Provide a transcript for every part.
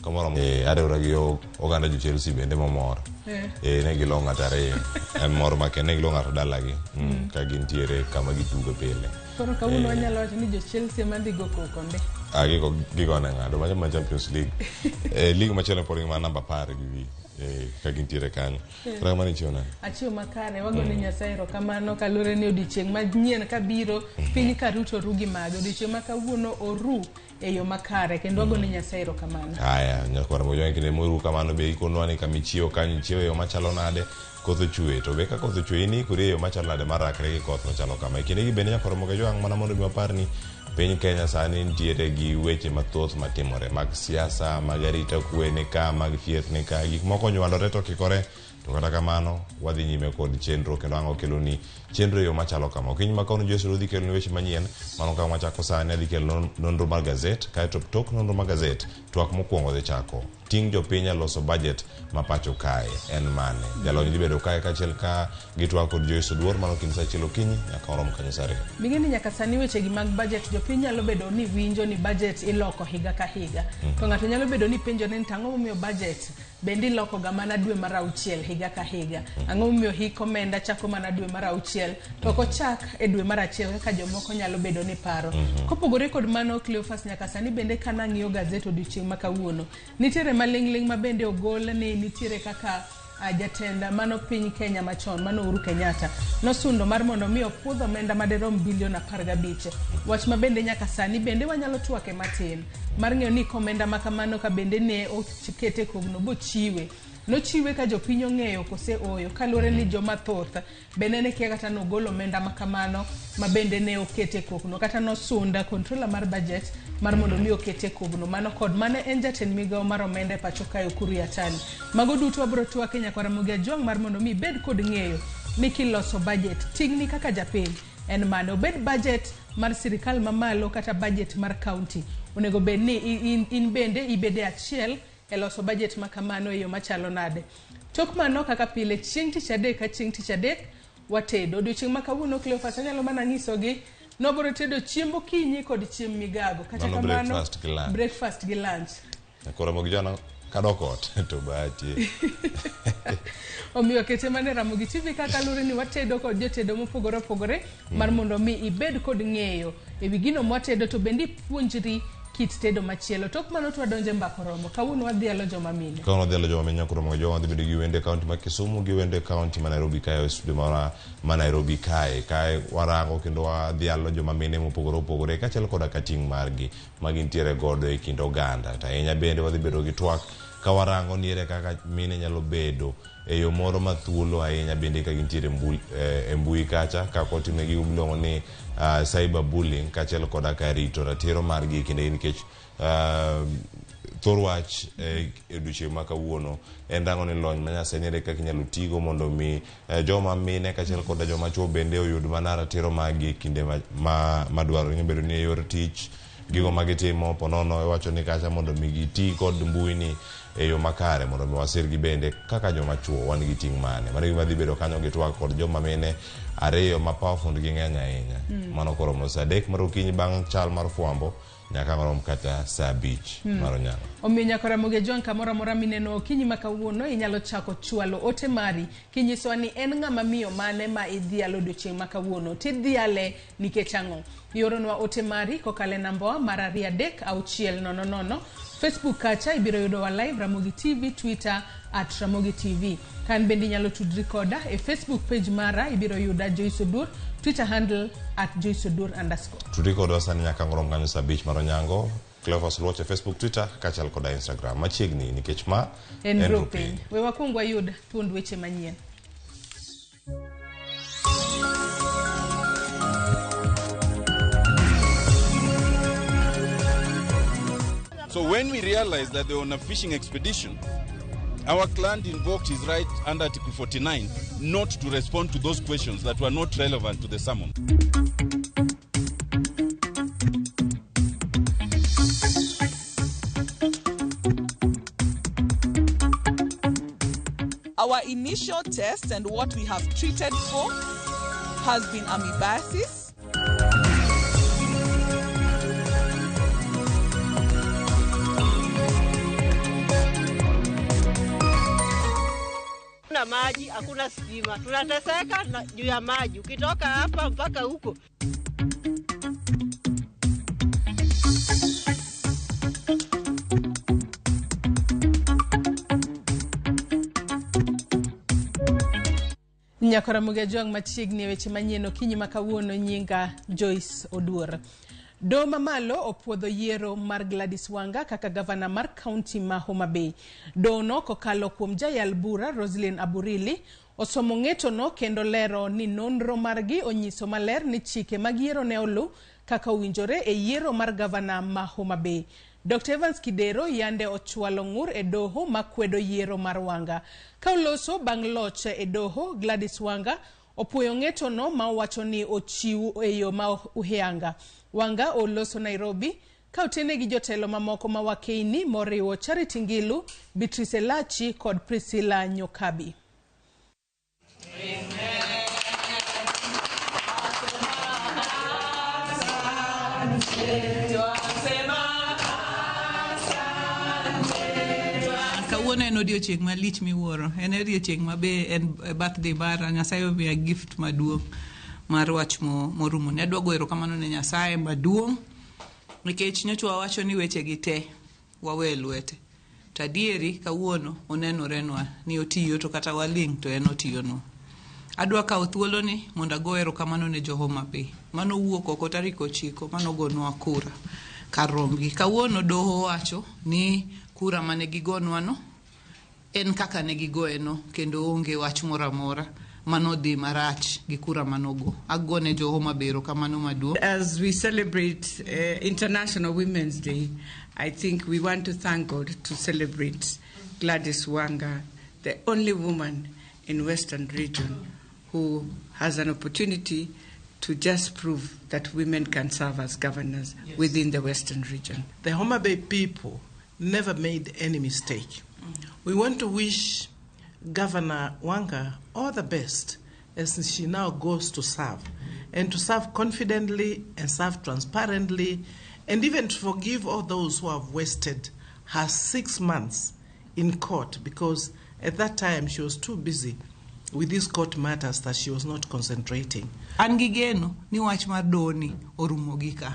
Kamoro ariwra gi oganda jo Chelsea bende momor. Ne gilo ng'ato ariyo. En mor makende ne gilo ng'ato dalagi ka gintiere kama gitugo pile. Koro kawuono wanyalo wacho ni jo Chelsea ema dhi go koko nde. Ah, gigone ng'ato macho ma Champions League. League machielo pod gima namba 10 gi wi ka gintiere kanyo. Kata kamano ichiew nade? Achiew makare, wagone Nyasaye erokamano kaluwore ni odiochieng' manyien kabiro, piny ka ruto oru gi mage. Odiochieng' ma kawuono oru e yo makare kendo wagone Nyasaye erokamano. Haya, nyakwar Mojwang' kinde moru kamano be ikonwa ni kama ichiewo kanyo ichiewo e yo machalo nade, koth ochwe to be ka koth ochwe in ikori e yo machalo nade mar rakre gi koth machalo kama. E kindegi bende nyakwar Mojwang' mana mondo mi wapar ni piny Kenya sani nitiere gi weche mathoth matimore mag siasa, mag arita kwe ni ka, mag thieth ni ka, gik moko onywandore to okikore. To kata kamano, wadhi nyime kod chenro kendo ang' okeloni chenro e yo machalo kama. Okinyi ma kawuono Joyce Ruodhi keloni weche manyien. Mano kama wachako sani adhi kelo nonro mar gazet, kaeto tok nonro mar gazet, twak mokwongo dhi chako. Ting' jopiny e loso budget ma pacho kae en mane? Jalony dhi bedo kae kaachiel ka gi twak kod Joyce Oduor mano kind saa achiel okinyi nyaka warom kanyo saa ariyo. Bing'e ni nyaka sani weche gi mag budget jopiny nyalo bedo ni winjo ni budget iloko higa ka higa. To ng'ato nyalo bedo ni penjore ni to ang'o momiyo budget bende iloko ga mana dwe mar auchiel higa ka higa. Ang'o momiyo hik omenda chako mana dwe mar auchiel to ok ochak e dwe mar achiel kaka jomoko nyalo bedo ni paro. Kopogore kod mano, Cleophas, nyaka sani bende kanang'iyo gazet odiochieng' ma kawuono, nitiere maling'ling' ma bende ogol ni nitiere kaka jatend mano piny Kenya machon mano Uhuru Kenyatta nosundo mar mondo mi opuodh omenda maderom bilion 15. Wach ma bende nyaka sani bende wanyalo twake matin mar ng'eyo ni komenda ma kamano ka bende ne okete kogno bochiwe. Nochiwe ka jopiny ong'eyo kose oyo, kaluwore ni joma thoth bende ne kia kata nogolo omenda ma kamano ma bende ne okete kogno, kata nosunda controller mar budget mar mondo mi okete kogno. Mano kod mane en jatend migawo mar omenda e pacho kae Ukur Yatani. Mago duto wabiro twake nyakwar Ramogi Ajwang' mar mondo mi ibed kod ng'eyo ni kiloso budget ting'ni kaka japiny en mane, obed budget mar sirikal mamalo kata budget mar county. Onego bed ni in bende ibede achiel e loso budget ma kamano e yo machalo nade. Tok mano kaka pile chieng' tich adek ka chieng' tich adek watedo. Odiochieng' ma kawuono Cleophas anyalo mana nyisogi nobiro tedo chiemb okinyi kod chiemb migago. Kata Mano kamano, breakfast gi lunch. Breakfast gi lunch. Koro Ramogi Jwana kadok ot to bahati. Omiyo kete mana e Ramogi TV kaka luwore ni watedo kod jotedo mopogore opogore mar mondo mi ibed kod ng'eyo ewi gino mwatedo to bende ipuonjri kit tedo machielo. Tok mano to wadonjo e mbaka oromo. Kawuono wadhialo joma mine. Kawuono wadhialo joma mine nyaka Ramogi Jwana wadhi bedo gi wende kaunti ma Kisumu gi wende kaunti ma Nairobi kae e studio mara ma Nairobi kae. Kae warango kendo wadhialo joma mine mopogore opogore kaachiel koda ka ting' margi ma gintiere godo e kind oganda. To ahinya bende wadhi bedo gi twak ka warango ni ere kaka mine nyalo bedo e yo moro ma thuolo ahinya bende ka gintiere e mbui kacha kaka otime gigo miluongo ni cyber bullying kaachiel koda ka rito ratiro margi e kindegi nikech thor wach e odiochieng' ma kawuono en rango ni lony manyasani ere kaka inyalo tigo mondo mi joma mine kaachiel koda joma chuo bende oyud mana ratiro margi e kinde madwarore. Nyalo bedo ni e yor tich, gigo ma gitimo ponono iwacho ni kacha mondo mi giti kod mbui ni e yo makare mondo mi wasirgi bende kaka joma chuo wan gi ting' mane. Mano gima dhi bedo kanyo gi twak kod joma mine ariyo ma powerful gi ng'eny ahinya. Mano koromo saa 3 mar okinyi bang' chal mar fwambo nyaka marom kata saa 5 mar onyango. Omiyo nyaka Ramogi Ajwang' kamoro amora mineno okinyi ma kawuono inyalo chako chwalo ote mari kinyisowa ni en ng'ama miyo mane ma idhialo odiochieng' ma kawuono tidhiale nikech ang'o. Ioronwa ote mari kokalo e nambawa mar 23600. Facebook kacha ibiro yudowa live Ramogi TV, Twitter at Ramogi TV. Kan bende inyalo tudri koda e Facebook page mara ibiro yuda Joyce Odur, Twitter handle at Joyce Odur underscore. Tudri kodwa sani nyaka ngorom kanyo saa 5 mar onyango. Cleophas Oluoch e Facebook, Twitter kaachiel koda Instagram. Machiegni nikech ma en Rupiny. We wakwong wayud thuond weche manyien. So when we realized that they were on a fishing expedition, our client invoked his right under Article 49 not to respond to those questions that were not relevant to the summons. Our initial test and what we have treated for has been amoebiasis. Hakuna maji, hakuna stima, tunateseka juu ya maji, ukitoka hapa mpaka huko. Nyakora Mugejwang' machiegni weche manyien okinyi ma kawuono. Nyinga Joyce Oduor. Doho mamalo opuodho yiero mar Gladys Wanga kaka gavana mar kaunti ma Homa Bay. Dohono kokalo kuom jayal bura Roselyn Aburili osomo ng'etono kendo lero ni nonro margi onyiso maler ni chike mag yiero ne olu kaka owinjore e yiero mar gavana ma Homa Bay. Dr. Evans Kidero yande ochwalo ng'ur e doho makwedo yiero mar Wanga. Ka oloso bang' loch e doho, Gladys Wanga opuoyo ng'etono ma owacho ni ochiw e yo ma uhiyanga. Wanga oloso Nairobi ka otene gi jotelo mamoko ma wakeini moriwo Charity Ngilu, Beatrice Elachi kod Priscilla Nyokabi. Kawuono en odiochieng' malich miwuoro. En odiochieng' ma be en birthday mara. Nyasaye omiya gift maduong' mar wach morumo. Ne adwa goyo erokamano ne Nyasaye maduong' nikech nyocha wawacho ni weche gi te wawe e lwete. To adieri kawuono onenorenwa ni otiyo, to kata waling' to en otiyonwa. Adwa kawo thuoloni mondo ago erokamano ne jo Homa Bay manowuok oko tarik 9 manogonwa kura kar rombgi. Kawuono doho owacho ni kura mane gigonwano en kaka ne gigoyeno, kendo onge wach moro amora manodhi marach gi kura manogo. Agone jo Homa Bay erokamano maduong'. As we celebrate International Women's Day, I think we want to thank God to celebrate Gladys Wanga, the only woman in Western region who has an opportunity to just prove that women can serve as governors within the Western region. The Homa Bay people never made any mistake. We want to wish Governor Wanga all the best as she now goes to serve, and to serve confidently and serve transparently, and even to forgive all those who have wasted her 6 months in court, because at that time she was too busy with these court matters that she was not concentrating. An gi geno ni wach mar doho orumo gi ka.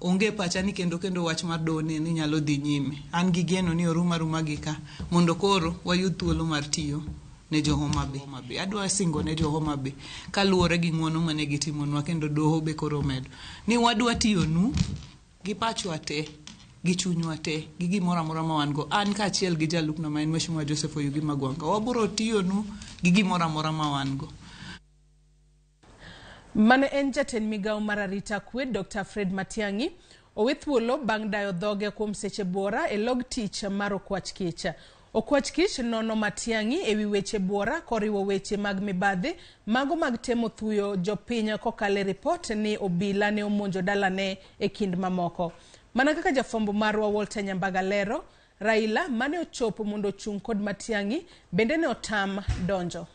Onge pacha ni kendo wach mar doho ni nyalo dhi nyime. An gi geno ni orumo aruma gi ka mondo koro wayud thuolo mar tiyo ne jo Homa Bay. Adwa singo ne jo Homa Bay kaluwore gi ng'uono mane gitimonwa, kendo doho be koro omedo ni wadwa tiyonu gi pachwa te, gi chunywa te, gi gimoro amora ma wan go. An kaachiel gi jalupna ma en Mheshimiwa Joseph Oyugi Magwanga, wabiro tiyonu gi gimoro amora ma wan go. Mano en jatend migawo mar arita kwe Dr. Fred Matiang'i owe thuolo bang' dayo dhoge kuom seche buora e log tich mar Okwach Kich. Okwach Kich nono Matiang'i ewi weche buora koriwo weche mag mibadhi, mago mag temo thuyo jopiny kokalo e ripot ni obila ne omonjo dalane e kind mamoko. Mana kaka jafwambo marwa Walter Nyambaga lero, Raila mane ochopo mondo ochung' kod Matiang'i bende ne otam donjo.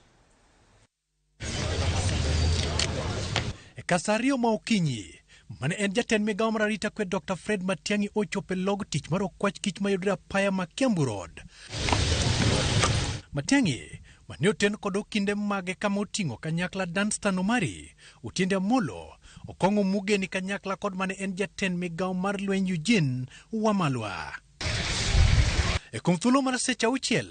Ka saa 2 ma okinyi, mane en jatend migawo mar arita kwe Dr. Fred Matiang'i ochopo e log tich mar Okwach Kich mayudore apaya ma Kiambu Road. Matiang'i mane oten kod okinde mage kama oting'o kanyakla Danstan Omari, Otiende Amolo, Okong'o Mugeni kanyakla kod mane en jatend migawo mar lweny Eugene Wamalwa. E kuom thuolo mar seche 6,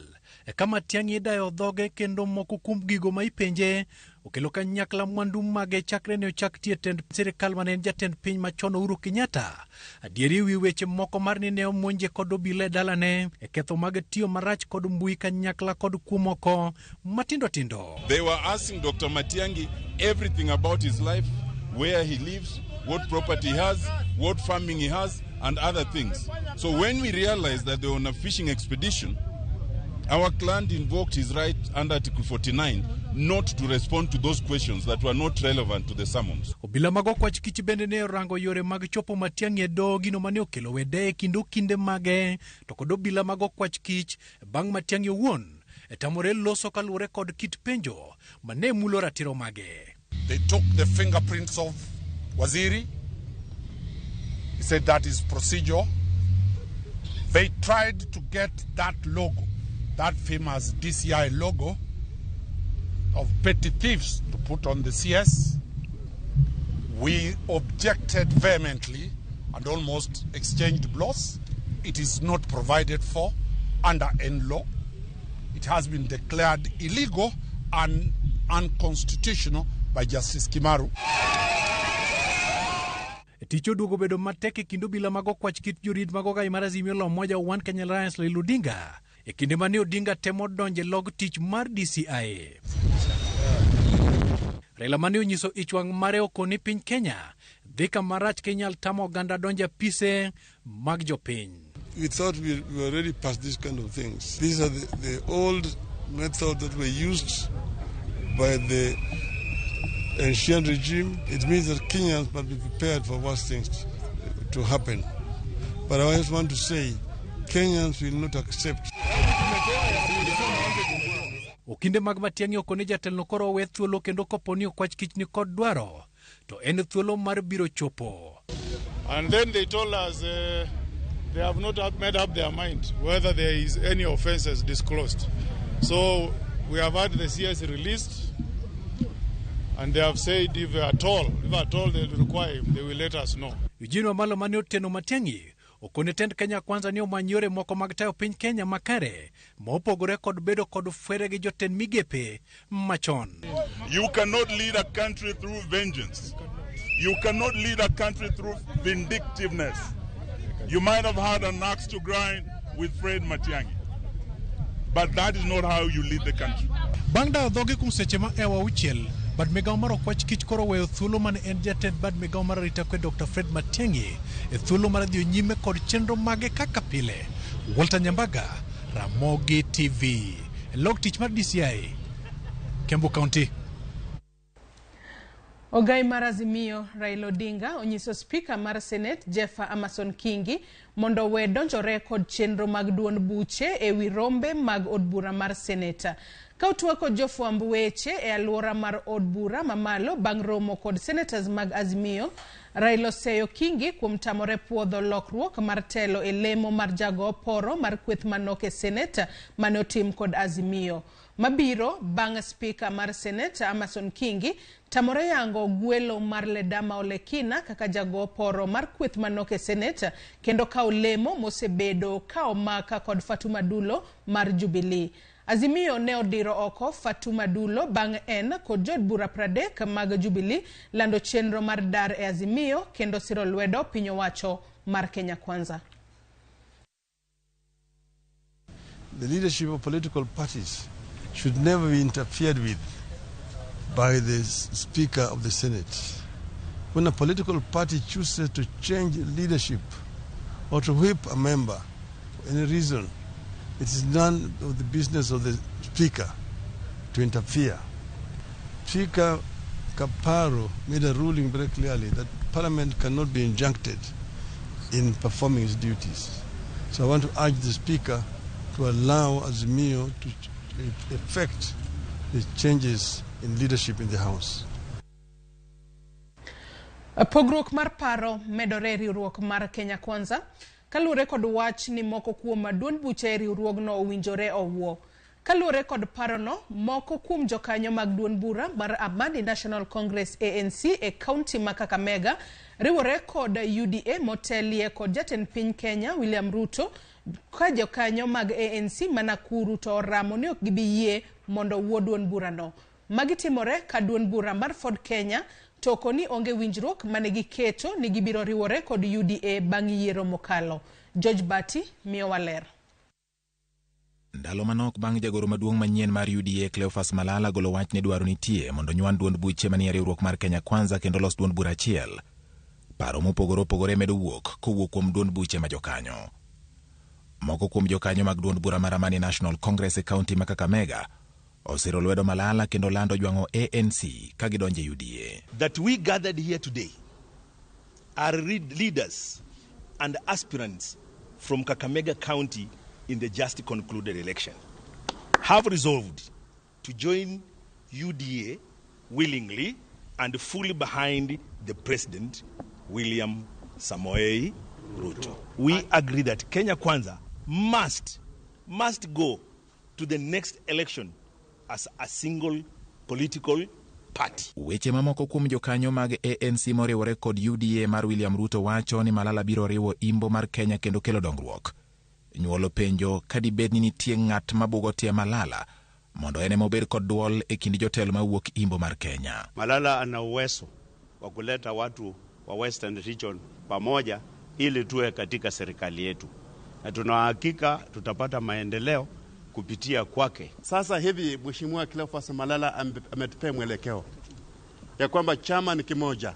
eka Matiang'i idayo dhoge kendo moko kuom gigo ma ipenje okelo kanyakla mwandu mage chakre ne ochak tiyo e tend sirikal mane en jatend piny machon Uhuru Kenyatta. Adieri wi weche moko mar ni ne omonje kod obila e dalane e ketho mag tiyo marach kod mbui kanyakla kod kuo moko matindo tindo. They were asking Dr. Matiang'i everything about his life, where he lives, what property he has, what farming he has, and other things. So when we realized that they were on a fishing expedition, our client invoked his right under Article 49 not to respond to those questions that were not relevant to the summons. Obila mag Okwach Kich bende ne orango yore mag chopo Matiang'i e doho, gino mane okelo wede e kind okinde mage, to kod obila mag Okwach Kich bang' Matiang'i owuon e tamore loso kaluwore kod kit penjo mane mulo ratiro mage. They took the fingerprints of Waziri. He said that is procedure. They tried to get that logo. that famous DCI logo of petty thieves to put on the CS. We objected vehemently and almost exchanged blows. It is not provided for under any law. It has been declared illegal and unconstitutional by Justice Kimaru. Tich oduogo bedo matek e kind obila mag okwach kit jorit mag ogai mar Azimio la Umoja One Kenya Alliance Raila Odinga e kinde mane Odinga temo donje log tich mar DCI. Raila mane onyiso ich wang' mare okoni piny Kenya dhi kama rach ka inyal tamo oganda donjo e apise mag jopiny. We thought we were already past these kind of things. These are the old methods that were used by the ancient regime. It means that Kenyans must be prepared for worse things to happen. But I just want to say, Kenyans will not accept. Okinde mag Matiang'i okone jatelono koro owe thuolo kendo kopo ni okwach kich ni kod dwaro to en thuolo mar biro chopo. And then they told us they have not made up their mind whether there is any offences disclosed. So we have had the CS released, and they have said if at all they require him, they will let us know. Eugene Wamalwa mane oteno Matiang'i okone tend Kenya Kwanza ni omany yore moko mag tayo piny Kenya makare mopogore kod bedo kod fwere gi jotend migepe machon. You cannot lead a country through vengeance. You cannot lead a country through vindictiveness. You might have had an axe to grind with Fred Matiang'i, but that is not how you lead the country. Bang' dayo dhogi kuom seche ma ewa auchiel, bad migawo mar okwach kich koro oweyo thuolo mane en jatend bad migawo mar arita kwe Dr. Fred Matiang'i e thuolo mar dhi nyime kod chenro mage kaka pile. Walter Nyambaga, Ramogi TV, log tich mar DCI, Kiambu County. Ogai mar Azimio Raila Odinga onyiso spika mar Senate Jeffer Amason Kingi mondo owe donjore kod chenro mag duond buche ewi rombe mag od bura mar Senate. Ka otwak kod jofwamb weche e alwora mar od bura mamalo bang' romo kod senators mag Azimio, Raila oseyo Kingi kuom tamore puodho lokruok mar telo e lemo mar jago oporo mar kweth manok e Senate mane otim kod Azimio. Mabiro bang' spika mar Senate Amason Kingi tamore yango gwelo mar Ledama Olekina kaka jago oporo mar kweth manok e Senate kendo kawo lemo mosebedo ka omaka kod Fatuma Dulo mar Jubilee. Azimio ne odiro oko Fatuma Dulo bang' en kod jood bura 30 mag Jubilee lando chenro mar dar e Azimio kendo siro lwedo piny owacho mar Kenya Kwanza. The leadership of political parties should never be interfered with by the Speaker of the Senate. When a political party chooses to change leadership or to whip a member for any reason, it is none of the business of the Speaker to interfere. Speaker Kaparo made a ruling very clearly that Parliament cannot be injuncted in performing its duties. So I want to urge the Speaker to allow Azimio to effect the changes in leadership in the House. Pogruok mar paro medore e riwruok mar Kenya Kwanza kaluwore kod wach ni moko kuom duond buche e riwruogno owinjore owuo. Kaluwore kod parono, moko kuom jokanyo mag duond bura mar Amani National Congress ANC e kaunti ma Kakamega riwore kod UDA motelie kod jatend piny Kenya William Ruto, ka jokanyo mag ANC ma Nakuru to oramo ni ok gibi yie mondo owuo duond burano. Magi timore ka duond bura mar Ford Kenya to koni onge winjruok mane giketo ni gibiro riwore kod UDA bang' yiero mokalo. George Bati miyowa ler. Ndalo manok bang' jagoro maduong' manyien mar UDA Cleophas Malala golo wach ni dwaro nitie mondo nywan duond buche manie riwruok mar Kenya Kwanza kendo los duond bura achiel. Paro mopogore opogore medo wuok kowuok kuom duond buche ma jokanyo. Moko kuom jokanyo mag duond bura mar Amani National Congress e kaunti ma Kakamega osiro lwedo Malala kendo lando jwang'o ANC ka gidonjo e UDA. That we gathered here today are leaders and aspirants from Kakamega County in the just concluded election, have resolved to join UDA willingly and fully behind the President, William Samoei Ruto. We agree that Kenya Kwanza must go to the next election as a single political party. Weche mamoko kuom jokanyo mag ANC moriwore kod UDA mar William Ruto wacho ni Malala biro riwo imbo mar Kenya kendo kelo dongruok. Nyuolo penjo ka dibed ni nitie ng'at mabugo tie Malala mondo en ema obed kod duol e kind jotelo mawuok imbo mar Kenya. Malala ana uwezo wa kuleta watu wa Western Region pamoja ili tuwe katika serikali yetu, na tuna hakika tutapata maendeleo kupitia kwake. Sasa hivi Mheshimiwa Cleophas Malala ametupea mwelekeo ya kwamba chama ni kimoja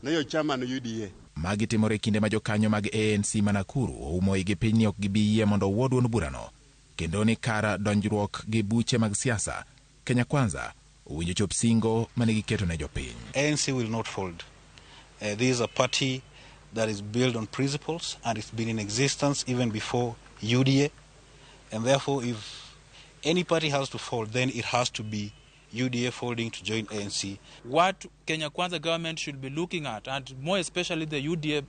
na hiyo chama ni UDA. Magi timore kinde ma jokanyo mag ANC ma Nakuru oumo igi piny ni ok gibi yie mondo owuo duond burano kendo ni kar donjruok gi buche mag siasa Kenya Kwanza owinjo chop singo mane giketo ne jopiny. ANC will not fold. This is a party that is built on principles and it's been in existence even before UDA. And therefore, if any party has to fold, then it has to be UDA folding to join ANC. What Kenya Kwanza government should be looking at, and more especially the UDA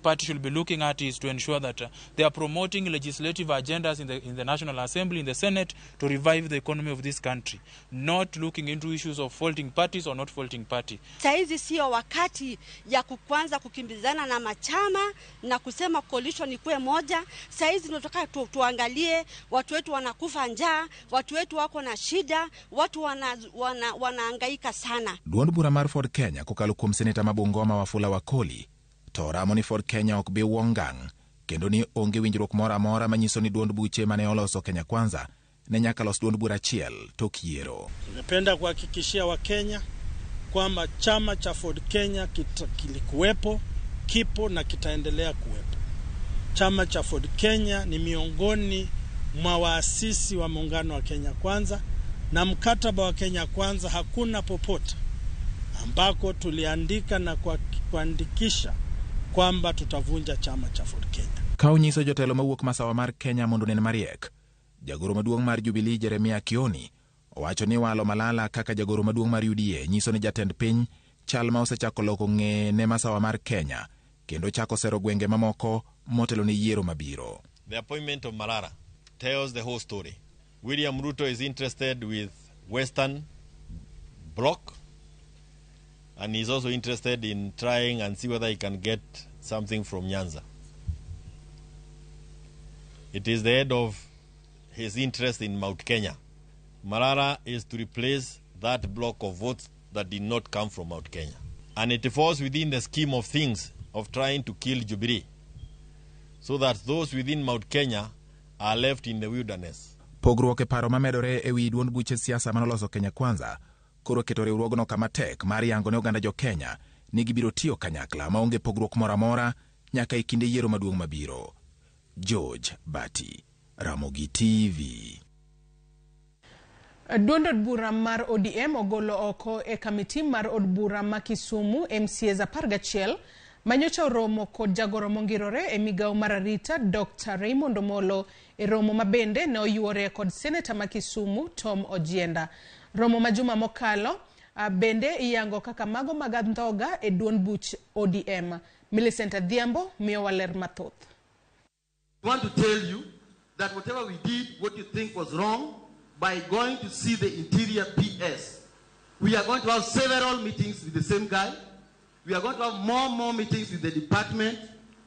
party should be looking at, is to ensure that they are promoting legislative agendas in the National Assembly, in the Senate, to revive the economy of this country, not looking into issues of faulting parties or not faulting party. Saizi sio wakati ya kwanza kukimbizana na machama na kusema coalition ikuwe moja. Saizi tunataka tuangalie watu wetu wanakufa njaa, watu wetu wako na shida, watu wanahangaika sana. Duond bura mar Ford Kenya kokalo kuom seneta ma Bungoma Wafula Wakoli to ramo ni Ford Kenya ok bi wuongang' kendo ni onge winjruok moro amora manyiso ni duond buche mane oloso Kenya Kwanza ne nyaka los duond bura achiel tok yiero. Nimependa kuhakikishia Wakenya kwamba chama cha Ford Kenya kilikuwepo, kipo na kitaendelea kuwepo. Chama cha Ford Kenya ni miongoni mwa waasisi wa muungano wa Kenya Kwanza, na mkataba wa Kenya Kwanza hakuna popote ambako tuliandika na kuandikisha kwamba tutavunja chama cha Ford Kenya. Ka onyiso jotelo mawuok masawa mar Kenya mondo onen mariek, jagoro maduong' mar Jubilee Jeremia Kioni owacho ni walo Malala kaka jagoro maduong' mar UDA nyiso ni jatend piny chal ma osechako loko ng'eye ne masawa mar Kenya kendo chako sero gwenge mamoko motelo ne yiero mabiro. The appointment of Malala tells the whole story. William Ruto is interested with Western Bloc, and he's also interested in trying and see whether he can get something from Nyanza. It is the head of his interest in Mount Kenya. Malala is to replace that block of votes that did not come from Mount Kenya. And it falls within the scheme of things of trying to kill Jubilee, so that those within Mount Kenya are left in the wilderness. Pogruok e paro mamedore e wi duond buche siasa manoloso Kenya Kwanza koro keto riwruogno kama tek mar yango ne oganda jo Kenya ni gibiro tiyo kanyakla maonge pogruok moro amora nyaka e kinde yiero maduong' mabiro. George Bati, Ramogi TV. Duond od bura mar ODM ogolo oko e kamiti mar od bura ma Kisumu MCAs 11 manyocha oromo kod jagoro mongirore e migawo mar arita Dr. Raymond Omolo e romo mabende ne oyuore kod seneta ma Kisumu Tom Ojienda. Romo ma juma mokalo bende iyango kaka mago mag andhoga e duond buch ODM. Millicent Adhiambo miyo waler mathoth. I want to tell you that whatever we did, what you think was wrong, by going to see the interior PS, we are going to have several meetings with the same guy. We are going to have more meetings with the department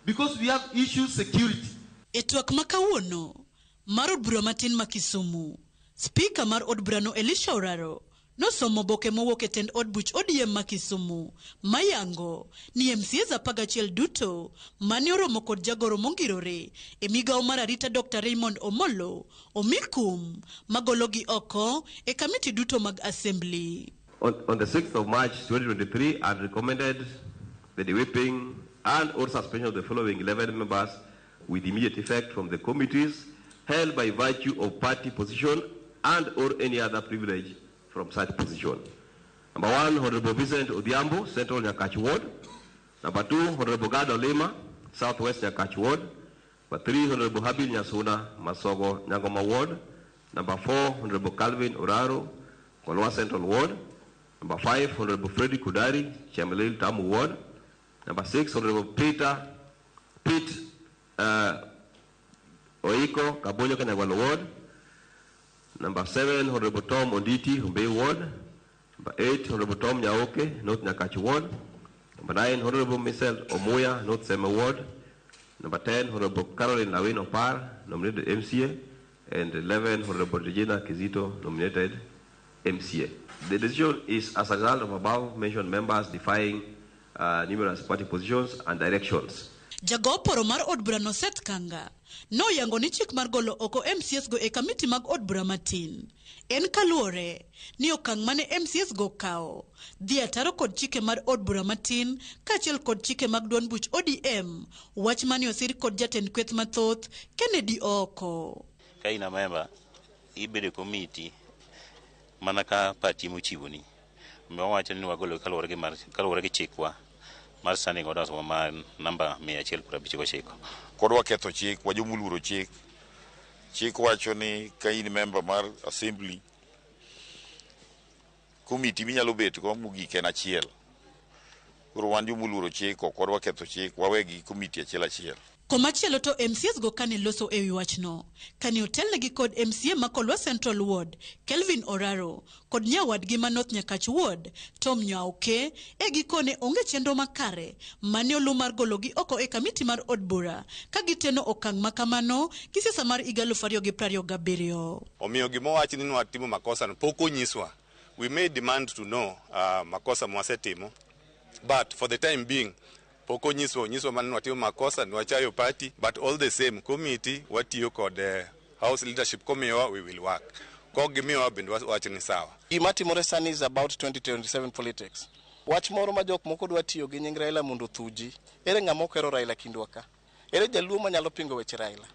because we have issues security. E twak ma kawuono mar od bura matin ma Kisumu, spika mar od burano Elisha Oraro nosomo oboke mowuok e tend od buch ODM ma Kisumu mayango ni MCAs 11 duto mane oromo kod jagoro mongirore e migawo mar arita Dr. Raymond Omolo omi kum magologi oko e kamiti duto mag assembly. On the 6th of March 2023, I recommended the whipping and or suspension of the following 11 members with immediate effect from the committees held by virtue of party position and or any other privilege from such position. Number 1, Honorable Vincent Odhiambo, Central Nyakach Ward. Number 2, Honorable Gado Lima, Southwest Nyakach Ward. Number 3, Honorable Habil Nyasuna, Masogo Nyangoma Ward. Number 4, Honorable Calvin Oraro, Kolwa Central Ward. Number 5, Honorable Freddy Kudari, Chemelil Tamu Ward. Number 6, Honorable Peter Pete Oiko, Kabonyo Kanyagwalo Ward. Number 7, Honorable Tom Onditi, Homabay Ward. Number 8, Honorable Tom Nyaoke, North Nyakach Ward. Number 9, Honorable Michelle Omuya, North Seme Ward. Number 10, Honorable Caroline Lawin Opar, nominated MCA. And 11, Honorable Regina Kizito, nominated MCA. The decision is as a result of above mentioned members defying numerous party positions and directions. Jago poro mar od burano Seth Kanga noyango ni chik mar golo oko MCAs go e kamiti mag od bura matin en kaluwore ni okang' mane MCAs go kawo dhi ataro kod chike mar od bura matin kaachiel kod chike mag duond buch ODM, wach mane osir kod jatend kweth mathoth Kennedy Ooko. Ka in a member, ibedo e komiti mana ka party mochiwoni. Omiyo wawacho ni wagolo kaluwore gi chikwa mar standing orders wa mar namba 159. Kod waketho chik, wajomoluoro chik. Chik wacho ni ka in member mar assembly, komiti minyalo bet go mogik en achiel. Koro wan jomoluoro chik, ok wadwa ketho chik, wawegi komiti achiel achiel. Komachielo to MCAs go kane loso ewi wachno, kane otelnegi kod MCA ma Kolwa Central Ward, Kelvin Oraro, kod nyawadgi ma North Nyakach Ward, Tom Nyaoke, e gikone onge chenro makare mane oluw mar gologi oko e kamiti mar od bura ka giteno okang' makamano gi siasa mar higa 2027. Omiyo gima owach ni nwatimo makosa no pok onyiswa. We may demand to know makosa mwasetimo, but for the time being pok onyiswa, onyiswa mana ni watimo makosa, ni wachayo party, but all the same committee watiyo kod house leadership komiyowa we will work. Kok gimiyowa bende wacho ni sawa. Gima timore sani is about 2027 politics. Wach moro ma jok moko dwa tiyo gi nying Raila mondo othuji. Ere ng'ama ok ohero Raila kindwa ka? Ere jaluo manyalo pingo weche Raila?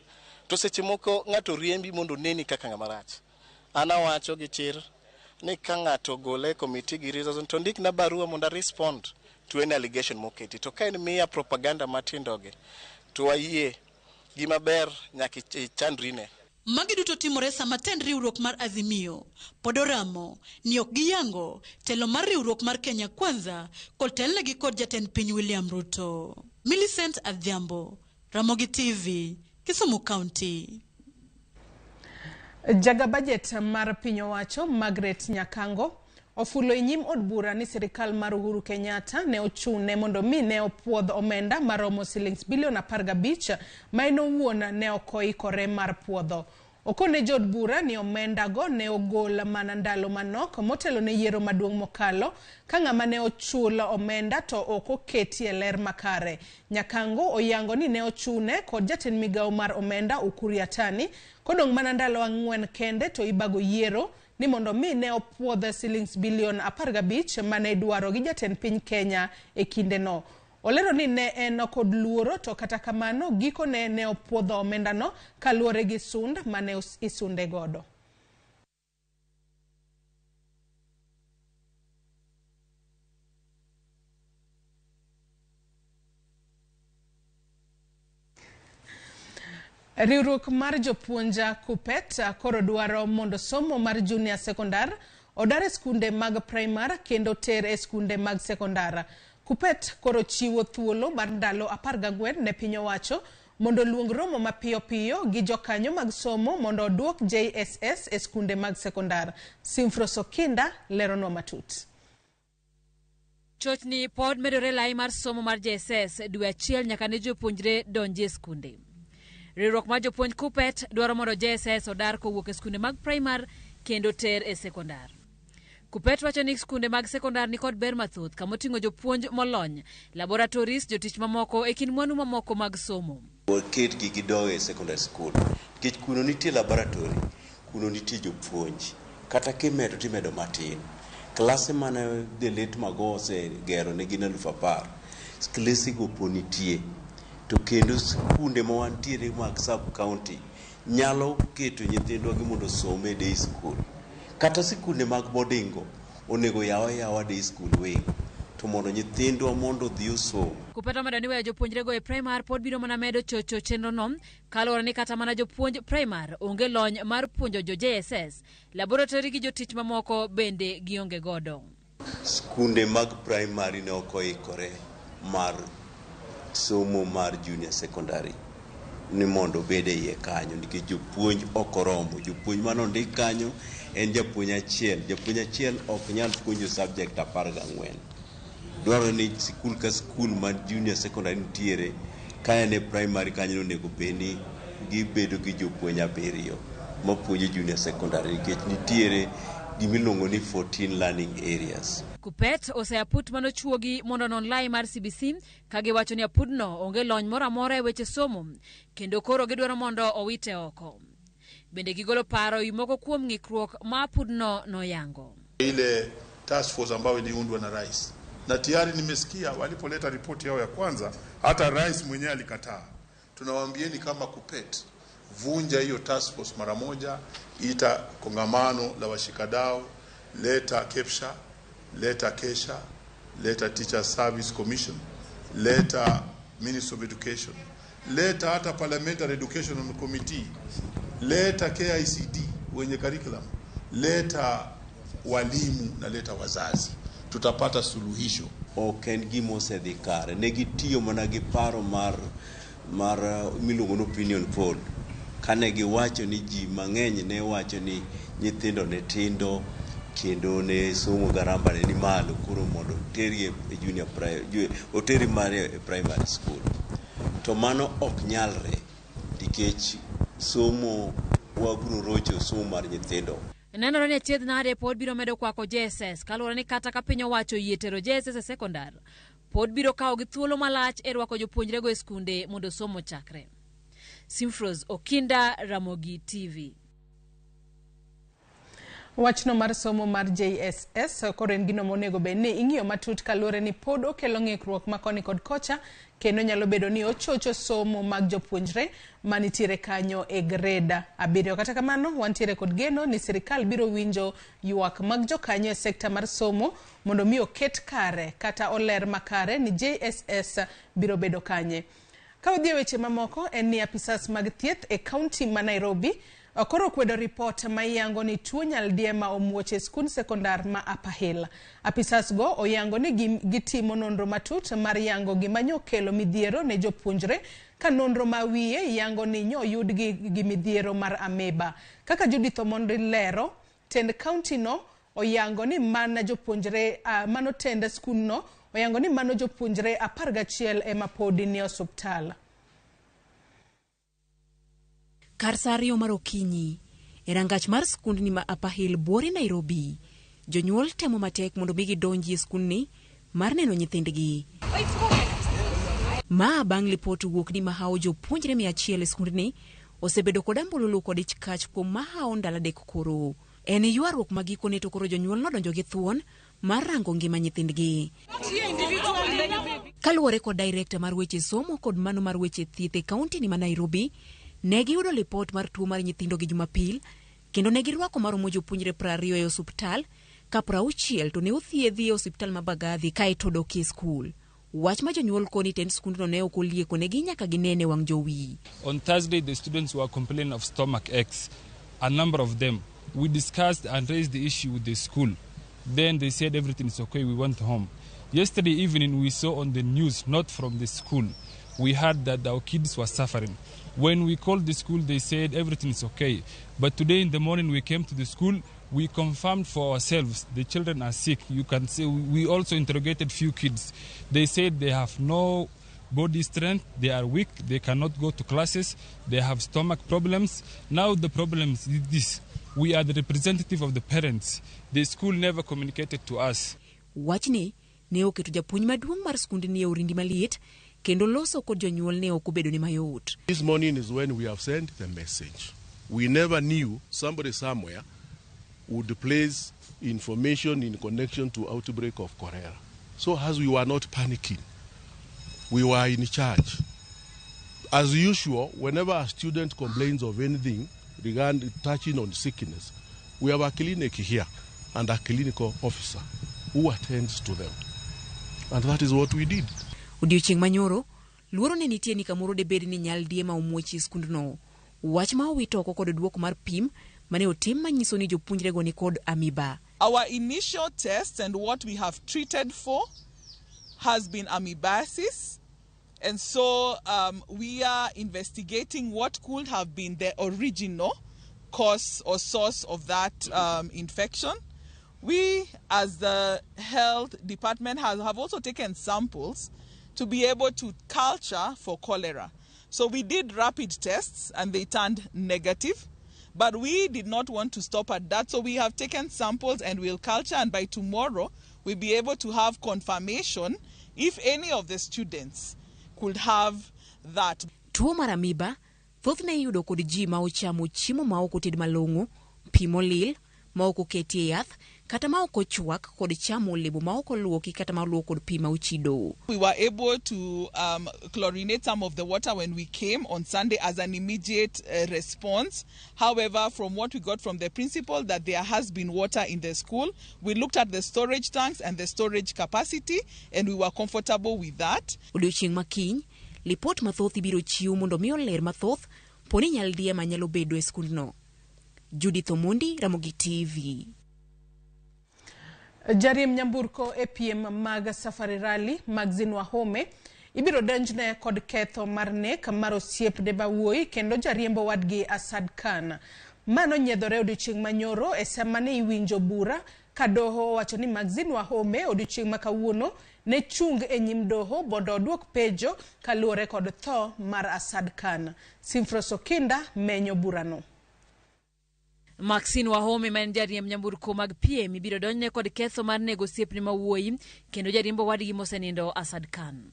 To seche moko ng'ato riembi mondo oneni kaka ng'ama rach. An awacho gi chir ni ka ng'ato ogole e committee gi reason to ndikna barua mondo a respond to any allegation moketi. To ka en miya propaganda matindogi, to ayie gima ber nyaka ichandrine. Magi duto timore sama tend riwruok mar Azimio pod oramo ni ok giyango telo mar riwruok mar Kenya Kwanza kod telnegi kod jatend piny William Ruto. Millicent Adhiambo, Ramogi TV, Kisumu County. Jaga budget mar piny owacho Margaret Nyakango ofulo e nyim od bura ni sirikal mar Uhuru Kenyatta ne ochune mondo mi ne opuodh omenda maromo silings bilion 15 ma en owuon ne ok oikore mar puodho. Okone jood bura ni omenda go ne ogol mana ndalo manok motelo ne yiero maduong' mokalo ka ng'ama ne ochul omenda to ok oketi e ler makare. Nyakango oyango ni ne ochune kod jatend migawo mar omenda Ukur Yatani kodong' mana ndalo 4 kende to ibago yiero ni mondo mi ne opuodh silings bilion 15 mane idwaro gi jatend piny Kenya e kindeno. Olero ni ne en kod luoro to kata kamano gikone ne opuodho omendano kaluwore gi sund mane isunde godo. Riwruok mar jopuonja KUPPET koro dwaro mondo somo mar junior secondar odar e skunde mag primar kendo ter e skunde mag sekondar. KUPPET koro chiwo thuolo mar ndalo 14 ne piny owacho mondo oluong romo mapiyo piyo gi jokanyo mag somo mondo oduok JSS e skunde mag sekondar. Simfros Okinda leronwa matut. Chochni pod medore lai mar somo mar JSS dwe achiel nyaka ne jopuonjre donji e skunde. Riwruok mar jopuonj KUPPET dwaro mondo JSS odar kowuok e skunde mag primar kendo ter e sekondar. KUPPET wacho ni skunde mag sekondar nikod ber mathoth kamoting'o jopuonj molony, laboratories, jotich mamoko e kind mwandu mamoko mag somo. Waketgi gidog e secondary school nikech kuno nitie laboratory, kuno nitie jopuonj, kata kimedo timedo matin. Klase mane the late Mago osegero ne gin 10,000, klese go pod nitie. To kendo skunde ma wantiere mag sub county nyalo keto nyithindwa gi mondo osom e day school. Kata sikunde mag boarding go onego yaw ayawa day school wing to mondo nyithindwa mondo odhi osom. KUPPET omedo ni weyo jopuonjrego e primar pod biro mana medo chocho chenrono kaluwore ni kata mana jopuonj primar onge lony mar puonjo jo JSS, laboratory gi jotich mamoko bende gionge godo. Skunde mag primary ne ok oikore mar somo mar junior secondary. ni mondo obed e iye kanyo nikech jopuonj ok oromo. Jopuonj mane ondik kanyo en japuonj achiel. Japuonj achiel ok nyal puonjo subject 14. Dwarore ni sikul ka sikul ma junior secondary nitiere ka en e primary kanyo onego bed ni gibedo gi jopuonj 7 mapuonjo junior secondary nikech nitiere gimiluongo ni 14 learning areas. Kuppet osea aput manochuogi mondo onon lai mar CBC ka giwacho ni apudno onge lony moro amora e weche somo kendo koro gidwaro mondo owite oko. Bende gigolo paro ewi moko kuom ng'ikruok ma apudno noyango. Ile task force ambayo iliundwa na rais, na tayari nimesikia walipoleta ripoti yao ya kwanza, hata rais mwenyewe alikataa. Tunawaambieni kama Kuppet, vunja hiyo task force mara moja, ita kongamano la washikadau, leta KEPSHA, leta KESHA, leta Teacher Service Commission, leta Ministry of Education, leta hata Parliamentary Education Committee, leta KICD wenye curriculum, leta walimu na leta wazazi, tutapata suluhisho. Ok en gima osedhi kare. Ne gitiyo mana gi paro mar miluongo ni opinion poll. Kane giwacho ni ji mang'eny ne wacho ni nyithindo ne tindo kendo ne somo garamba ne ni malo, koro mondo otergi e junior oteri mare e primary school. To mano ok nyalre nikech somo wabiro rocho somo mar nyithindo. Nenore ni achiedh nade pod biro medo kwako JSS kaluwore ni kata ka piny owacho oyie tero JSS e sekondar, pod biro kawo gi thuolo malach e rwako jopuonjrego e skunde mondo somo chakre. Simfros Okinda, Ramogi TV. Wachno mar somo mar JSS koro en gino monego bed ni ing'iyo matut kaluwore ni pod okelo ng'ikruok ma koni kod kocha kendo nyalo bedo ni ochocho somo mag jopuonjre manitiere kanyo e grade 7. Kata kamano wantiere kod geno ni sirikal biro winjo ywak mag jokanyo e sekta mar somo mondo mi oket kare kata oler makare ni JSS biro bedo kanye. Ka wadhi e weche mamoko en ni apisas mag thieth e kaunti ma Nairobi koro kwedo ripot ma iyango ni tuo nyaldiema omuoch e skund sekondar ma Upper Hill. Apisas go oyango ni gitimo nonro matut mar yango gima nyokelo midhiero ne jopuonjre ka nonro ma wiye yango ni nyoyudgi gi midhiero mar ameba. Kaka Judith Omondi lero, tend kaunti no oyango ni mana jopuonjre mano tend skund no oyango ni mano jopuonjre 11 ema podi ni osuptal. Kar saa 2 mar okinyi, e rangach mar skundni ma Upper Hill buore Nairobi, jonyuol temo matek mondo mi gidonji e skundni mar neno nyithindgi. Ma bang' lipot wuok ni mahawo jopuonjre 100 e skundni osebedo kod ambululu kod ich kach kuom mahawo ndalo 3 koro. En ywaruok ma gikone to koro jonyuol nodonjo gi thuon mar rango ngima nyithindgi. Kaluwore kod director mar weche somo kod mano mar weche thieth e kaunti ni ma Nairobi, ne giyudo lipot mar tuo mar nyithindo gi Jumapil kendo ne girwako maromo jopuonjre 20 e osuptal ka 60 to ne othiedhi e osiptal ma Bagathi kaeto dok e skul. Wach ma jonyuol koni tend skundno ne ok olieko negi nyaka ginene wang' jowi. On Thursday the students were complaining of stomach aches, a number of them. We discussed and raised the issue with the school. Then they said everything is okay, we went home. Yesterday evening we saw on the news, not from the school, we heard that our kids were suffering. When we called the school, they said everything is okay. But today in the morning we came to the school, we confirmed for ourselves the children are sick. You can see we also interrogated few kids. They said they have no body strength, they are weak, they cannot go to classes, they have stomach problems. Now the problem is this. We are the representative of the parents. The school never communicated to us. Wachni ne oketo japuonj maduong' mar skundni e orindi maliet kendo loso kod jonyuol ne ok obedo ni mayot. This morning is when we have sent the message. We never knew somebody somewhere would place information in connection to outbreak of cholera. So as we were not panicking, we were in charge. As usual, whenever a student complains of anything regarding touching on sickness, we have a clinic here and a clinical officer who attends to them. And that is what we did. Odiochieng' manyoro, luoro ne nitie ni kamoro debed ni nyaldiema omuoch e skundno. Wach ma owito oko kod duoko mar pim mane otim manyiso ni jopuonjrego ni kod amoeba. Our initial test and what we have treated for has been amoebiasis. And so we are investigating what could have been the original cause or source of that infection. We, as the health department, have also taken samples to be able to culture for cholera. So we did rapid tests and they turned negative, but we did not want to stop at that. So we have taken samples and we'll culture, and by tomorrow we'll be able to have confirmation if any of the students could have that. Tuo mar amiba thothne iyudo kod ji ma ochamo chiemo ma ok oted malong'o, pi molil, ma ok oketie yath, kata ma ok ochwak kod chamo olemo ma ok oluoki kata ma oluok kod pi ma ochido. We were able to chlorinate some of the water when we came on Sunday as an immediate response. However, from what we got from the principal, that there has been water in the school, we looked at the storage tanks and the storage capacity, and we were comfortable with that. Odiochieng' ma kiny, lipot mathoth ibiro chiw mondo mi oler mathoth poni nyaldiema nyalo bedo e skundno. Judith Omondi, Ramogi TV. Jariemb nyamburko e piem mag Safari Rally Maxine Wahome ibiro donjne kod ketho mar nek mar osiepne mawuoyi kendo jariembo wadgi Asad Khan. Mano nyiedhore odiochieng' manyoro e sama ne iwinjo bura ka doho owacho ni Maxine Wahome odiochieng' ma kawuono ne chung e nyim doho mondo oduok penjo kaluwore kod tho mar Asad Khan. Simfros Okinda menyo burano. Maxine Wahome ma en jariemb nyamburko mag piem ibiro donjne kod ketho mar nego osiepne mawuoyi kendo jariembo wadgi mosenindo Asad Khan.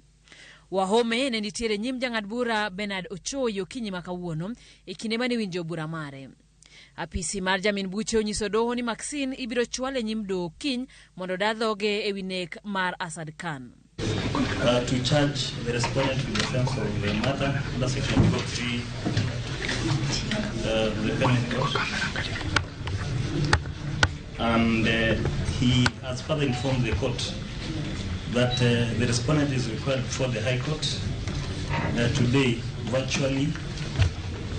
Wahome ne nitiere nyim jang'ad bura Bernard Ochoyo okinyi ma kawuono e kinde mane iwinjo bura mare. Apisi mar jamin buche onyiso doho ni Maxine ibiro chwal e nyim doho kiny mondo oda dhoge ewi nek mar Asad Khan. To charge the respondent with the offense of the murder under section 203 of the Penal Code. And he has further informed the court that the respondent is required before the High Court today virtually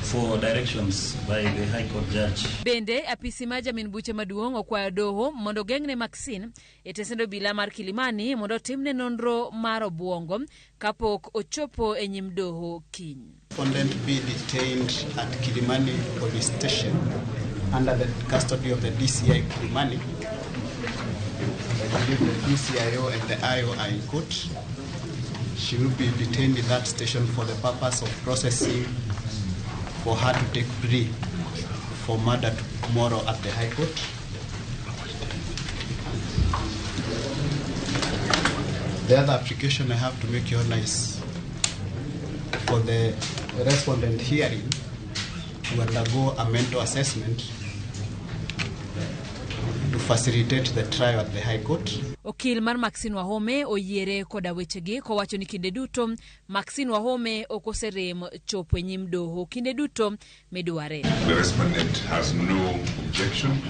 for directions by the High Court judge. Bende apisi mar jamin buche maduong' okwayo doho mondo ogeng'ne Maxine e tesend obila mar Kilimani mondo otimne nonro mar obuongo kapok ochopo e nyim doho kiny. Respondent be detained at Kilimani Police Station under the custody of the DCI Kilimani. I believe the DCIO and the IO are in court. She will be detained in that station for the purpose of processing for her to take plea for murder tomorrow at the High Court. The other application I have to make, Your Honor, is for the respondent hearing to undergo a mental assessment to facilitate the trial at the High Court. Okil mar Maxine Wahome oyiere koda wechegi kowacho ni kinde duto Maxine Wahome ok oserem chopo e nyim doho kinde duto midware. The respondent has no objection.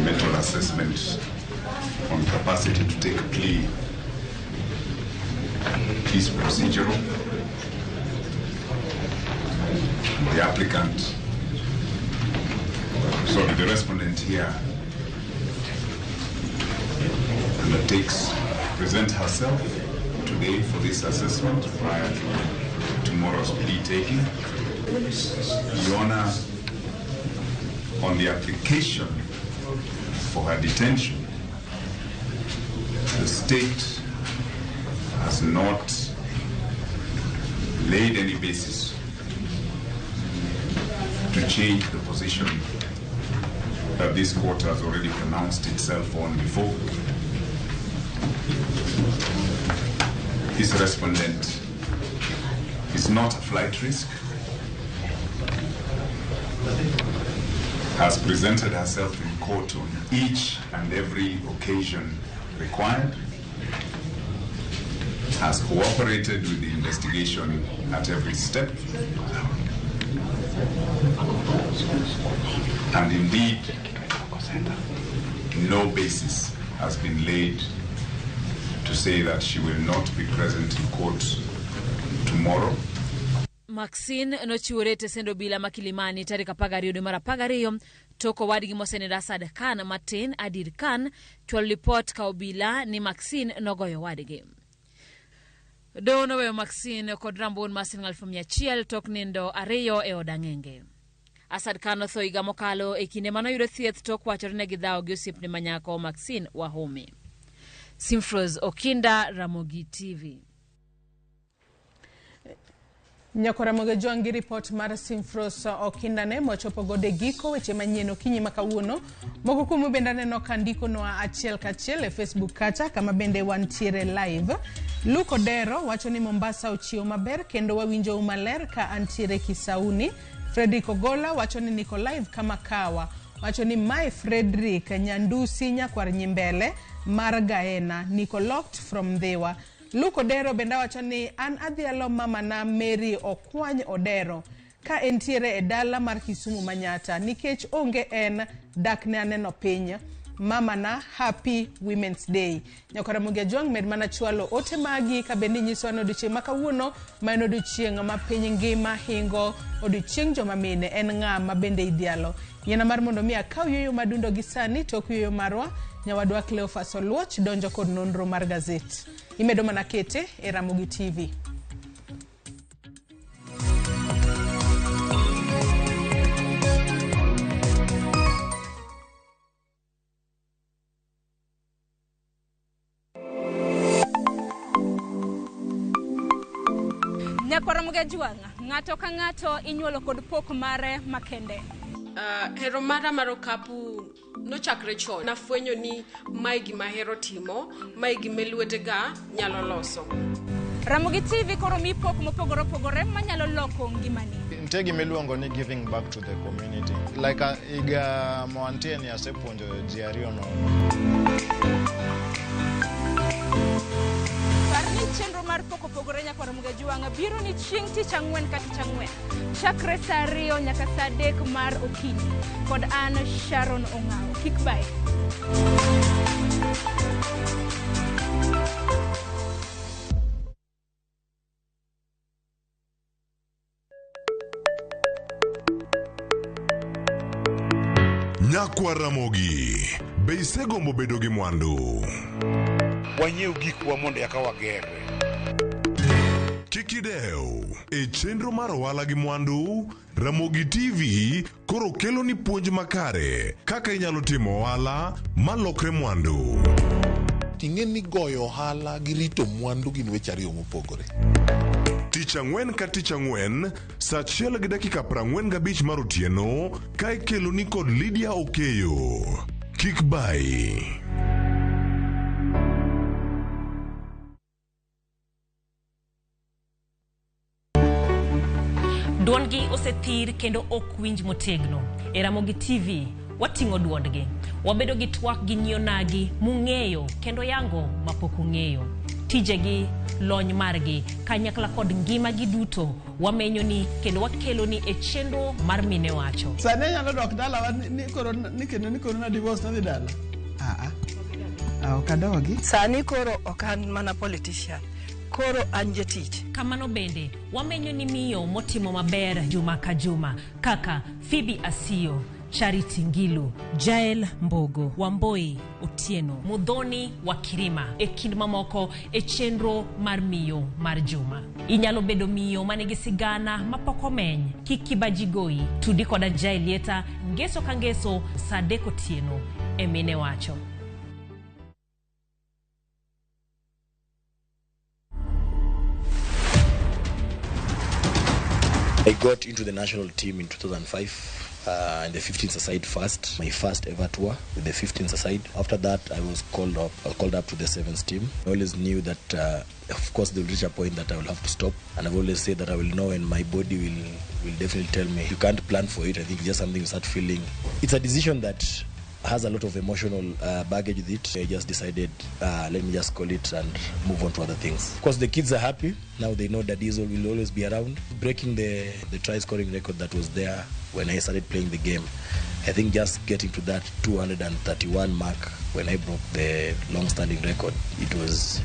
Mental assessment on capacity to take plea is procedural. The applicant, sorry, the respondent here undertakes present herself today for this assessment prior to tomorrow's plea taking. Your Honor, on the application for her detention, the state has not laid any basis to change the position that this court has already pronounced itself on before. This respondent is not a flight risk, has presented herself in court on each and every occasion required, has cooperated with the investigation at every step, and indeed no basis has been laid to say that she will not be present in court tomorrow. Maxine nochiwore e tesend obila ma Kilimani tarik 12 dwe mar 12 tok owadgi mosenindo Asad Khan matin Adir Khan chwalo lipot ka obila ni Maxine nogoyo owadgi. Doho noweyo Maxine kod rambun mar siling 100,000 tok nindo ariyo e od ang'enge. Asad Khan notho higa mokalo e kinde mane oyudo thieth tok wachore ne gidhawo gi osiepne ma nyako Maxine Wahome. Simfros Okinda, Ramogi TV. Nyako Ramogi Ojwang' gi ripot mar Simfros Okinda ne mwachopo godo e giko weche manyien okinyi ma kawuono. Moko kuomu bende aneno ka ndikonwa achiel kachiel e Facebook kacha kama bende wantiere live. Luke Odero wacho ni Mombasa ochiew maber kendo wawinjou maler ka antiere Kisauni. Fredrick Ogola wacho ni niko live kama kawa. Wacho ni mae Fredrick Nyandusi nyakwar Nyimbele mar Gaena. Niko locked from Ndhiwa. Luke Odero bende wacho ni an adhialo mamana Mary Okwany Odero ka entiere e dala mar Kisumu Manyata nikech onge en dak ne aneno piny. Mamana happy Women's Day. Nyako Ramogi Ajwang' med mana chwalo ote magi ka bende inyisowa ni odiochieng' ma kawuono ma en odiochieng' ma piny ngima hingo odiochieng' joma mine en ng'a ma bende idhialo. Yiena mar mondo mi akaw yueyo madundo gi sani tok yueyo marwa nyawadwa Cleophas Oluoch donjo kod nonro mar gazet. Imedo mana kete e Ramogi TV. Nyakwar Ramogi Ajwang', ng'ato ka ng'ato inyuolo kod pok mare makende. Hero mara mar okapu nochakre chon. Nafwenyo ni mae gima ahero timo, mae gima lwetega nyalo loso. Ramogi TV koro mi pok mopogore opogore manyalo loko ngimani. Nitie gima iluongo ni giving back to the community. Like higa mawantie ni asepuonjo ji ariyo nono. Par ni chenro mar pok opogore nyakwar Ramogi Ajwang' biro ni chieng' tich ang'wen ka tich ang'wen chakre saa 2 nyaka saa 3 mar okinyi kod an Sharon Ong'awo. Kik bayi. Nyakwar Ramogi, be isegombo bedo gi mwandu? Wanyiew gikwa mondo eka wagerre. Kik idew, e chenro mar ohala gi mwandu, Ramogi TV koro kelo ni puonj makare kaka inyalo timo ohala malokre mwandu. Ting'e ni goyo ohala gi rito mwandu gin weche ariyo mopogore. Tich ang'wen ka tich ang'wen, saa 1:45 mar otieno, ka ikeloni kod Lydia Okeyo. Kik bayi. Duondgi osethir kendo ok winj motegno. E Ramogi TV, wating'o duondgi. Wabedo gi twak gi nyionagi mung'eyo kendo yango mapok ung'eyo. Tijegi, lony margi, kanyakla kod ngimagi duto wamenyoni kendo wakeloni e chenro mar Mine Wacho. Sani anyalo dok dalawa ni koro ni kendo ni koro na divorce nadhi dala. Ok adogi. Sani koro ok an mana politician. Koro an jatich. Kamano bende, wamenyo ni miyo motimo maber juma ka juma kaka Phoebe Asiyo, Charity Ngilu, Jael Mbogo, Wamboi Otieno, Muthoni wa Kirima e kind mamoko e chenro mar miyo mar juma. Inyalo bedo miyo manigi sigana mapok omeny. Kik kibaji goyi. Tudi koda Jael Lieta ngeso ka ngeso saa 3 otieno e Mine Wacho. I got into the national team in 2005 in the 15s aside first, my first ever tour with the 15s aside. After that, I was called up to the 7s team. I always knew that, of course, there will reach a point that I will have to stop. And I've always said that I will know, and my body will definitely tell me. You can't plan for it. I think it's just something you start feeling. It's a decision that has a lot of emotional baggage with it. I just decided, let me just call it and move on to other things. Of course, the kids are happy. Now they know that Diesel will always be around. Breaking the try-scoring record that was there when I started playing the game. I think just getting to that 231 mark when I broke the long-standing record, it was,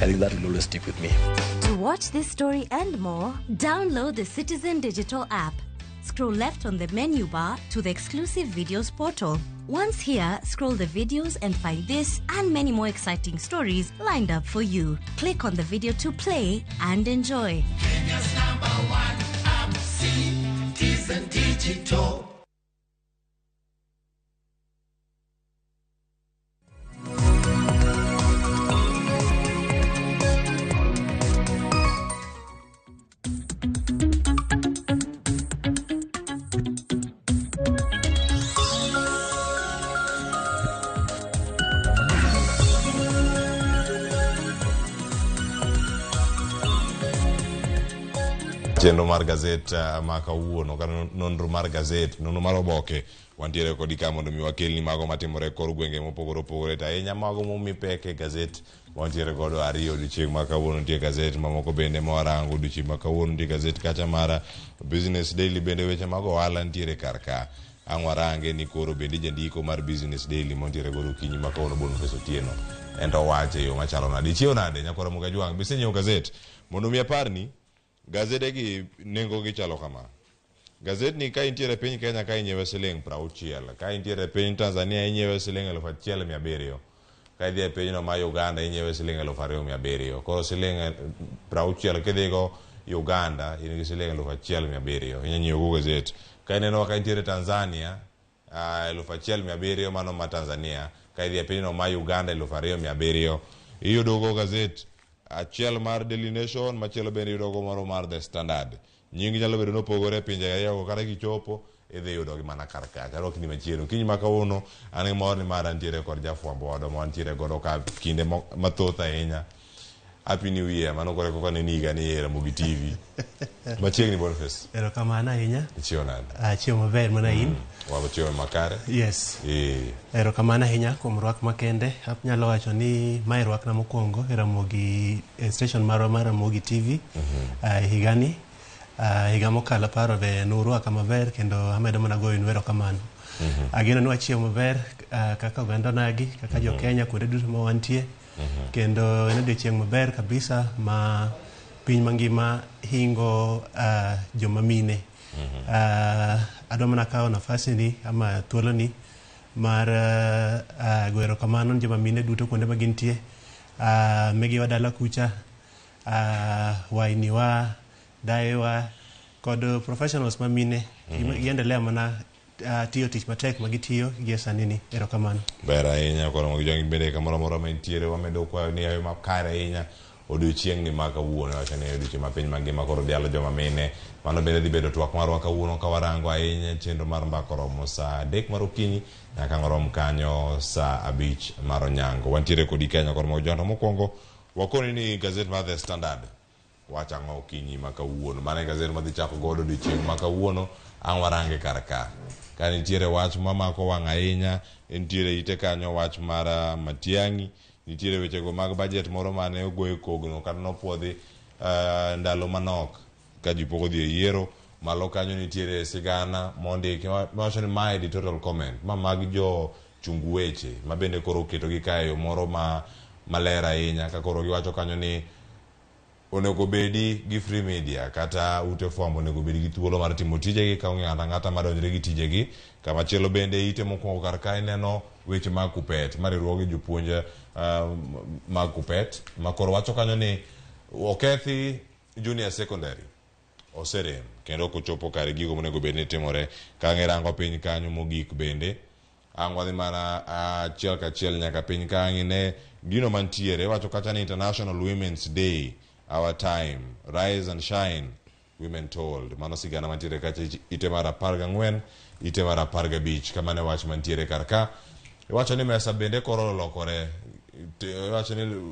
I think that will always stick with me. To watch this story and more, download the Citizen Digital app. Scroll left on the menu bar to the exclusive videos portal. Once here, scroll the videos and find this and many more exciting stories lined up for you. Click on the video to play and enjoy. Kenya's number one app, Citizen Digital. Chenro mar gazet ma kawuono kata nonro mar gazet, nonro mar oboke wantiere kodi ka mondo mi wakelni mago matimore e kor gwenge mopogore opogore to ahinya mago momi pek e gazet wantiere godo ariyo odiochieng' ma kawuono. Nitie gazet mamoko bende mawarango odiochieng' ma kawuono. Nitie gazet kacha mar Business Daily bende weche mag ohala nitiere kar ka. Ang' warange ni koro bende jandiko mar Business Daily montiere godo okinyi ma kawuono Boniface Otieno en to owacho e yo machalo nade. Ichiew nade nyakwara Mugajwang'? Be isenyiewo gazet? Mondo mi aparni gazede gi nengo gi chalo kama. Gazet ni ka intiere piny Kenya ka inyiewe siling 60, ka intiere piny Tanzania inyiewe siling 1700, ka idhi e pinyno ma Uganda inyiewe siling 2700. Koro siling 60 kidhigo Uganda in gi siling 1700 inya nyiewo go gazet. Ka ineno ka intiere Tanzania 1700 mano ma Tanzania, ka idhi e pinyno ma Uganda 2700 iyudo go gazet achiel mar Daily Nation, machielo bende iyudo go moro mar The Standard. Nying nyalo bedo nopogore e pinje ariyogo, kata kichopo idhi yudogi mana kar kacha. Arwakni machiegni. Okinyi ma kawuono an gi mor ni mar antiere kod jafwambo wadwa ma wantiere godo ka kinde mathoth ahinya. Happy New Year. Mano koro kaka neni higa ni e Ramogi TV. Machiegni Boniface. Erokamano ahinya. Ichiewo nade? Achiewo maber mana in. Wachiewo makare. Yes. Erokamano ahinya kuom rwak makende. Anyalo wacho ni mae rwakna mokwongo e Ramogi, e station marwa mar Ramogi TV higani. Higa mokalo aparo be nurwaka maber kendo amedo mana goyonu erokamano. Ageno ni wachiewo maber kaka oganda onagi, kaka jo Kenya kuonde duto ma wantie. Kendo en odiochieng' maber kabisa ma piny mangima hingo joma mine. Adwa mana kawo nafasi ni ama thuolo ni mar goyo erokamano ne joma mine duto kuonde ma gintie. Megiwa dala kucha, wainiwa, dayewa kod professionals ma mine. Giendelea mana tiyo tich matek ma gitiyo gi sani ni. Erokamano. Ber ahinya koro mag bende kamoro amora ma intiere wamedo kwayo ni ayo makare ahinya odiochieng' ni ma kawuono wacho ni odiochieng' ma piny mangima koro dhialo joma mine. Mano bende dhi bedo twak marwa kawuono ka warango ahinya chenro mar mbaka oromo saa 3 mar okinyi nyaka ang' orom kanyo saa 5 mar onyango. Wantiere kodi Kenya koro mag jonto mokwongo wakoni ni gazet mar The Standard wacho ang'o okinyi ma kawuono. Mano e gazet madhi chako godo odiochieng' ma kawuono ang' warange kar ka. Ka nitiere wach mamako wang' ahinya, nitiere ite kanyo wach mar Matiang'i, nitiere wechego mag budget moro mane ogoye kogno kata nopuodhi ndalo manok ka ji pok odhi e yiero. Malo kanyo nitiere sigana mondiki mawacho ni ma editorial comment ma mag jo chung weche ma bende koro oketogi kae e yo moro ma maler ahinya ka koro giwacho kanyo ni onego bedi gi free media kata ute fwambo onego bedi gi thuolo mar timo tijegi ka onge ng'ato ang'ata madonjre gi tijegi. Kamachielo bende ite mokwongo kar ka ineno weche mag Kuppet ma riwruoge jopuonj mag Kuppet ma koro wacho kanyo ni okethi junior secondary oserem kendo ok ochopo kare gigo monego bed ni timore. Ka irango piny kanyo mogik bende ang' wadhi mana achiel kachiel nyaka piny ka ang' ine gino mantiere. Iwacho kacha ni International Women's Day, our time, rise and shine, women told. Mano sigana mantiere kacha ite mar 14, ite mar 15. Kamano e wach mantiere kar ka. Iwacho ni mesa bende koro olokore. Iwacho ni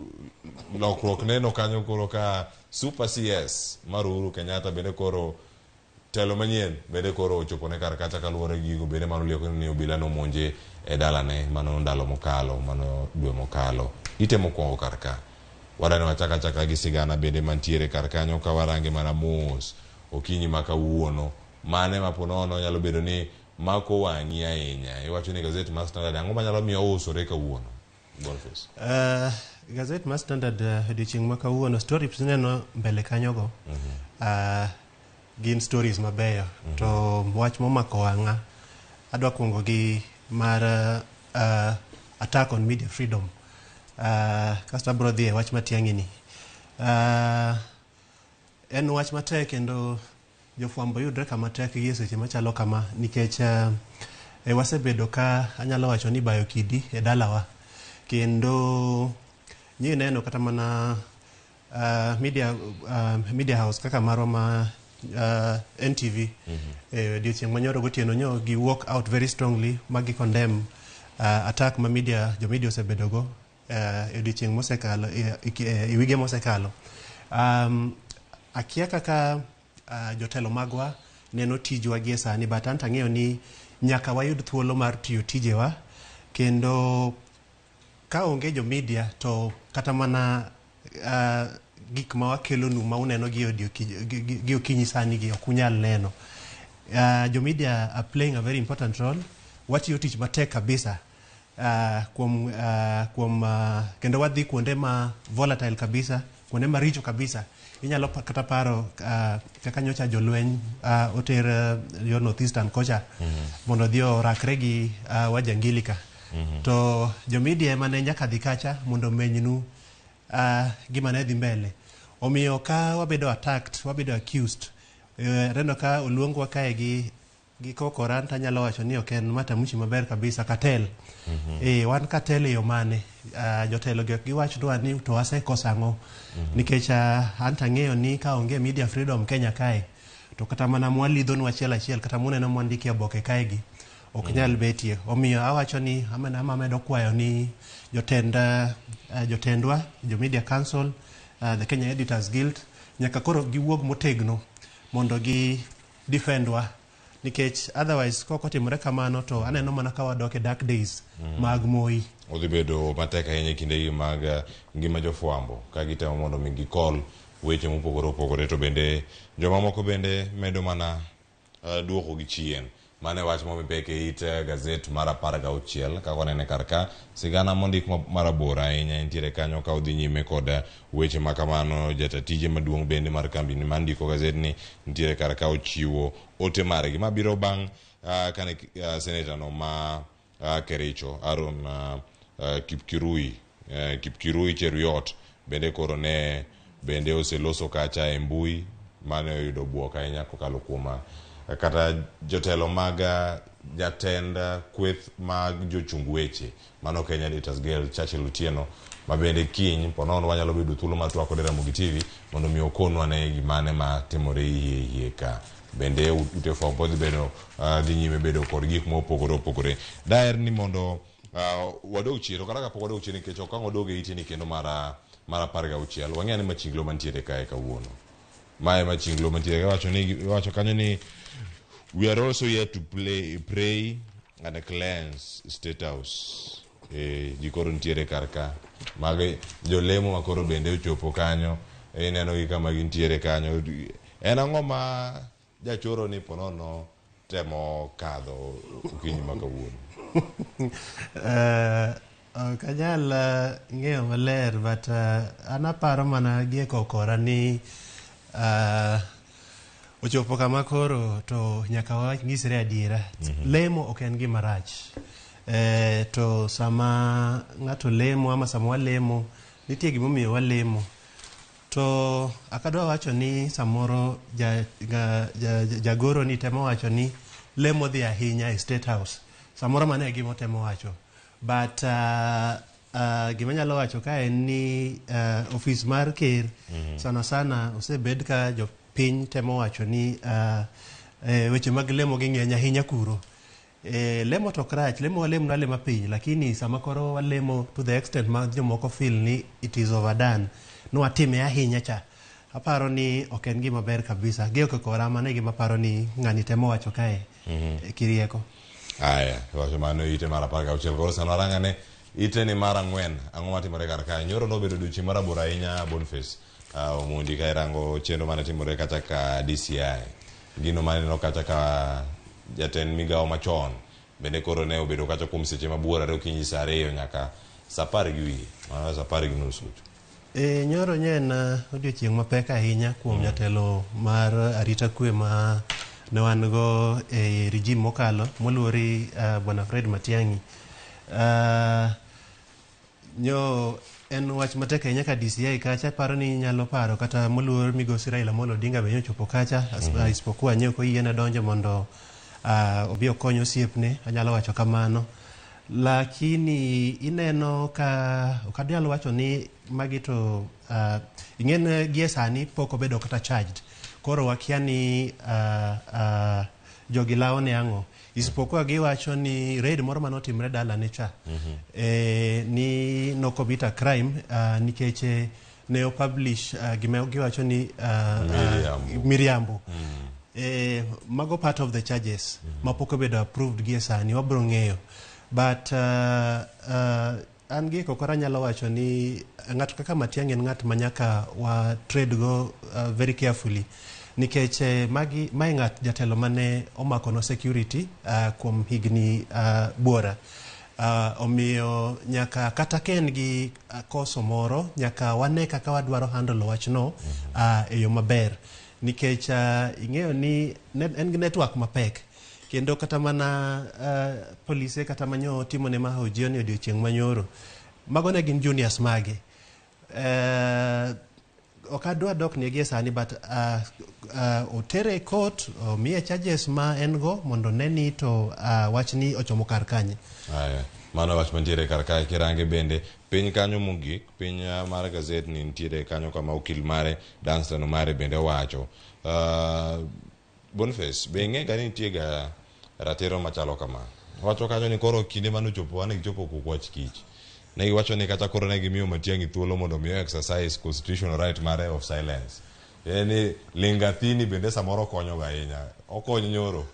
lokruok neno kanyo koro ka Super CS mar Uhuru Kenyatta bende koro telo manyien bende koro ochopone kar kacha kaluwore gi gigo bende mano olieko ni obila nomonje e dalane mano ndalo mokalo, mano dwe mokalo. Ite mokwongo kar ka. Wadani wachaka achaka gi sigana bende mantiere kar kanyo ka warange mana mos okinyi ma kawuono. Mane ma po nono nyalo bedo ni mako wang'i ahinya. Iwacho ni gazet mar Standard ang'o manyalo miyo ousore kawuono? Boniface. Gazet mar Standard odiochieng' ma kawuono stories neno mbele kanyogo. Gin stories mabeyo. To wach momako wang'a adwa kuongo gi mar attack on media freedom. Kasto abro dhi e wach Matiang'i ni. En wach matek kendo jofwambo yudre kama tek gi e seche machalo kama nikech wasebedo ka anyalo wacho ni bayo kidi e dalawa kendo nyi neno kata mana media house kaka marwa ma NTV odiochieng' manyoro gotieno nyo gi walk out very strongly ma gi condemn attack ma media jo media osebedo go e odiochieng' mosekalo e wige mosekalo. Akia kaka jotelo magwa neno tijwa gie sani, but anto ang'eyo ni nyaka wayud thuolo mar tiyo tijewa kendo ka onge jo media to kata mana gik ma wakelonu ma uneno gi okinyi sani gi ok unyal neno. Jo media are playing a very important role. Watiyo tich matek kabisa kuom kendo wadhi kuonde ma volatile kabisa, kuonde maricho kabisa. Inyalo kata paro kaka nyocha jolweny oter yo North Eastern kocha mondo odhi orakre gi wajangili ka. To jo media ema ne nyaka dhi kacha mondo omenynu gima ne dhi mbele. Omiyo ka wabedo attacked, wabedo accused, aneno ka oluongwa kae gi kokoran tanyalo wacho ni ok en matamshi maber kabisa cartel. Wan cartel e yo mane? Jotelo gi ok giwachnwa ni to wasekoso ang'o. Nikech an tang'eyo ni ka onge media freedom Kenya kae, to kata mana mwalidhonu achiel achiel kata muneno mwandiko e oboke kae gi ok nyal betie. Omiyo awacho ni ama amedo kwayo ni jotend jotendwa, jo Media Council, the Kenya Editors Guild, nyaka koro giwuog motegno mondo gi defendwa nikech otherwise kok otimore kamano to aneno mana ka wadok e dark days mag Moi. Odhi bedo matek ahinya e kindegi mag ngima jofwambo ka gitemo mondo mi gikol weche mopogore opogore to bende jomamoko bende medo mana duoko gi chien. Mano e wach momi pek e it gazet mar 16 kaka wanene kar ka sigana mondik marabora ahinya entiere kanyo ka odhi nyime kod weche ma kamano. Jata tije maduong' bende mar kambi mandiko gazetni nitiere kar ka ochiwo ote margi mabiro bang' kane seneta no ma Kericho Aaron Kipkirui Cheruiyot bende koro ne bende oseloso kacha e mbui mane oyudo buok ahinya kokalo kuom kata jotelo mag jatend kweth mag jochung weche mano Kenya Editors Guild Churchill Otieno ma bende kiny ponono wanyalo bedo thuolo mar twak kode Ramogi TV mondo mi okonwa ne gimane ma timore hie hie ka bende ute fwambo dhi bedo dhi nyime bedo kod gik mopogore opogore. Daher ni mondo wadog chien to kata kapok wadog chien nikech ok ang' wadog e iteni kendo mar 16 wang'e ane machinglo mantiere kae kawuono. Mae machinglo mantiere ka iwacho ni iwacho kanyo ni we are also here to play, pray and cleanse State House. Ji koro nitiere kar ka mag jolemo ma koro bende ochopo kanyo ineno gi kama gintiere kanyo. En ang'o ma jachoro ni ponono temo kadho okinyi ma kawuono? Ok anyal ng'eyo maler but an aparo mana gie kokora ni ochopo kama koro to nyaka wanyisre adiera. Lemo ok en gima rach. To sama ng'ato lemo ama sama walemo nitie gimomiyo walemo. To akadwa wacho ni samoro jagoro ni temo wacho ni lemo dhi ahinya e State House. Samoro mano e gima otemo wacho. But gima anyalo wacho ka en ni ofis mar ker sana sana osebed ka jopiny temo wacho ni weche mag lemo gi ng'eny ahinya kuro. Lemo to ok rach, lemo walemo alema piny, lakini sama koro walemo to the extent ma jomoko feel ni it is overdone, nwatime ahinya cha. Aparo ni ok en gima ber kabisa. Gi ok kora mano e gima aparo ni ng'ani temo wacho kae kirieko. Aya, wacho mano ite mar 16 koro sano warang'ane ite ni mar 4 ang'o matimore kar kae. Nyoro nobedo odiochieng' marabora ahinya Boniface Omondi ka irango chenro mane timore kacha ka DCI. Gino maneno kacha ka jatend migawo machon bende koro ne obedo kacha kuom seche mabuor are okinyi saa 2 nyaka saa 10 gi wiye mano saa 10:30 kucho. E, nyoro nye en odiochieng' mapek ahinya kuom jatelo mar arita kwe ma ne wan go e regime mokalo moluori Bwana Fred Matiang'i. Nyo en wach matek ahinya ka DCI kacha paro ni nyalo paro kata moluor migosi Raila Amolo Odinga be nyochopo kacha isipokuwa nye ok oyiene donjo mondo obi okony osiepne, anyalo wacho kamano. Lakini ineno ka ok anyal wacho ni magi to ing'en gie sani pok obedo kata charged. Koro wakia ni jogi lawo ne ang'o. Isipokuwa giwacho ni raid moro manotimre dalane cha ni no commit a crime nikech ne o publish gima giwacho ni Miriambo. Miriambo. Mago part of the charges mapok obedo approved gie sani wabro ng'eyo but an gi kokora anyalo wacho ni ng'ato kaka Matiang'i en ng'at ma nyaka wa trade go very carefully nikech magi mae ng'at jatelo mane omako no security kuom higni buora. Omiyo nyaka kata ka en gi koso moro nyaka wane kaka wadwaro handle wachno e yo maber nikech ing'eyo ni en gi network mapek kendo kata mana polise kata manyo timone mahojiano e odiochieng' manyoro mago ne gin juniors mage. Ok adwa dok ne gie sani but otere e court omiye charges ma en go mondo ne ni to wachni ochomo kar kanye. Aya, mano wach mantiere kar kae. Kirange bende piny kanyo mogik piny mar gazet ni nitiere kanyo kama okil mare Danstan Omari bende owacho. Boniface, be ing'e ga ni nitie ga ratiro machalo kama? Wacho kanyo ni koro kinde manochopo ane gichopo kukwach kich. Ne giwacho ni kata koro ne gimiyo Matiang'i thuolo mondo mi exercise constitutional right mare of silence. En ni lingathini bende samoro konyo ga ahinya. Okonyo nyoro.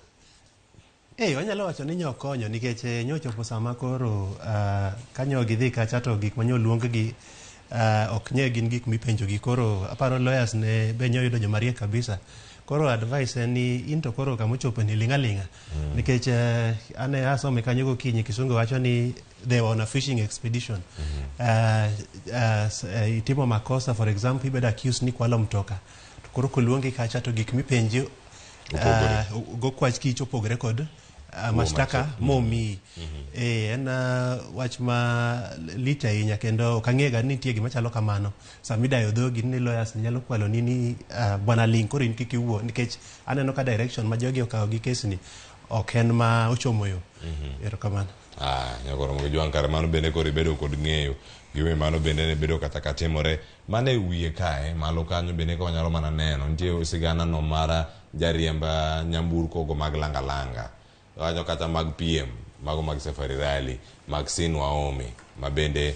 Wanyalo wacho ni nyokonyo nikech nyochopo sama koro kanyo gidhi kacha to gik manyo luong gi ok nye gin gik mipenjo gi koro aparo lawyers ne be nyoyudo joma riek kabisa. Koro advice en ni in to koro kamochopo ni ling' aling'a nikech ane asome kanyo gokinyi kisungu wacho ni they were on a fishing expedition. Itimo makosa, for example ibedo accused ni kwalo mtoka to koro koluongi kacha to gik mipenji go kwach kich opogore kod mashtaka momiyi. En wach ma lich ahinya kendo ok ang'e ga ni nitie gima chalo kamano sama idayo dhogi ni lawyers nyalo kwalo ni ni bwana ling koro in kik iwuo nikech aneno ka direction ma jogi okawo gi kes ni ok en ma ochomo yo. Erokamano. Ah, nyakoro Jwang' kare mano bende koro ibedo kod ng'eyo gimomiyo mano bende ne bedo kata ka timore mano e wiye kae malo kanyo bende ka wanyalo mana neno nitie sigana no mar jariemb nyamburko go mag langalanga kanyo kata mag piem mago mag safari rally Maxine Waome ma bende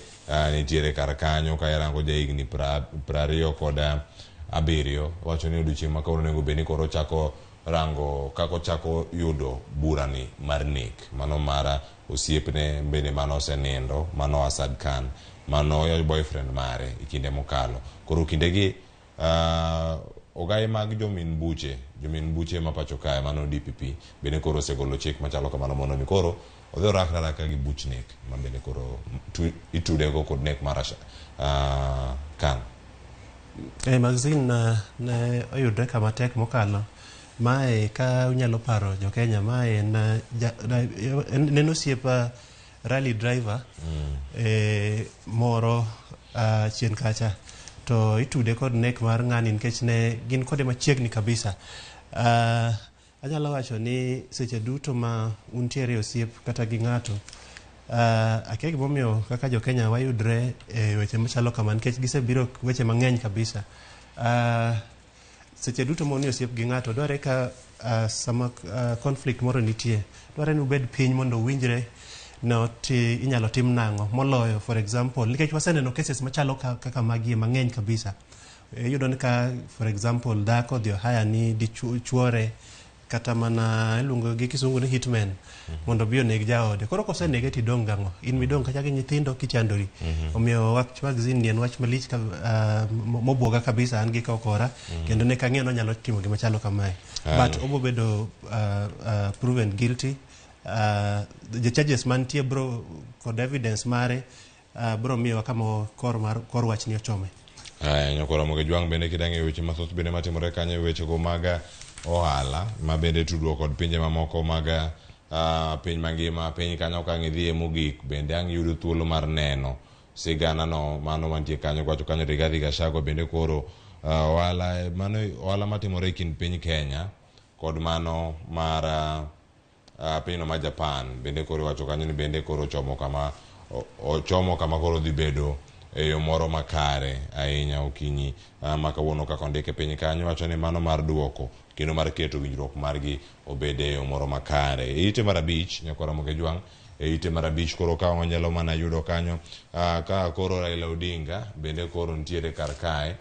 nitiere kar kanyo ka irango jahigni 27 wacho ni odiochieng' ma kawuono onego bed ni koro ochako rango kaka ochako yudo burani mar nek mano mar osiepne bende mano osenindo mano Asad Khan mano boyfriend mare e kinde mokalo. Koro kindegi ogai mag jomin buche ma pacho kae mano DPP bende koro osegolo chik machalo kamano mondo mi koro odhi orakre araka gi buch nek ma bende koro itudego kod nek mar Khan. Maxine ne oyudre kama tek mokalo. Mae ka unyalo paro jo Kenya mae en en osiep rally driver moro chien kacha to itude kod nek mar ng'ani nikech ne gin kode machiegni kabisa. Anyalo wacho ni seche duto ma untiere osiep kata gi ng'ato akia gimomiyo kaka jo Kenya wayudre e weche machalo kama nikech gisebiro weche mang'eny kabisa. Seche duto ma un e osiep gi ng'ato dwarre ka sama conflict moro nitie dwarre ni ubed piny mondo uwinjre no ti inyalo tim nang'o moloyo for example nikech waseneno cases machalo kaka magi mang'eny kabisa. Iyudo ni ka for example dhako odhi ohire ni dichuore kata mana iluongo gi kisungu ni hitman mondo obi oneg jaode. Koro kosenege tidong' gang'o? In midong' kacha gi nyithindo kichandori. Omiyo wach Maxine ni en wach malich ka, mobuoga kabisa an gi kokora kendo ne kang'eyo ni onyalo timo gima chalo kamae. But obo bedo proven guilty. The charges mantie bro kod evidence mare bro miyowa kama kor wachni ochome. Aya, nyakora Ramogi Jwang' bende kidang'e weche mathoth bende matimore kanyo e wechego mag ohala ma bende tudruok kod pinje mamoko mag piny mangima piny kanyo ka ang' idhiye mogik bende ang' iyudo thuolo mar neno sigana no mano mantie kanyo kwacho kanyo Rigathi Gachagua bende koro ohala mano ohala matimore e kind piny Kenya kod mano mar pinyno mar Japan bende koro iwacho kanyo ni bende koro ochomo kama ochomo kama koro dhi bedo e yo moro makare ahinya okinyi ma kawuono kaka ondike piny kanyo wacho ni mano mar duoko kendo mar keto winjruok margi obed e yo moro makare. E ite mar abich nyakwara Ramogi Jwang' e ite mar abich koro ka wanyalo mana yudo kanyo ka koro Raila Odinga bende koro nitiere kar kae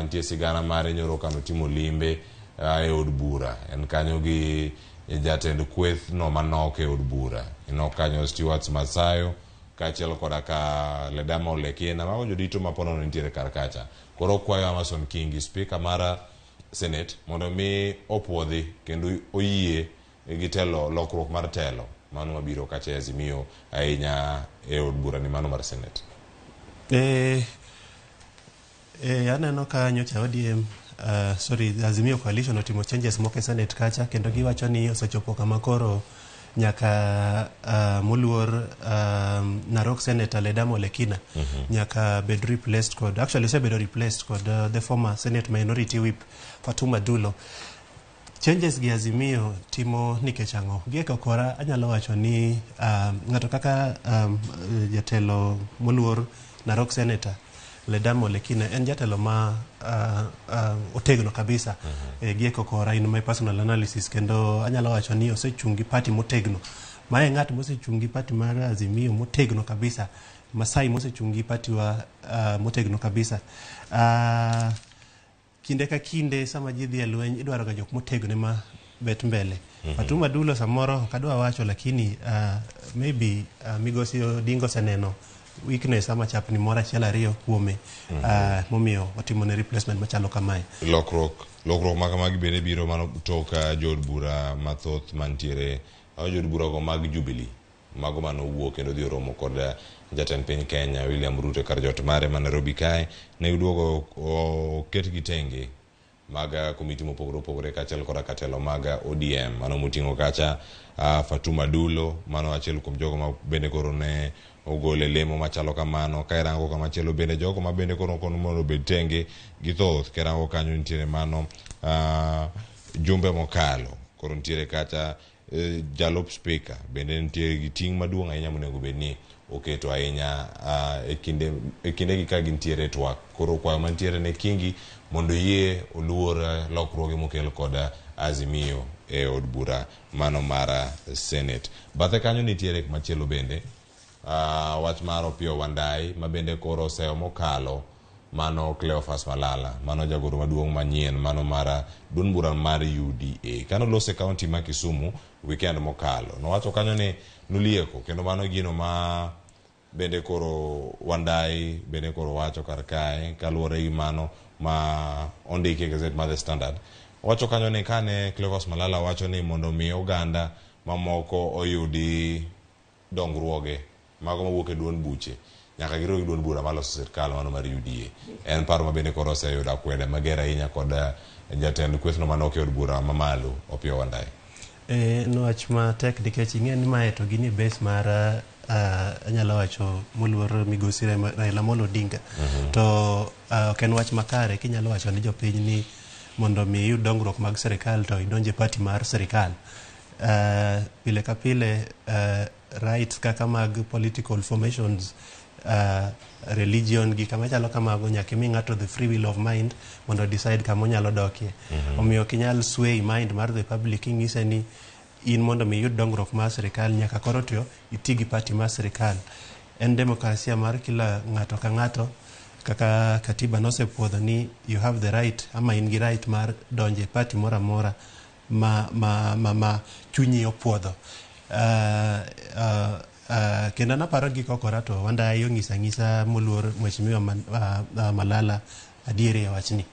nitie sigana mare nyoro kanotimo limbe e od bura en kanyo gi jatend kweth no manok e od bura inok kanyo Stewart Masayo kaachiel koda ka Ledama Olekina mago jodito ma ponono nitiere kar kacha koro okwayo Amason Kingi spika mar Senate mondo mi opuodhi kendo oyie gi telo lokruok mar telo mano mabiro kacha e Azimio ahinya e od bura ni mano mar Senate. Aneno ka nyocha ODM sorry Azimio coalition otimo changes moko e Senate kacha kendo giwacho ni osechopo kama koro nyaka moluor Narok Senator Ledama Olekina nyaka bed replaced kod actually osebedo replaced kod the former Senate Minority Whip Fatuma Dulo. Changes gi Azimio timo nikech ang'o? Gieko kora anyalo wacho ni ng'ato kaka jatelo moluor Narok Senator Ledama Olekina en jatelo ma otegno kabisa gieko kora in my personal analysis kendo anyalo wacho ni osechung' gi party motegno. Mae ng'at mosechung' gi party mar Azimio motegno kabisa. Masai mosechung' gi party wa motegno kabisa. Kinde ka kinde sama ji dhi e lweny idwaro ga jok motegno ema bet mbele. Fatuma Dulo samoro ok adwa wacho lakini maybe migosi Odinga oseneno weakness ama chapni moro achiel ariyo kuome momiyo otimone replacement machalo kamae. Lokruok ma kamagi bende biro mano tok jood bura mathoth mantiere jood bura go mag Jubilee mago manowuok kendo dhi oromo kod jatend piny Kenya William Ruto kar jot mare ma Nairobi kae ne giduogo oketgi tenge mag komiti mopogore opogore kaachiel koda katelo mag ODM mano moting'o kacha Fatuma Dulo mano achiel kuom jogo ma bende koro ne ogole lemo machalo kamano ka irango kamachielo bende jogo ma bende koro kono mondo obed tenge gi thoth ka irango kanyo nitiere mano jumbe mokalo koro nitiere kacha jalup spika bende nitie gi ting' maduong' ahinya monego bed ni oketo ahinya e kindegi ka gintiere e twak koro kwayo mantiere ne Kingi mondo oyie oluor lokruoge mokel kod Azimio e od bura mano mar Senate. Bathe kanyo nitiere machielo bende wach mar Opiyo Wandayi ma bende koro oseyo mokalo mano Cleophas Malala mano jagoro maduong' manyien mano mar duond bura mar UDA. Kano lose e kaunti ma Kisumu weekend mokalo nowacho kanyo ni nolieko kendo mano gino ma bende koro Wandayi bende koro wacho kar kae kaluwore gi mano ma ondiki e gazet mar The Standard. Owacho kanyo ni kane Cleophas Malala wacho ni mondo mi oganda mamoko oyudi dongruoge mago mawuok e duond buche nyaka giriw gi duond bura maloso sirkal mano mar UDA. En paro ma bende koro oseyudo akwede mager ahinya kod jatend kwethno manok e od bura mamalo Opiyo Wandayi. En wach matek nikech ing'e ni mae to ginie base mar anyalo wacho moluor migosi Raila Amolo Odinga. To ok en wach makare kinyalo wacho ni jopiny ni mondo mi iyud dongruok mag sirikal to idonje e party mar sirikal. Pile ka pile rights kaka mag political formations religion gi kama chalo kamago nyaka imi ng'ato the free will of mind mondo decide kama onyalo dokie. Omiyo ok inyal sway mind mar the public ing'ise ni in mondo mi iyud dongruok mar sirikal nyaka koro to iti gi party mar sirikal. En demokrasia mar kila ng'ato ka ng'ato kaka katiba nosepuodho ni you have the right ama in gi right mar donjo e party moro amora ma chunyi opuodho. Kendo naparo gi kokora to Wandayi ong'iso ang'isa moluor Mheshimiwa Malala adieri e wachni.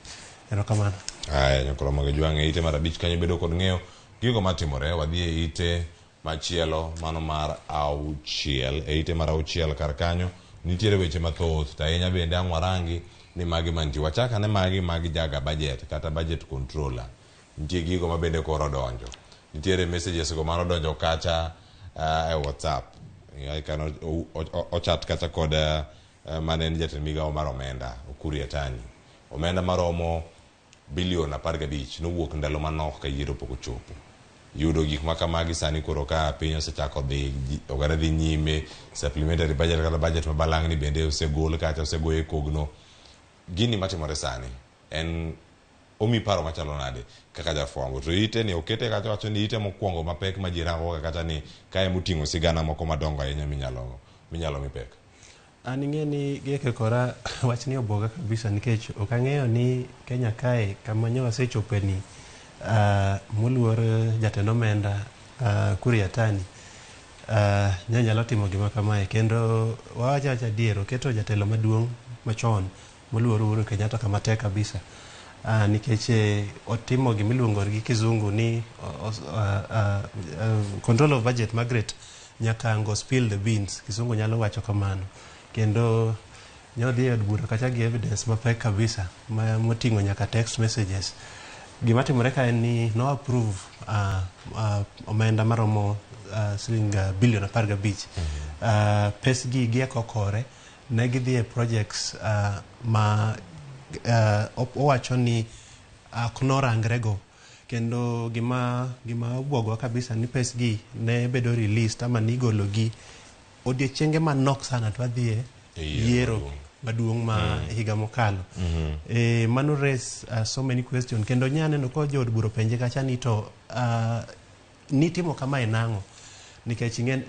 Erokamano. Aya, nyakoro Ramogi Jwang' e ite mar abich kanyo bedo kod ng'eyo gigo matimore wadhi e ite machielo mano mar auchiel e ite mar auchiel kar kanyo nitiere weche mathoth to ahinya bende ang' warangi ni magi mantie. Wachak ane magi mag jaga budget kata budget controller. Nitie gigo ma bende koro odonjo. Nitiere messages go manodonjo kacha e WhatsApp. Kano ochat kacha kod mane en jatend migawo mar omenda Ukur Yatani. Omenda maromo bilion 15 nowuok ndalo manok ka yiero pok ochopo. Yudo gik ma kamagi sani koro ka piny osechako dhi, oganda dhi nyime, supplementary budget kata budget ma balang'ni bende osegol kacha osegoye kogno. Gini matimore sani en omi paro machalo nade kaka jafwambo to ite ni okete kacha wacho ni ite mokwongo mapek ma ji rango ga kacha ni kae moting'o sigana moko madongo ahinya minyalo mi pek. An ing'e ni gieke kora wachni obwoga kabisa nikech ok ang'eyo ni Kenya kae kama nyo wasechope ni moluor jatend omenda Ukur Yatani ne nyalo timo gima kamae kendo wawacho awacha adier oketo jatelo maduong' machon moluor Uhuru Kenyatta kama tek kabisa nikech otimo gimiluongo gi kizungu ni control of budget Margaret Nyakango spill the beans, kizungu nyalo wacho kamano kendo nyodhi e od bura kacha gi evidence mapek kabisa moting'o nyaka text messages. Gima timore ka en ni no approve omenda maromo siling bilion 15. Pesgi gieko kore ne gidhi e projects ma owacho ni ok norangrego kendo gima obwogowa kabisa ni pesgi ne bedo released ama nigologi odiechienge manok sana to wadhi e yiero maduong' ma higa mokalo. Mano raise so many questions kendo nya neno ko jood bura openje kacha ni to nitimo kamae nang'o nikech ing'e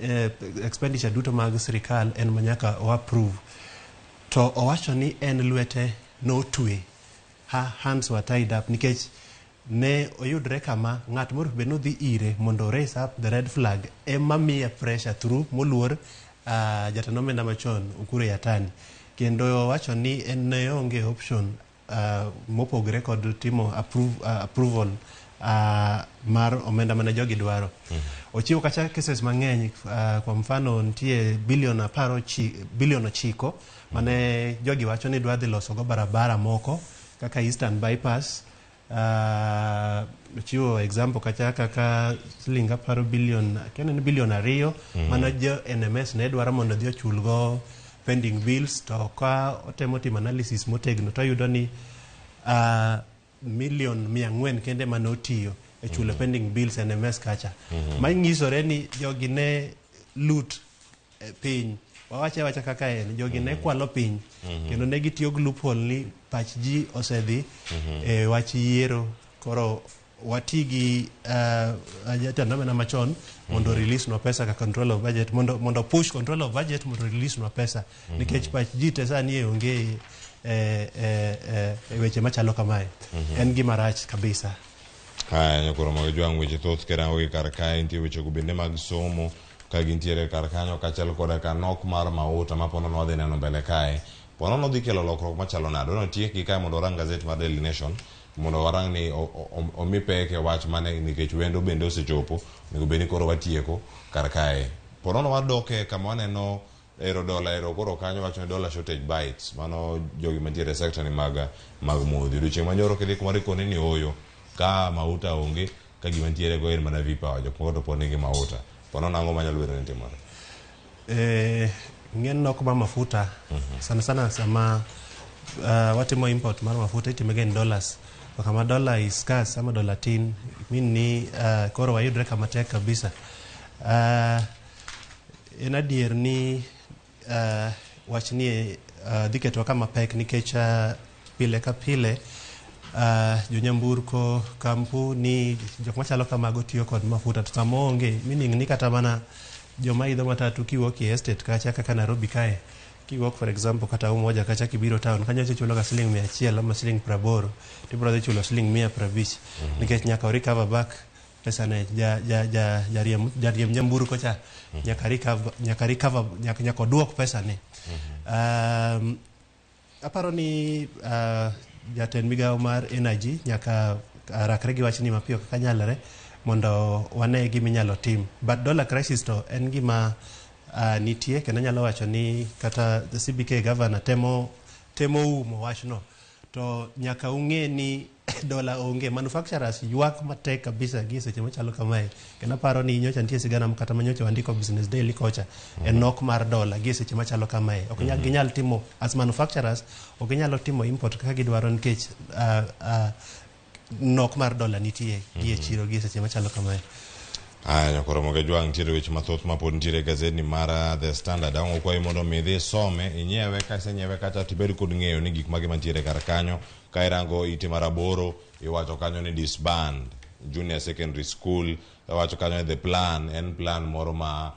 expenditure duto mag sirikal en manyaka o approve to owacho ni en lwete notwe, her hands were tied up nikech ne oyudre kama ng'at moro be nodhi ire mondo raise up the red flag ema miye pressure through moluor jatend omenda machon Ukur Yatani kendo owacho ni en ne onge option mopogre kod timo approval mar omenda mane jogi dwaro. Ochiwo kacha cases mang'eny kwa mfano nitie bilion 9 mane jogi wacho ni dwa dhi loso go barabara moko kaka Eastern Bypass. Ochiwo example kacha kaka siling 10 bilion kendo ni bilion 2 mane jo NMS ne dwaro mondo dhi ochulgo pending bills to ka otemo timo analysis motegno to yudo ni milion 400 kende mane otiyo e chulo pending bills NMS kacha. Manyisore ni jogi ne loot piny, wawache awacha kaka en jogi ne kwalo piny kendo ne gitiyo gi loophole ni pach ji osedhi e wach yiero koro wati gi jatend omenda machon mondo release nwa pesa ka control of budget mondo push control of budget mondo release nwa pesa nikech pach ji te sani onge e weche machalo kamae. En gima rach kabisa. Haya nyakoro mag jwang' weche thoth kerango gi kar kae nitie weche go bende mag somo ka gintiere kar kanyo kaachiel koda ka nok mar mauta ma ponono wadhi neno mbele kae. Ponono dhi kelo lokruok machalo nade? Ono tiek gi kae mondo warang gazet mar Daily Nation mondo warang ni omi pek e wach mane nikech wendo bende osechopo onego bed ni koro watieko kar kae. Ponono wadoke kama waneno ero dola ero koro kanyo wacho ni dollar shortage bites mano jogi mantiere e sector ni mag modhi. Odiochieng' manyoro kidhi kumoro ikoni ni ooyo ka mauta onge ka gima ntiere go en mana V-Power jok moko to pod nigi mauta. Ponono ang'o manyalo bedo ni timore? Ng'en nok mar mafuta sana sana sama watimo import mar mafuta itime ga in dollars to kama dollar is scarce ama dollar tin mean ni koro wayudre kama tek kabisa. En adier ni wachni dhi ketowa kama pek nikech pile ka pile jonyamburko kampuni jok machalo kamago tiyo kod mafuta to sama onge meaning ni kata mana joma idho matatu kiwuok e estate kacha kaka Nairobi kae kiwuok for example kata Umoja kacha kibiro town kanyo ichulo ga siling 100 ama siling 80 tibiro dhi chulo siling 150 nikech nyaka o recover back pesa ne jariemb nyamburko cha nyaka recover nyaka oduok pesa ne. Aparo ni jatend migawo mar energy nyaka rakre gi wachni mapiyo kaka nyalore mondo wane gima inyalo tim. But dollar crisis to en gima nitie kendo anyalo wacho ni kata the CBK governor temo temo umo wachno to nyaka ung'e ni dola onge. Manufacturers ywak matek kabisa gi seche machalo kamae, kendo aparo ni nyocha nitie sigana kata manyocha wandiko Business Daily kocha e nok mar dola gi seche machalo kamae. Ok ginyal timo as manufacturers, ok ginyalo timo import kaka gidwaro nikech nok mar dola nitie gi e chiro gi seche machalo kamae. Aya, nyakoro Mogejwang', nitiere weche mathoth ma pod nitiere e gazetni mar The Standard. Ang' okwayi mondo mi idhi some, inyiewe, ka isenyiewe kacha tibed kod ng'eyo ni gik mage mantiere kar kanyo. Ka irango ite mar 8, iwacho kanyo ni disband junior secondary school, iwacho kanyo ni the plan en plan moro ma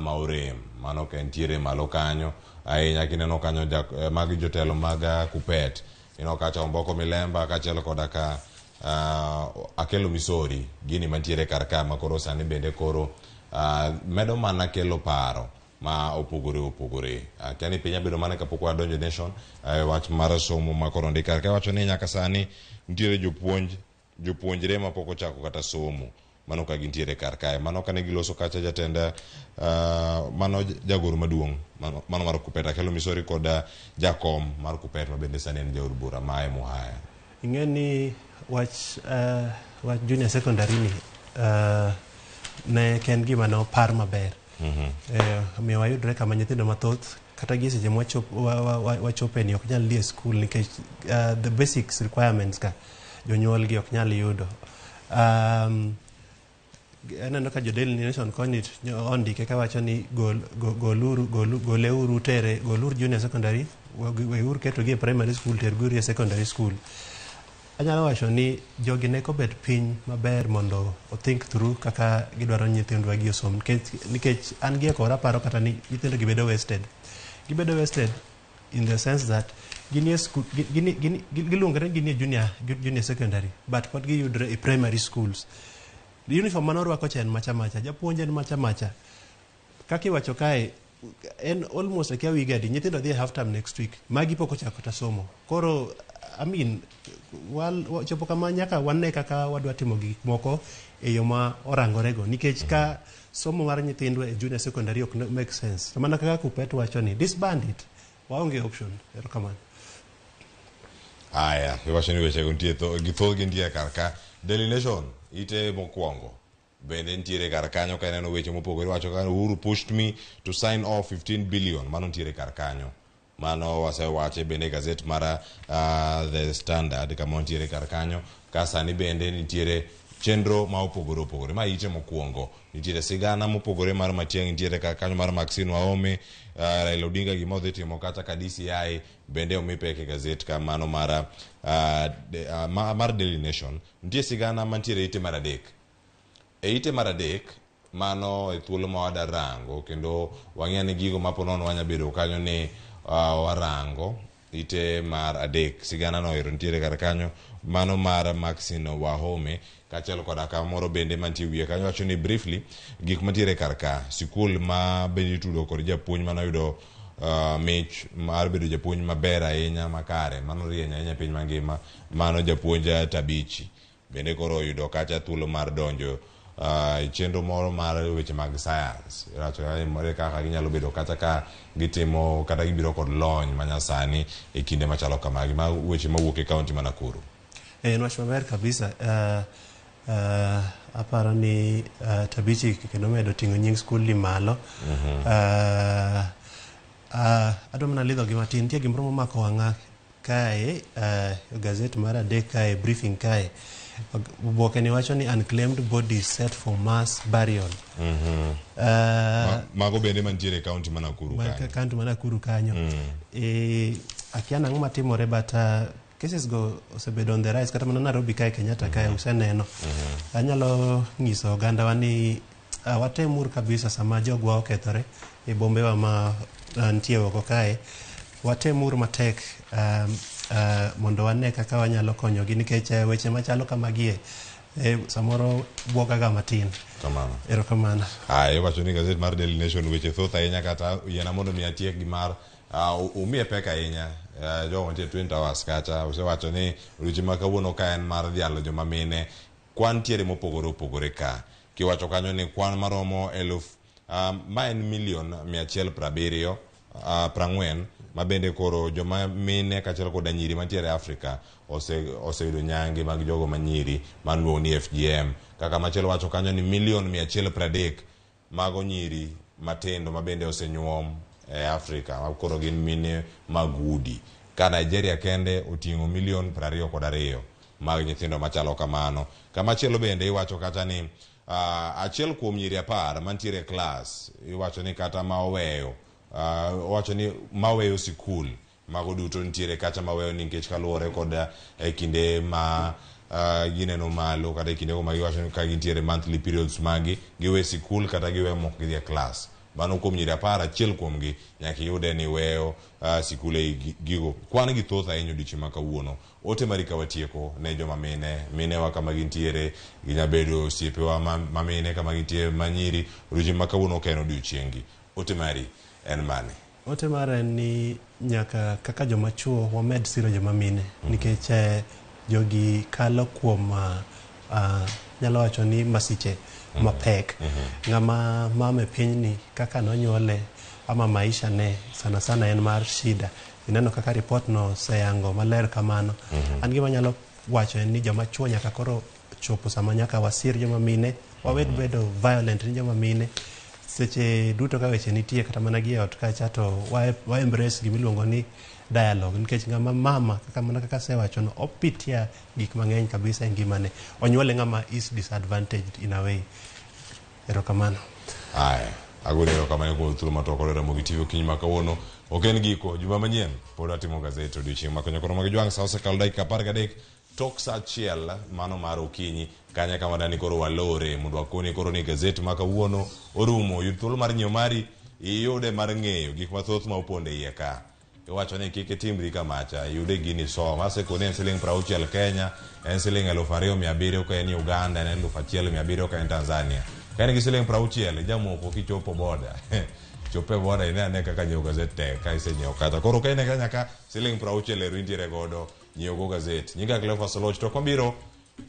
orem. Mano ka entiere malo kanyo. Ahinya kineno kanyo magi jotelo mag Kupet. Ineno kacha Omboko Milemba kaachiel koda ka Akelo Misori, gini mantiere kar ka ma koro sani bende koro medo mana kelo paro ma opogore opogore. Akia ni piny abedo mana kapok wadonjo Nation wach mar somo ma koro ndik kar ka, wacho ni nyaka sani nitiere jopuonjre ma pok ochako kata somo. Mano ka gintiere kar kae. Mano kane giloso kacha jatend mano jagoro maduong' mano mar Kupet Akelo Misori kod jakom mar Kupet ma bende sani en jaod bura ma e Muhaya. Ing'e ni wach junior secondary ni ne en gima ne opar maber. Omiyo wayudre kama nyithindo mathoth kata gi seche mwachope ni ok nyal dhi e skul nikech the basics requirements ka jonyuol gi ok nyal yudo. Aneno ka jo Daily Nation koni ondike kawacho ni goleuru tere goluru junior secondary, weuru ketogi e primary school, tergiuru e secondary school. Anyalo wacho ni jogi ne kobet piny maber mondo o think through kaka gidwaro nyithindwa gi osom, nikech an gi e kora aparo kata ni nyithindo gi bedo wasted. Gibedo wasted in the sense that ginie school, giluongore ni ginie junior secondary, but pod giyudre e primary schools. Uniform mane orwako cha en macha macha, japuonj en macha macha. Kaka iwacho kae, en almost akia wige adi, nyithindo dhi e half term next week, magi pok ochako kata somo. Koro, I mean, chopo kama nyaka wane kaka wadwa timo gik moko e yo ma orangorego, nikech ka somo mar nyithindwa e junior secondary ok make sense. To mana kaka Kupet wacho ni disband it, waonge option. Erokamano. Aya, iwacho ni wechego nitie gi thothgi nitie kar ka. Daily Nation ite mokwongo bende nitiere kar kanyo ka ineno weche mopogore, iwacho ka Uhuru pushed me to sign off 15 billion, mano nitiere kar kanyo. Mano wasewache bende e gazet mar The Standard kama wantiere kar kanyo. Ka sani bende nitiere chenro ma opogore opogore. Ma ite mokwongo nitiere sigana mopogore mar Matiang'i, nitiere kar kanyo mar Maxine Wahome, Raila Odinga gima odhi timo kata ka DCI bende omi pek e gazet ka mano mar mar Daily Nation. Nitie sigana mantiere ite mar 3. E ite mar 3 mano e thuolo ma wada rango kendo wang'eyo ni gigo ma po nono wanya bedo kanyo ni warango ite mar 3 sigana no ero nitiere kar kanyo mano mar Maxine Wahome kaachiel koda kamoro bende mantie wiye kanyo wacho ni briefly gik mantiere kar ka sikul ma bende itudo kod japuonj manoyudo mich mar bedo japuonj maber ahinya makare mano rieny ahinya e piny mangima, mano japuonj Tabichi bende koro oyudo kacha thuolo mar donjo chenro moro mar weche mag science. Iwacho kaka ginyalo bedo kata ka gitimo kata gibiro kod lony manyasani e kinde machalo kamagi ma weche mawuok e kaunti ma Nakuru. En wach maber kabisa. Aparo ni Tabichi kendo medo ting'o nying skul ni malo. Adwa mana lidho gi matin, nitie gimoro momako wang'a kae, gazet mar 3 kae, briefing kae. Oboke ni wacho ni unclaimed bodies set for mass burial. Mago bende mantiere e kaunti ma Nakuru kanyo. Kaunti ma Nakuru kanyo. Akia nang'o matimore, but cases go osebedo on the rise kata mana Nairobi kae, Kenyatta kae useneno. Anyalo nyiso ogandawa ni watemuru kabisa sama jogwa okethore e bombewa ma nitie oko kae, watemuru matek mondo wane kaka wanyalo konyogi nikech weche machalo kamagie samoro buogaga matin. Kamano. Erokamano. Aya, iwacho ni gazet mar Daily Nation weche thoth ahinya kata yiena mondo mi atiek gi mar umiye pek ahinya jogo mantie Twin Towers kacha usewacho ni odiochieng' ma kawuono ka en mar dhialo joma mine, kwan ntiere mopogore opogore ka kiwacho kanyo ni kwan maromo eluf ma en milion 170. 40 ma bende koro joma mine kaachiel koda nyiri mantiere e Afrika oseyudo nyange mag jogo manyiri maluongo ni FGM. Kaka machielo wacho kanyo ni milion 130 mago nyiri matindo ma bende osenyuom e Afrika ma koro gin mine mag udi. Ka Nigeria kende oting'o milion 22 mag nyithindo machalo kamano. Kamachielo bende iwacho kata ni achiel kuom nyiri 10 mantiere e klas iwacho ni kata ma oweyo owacho ni maweyo sikul mago duto nitiere kacha maweyo nikech kaluwore kod e kinde ma gineno malo kata e kinde go ma giwacho ni ka gintiere monthly periods magi giwe sikul kata giwe mok gidhi e klas. Mano kuom nyiri 10 achiel kuomgi nyaka iyude ni weyo sikul e gigo. Kwan gi thoth ahinya odiochieng' ma kawuono. Ote mari ka watieko ne joma mine, minewa kama gintiere, ginya bedo osiepewa ma mine kama gintiere manyiri, odiochieng' ma kawuono ok en odiochieng'gi. Ote mari en mane? Ote mara en ni nyaka kaka joma chuo wamed siro joma mine nikech jogi kalo kuom nyalo wacho ni masiche mapek. Ng'ama mama e pinyni kaka nonyuole ama maisha ne sana sana en mar shida. Ineno kaka report no oseyango maler kamano. An gima anyalo wacho en ni joma chuo nyaka koro chopo sama nyaka wasir joma mine, wawed bedo violent ni joma mine. Seche duto ka weche nitie kata mana gi e ot kacha to wa embrace gimiluongo ni dialogue nikech ng'ama mama kaka mana kaka asewacho no opitia gik mang'eny kabisa e ngimane. Onyuole ng'ama is disadvantaged in a way. Erokamano. Aya, agoni erokamano kuom thuolo ma twak Ramogi TV okinyi ma kawuono. Ok en giko, juma manyien pod atimo gazet odiochieng' ma konyo koro mag jwang' sa osekalo dakika 13 tok sa 1 mano mar okinyi kanya kama dani koro walore mondo wakoni koro ni gazet ma kawuono orumo. Yud thuolo mar nyiewo mari iyude mar ng'eyo gik mathoth ma opondo e iye ka. Iwacho ni kik itimri kamacha, iyude gini som. Asekoni en siling 60 Kenya, en siling 2700 ka en Uganda, en 1700 ka en Tanzania. Ka en gi siling 60 ijamoko kichopo boda. Chopo e boda ine ane kaka nyiewo gazet tek ka isenyiewo kata. Koro ka in e Kenya ka siling 60 ero intiere godo nyiewo go gazet. Nyinga Cleophas Oloch to mabiro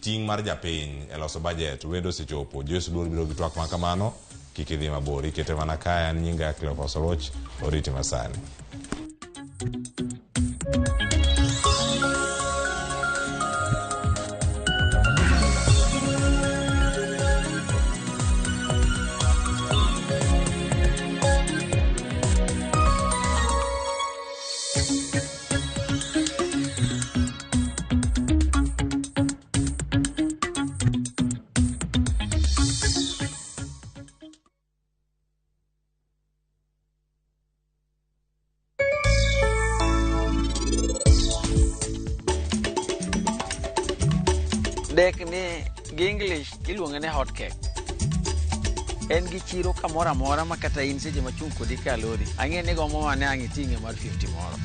ting' mar japiny e loso budget wendo osechopo. Joyce Luor biro gi twak ma kamano. Kik idhi mabor, ikete mana kae. An nyinga Cleophas Oloch, oriti masani. Dek ni gi English iluonge ni hot cake. En gi chiro kamoro amora ma kata in seche machung' kodi ka lori. Ang'e ni gombo mane ang' iting'e mar 50 moro.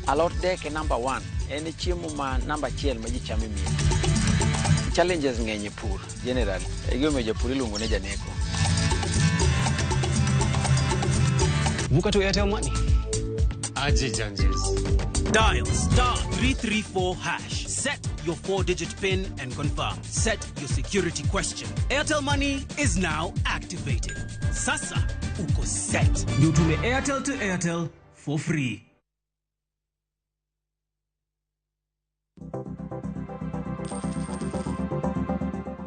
Alot dek e number 1. En e chiemo ma namba 1 ma ji chamo e mier. Challenges ng'eny e pur generally. E gimomiyo japur iluongo ni janeko. Vuka to Airtel Money. Aje Janjes. Dial star 334 hash. Set your 4-digit PIN and confirm. Set your security question. Airtel Money is now activated. Sasa uko set. Utume Airtel to Airtel for free.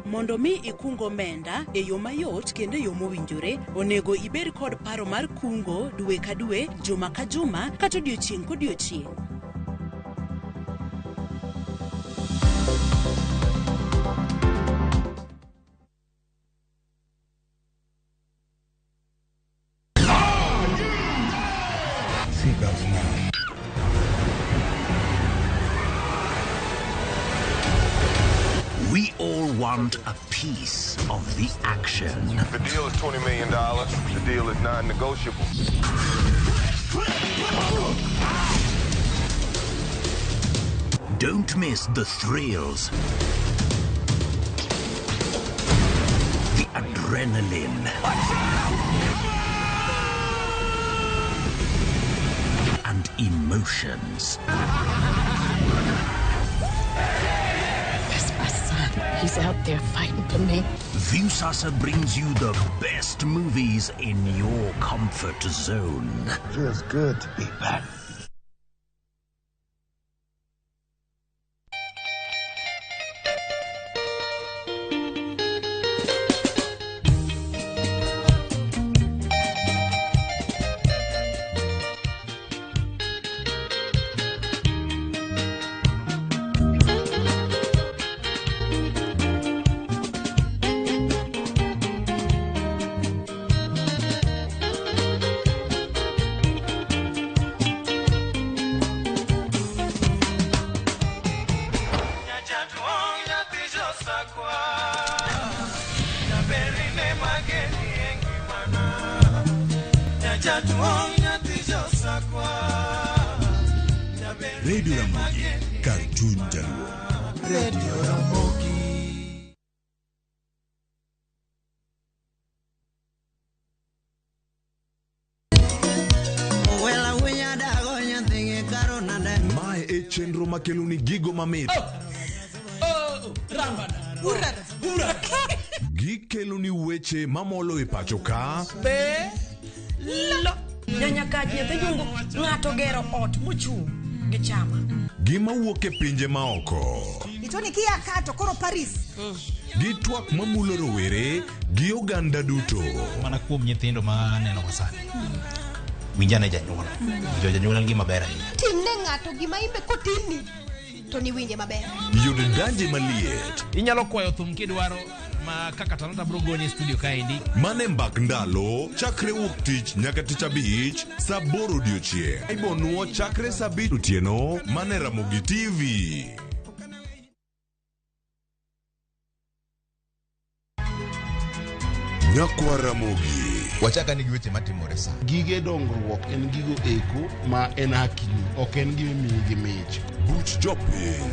Mondo mi ikung omenda e yo mayot kendo e yo mowinjore, onego ibed kod paro mar kungo dwe ka dwe, juma ka juma, kata odiochieng' kodiochieng'. Seatbelts now. We all want a piece of the action. The deal is $20 million. The deal is non-negotiable. Don't miss the thrills, the adrenaline, and emotions. That's my son. He's out there fighting for me. Viusasa brings you the best movies in your comfort zone. Feels good to be back. Radio Ramogi, kar chuny jaluo. Radio Ramogi. Mae e chenro makeloni gigo mamit. Gikeloni weche mamolo e pacho ka. Be lo nyanyakach nyathi jungu ng'ato gero ot mochung' gi chama. Gima wuok e pinje maoko. Itoni kia kato koro Paris. Gi twak mamulo rowere gi oganda duto. Mana kuom nyithindo ma aneno ka sani. Winjane janyuol. Winjo janyuol en gima ber ahinya. Timne ng'ato gima imbe kotimni to niwinje maber. Yud danje maliet. Inyalo kwayo thum kidwaro ma kaka Talanta bro gonye studio kaendi. Mane mbak ndalo chakre wuok tich nyaka tich abich saa 8 odiochieng'. Ibonuo chakre saa 5 otieno mane Ramogi TV. Nyakwa Ramogi. Wachaka ni gi weche matimore sa. Gige dongruok en gigo eko ma en hakini, ok en gima imiyi gi mich. Buch jopiny.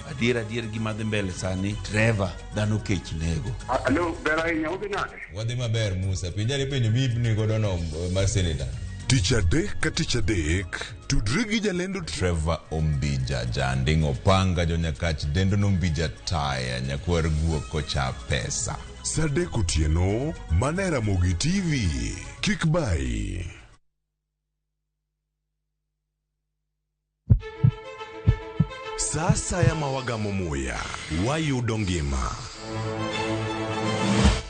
Adier adier gima dhi mbele sani, Trevor, dhano kech nego. Alo, ber ahinya, udhi nade? Wadhi maber Musa, penjani penjo miipni godo no mar senator. Tich adek ka tich adek, tudri gi jalendo Trevor Ombija, janding' opanga jonyakach dendo nombija taya, nyakwar guok kocha pesa. Saa 3 otieno, mane Ramogi TV. Kik bai. Saa asaya ma wagamo muya, wayudo ngima.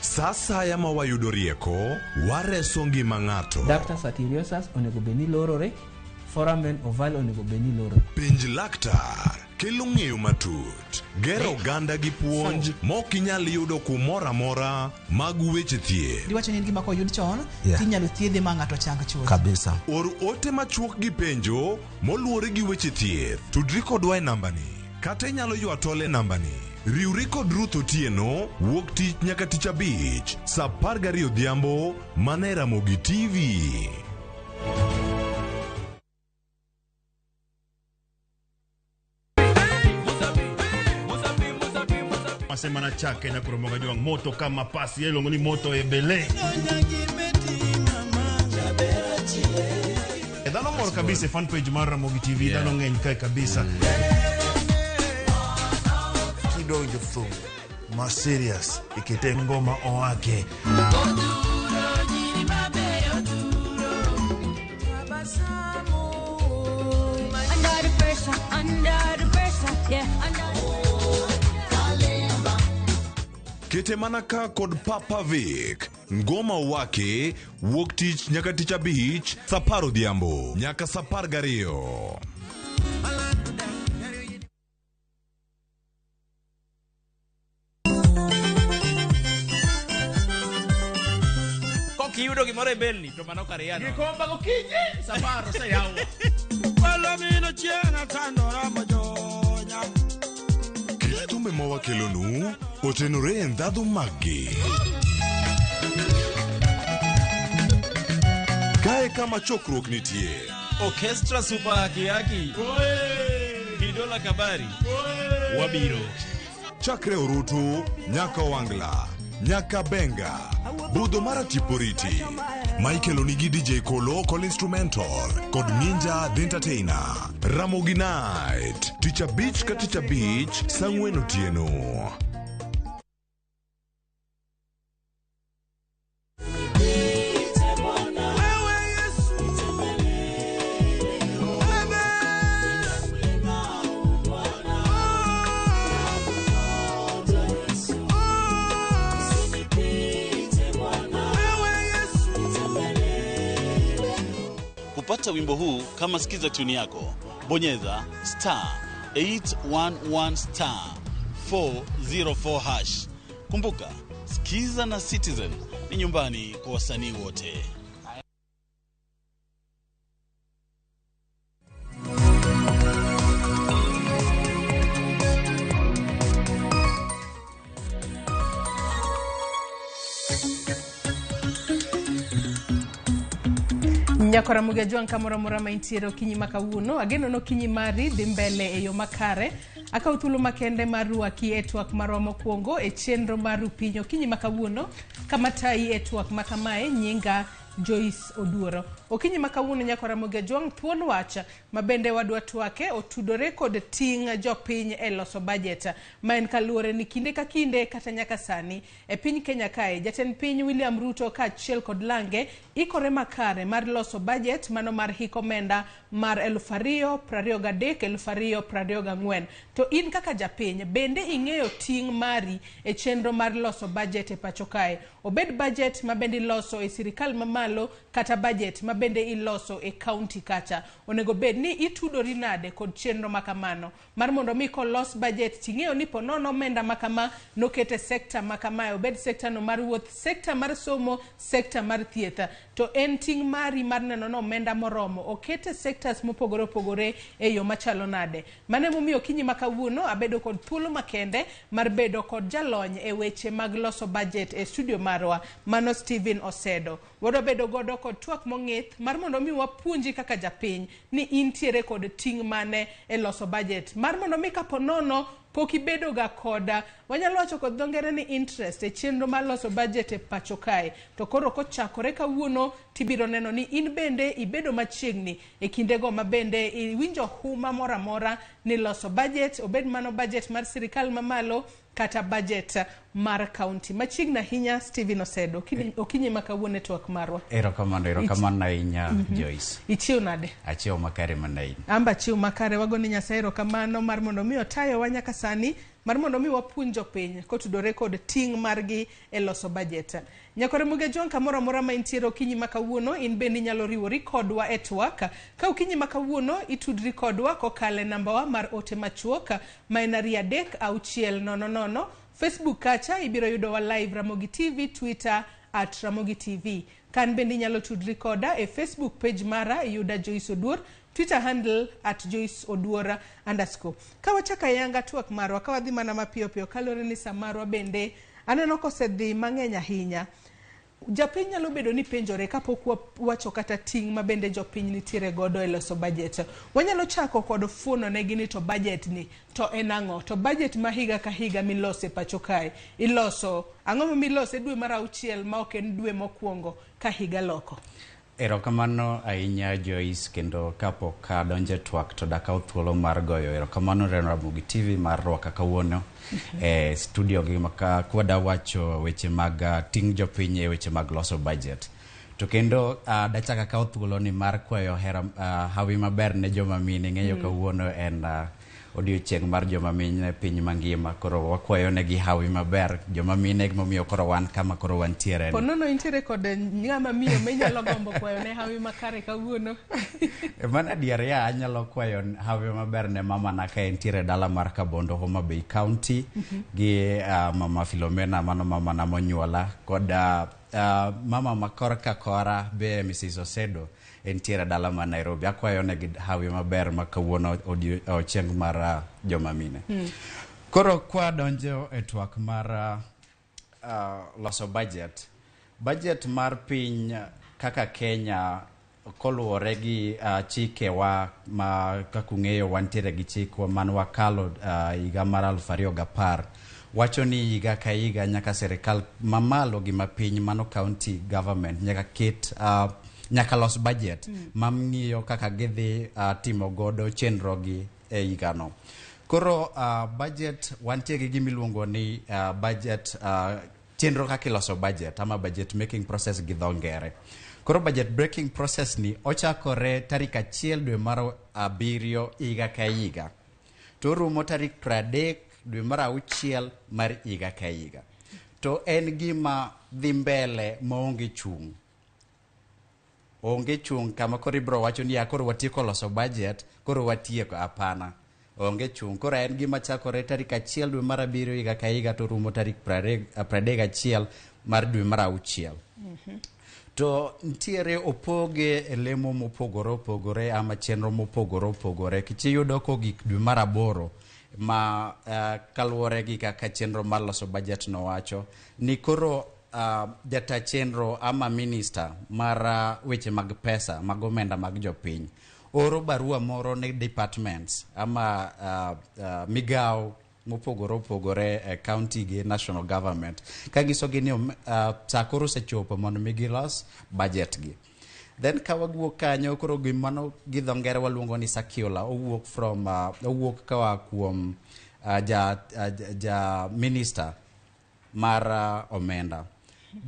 Saa asaya ma wayudo rieko, wareso ngima ng'ato. Ductus arteriosus onego bed ni lorore, foramen ovale onego bed ni lorore. Penj laktar kelo ng'eyo matut, gero oganda gi puonj mok inyal yudo kumoro amora mag weche thieth. Diwacho ni en gima koyud chon, Yeah. tinyalo thiedhe ma ng'ato chang chuth. Kabisa. Or ote machuok gi penjo moluwore gi weche thieth. Tudri kodwa e nambani kata inyalo ywa tol e nambani. Riwri kod Ruth Otieno wuok tich nyaka tich abich saa 12 odhiambo mana e Ramogi TV. Masema na chake na kuromoga jwang moto kama pasi iluongo ni moto ebele. E dhano mor kabisa e fan page mar Ramogi TV, dhano ng'eny kae kabisa. Kidonjo thum ma serious ikete ngoma owake. Under the pressure, under the pressure, yeah, under. Kete mana ka kod Papa Vic. Ngoma wake wuok tich nyaka tich abich saa 10 odhiambo nyaka saa 12. Kok iyudo gimoro e belni to mano kar yano. Gikomba gokinyi safar oseyawo. Palomino chieng' atandora mojonya. Kit thumbe ma wakelonu otenore e ndhadhu maggi. Kae kama chokruok nitie. Orchestra Super Haki Haki. Kidola Kabari. Wabiro. Chakre Orutu, nyaka Wangla, nyaka Benga, budho mar Atiporiti. Michael onigi DJ Kolo kod instrumental kod Ninja the Entertainer. Ramogi Night, tich abich ka tich abich, saa 4 otieno. Kupata wimbo huu kama sikiza tuni yako, bonyeza star 811 star 404 hash. Kumbuka, Sikiza na Citizen ni nyumbani kwa wasanii wote. Nyakora Ramogi kamoro amora ma intiere okinyi ma kawuono ageno nokinyi mari dhi mbele e yo makare. Akawo thuolo makende mar rwaki e twak marwa mokwongo e chenro mar Rupiny okinyi ma kawuono kama tayi e twak ma kamae nyinga Joyce Oduoro. Okinyi ma kawuono Nyakora Ramogi Ajwang' thuon wach ma bende wadwa twake otudore kod ting' jopiny e loso budget ma en kaluwore ni kinde ka kinde kata nyaka sani e piny Kenya kae jatend piny William Ruto kaachiel kod lange ikore makare mar loso budget mano mar hik omenda mar 2023 2024. To in kaka japiny bende ing'eyo ting' mari e chenro mar loso budget e pacho kae, obed budget ma bende iloso e sirikal mamalo kata budget ma bende iloso e county kacha, onego bed ni itudori nade kod chenro makamano mar mondo mi kolos budget ting'eyo ni ponono omenda makama nokete sekta makamae, obed sekta no mar wuoth, sekta mar somo, sekta mar thieth, to en ting' mari mar neno ni omenda moromo okete sectors mopogore opogore e yo machalo nade. Mano emomiyo okinyi ma kawuono abedo kod thuolo makende mar bedo kod jalony e weche mag loso budget e studio marwa, mano Stephen Osedo. Wadwa bedo godo kod twak mong'ith mar mondo mi wapuonji kaka japiny ni intiere kod ting' mane e loso budget, mar mondo mi kapo nono pok ibedo ga koda, wanyalo wacho kod dho ngere ni interest e chenro mar loso budget e pacho kae, to koro kochakore kawuono tibiro neno ni in bende ibedo machiegni e kindego ma bende iwinjo huma moro amora ni loso budget, obed mano budget mar sirikal mamalo kata budget mar county. Machiegni ahinya Stephen Osedo, okinyi ma kawuono e twak marwa. Erokamano, erokamano ahinya Joyce. Ichiew nade? Achiew makare mana in. Amba achiew makare, wagone Nyasaye erokamano mar mondo mi otayowa nyaka sani, mar mondo mi wapuonj jopiny kotudore kod ting' margi e loso budget. Nyakore Ramogi Ajwang' kamoro amora ma intiere okinyi ma kawuono, in bende inyalo riwori kodwa e twak. Ka okinyi ma kawuono itudri kodwa kokalo e nambawa mar ote machuok ma en 2 3 6 0 0. Facebook kacha ibiro yudowa live Ramogi TV, Twitter at Ramogi TV. Kan bende inyalo tudri koda e Facebook page mara iyuda Joyce Oduor, Twitter handle at Joyce Oduor _. Ka wachako ayanga twak marwa, ka wadhi mana mapiyo piyo kaluwore ni sa marwa bende aneno kosedhi mang'eny ahinya. Japiny nyalo bedo ni penjore kapok wacho kata ting' ma bende jopiny nitiere godo e loso budget. Wanyalo chako kod fuono negi ni to budget ni to en ang'o? To budget ma higa ka higa miloso e pacho kae, iloso ang'o milose dwe mar 6 ma ok en dwe mokwongo ka higa loko? Erokamano ahinya Joyce, kendo kapok adonjo e twak to dakaw thuolo mar goyo erokamano ne Ramogi TV mar rwaka kawuono e studio gi kwada wacho weche mag ting' jopiny e weche mag loso budget. To kendo dachak akaw thuolo ni mar kwayo hera hawi maber ne joma mine. Ng'eyo kawuono en odiochieng' mar joma mine piny mangima, koro wakwayo negi hawi maber joma mine momiyo koro wan kama koro wantiere. Ponono intiere kod ng'ama miyo minyalo gombo kwayo ne hawi makare kawuono. Mana adier ya anyalo kwayo hawi maber ne mama na ka entiere dala mar Kabondo, Homa Bay County, gi mama Filomena, mano mama na monyuola, kod mama ma korka kora be Mrs. Osedo entiere dala ma Nairobi. Akwayo negi hawi maber ma kawuono odiochieng' mar joma mine. Koro kwa donjo e twak mar loso budget. Budget mar piny kaka Kenya koluwore gi chikewa ma kaka ung'eyo wantiere gi chikwa man wakalo higa mar 2010 wacho ni higa ka higa nyaka sirikal mamalo gi mapiny mano county government nyaka ket nyaka los budget mang'iyo kaka gidhi timo godo chenro gi e higano. Koro budget wantie gi gimiluongo ni budget chenro kaka iloso budget ama budget making process gi dho ngere. Koro budget breaking process ni ochakore tarik 1 dwe mar 7 higa ka higa to orumo tarik 30 dwe mar 6 mar higa ka higa. To en gima dhi mbele maonge chung'. Onge chung' kama koro ibiro wacho ni "Ah, koro watieko loso budget, koro watieko." Hapana, onge chung'. Koro en gima chakore tarik 1 dwe mar 7 higa ka higa to rumo tarik 31 mar dwe mar 6. To nitiere opoge e lemo mopogore opogore ama chenro mopogore opogore. Kichiyudo kogik dwe mar 8 ma kaluwore gi kaka chenro mar loso budget nowacho ni koro jata chenro ama minister mar weche mag pesa mag omenda mag jopiny oro barua moro ne departments ama migawo mopogore opogore e county gi national government kanyisogi ni sa koro osechopo mondo mi gilos budget gi. Then ka wawuok kanyo, koro gimano gi dho ngere waluongo ni circular owuok from owuok koa kuom ja minister mar omenda.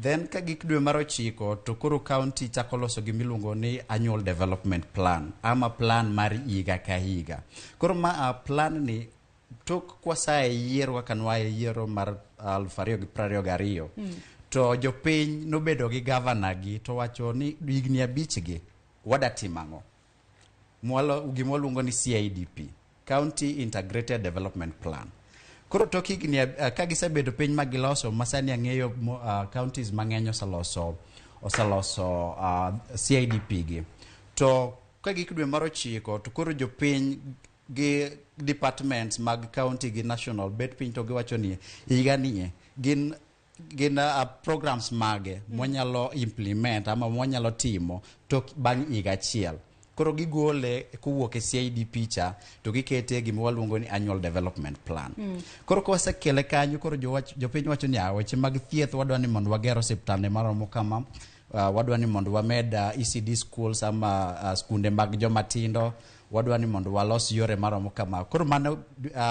Then ka gik dwe mar 9 to koro county chako loso gimiluongo ni annual development plan ama plan mar higa ka higa. Koro ma plan ni tok kwasaye yiero kaka nwaye yiero mar 2022 to jopiny nobedo gi gavana gi to wacho ni higni 5 gi wada timo ang'o. Mwalo gima waluongo ni CIDP, County Integrated Development Plan. Koro tok higni ka gisebedo piny ma giloso, ma sani ang'eyo counties mang'eny oseloso CIDP gi. To ka gik dwe mar 9 to koro jopiny gi departments mag county gi national bet piny to giwacho ni higa ni gin programs mage mwanyalo implement ama mwanyalo timo tok bang' higa achiel. Koro gigole kowuok e CIDP cha to gikete gima waluongo ni annual development plan. Koro kosekele kanyo, koro jopiny wacho ni weche mag thieth wadwa ni mondo wager osiptande maromo kama, wadwa ni mondo wamed ECD schools ama skunde mag joma tindo, wadwa ni mondo walos yore maromo kama. Koro mano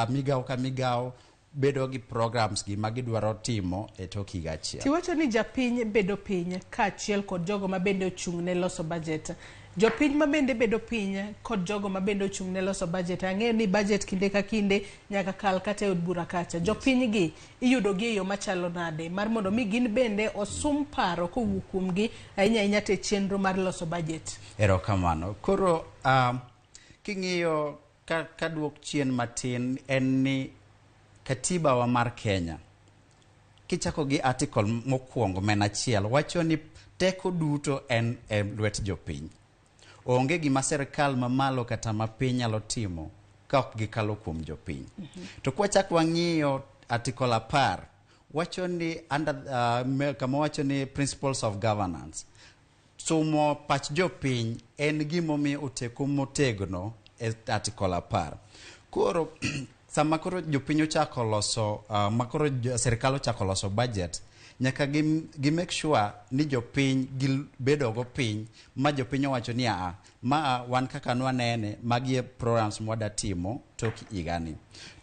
migawo ka migawo bedo gi programs gi ma gidwaro timo e tok higa achiel. Tiwacho ni japiny bedo piny kaachiel kod jogo ma bende ochung' ne loso budget. Jopiny ma bende bedo piny kod jogo ma bende ochung' ne loso budget. Ang'eyo ni budget kinde ka kinde nyaka kal kata e od bura kacha. Jopiny gi iyudo gi e yo machalo nade mar mondo mi gin bende osum paro kowuok kuomgi ahinya ahinya te chenro mar loso budget. Erokamano. Koro king'iyo ka duok chien matin en ni katiba wa mar Kenya kichako gi article mokwongo men achiel wacho ni teko duto en e lwet jopiny. Onge gima sirkal mamalo kata mapiny nyalo timo ka ok gikalo kuom jopiny. To kwachak wang'iyo article 10 wacho ni under kama wacho ni principles of governance, somo pach jopiny en gimomiyo oteko motegno e article 10. Koro sama koro jopiny ochako loso ma koro sirkal ochako loso budget, nyaka gi make sure ni jopiny gi bedo go piny ma jopiny owacho ni ma wan kaka nwanene magi e programs mwada timo tok higani.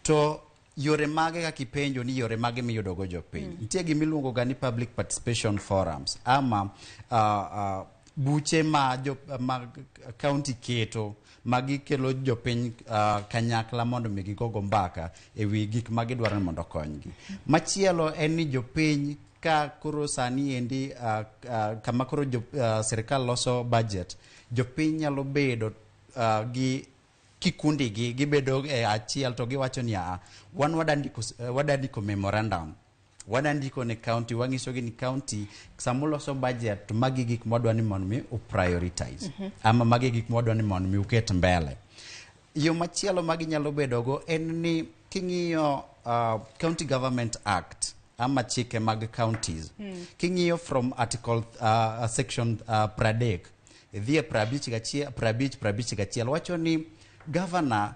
To yore mage kaka ipenjo ni yore mage miyudo go jopiny. Nitie gimiluongo ga ni public participation forums ama buche ma ma county keto ma gikelo jopiny kanyakla mondo mi gigogo mbaka e wi gik ma gidwaro ni mondo okonygi. Machielo en ni jopiny ka koro sani endi kama koro sirkal loso budget, jopiny nyalo bedo gi kikundi gi gibedo e achiel to giwacho ni wan wada ndiko memorandum, wada ndiko ne county, wang'isogi ni county samuloso budget to magi gik mwadwa ni mondo mi u prioritize ama magi gik mwadwa ni mondo mi uket mbele. Yo machielo ma ginyalo bedogo en ni king'iyo County Government Act ama chike mag counties, king'iyo from article section 30 idhi e 51 50 51 wacho ni governor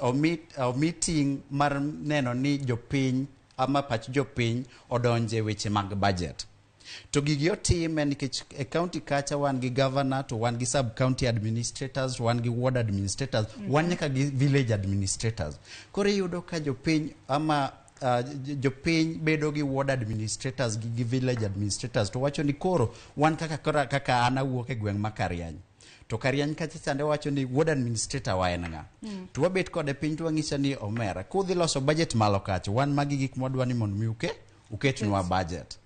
omi ting' mar neno ni jopiny ama pach jopiny odonje weche mag budget. To gigi otime nikech e county kacha wan gi governor to wan gi sub county administrators, wan gi ward administrators, wan nyaka gi village administrators. Koro iyudo ka jopiny ama jopiny bedo gi ward administrators gi village administrators to wacho ni koro wan kaka an awuok e gweng' ma Kariany. To Kariany kacha chande wacho ni ward administrator wa en ng'a. To wabet kode piny to wang'ise ni omera kudhi loso budget malo kacha wan magi gik mwadwa ni mondo mi uketnwa budget.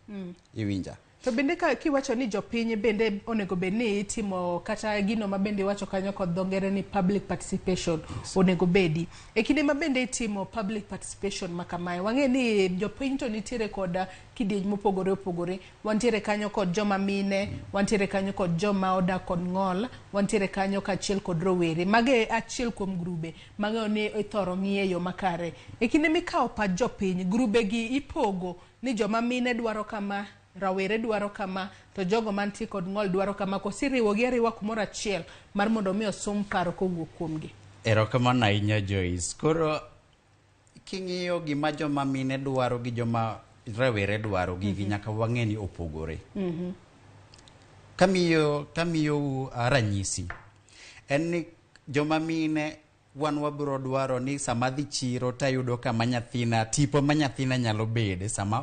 Iwinja. To bende ka kiwacho ni jopiny bende onego bed ni itimo kata gino ma bende iwacho kanyo kod dho ngere ni public participation onego bedi. E kinde ma bende itimo public participation ma kamae, wang'e ni jopiny to nitiere kod kidieny mopogore opogore. Wantiere kanyo kod joma mine, wantiere kanyo kod joma odak kod ng'ol, wantiere kanyo kaachiel kod rowere. Mago e achiel kuom grube mang'eyo ni ithoro ng'i e yo makare. E kinde mikawo pach jopiny, grube gi ipogo ni joma mine dwaro kama, rawere dwaro kama, to jogo mantie kod ng'ol dwaro kama, koso iriwogi ariwa kumoro achiel mar mondo mi osum paro kowuok kuomgi? Erokamano ahinya Joyce. Koro king'iyo gima joma mine dwaro gi joma rawere dwaro, gigi nyaka wang'e ni opogore. Kamiyo ranyisi en ni joma mine wan wabiro dwaro ni sama adhi chiro tayudo kama nyathina, tipo ma nyathina nyalo bede sama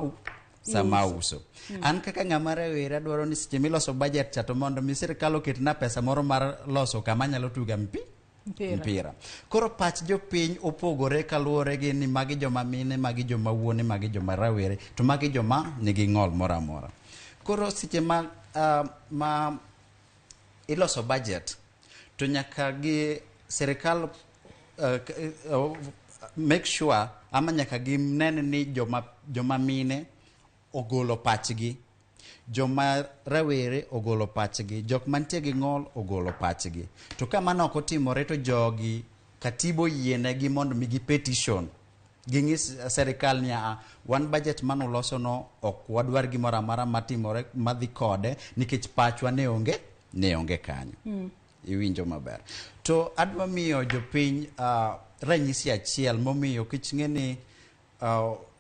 uso. An kaka ng'ama rawere adwaro ni seche miloso budget cha to mondo mi sirkal oketna pesa moro mar loso kama anyalo tuga mpira. Koro pach jopiny opogore kaluwore gi ni magi joma mine, magi joma wuone, magi joma rawere, to magi joma nigi ng'ol moro amora. Koro seche ma iloso budget to nyaka gi sirkal make sure ama nyaka ginen ni joma mine ogolo pachgi, joma rawere ogolo pachgi, jok mantie gi ng'ol ogolo pachgi. To ka mano ok otimore to jogi katiba oyienegi mondo mi gi petition ging'is sirkal ni wan budget manuloso no ok wadwar gimoro amora matimore madhi kode nikech pachwa ne onge kanyo. Iwinjo maber. To adwa miyo jopiny ranyisi achiel momiyo kich ng'e ni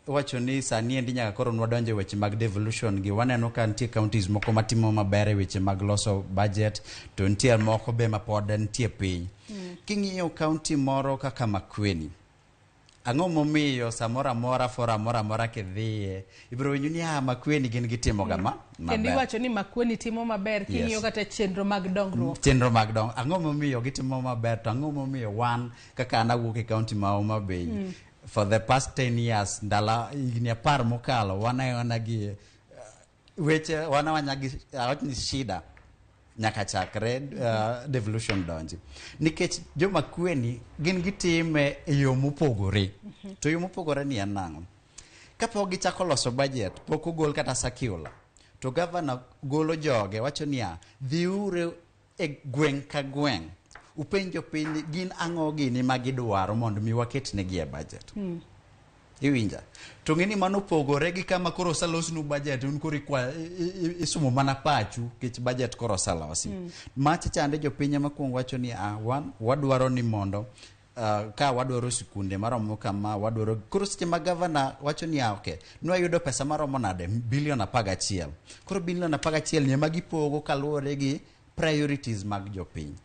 wacho ni sani endi nyaka koro nwadonjo e weche mag devolution gi waneno ka nitie counties moko matimo maber e weche mag loso budget to nitie moko be mapod nitie piny. King'iyo county moro kaka Makueni, ang'o momiyo samoro amora forum moro amora kidhiye ibiro winjo ni Makueni gin gitimo ga maber. Kendo iwacho ni Makueni timo maber king'iyo kata chenro mag dongruok. Chenro mag dongruok. Ang'o momiyo gitimo maber to ang'o momiyo wan kaka an awuok e county ma Homa Bay for the past 10 years ndala higni 10 mokalo wana gi weche wana gi awach ni shida nyaka chakre devolution donji nikech joma Kweni gin gitime e yo mopogore. To yo mopogore ni en nang'o? Kapok gichako loso budget, pok ogol kata circular, to governor golo joge wacho niya, dhiuru e gweng' ka gweng' upenj jopiny gin ang'o gini ma gidwaro mondo mi waketnegi e budget. Iwinja? To ng'eni mano opogore gi kama koro oselosnu budget, un koro isumo mana pachu nikech budget koro oselosi. Macha chande jopiny ema kuongo wacho ni wan wadwaro ni mondo ka wadwaro sikunde maromo kama, wadwaro koro seche ma governor wacho ni okay, nwayudo pesa maromo nade? Bilion 11. Koro bilion 11 ni ema gipogo kaluwore gi priorities mag jopiny.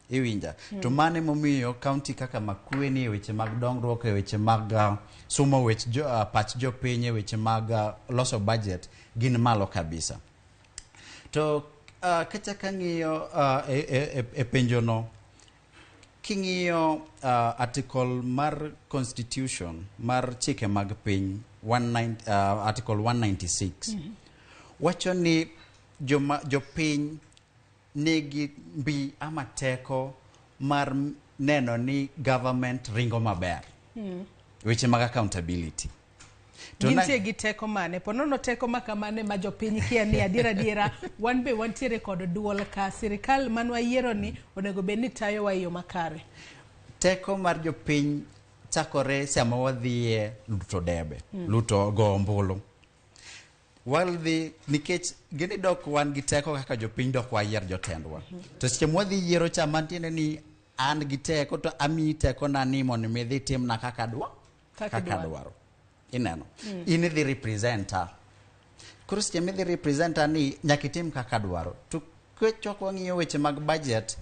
Iwinja? To mane momiyo county kaka Makueni e weche mag dongruok, e weche mag sumo wech pach jopiny, e weche mag loso budget gin malo kabisa. To kachak ang'iyo e penjono, king'iyo article mar constitution mar chike mag piny article 196 wacho ni jopiny nigi mbi ama teko mar neno ni government ringo maber. Weche mag accountability. Gintie gi teko mane? Ponono teko ma kamane ma jopiny kia ni adiera wan be wantiere kod duol ka sirikal manwa yiero ni onego bed ni tayowa e yo makare. Teko mar jopiny chakore sama wadhiye luto debe, luto go ombulu. Wadhi nikech gini dok wan gi teko kaka jopiny dok wayier jotendwa. To seche mwadhi yiero cha mantiende ni an gi teko to amiyi teko na ni mondo mi idhi timna kaka dwaro. Ineno? In idhi representer. Koro seche midhi representer ni nyaka itim kaka dwaro. To kechok wang'iyo weche mag budget,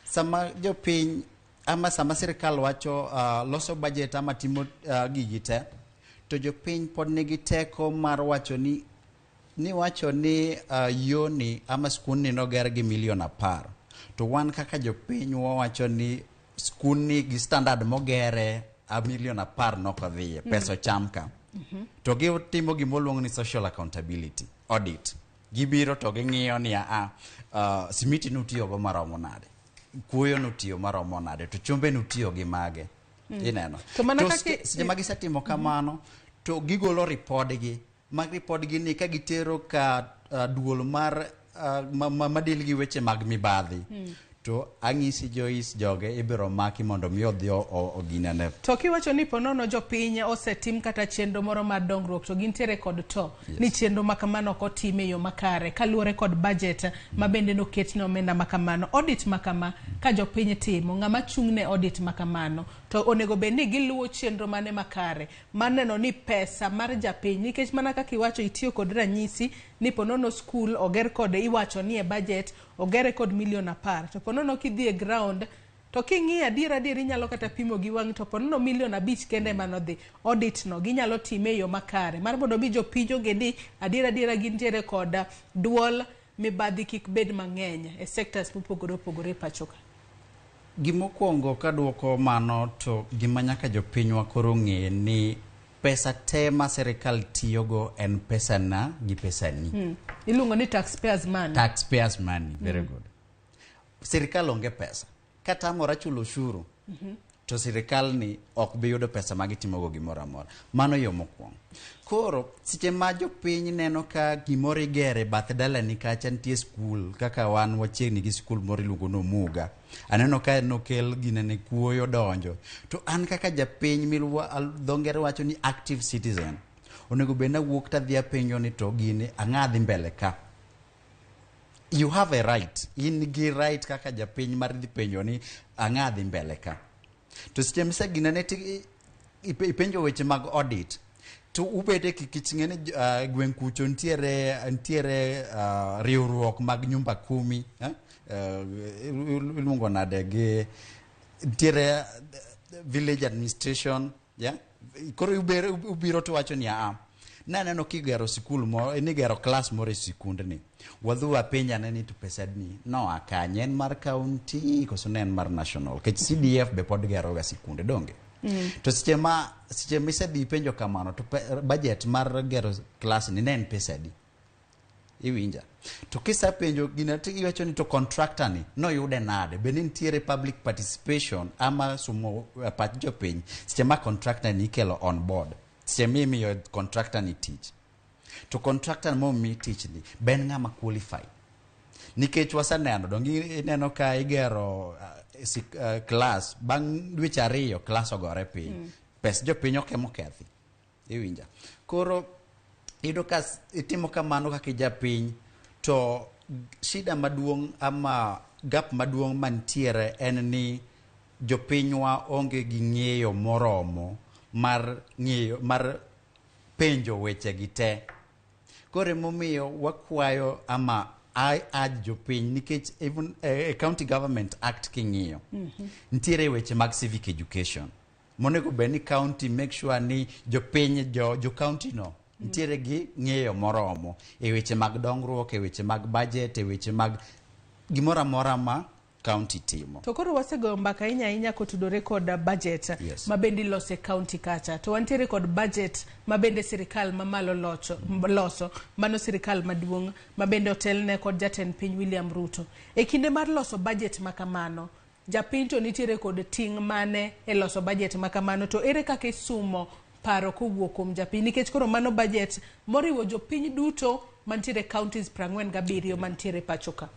sama jopiny ama sama sirikal wacho loso budget ama timo gigi te, to jopiny pod nigi teko mar wacho ni yoni ama skundni noger gi milion 10. To wan kaka jopiny wawacho ni skundni gi standard mogere a milion 10 nokodhiye, pesa ocham ka. To gitimo gima oluong ni social accountability audit. Gibiro to ging'iyo ni a simiti nutiyogo maromo nade, kuoyo nutiyo maromo nade, to chumbe nutiyo gi mage. Ineno. To mana To kaka- seche ma gisetimo kamano to gigolo ripodgi mag ripodgi ni ka gitero ka duol mar madil gi weche mag mibadhi. To ang'isi Joyce, joge ibiro maki mondo mi odhi oginene. To kiwacho ni ponono jopiny osetim kata chenro moro mar dongruok to gintiere kod to ni chenro ma kamano ok otim e yo makare kaluwore kod budget ma bende noket ne omenda ma kamano. Audit ma kama ka jopiny timo, ng'ama chung' ne audit ma kamano to onego bed ni giluwo chenro mane makare mar neno ni pesa mar japiny, nikech mana kaka iwacho itiyo kod ranyisi ni ponono skul oger kode iwacho ni e budget ogere kod milion 10, to ponono kidhi e ground to king'iyo adier adier inyalo kata pimo gi wang' to ponono milion 5 kende ema nodhi. Audit no ginyalo time e yo makare mar mondo mi jopiny ong'e ni adier adiera gintiere kod duol mibadhi kik bed mang'eny e sectors mopogore opogore e pacho ka. Gimokwongo kaduoko mano to gima nyaka jopinywa koro ng'e ni pesa te ma sirikal tiyogo en pesana gi pesani. Iluongo ni taxpayers money. Taxpayers money, very good. Sirikal onge pesa. Katamora chulo ushuru, to sirikal ni ok bi yudo pesa ma gitimogo gimoro amora. Mano yo mokwongo. Koro, seche ma jopiny neno ka gimoro igere bath dalani kacha nitie skul, kaka wan wachiegni gi skul moro iluongo ni Omuga. Aneno ka nokel ginene kuoyo donjo. To an kaka japiny dho ngere wacho ni active citizen. Onego bed nawuok tadhi apenjo ni to gini ang'a dhi mbele ka. You have a right. In gi right kaka japiny mar dhi penjo ni ang'a dhi mbele ka. To seche miseginene ti ipenjo weche mag audit. To ubede kikich ng'e ni gweng' kucho nitiere riwruok mag nyumba kumi, iluongo nade gi nitiere village administration, yeah? Koro ubiro to wacho ni naneno kigero sikul moro, nigero klas moro e sikundni. Wadhi wapenj ane ni to pesa ni noa kanye, en mar county koso ne en mar national? Nikech CDF be pod gero ga sikunde, donge? To seche misedhi ipenjo kamano to budget mar gero klas ni ne en pesa adi? Iwinja. To kisepenjo gina to iwacho ni to contractor ni noyude nade? Be ni nitiere public participation ama sumo pach jopiny seche ma contractor ni ikelo on board, seche mimiyo contractor ni tich. To contractor momi tich ni be en ng'ama qualified? Nikech waseneno, donge ineno ka igero class bang' dweche 2 class ogore piny. Pes jopiny ok ema okethi. Iwinja. Koro iyudo ka itimo kamano kaka japiny to shida maduong' ama gap maduong' mantiere en ni jopinywa onge gi ng'eyo moromo mar ng'eyo mar penjo weche gi te. Koro emomiyo wakwayo ama I urge jopiny nikech even County Government Act king'iyo nitiere weche mag civic education. Monego bed ni county make sure ni jopiny jo county no nitiere gi ng'eyo moromo e weche mag dongruok, e weche mag budget, e weche mag gimoro amora ma county timo. To koro wasegoyo mbaka ahinya ahinya kotudore kod budget Yes. ma bende ilose county kacha. To wantiere kod budget ma bende sirikal mamalo loso, mano sirikal maduong' ma bende otelne kod jatend piny William Ruto. E kinde mar loso budget ma kamano, japiny to nitiere kod ting' mane e loso budget ma kamano, to ere kaka isumo paro kowuok kuom japiny, nikech koro mano budget moriwo jopiny duto mantiere counties 47 mantiere pacho ka.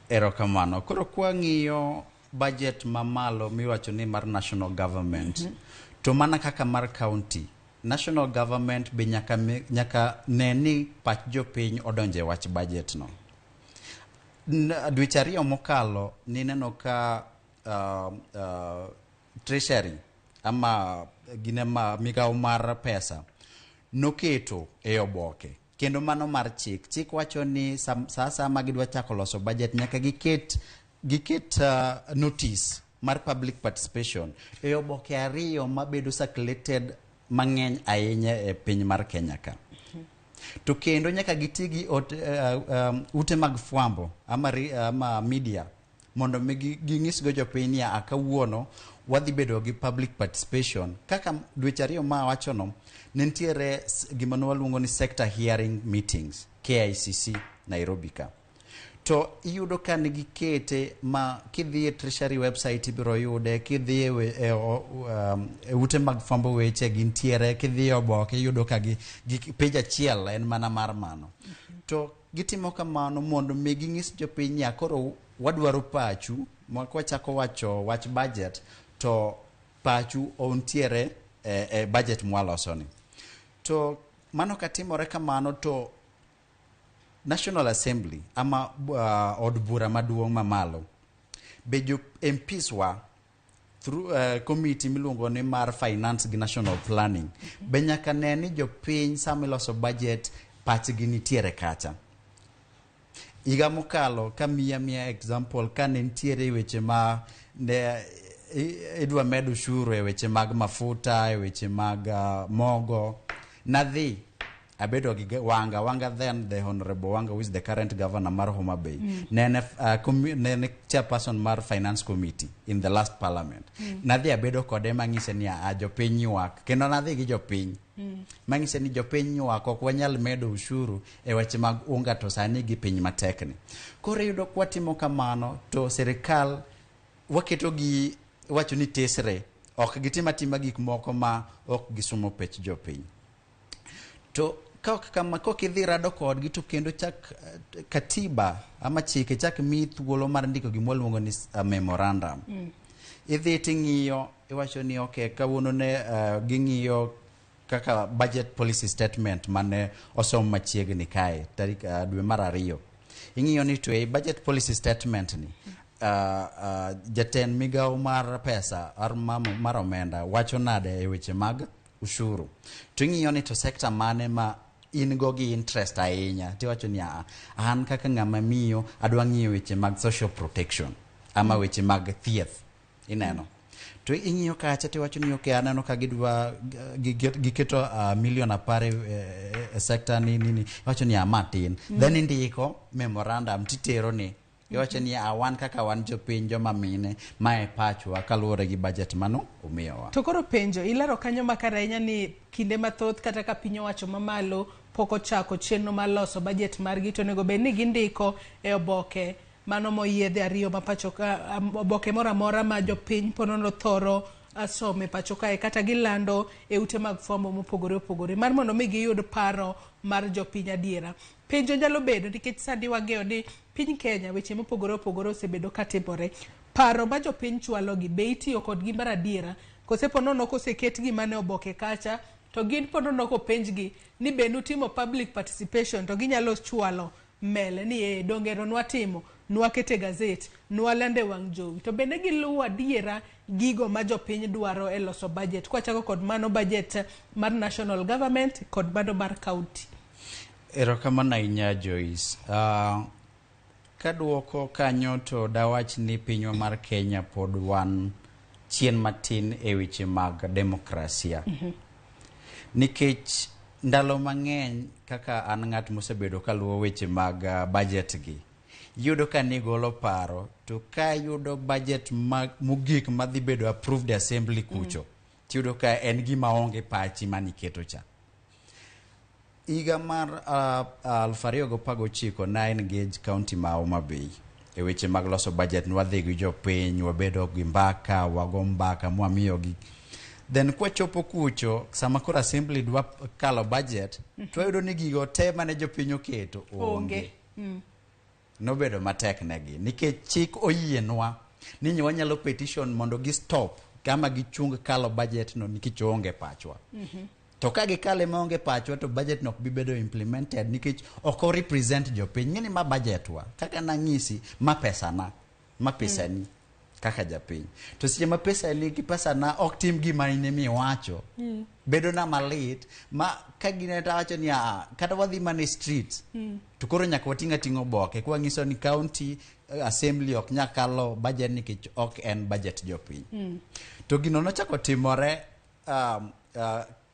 Erokamano. Koro kwang'iyo budget mamalo miwacho ni mar national government, to mana kaka mar county, national government be nyaka ne ni pach jopiny odonje e wach budget no. Dweche 2 mokalo nineno ka treasury ama gine ma migawo mar pesa noketo e oboke kendo mano mar chik. Chik wacho ni sa ma gidwa chako loso budget nyaka giket notice mar public participation e oboke 2 mabedo circulated mang'eny ahinya e piny mar Kenya ka. To kendo nyaka giti gi ute mag fwambo ama media mondo mi ginyisgo jopiny ni a kawuono wadhi bedo gi public participation. Kaka dweche 2 ma awachono, ne nitiere gima ne waluongo ni sector hearing meetings, KICC Nairobi ka. To iyudo ka negikete ma kidhi e Treasury website ibiro yude, kidhi e, we- e, o- um, e ute mag fwambo weche gintiere, kidhi e oboke iyudo ka gi, gi page achiel en mana mar mano. To gitimo kamano mondo mi ging'is jopiny niya koro wadwaro pachu ma kwachako wacho wach budget to pachu ontiere e, e budget mwalosoni. To mano katimore kamano to National Assembly ama od bura maduong' mamalo be jo MPs wa through committee miluongo ni mar finance gi national planning be nyaka ne ni jopiny sama iloso budget pachgi nitiere kacha. Higa mokalo kamiya miya example kane nitiere weche ma ne idwa med ushuru e weche mag mafuta e weche mag mogo nadhi abedo gi Wanga Wanga then the honorable Wanga who is the current governor mar Homa Bay ne en ne en chairperson mar finance committee in the last parliament. Nadhi abedo kode mang'ise ni a jopiny ywak kendo nadhi gi jopiny mang'ise ni jopiny ywak ok wanyal medo ushuru e weche mag unga to sani gi piny matekni. Koro iyudo kwatimo kamano to sirikal waketo gi wacho ni tesre ok gitim atima gik moko ma ok gisumo pech jopiny. To ka ok kama kok idhi rado kodgi to kendo chak katiba ama chike chak miyi thuolo mar ndiko gima waluongo ni memorandum. Idhi ting'iyo iwacho ni okay kawuono ne ging'iyo kaka budget policy statement mane osom machiegni kae tarik dwe mar 2. Ing'iyo ni to e budget policy statement ni jatend migawo mar pesa mar omenda wacho nade e weche mag ushuru. To ing'iyo ni to sector mane ma in go gi interest ahinya tiwacho ni an kaka ng'ama miyo adwa ng'iyo weche mag social protection ama weche mag thieth ineno. To ing'iyo kacha tiwacho ni okay aneno ka gidwa giketo milion 10 e sector ni nini iwacho ni ma tin. Then indiko memorandum titero ni iwacho ni wan kaka wan jopiny joma mine mae pachwa kaluwore gi budget mano omiyowa. To koro penjo ilero kanyo makare ahinya ni kinde mathoth kata ka piny owacho mamalo pok ochako chenro mar loso budget margi to onego bed ni gindiko e oboke mano moyiedhi 2 ma pacho ka oboke moro amora ma jopiny ponono thoro some pacho kae kata gilando e ute mag fwambo mopogore opogore mar mondo mi giyud paro mar jopiny adiera. Penjo nyalo bedo nikech sani wang'eyo ni piny Kenya weche mopogore opogore osebedo katimore. Paro ma jopiny chwalo gi be itiyo kodgi mar adiera kose ponono koseketgi mane oboke kacha to gin ponono kopenjgi ni be nutimo public participation to ginyalo chwalo mele ni dongero nwatimo nwakete gazet nwalande wang' jowi to bende giluwo adiera gigo ma jopiny dwaro e loso budget kwachako kod mano budget mar national government kod mano mar county. Erokamano ahinya Joyce. Kaduoko kanyo to dawach ni pinywa mar Kenya pod wan chien matin e weche mag demokrasia. Nikech ndalo mang'eny kaka an ng'at mosebedo kaluwo weche mag budget gi, iyudo ka nigolo paro to ka yudo budget mogik madhi bedo approved e assembly kucho, tiyudo ka en gima onge pachi maniketo cha. Higa mar 2019 na engage county ma Homa Bay e weche mag loso budget nwadhi gi jopiny wabedo gi mbaka wago mbaka mwamiyogi. Then kwachopo kucho sama koro assembly dwa kalo budget to wayudo ni gigo te mane jopiny oketo onge. Nobedo matek negi nikech chik oyienwa ni wanyalo petition mondo gi stop kama gichung kalo budget no nikech onge pachwa. To ka gikale maonge pachwa to budget no ok bi bedo implemented nikech ok o represent jopiny. Ng'eni ma budget wa kaka nang'isi ma pesana ma pesani kaka japiny. To seche ma pesani gi pesana ok tim gima in emiwacho bedo na malit ma ka gine tawacho ni kata wadhi mana e street to koro nyaka wating' ating'a oboke kwang'iso ni county assembly ok nyal kalo budget nikech ok en budget jopiny. To gino nochako timore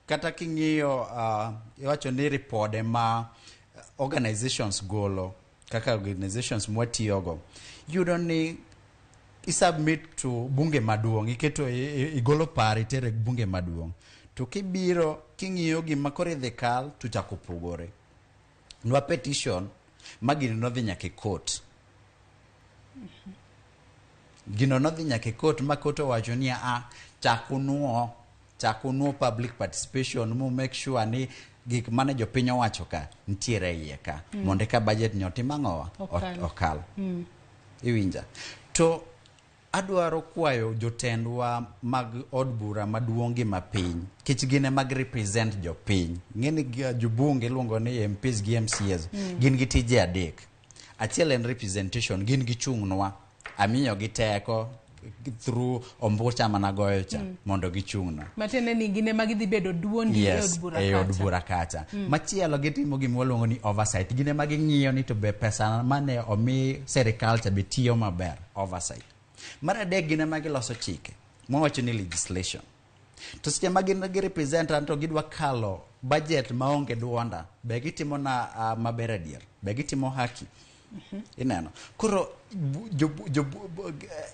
kata king'iyo iwacho ni ripode ma organizations golo kaka organizations mwatiyogo yudo ni isubmit to bunge maduong' iketo igolo paro itere bunge maduong' to kibiro king'iyo gima koro idhi kal to chako pogore. Nwa petition Ma gino nodhi nyaka e court. Gino nodhi nyaka e court ma court owacho ni a chak unuo chak unuo public participation mu make sure ni gik mane jopiny owacho ka nitiere e iye ka mondo eka budget ni otim ang'owa? Okal. Okal. Iwinja? To adwaro kwayo jotendwa mag od bura maduong' gi mapiny, kech gin ema gi represent jopiny. Ng'eni jobunge iluongo ni MPs gi MCAs gin gi tije adek. Achiel en representation, gin gichung'nwa. Amiyo gi teko through ombucha managoyo cha mondo gichung'nwa. Matiende ni gin ema gidhi bedo duondi e od bura e od kacha. Bura kacha. Machielo gitimo gima waluongo ni oversight. Gin ema ging'iyo ni to be pesa mane omi sirikal cha be tiyo maber, oversight. Mar adek, gin ema giloso chike mwawacho ni legislation. To seche ma gin gi represent an to gidwa kalo budget maonge duonda, be gitimo na maber adier? Be gitimo haki? Ineno koro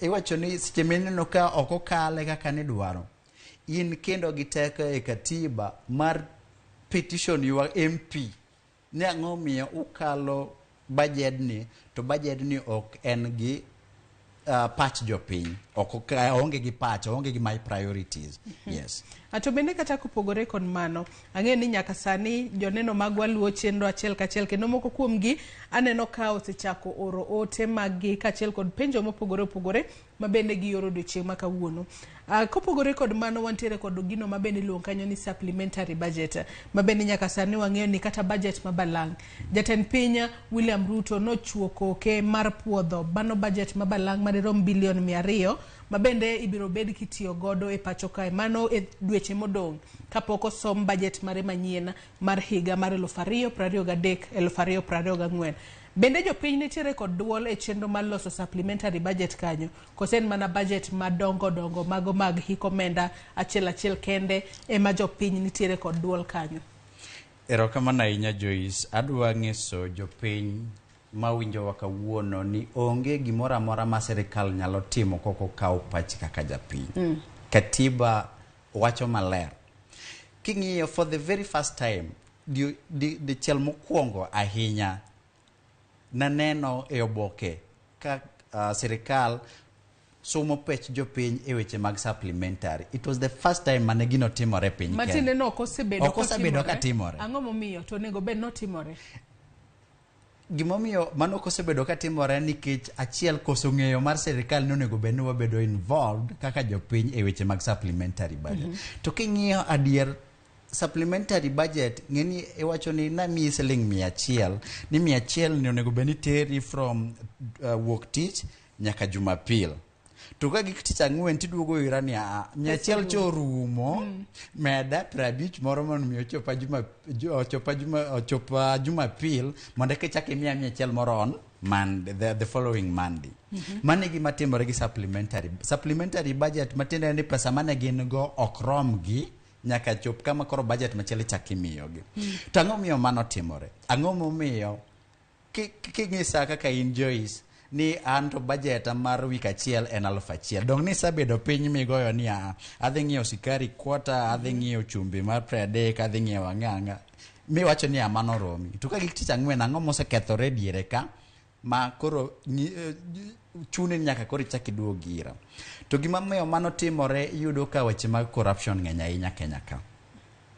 iwacho ni seche mineno ka ok okale kaka nidwaro, in kendo gi teko e katiba mar petition your MP ni ang'o miyo ukalo budget ni to budget ni ok en gi pach jopiny, ok oonge gi pach, oonge gi my priorities. Yes. To bende kata kopogore kod mano, ang'eyo ni nyaka sani joneno magwa luwo chenro achiel kachiel, kendo moko kuomgi aneno ka osechako oro ote mag-gi kaachiel kod penjo mopogore opogore ma bende gioro odiochieng' ma kawuono. Kopogore kod mano, wantiere kod gino ma bende iluongo kanyo ni supplementary budget, ma bende nyaka sani wang'eyo ni kata budget ma balang'. Jatend piny William Ruto nochuo koke mar puodho mano budget ma balang' madirom bilion 200 ma bende ibiro bed kitiyo godo e pacho kae mano e dweche modong' kapok osom budget mare manyien mar higa mar 2023 2024. Bende jopiny nitiere kod duol e chenro mar loso supplementary budget kanyo, kose en mana budget madongo dongo mago mag hik omenda achiel achiel kende ema jopiny nitiere kod duol kanyo? Erokamano ahinya, Joyce. Adwa nyiso jopiny mawinjowa kawuono ni onge gimoro amora ma sirikal nyalo timo kok okawo pachi kaka japiny. Katiba wacho maler. King'iyo for the very first time, dichiel mokwongo ahinya naneno e oboke ka sirikal somo pech jopiny e weche mag supplementary. It was the first time mane gino timore e piny Kenya. Matiende no ok osebedo Ok osebedo kotimore. ka timore. Ang'o momiyo to onego bed notimore? Gimomiyo mano ok osebedo ka timore nikech achiel, koso ng'eyo mar sirikal ni onego bed ni wabedo involved kaka jopiny e weche mag supplementary budget. To king'iyo adier supplementary budget, ng'eni iwacho ni namiyi siling 100, ni 100 ni onego bed ni teri from wuok tich nyaka Jumapil. To ka gik tich ang'wen tiduogo ira ni aa, 100 cha orumo, meda 50 moro mondo mi ochopa juma ochopa juma ochopa Jumapil mondo eka ichak imiya 100 moro on Monday, the following Monday. Mano e gima timore gi supplementary budget, matiende ni pesa mane gin go ok romgi nyaka chop kama koro budget machielo ichak imiyogi. To ang'o miyo mano timore? Ang'o momiyo king'isa kaka in Joyce ni an to budget mar wik achiel en 1000, dong nisebedo piny migoyo ni a adhi ng'iewo sikari kwata, adhi ng'iewo chumbi mar 30, adhi ng'iewo ang'o ang'o, miwacho ni a mano romi. To ka gik tich ang'wen, ang'o mosekethore diere ka ma koro chuni ni nyaka koro ichak iduog ira? To gima miyo mano timore, iyudo ka weche mag corruption ng'eny ahinya Kenya ka.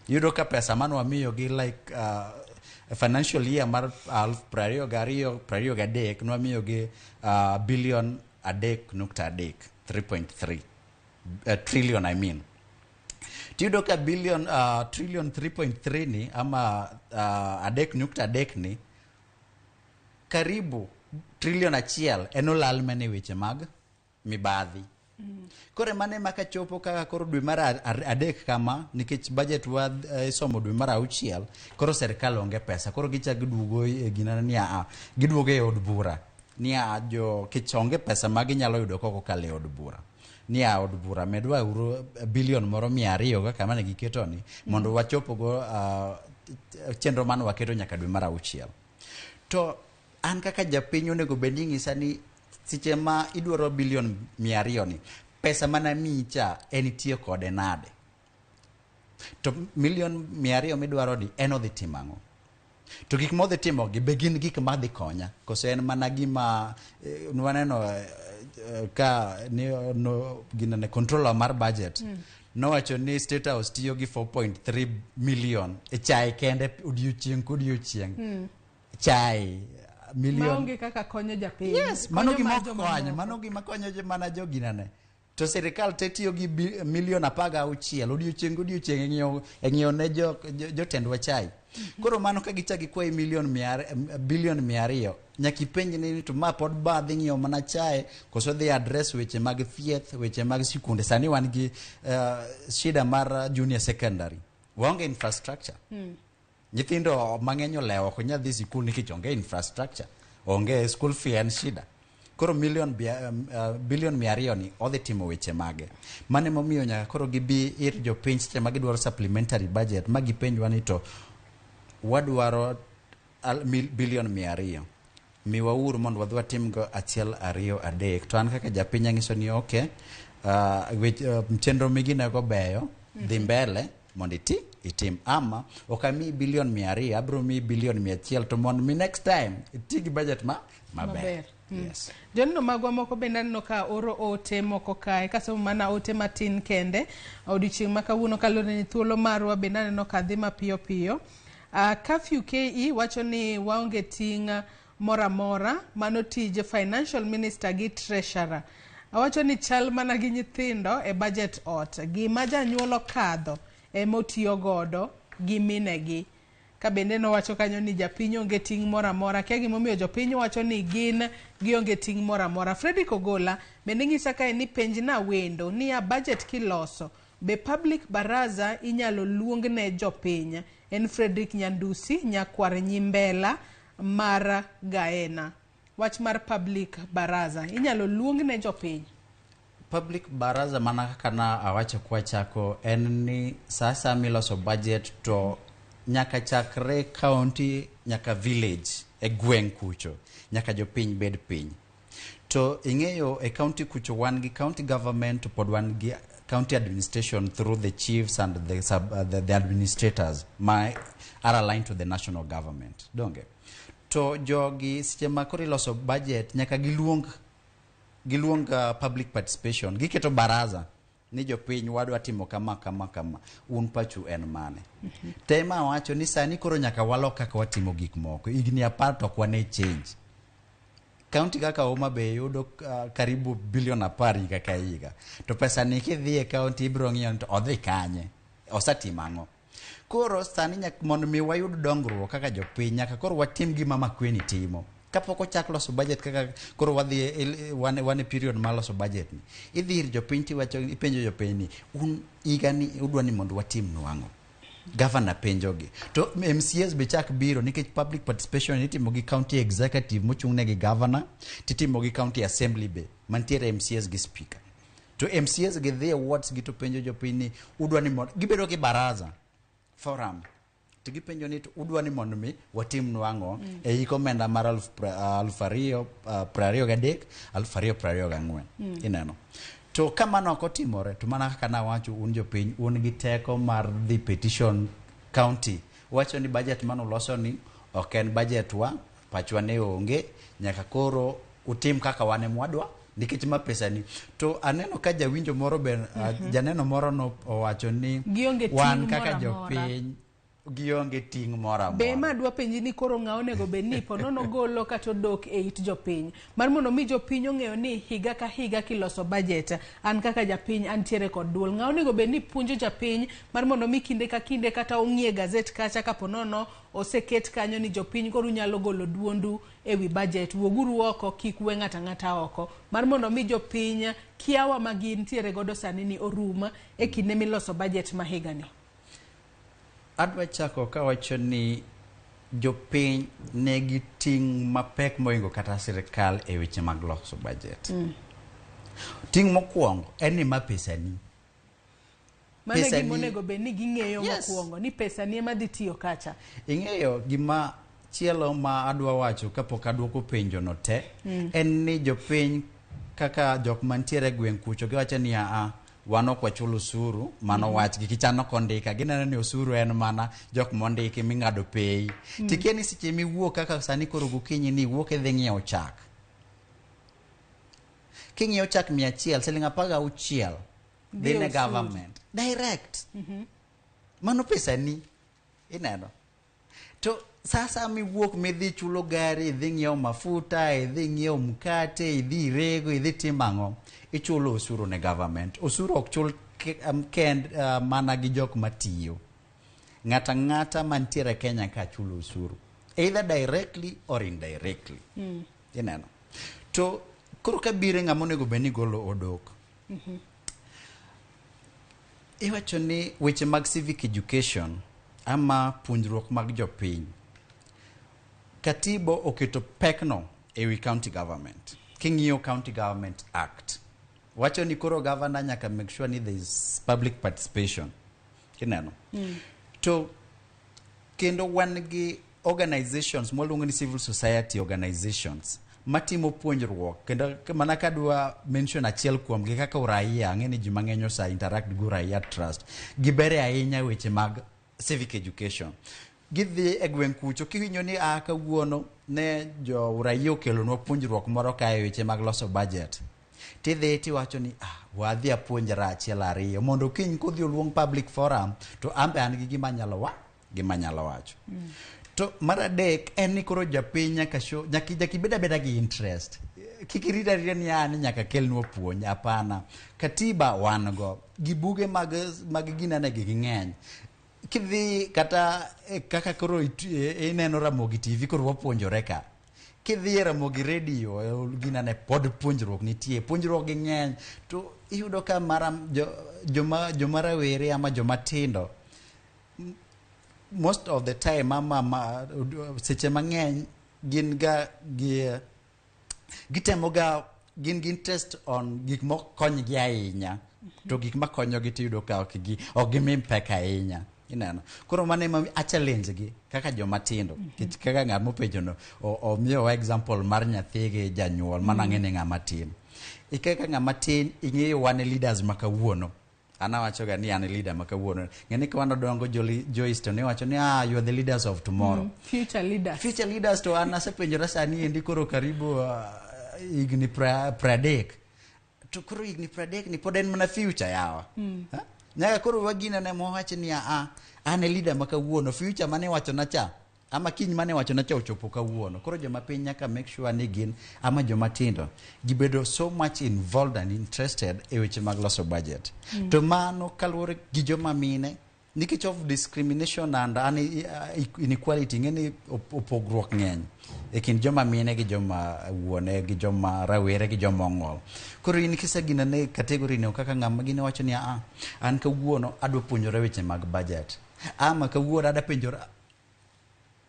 Iyudo ka pesa mane wamiyogi like financial year mar 2022/23 nwamiyogi bilion 3.3, 3.3 trillion I mean. Tiyudo ka billion trillion 3.3 ni ama 3.3 ni, karibu trillion 1 en olal mana e weche mag mibadhi. Koro mano ema kachopo kaka koro dwe mar 3 kama, nikech budget wa isomo dwe mar 6, koro sirikal onge pesa, koro gichak giduogo e ginene ni aa, giduogo e od bura ni aa, jo kech onge pesa ma ginyalo yudo kok okalo e od bura, ni a od bura medwa uru bilion moro 200 kaka mane giketo ni mondo wachopogo chenro mane waketo nyaka dwe mar 6. To an kaka japiny onego bed ni ing'isa ni seche ma idwaro bilion 200 ni, pesa mana miyi cha en itiyo kode nade? To milion 200 midwaro ni en odhi timo ang'o? To gik modhi timo gi be gin gik madhi konya koso en mana gima waneno ka ni no, ginene controller mar budget nowacho ni State House tiyo gi 4.3 million e chai kende odiochieng' kodiochieng'. Chai million Maonge kaka konyo japiny. Yes, mano Konyo gima mar ok joma konyo, moko. mano gima konyo mana joginane. To sirikal te tiyo gi milion 16 odiochieng' godiochieng' e ng'iewo ne jotendwa chai. Koro mano ka gichak gikwayi milion bilion 200, nyaka ipenj ni to ma pod ba dhi ng'iewo mana chai koso dhi address weche mag thieth, weche mag sikunde. Sani wan gi shida mar junior secondary. Waonge infrastructure. Nyithindo mang'eny olewo ok nyal dhi sikul nikech onge infrastructure. Onge school fee en shida. Koro bilion 200 ni odhi timo weche mage. Mano emomiyo nyaka koro gibi ir jopiny seche ma gidwaro supplementary budget ma gipenjwa ni to wadwaro bilion 200. Miwauru mondo wadhi watimgo 1 2 3. To an kaka japiny ang'iso ni okay, chenro miginego beyo, dhi mbele mondo itim. Ama ok amiyi bilion 200, abiro miyi bilion 100 to mondo mi next time iti gi budget maber. Maber. Yes. Joneno magwa moko bende aneno ka oro ote moko kae, kasomo mana ote matin kende odiochieng' ma kawuono kaluwore ni thuolo marwa bende aneno ka dhi mapiyo piyo. Curfew KE wacho ni waonge ting' moro amora, mano tij financial minister gi treasurer. Awacho ni chal mana gi nyithindo e budget ot, gima janyuol okadho ema otiyo godo gi minegi. Ka bende nowacho kanyo ni japiny onge ting' moro amora, kia gimomiyo jopiny wacho ni gin gionge ting' moro amora. Fredrick Ogola bende nyisa kae ni penjna wendo niya budget kiloso be public baraza inyalo luong ne jopiny. En Fredrick Nyandusi nyakwar Nyimbela mar Gaena. Wach mar public baraza inyalo luong ne jopiny. Public baraza mana kaka na awacho kwachako en ni sasa miloso budget to nyaka chakre county nyaka village e gweng' kucho nyaka jopiny bed piny. To ing'eyo e county kucho wan gi county government to pod wan gi county administration through the chiefs and the administrators ma are aligned to the national government. Donge? To jogi seche ma koro iloso budget nyaka giluong public participation. Giketo baraza ni jopiny wadwa timo kama kama kama, un pachu en mane? Tema wacho ni sani koro nyaka walok kaka watimo gik moko. Higni 10 to ok wane change. County kaka Homa Bay yudo karibu bilion 10 higa ka higa. To pesa ni kidhi e county ibiro ng'iyo ni to odhi kanye? Osetimo ang'o? Koro sani mondo mi wayud dongruok kaka jopiny nyaka koro watim gima Makueni timo. Kapok ochak loso budget kaka koro wadhi wan e period mar loso budget ni. Idhi ir jopiny tiwacho ipenjo jopiny ni un higa ni udwa ni mondo watim nwang'o. Governor penjogi. To MCAs be chak biro nikech public participation itimo gi county executive mochung' ne gi governor, titimo gi county assembly be mantiere MCAs gi speaker. To MCAs gi dhi e wards gi to penjo jopiny ni udwa ni mondo gibedo gi baraza forum. To gipenjo ni to udwa ni mondo mi watim nwang'o e hik omenda mar 2023, 2024. Ineno. To ka mano ok otimore, to mana kaka nawacho un jopiny, un gi teko mar dhi petition county. Wacho ni budget manuloso ni ok en budget wa, pachwa ne onge, nyaka koro utim kaka wan ema wadwa, nikech ma pesa ni. To aneno ka jawinjo moro be, janeno moro no owacho ni Gionge ting' wan kaka moro amora. jopiny gionge ting' moro amora. Be ma dwa penji ni koro ng'a onego bed ni ponono golo kata odok e it jopiny. Mar mondo mi jopiny ong'eyo ni higa ka higa kiloso budget, an kaka japiny antiere kod duol. Ng'a onego bed ni puonjo japiny mar mondo mi kinde ka kinde kata ong'ie gazet kacha ka ponono oseket kanyo ni jopiny koro unyalo golo duondu e wi budget. Wuoguru oko, kik we ng'ato ang'ata oko. Mar mondo mi jopiny kiawa ma gintiere godo sani ni orum e kinde miloso budget ma higani. Adwa chako kawacho ni jopiny nigi ting' mapek mohingo kata sirikal e weche mag loso budget. Ting' mokwongo en ni ma pesani. Mano e Pesani- gima onego bed ni ging'eyo mokwongo ni pesani ema dhi tiyo kacha. Ing'eyo gima chielo ma adwa wacho kapok aduoko penjo no te en ni jopiny kaka jok mantiere e gweng' kucho giwacho ni aa wan ok wachul osuru mano wachgi kichano kondika gineno ni osuru en mana jok mondiki ming'ado pei. Tikia ni seche miwuok kaka sani koro gokinyi ni iwuok idhi ng'iewo chak, king'iewo chak 100, siling 16 dhi ne osuru. Government direct. Mano pesani ineno. To sasa miwuok midhi chulo gari, idhi ng'iewo mafuta, idhi ng'iewo mkate, idhi rego, idhi timo ang'o, ichulo osuru ne government. Osuru ok chul kend mana gi jok matiyo. Ng'ata ang'ata mantiere Kenya ka chulo osuru, either directly or indirectly. Ineno. To koro kabiro e ng'ama onego bed ni golo odok, iwacho ni weche mag civic education ama puonjruok mag jopiny, katiba oketo pekno ewi county government. King'iyo County Government Act, wacho ni koro governor nyaka make sure ni there is public participation. Ineno. To kendo wan gi organizations mwaluongo ni civil society organizations matimo puonjruok, kendo mana kadwa mention achiel kuomgi kaka Uraia. Ang'e ni ji mang'eny osa interact gi Uraia Trust. Gibere ahinya weche mag civic education. Gidhi e gweng' kucho, kiwinjo ni a kawuono ne jo Uraia okelonwa puonjruok moro kae weche mag loso budget, tidhi tiwacho ni ah, wadhi apuonjra achiel ariyo mondo kiny kodhi oluong public forum to an be an gi gima anyalo wacho. To mar adek en ni koro japiny nyaka show, nyaka ibed abeda gi interest. Kik irit arita ni ah, ni nyaka kelnwa puonj. Hapana, katiba wan go gi buge mag ginane gi ng'eny. Kidhi kata kaka koro ineno Ramogi TV, koro wapuonjore ka. Kidhi e Ramogi Radio, ginane pod puonjruok nitie, puonjruok gi ng'eny. To iyudo ka mara joma rawere ama joma tindo, most of the time ama seche mang'eny gin ga gi gitemo ga gin gi interest on gik mokonygi ahinya, to gik makonyogi tiyudo ka ok gimi pek ahinya. Ineno, koro mano ema a challenge gi kaka joma tindo. Nikech kaka ng'at mopenjono omiyowa example mar nyathi gi janyuol, mano ang'e ni ng'ama tin kaka ng'ama tin ing'eyo wan e leaders ma kawuono. An awacho ga ni an e leader ma kawuono. Ng'e ni ka wanodongo Joyce, to ne wacho ni ah, you are the leaders of tomorrow. Future leaders. Future leaders. To an asepenjora sani endi koro karibu higni 30, to koro higni 30 ni pod en mana future yawa. Ha? Nyaka koro wagina ne mowach ni a an e leader ma kawuono, future mane wachona cha ama kiny mane wachona cha ochopo kawuono. Koro joma piny nyaka make sure ni gin ama joma tindo gibedo so much involved and interested e weche mag loso budget. To mano kaluwore gi joma mine, nikech of discrimination and inequality, ing'e ni opogruok ng'eny e kind joma mine gi joma wuone gi joma rawere gi joma ong'ol. Koro in kisegina ne category no kaka ng'ama gine wacho ni a an kawuono adwa puonjore weche mag budget, ama kawuono adwa penjora.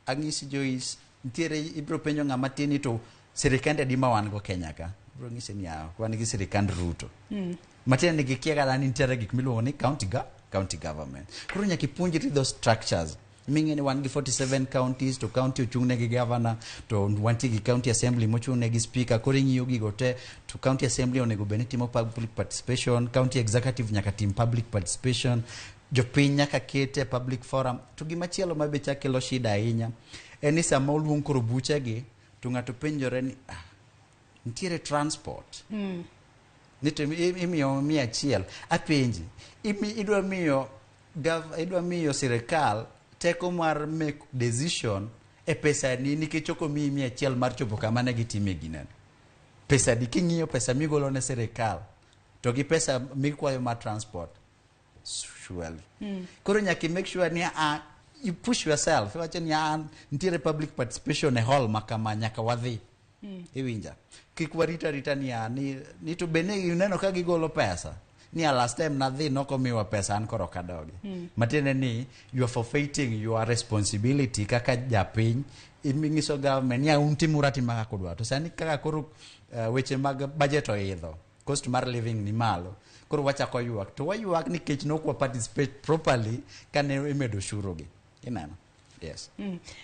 Ang'isi Joyce, nitiere ibiro penjo ng'ama tin ni to sirikande adi ma wan go Kenya ka, ibiro ng'isi ni ah, wan gi sirikand Ruto. Matiende ni gikia kata ni nitiere gik miluongo ni county government. Koro nyaka ipuonjri those structures ming'e ni wan gi 47 counties, to county ochung' ne gi governor, to wantie gi county assembly mochung' ne gi speaker. Koro ing'iyo gigo te, to county assembly onego bed ni timo public participation, county executive nyaka tim public participation, jopiny nyaka ket e public forum. To gimachielo ma be chak kelo shida ahinya en ni sama oluong koro buchegi to ng'ato penjore ni ah, nitiere transport ni to imiyo 100. Apenji, idwa miyo sirikal teko mar make decision e pesani nikech ok omiyi 100 mar chopo kama ne gitime ginene. Pesadi king'iyo pesa migolo ne sirikal to gi pesa mikwayo mar transport, surely. Koro nyaka i make sure ni you push yourself. Iwacho ni nitiere public participation e hall ma kama, nyaka wadhi. Iwinja, kik warit arita ni ni to bende ineno ka gigolo pesa ni a last time nadhi nokomiwa pesa, an koro ok adogi. Matiende ni you are forfeiting your responsibility kaka japiny. Ing'iso government ni un timuru atima kaka udwaro. To sani kaka koro weche mag budget oidho, cost mar living ni malo, koro wachako ywak, to waywak nikech nok wa participate properly kane imedo osuru gi. Ineno, yes.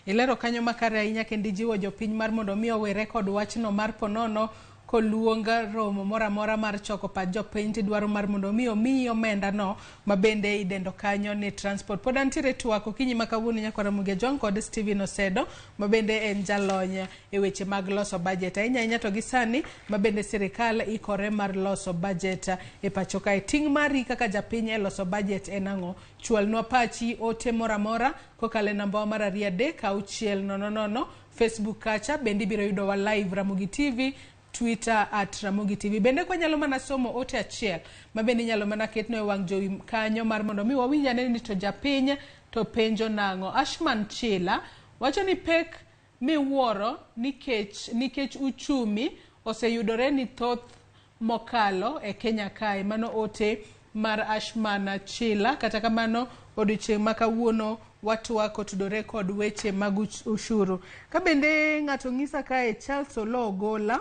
Ilero kanyo makare ahinya kendo ijiwo jopiny mar mondo mi owere kod wachno mar ponono. Koluong romo moro amora mar choko pach jopiny tidwaro mar mondo mi omiyi omenda no ma bende idendo kanyo ni transport. Pod antiere twak okinyi ma kawuono nyakwar Ramogi Ajwang' kod Steven Osedo ma bende en jalony e weche mag loso budget. Ahinya ahinya to gi sani ma bende sirikal ikore mar loso budget e pacho kae. Ting' mari kaka japiny e loso budget en ang'o? Chwalnwa pachi ote moro amora kokalo e nambawa mar 2 3 6 0 0 Facebook kacha bende ibiro yudowa live Ramogi TV, Twitter at Ramogi TV. Bende kwanyalo mana somo ote achiel ma bende inyalo mana ketno e wang' jowi kanyo mar mondo mi wawinj ane ni to japiny to penjo nang'o. Ashman Chila wacho ni pek miwuoro nikech uchumi oseyudore ni thoth mokalo e Kenya kae. Mano ote mar Ashman Chila. Kata kamano odiochieng' ma kawuono watwak otudore kod weche mag ushuru. Ka bende ng'ato ng'isa kae Charles Oloo Ogola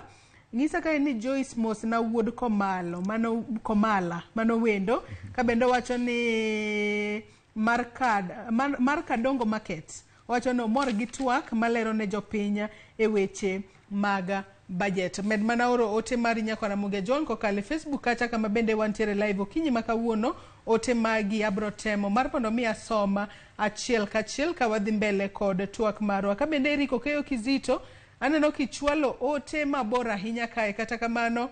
ng'isa kae ni Joyce Mosna wuod Komalo, mano Komala, mano wendo. Ka bende owacho ni mar Kadongo Market, owacho ni omor gi twak malero ne jopiny e weche mag budget. Med mana oro ote mari nyakwar Ramogi Ajwang' kokalo e Facebook kacha kama bende wantiere live okinyi ma kawuono. Ote magi abro temo mar mondo mi asoma achiel kachiel ka wadhi mbele kod twak marwa. Ka bende Eric Okeyo Kizito aneno kichwalo ote mabor ahinya kae, kata kamano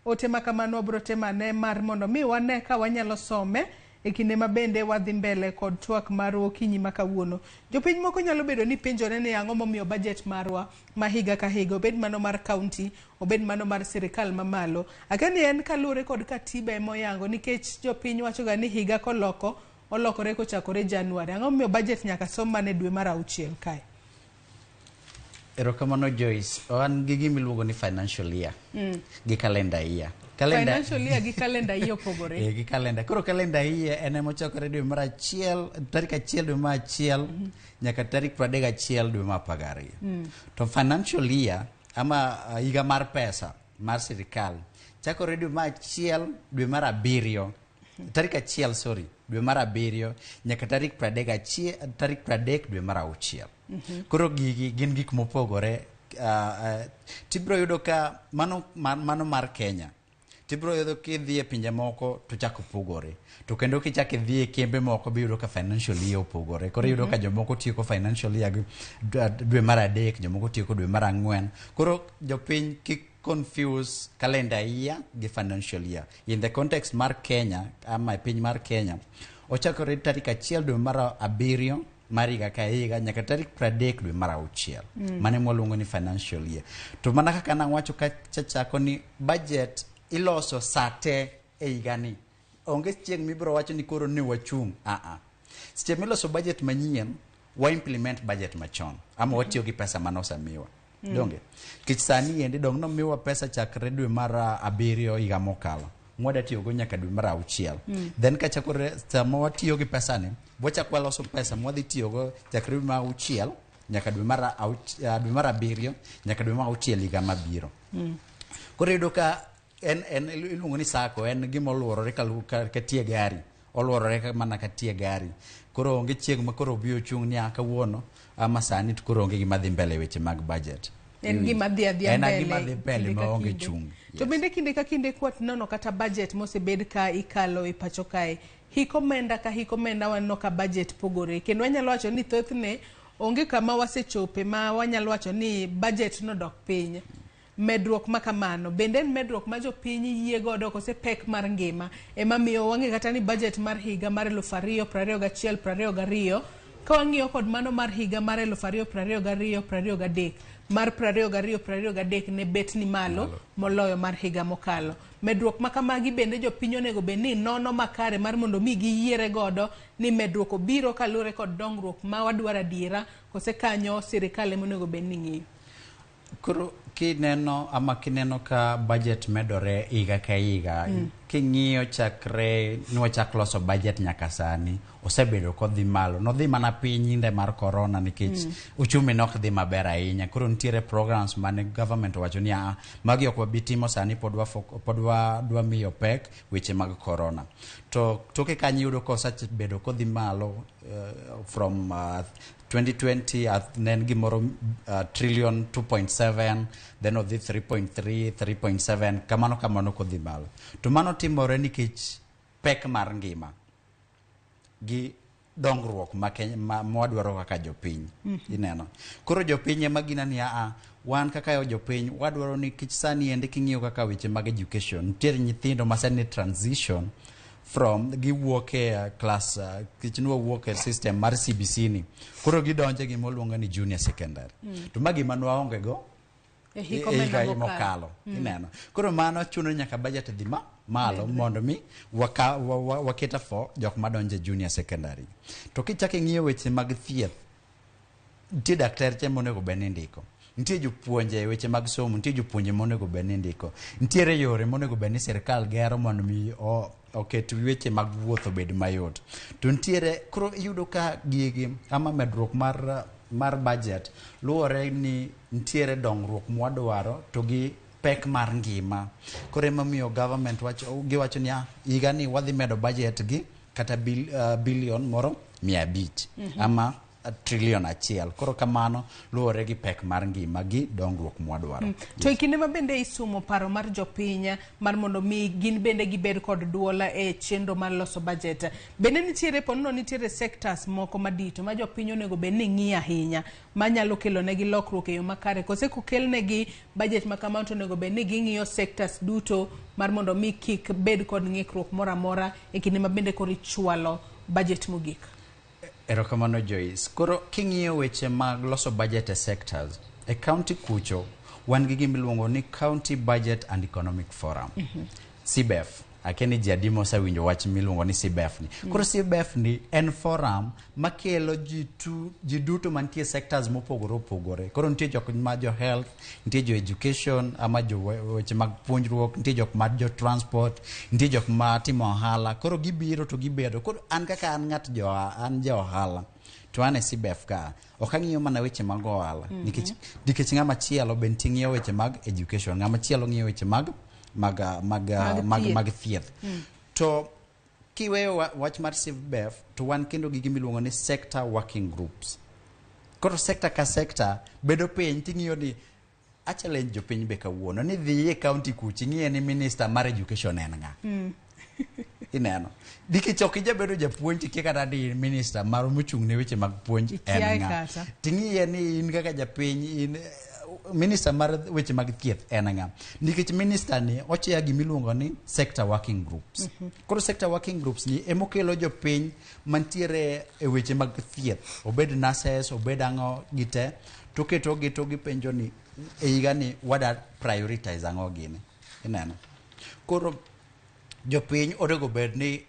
ote ma kamano wabro temo ane mar mondo mi wane ka wanyalo some e kinde ma bende wadhi mbele kod twak marwa okinyi ma kawuono. Jopiny moko nyalo bedo ni penjore ni ang'o momiyo budget marwa ma higa ka higa, obed mano mar county, obed mano mar sirikal mamalo. Akia ni en kaluwore kod katiba emoyango, nikech jopiny wachoga ni higa koloko, olokore kochakore January. Ang'o momiyo budget nyaka som mana e dwe mar auchiel kae? Erokamano Joyce. Wan gi gima iluongo ni financial year gi calendar year. Financial year gi calendar year opogore. Gi calendar. Koro calendar year en ema ochakore dwe mar achiel, tarik 1 dwe mar 1 nyaka tarik 31 dwe mar 12. To financial year ama higa mar pesa mar sirikal chakore dwe mar 1 dwe mar 7 tarik 1 sorry dwe mar 7 nyaka tarik 31 tarik 30 dwe mar 6. Koro gigi gin gik mopogore. Tibiro yudo ka mano mar Kenya. Tibiro yudo kidhi e pinje moko to chako pogore. To kendo kichako idhi e kembe moko biyudo ka financial year opogore. Koro iyudo ka jomoko tieko financial year dwe mar 3, jomoko tieko dwe mar 4. Koro jopiny kik confuse calendar year gi financial year. In the context mar Kenya, ama e piny mar Kenya, ochakore tarik 1 dwe mar 7 mar higa ka higa nyaka tarik 30 dwe mar 6. Mano ema waluongo ni financial year. To mana kaka nawacho kachako ni budget iloso sate e higani. Onge chieng' mibiro wacho ni koro ne wachung'. Seche miloso budget manyien, wa implement budget machon. Ama watiyo gi pesa mane osemiwa. Donge? Nikech sani endi dong' nomiwa pesa chakre dwe mar 7 higa mokalo. Mwada tiyogo nyaka dwe mar 6. Then kachakore sama watiyo gi pesani, wachako waloso pesa mwadhi tiyogo chakre dwe mar 6 nyaka dwe mar 7 nyaka dwe mar 6 higa mabiro. Koro iyudo ka en iluongo ni sako, en gima oluorore ka tie gari. Oluorore mana ka tie gari. Koro onge chieng' ma koro obi ochung' ni kawuono ama sani to koro onge gima dhi mbele weche mag budget. En gima dhi adhiya mbele. En gima dhi mbele ma onge chung'. To bende kinde ka kinde kwat nono kata budget mosebed ka ikalo e pacho kae, hik omenda ka hik omenda waneno ka budget pogore. Kendo wanyalo wacho ni thothne onge kama wasechope ma wanyalo wacho ni budget nodok piny. Medruok ma kamano bende en medruok ma jopiny yie godo kose pek mar ngima ema miyo wang'e kata ni budget mar higa mar 2021 22 ka wang'iyo kod mano mar higa mar 2022 23 mar 22 23 ne bet ni malo moloyo mar higa mokalo. Medruok ma kamagi bende jopiny onego bed ni nono makare mar mondo mi giyiere godo ni medruok obiro kaluwore kod dongruok ma wadwaro adiera kose kanyo sirikal ema onego bed ni ng'iyo. Koro kineno ama kineno ka budget medore higa ka higa, King'iyo chakre nwachak loso budget nyaka sani, osebedo kodhi malo. Nodhi mana piny inde mar corona nikech uchumi nok dhi maber ahinya. Koro nitiere programs mane government owacho ni "Ah, magi ok wabi timo sani pod wadwa miyo pek weche mag corona." To toke kanyo iyudo ka osebedo kodhi malo from 2020 ne en gimoro trillion 2.7, then odhi 3.3, 3.7, kamano kamano kodhi malo. To mano timore nikech pek mar ngima gi dongruok ma Kenya mwadwaro kaka jopiny. Ineno koro jopiny ema gina ni aa wan kaka jopiny wadwaro ni kich sani endi king'iyo kaka weche mag education nitiere nyithindo ma sani transition from giwuok e class kich nwawuok e system mar CBC ni koro gidonje gima oluongo ni junior secondary. To ma gima nwaonge go E e hik higa omenda mokalo. Ineno koro mano chuno nyaka budget dhi ma malo mondo mi waketa for jok madonje junior secondary. To kichako ing'iyo weche mag thieth, nitie dakteche monego bed ni ndiko, nitie jopuonje e weche mag somo, nitie jopuonje monego bed ni ndiko, nitiere yore monego bed ni sirikal gero mondo mi oket weche mag wuoth obed mayot. To nitiere koro iyudo ka gigi ama medruok mar budget luwore ni nitiere dongruok mwadwaro to gi pek mar ngima. Koro emomiyo government wacho, giwacho ni "Ah, higa ni wadhi medo budget gi kata billion moro 500 ama trillion 1." Koro kamano luwore gi pek mar ngima gi dongruok mwadwaro. To e kinde ma bende isumo paro mar jopiny mar mondo mi gin bende gibed kod duol e chenro mar loso budget, bende nitiere ponono nitiere sectors moko madito ma jopiny onego bed ni ng'iyo ahinya manyalo kelo negi lokruok e yo makare, kose kokelnegi budget ma kamano to onego bed ni ging'iyo sectors duto mar mondo mi kik bed kod ng'ikruok moro amora e kinde ma bende koro ichwalo budget mogik? Erokamano Joyce. Koro king'iyo weche mag loso budget e sectors, e county kucho wan gi gima iluongo ni County Budget and Economic Forum. CBEF. Akia ni ji adi mosewinjo wach miluongo ni CBEF ni. Koro CBEF ni en forum makelo ji duto mantie sectors mopogore opogore. Koro nitie jok ma jo health, nitie jo education ama jo weche mag puonjruok, nitie jok ma jo transport, nitie jok ma timo ohala. Koro gibiro to gibedo. Koro an kaka an ng'at jo an ja ohala to an e CBEF ka ok ang'iyo mana weche mag ohala nikech ng'ama chielo be nitie ng'iyo weche mag education, ng'ama chielo ng'iyo weche mag mag mag Mag mag, thieth. mag thieth. To kiweyo wach mar CBEF to wan kendo gi gima iluongo ni sector working groups. Koro sector ka sector bedo piny ting'iyo ni a challenge jopiny be kawuono ni dhi e county kucho ing'iye ni minister mar education en ng'a. Ineno nikech ok ijabedo japuonj tikia kata ni minister mar mochung' ne weche mag puonj en Ikiaye ng'a. kata. Ting'iye ni in kaka japiny in minister mar weche mag thieth en ng'a, nikech minister ni ochair gimiluongo ni sector working groups. Koro sector working groups ni emokelo jopiny mantiere e weche mag thieth, obed nurses, obed ang'o gite, toketogi to gipenjo ni e higa ni wada prioritize ang'o gini. Ineno koro jopiny onego bed ni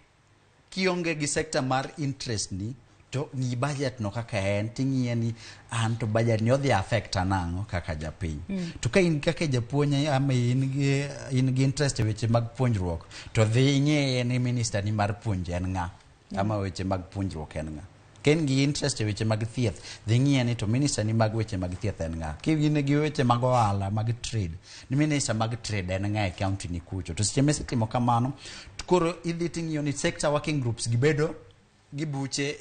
kionge gi sector mar interest ni to ng'i budget no kaka en ting'iye ni an to budget ni odhi affecta nang'o kaka japiny. To ka in kaka japuonj ama in gi interest e weche mag puonjruok to dhi ing'iye ni minister ni mar puonj en ng'a ama weche mag puonjruok en ng'a. Ka in gi interest e weche mag thieth dhi ing'iye ni to minister ni mag weche mag thieth en ng'a. Ka in gi weche mag ohala mag trade ni minister mag trade en ng'a e county ni kucho. To seche misetimo kamano to koro idhi ting'iyo ni sector working groups gibedo gi buche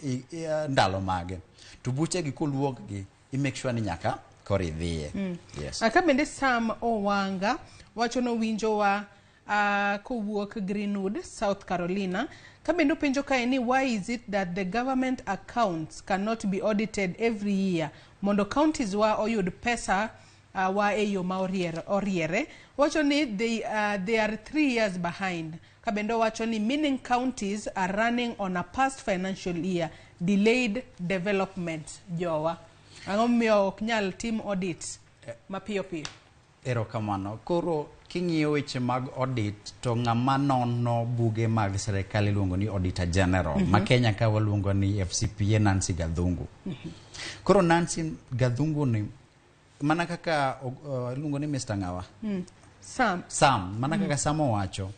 ndalo mage to buche gi koluong gi i make sure ni nyaka koro idhiye. Yes. Aka bende Sam Owanga wacho nowinjowa kowuok Greenwood, South Carolina. Ka bende openjo kae ni why is it that the government accounts cannot be audited every year mondo counties wa oyud pesa wa e yo ma oriere. Wacho ni they are 3 years behind. Ka bende owacho ni meaning counties are running on a past financial year, delayed development jowa. Ang'o momiyo ok nyal tim audit mapiyo piyo? Erokamano. Koro king'iyo weche mag audit to ng'ama nono buge mag sirikal iluongo ni Auditor General. Ma Kenya ka waluongo ni FCPA Nancy Gathungu. Koro Nancy Gathungu ni mana kaka iluongo ni Mr. Ng'awa? Sam. Sam, mana kaka Sam owacho.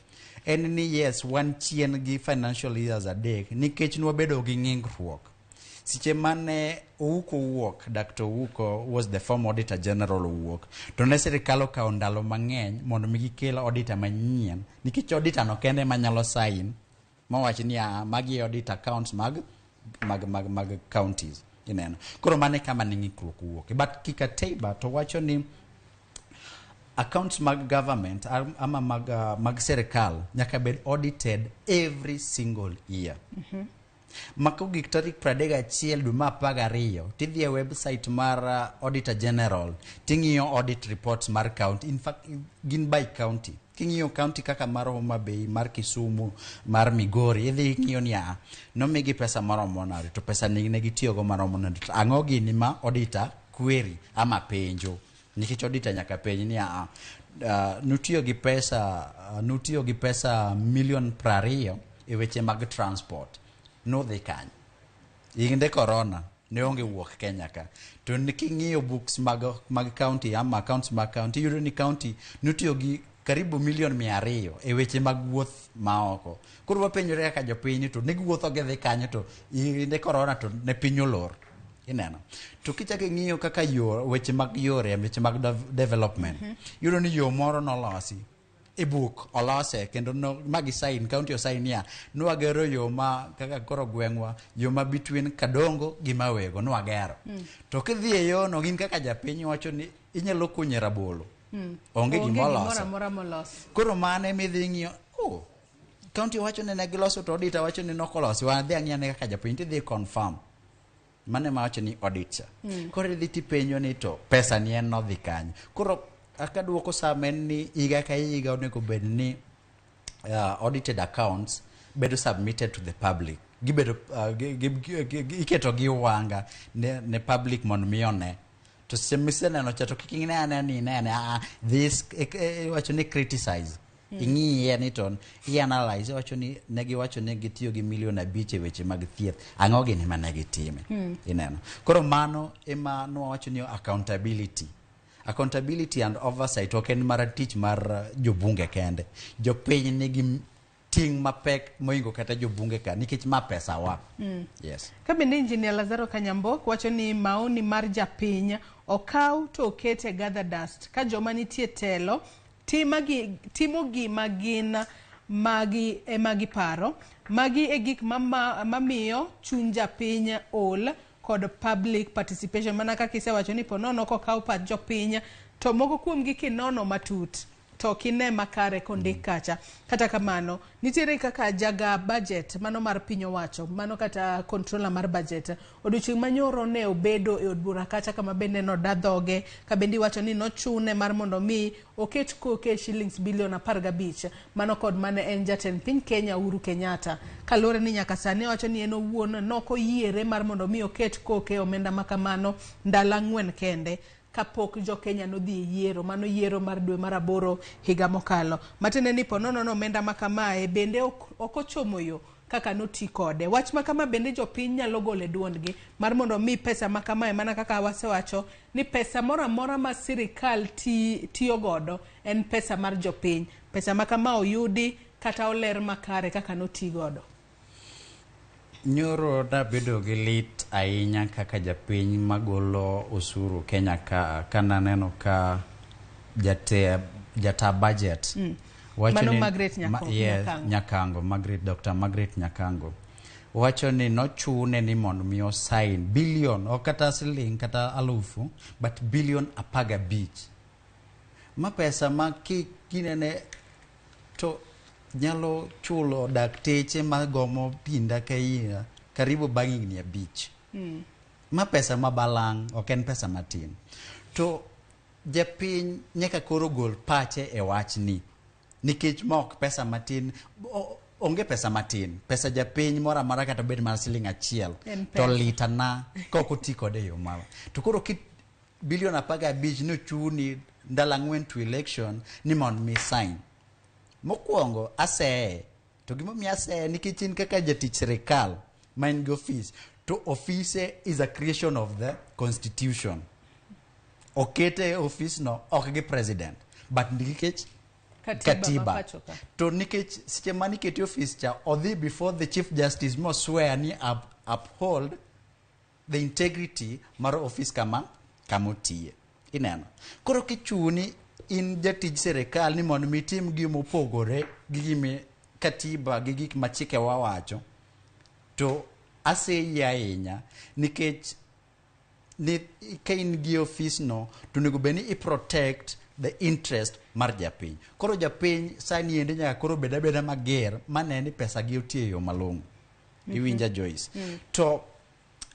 En ni yes, wan chien gi financial years 3 nikech nwabedo gi ng'ikruok. Seche mane Ouko owuok, Dr. Ouko was the former auditor general owuok, to ne sirikal okawo ndalo mang'eny mondo mi gikel auditor manyien, nikech auditor no kende ema nyalo sign mawach ni magi e audit accounts mag counties. Ineno. Koro mano e kama ne ng'ikruok owuoke. But kikatiba to wacho ni accounts mag government ama mag sirikal nyaka bed audited every single year. Ma kogik tarik 31 dwe mar 12 tidhi e website mar Auditor General ting'iyo audit reports mar county. In fact, gin by county. King'iyo county kaka mar Homa Bay, mar Kisumu, mar Migori, idhi ing'iyo ni nomigi pesa maromo nade, to pesa ni ne gitiyogo maromo nade, to ang'o gini ma auditor query ama penjo. Nikech auditor nyaka penj ni nutiyo gi pesa, nutiyo gi pesa milion 20 e weche mag transport. Nodhi kanyo. Higni corona ne onge wuok Kenya ka. To king'iyo books mag county ama accounts mag county, iyudo ni county notiyo gi karibu milion 200 e weche mag wuoth maoko. Koro wapenjore kaka jopiny to ne giwuotho gidhi kanyo to higni corona to ne piny olor. Ineno. To kichako ing'iyo kaka weche mag yore, weche mag development, iyudo ni yo moro nolosi. E book olose kendo no, magi sign, county osign niya, nwagero yo ma kaka koro gweng'wa, yo ma between Kadongo gi Mawego nwagero. To kidhi e yono gin kaka japiny wacho ni inyalo kunye rabolo. Onge gima oloso. Gimoro amora. Koro mane midhi ng'iyo, county wacho ni ne giloso to auditor wacho ni nokolosi, wadhi ang'iya ne kaka japiny tidhi confirm. Mane ma wacho ni audit cha. Koro idhi tipenjo ni to pesa ni en nodhi kanyo. Koro akaduoko sama en ni higa ka higa onego bed ni audited accounts bedo submitted to the public. Gibedo iketo gi wanga ne public mondo mi one. To seche miseneno cha to kik ine ane ni inene, this iwacho ni criticize. Ing'iye ni to i-analyze, iwacho ni ne giwacho ni gitiyo gi milion 5 e weche mag thieth. Ang'o gini mane gitime? Ineno. Koro mano ema nwawacho ni accountability. Accountability and oversight ok en mar tich mar jobunge kende. Jopiny nigi ting' mapek mohingo kata jobunge ka nikech ma pesa wa. Yes. Ka bende Engineer Lazaro Kanyambok wacho ni maoni mar japiny okaw to okete gather dust ka joma nitie telo timo gima gin magi ema giparo. Magi e gik mamiyo chuny japiny ol kod public participation. Mana kaka isewacho ni ponono kokaw pach jopiny to moko kuomgi kinono matut to kine makare kondik kacha. Kata kamano nitiere kaka jaga budget mano mar piny owacho, mano kata controller mar budget odiochieng' manyoro ne obedo e od bura kacha kama bende noda dhoge ka bende iwacho ni nochune mar mondo mi oket koke shillings bilion 15 mano kod mane en jatend piny Kenya Uhuru Kenyatta. Kaluwore ni nyaka sani owacho ni en owuon nokoyiere mar mondo mi oket koke omenda makamano ndalo 4 kende kapok jo Kenya nodhi e yiero, mano yiero mar dwe mar 8 higa mokalo. Matiende ni ponono no omenda makamae bende ok ochomo yo kaka noti kode. Wach makama bende jopiny nyalo golo e duondgi mar mondo mi pesa makamae, mana kaka wasewacho ni pesa moro amora ma sirikal tiyo godo en pesa mar jopiny. Pesa makama oyudi kata oler makare kaka noti godo. Nyoro nabedo gi lit ahinya kaka japiny magolo osuru Kenya ka kananeno ka jata budget Mano Margaret Nyakango, Margaret, Dr. Margaret Nyakango wacho ni nochune ni mondo mi osign billion ok kata siling kata alufu but billion 15 ma pesa ma kinene to nyalo chulo dakteche magomo pinda ka higa karibu bang' higni 5. Ma pesa ma balang' ok en pesa matin. To japiny nyaka koro gol pache e wachni nikech ma ok pesa matin, onge pesa matin. Pesa japiny moro amora kata bed mar siling 1 to litana ka ok oti kode e yo ma. To koro ki bilion 15 nochuni ndalo 4 to election ni mondo mi sign. Mokwongo aseye, to gimomiyo aseye nikech in kaka jatich sirikal ma in gi office, to ofise is a creation of the constitution. Okete e office no ok gi president, but nikech Katiba, katiba. ma pacho ka. To nikech seche mane ikete ofis cha odhi before the chief justice mo swear ni uphold the integrity mar ofis kama otiye. Ineno. Koro kichuni in jatij sirikal ni mondo mitim gimopogore gi gimi katiba gi gik ma chikewa wacho, to aseyie ahinya nikech ni ka in gi ofis no to onego bed ni i protect the interest mar japiny. Koro japiny sani endi nyaka koro bed abeda mager mane ni pesa gi otiyo e yo malong'o. Iwinja Joyce? To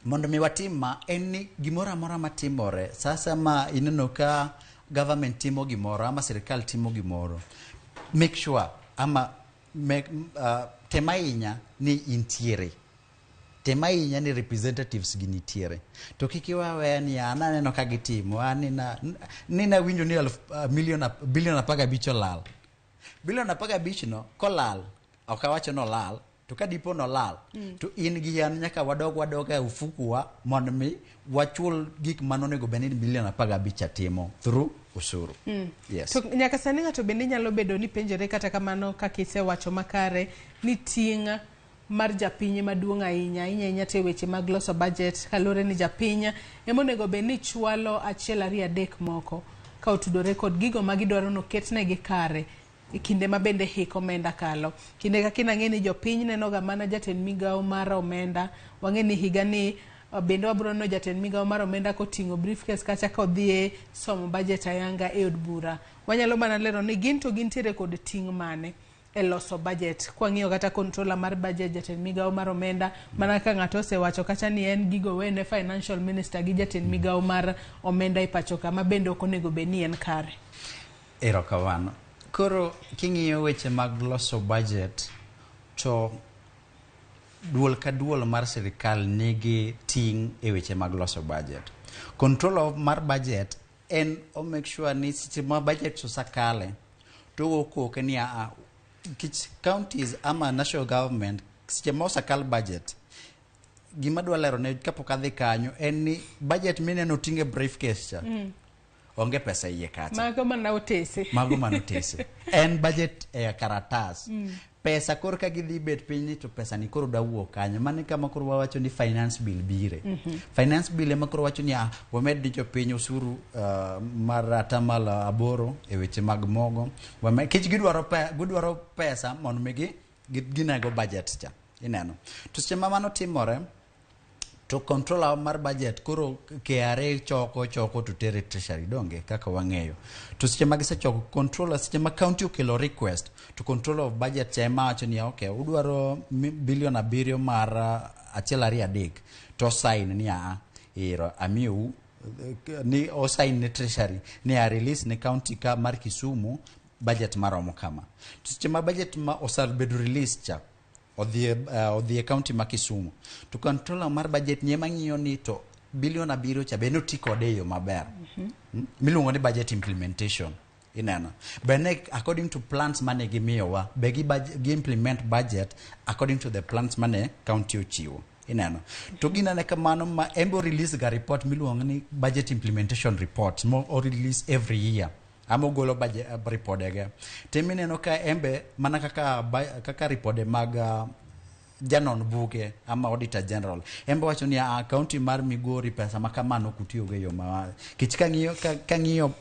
mondo mi watim ma en ni gimoro amora matimore sasa ma ineno ka government timo gimoro ama sirikal timo gimoro, make sure ama tem ahinya ni intiere, tem ahinya ni representatives gi nitiere, to kik iwe aweya ni an aneno ka gitimo an ni nawinjo ni bilion 15 olal. Bilion 15 no kolal, ok awacho ni olal, to ka dipo nolal to in gi an nyaka wadog e ofukuwa mondo mi wachul gik mane onego bed ni bilion 15 timo through osuru. Yes. To nyaka sani ng'ato bende nyalo bedo ni penjore kata kamano kaka isewacho makare ni ting' mar japiny maduong' ahinya ahinya ahinya to e weche mag loso budget kaluwore ni japiny ema onego bed ni chwalo 1 2 3 moko ka otudore kod gigo ma gidwaro noketnegi kare e kinde ma bende hik omenda kalo. Kinde ka kinde ang'e ni jopiny nenoga mana jatend migawo mar omenda, wang'e ni higa ni bende wabiro neno jatend migawo mar omenda koting'o briefcase kacha kodhi somo budget ayanga e od bura. Wanyalo mana lero ni gin to gintiere kod ting' mane e loso budget. Kwang'iyo kata controller mar budget, jatend migawo mar omenda, mana ka ng'ato osewacho kacha ni en gigo wene financial minister gi jatend migawo mar omenda e pacho ka ma bende ok onego bed ni en kare. Erokamano. Koro king'iyo weche mag loso budget to duol ka duol mar sirikal nigi ting' e weche mag loso budget. Control mar budget en o make sure ni seche ma budget osekale to ogo koke ni a kich counties ama national government seche ma osekal budget, gima dwa lero ne kapok adhi kanyo en ni budget mineno oting'o e briefcase cha onge pesa iye kacha. Mago mana otese. Mago mana otese. En budget e karatas. Pesa koro ka gidhi bet piny ni to pesa ni koro dawuok kanyo. Mano kama koro wawacho ni finance bill bire. Finance bill ema koro wacho ni wamed ni jopiny osuru mar 8% e weche mag mogo. Kech gidwaro pesa mondo mi ginego budget cha. Ineno. To seche ma mano timore to controller mar budget koro KRA choko to tere treasury donge kaka wang'eyo. To seche ma gisechoko controller, seche ma county okelo request to controller of budget cha ema wacho ni okay, udwaro bilion 7 mar 1 2 3 to sign ni ero amiyou ni o sign ne treasury ni a release ne county ka mar Kisumu budget maromo kama. To seche ma budget ma osebedo release cha odhi e county ma Kisumu to controller mar budget ni ema ng'iyo ni to bilion 7 cha be noti kode e yo maber. Miluongo ni budget implementation. Ineno. Bende according to plans mane gimiyowa be gi implement budget according to the plans mane county ochiwo. Ineno. To ginene kamano ma embo release ga report miluongo ni budget implementation report mo o release every year. Ama ogolo budget ripodege. Timineno ka embe mana kaka ripode mag janon buge ama auditor general. Embe wacho ni county mar Migori pesa ma kamano ok utiyogo e yo ma kech kang'iyo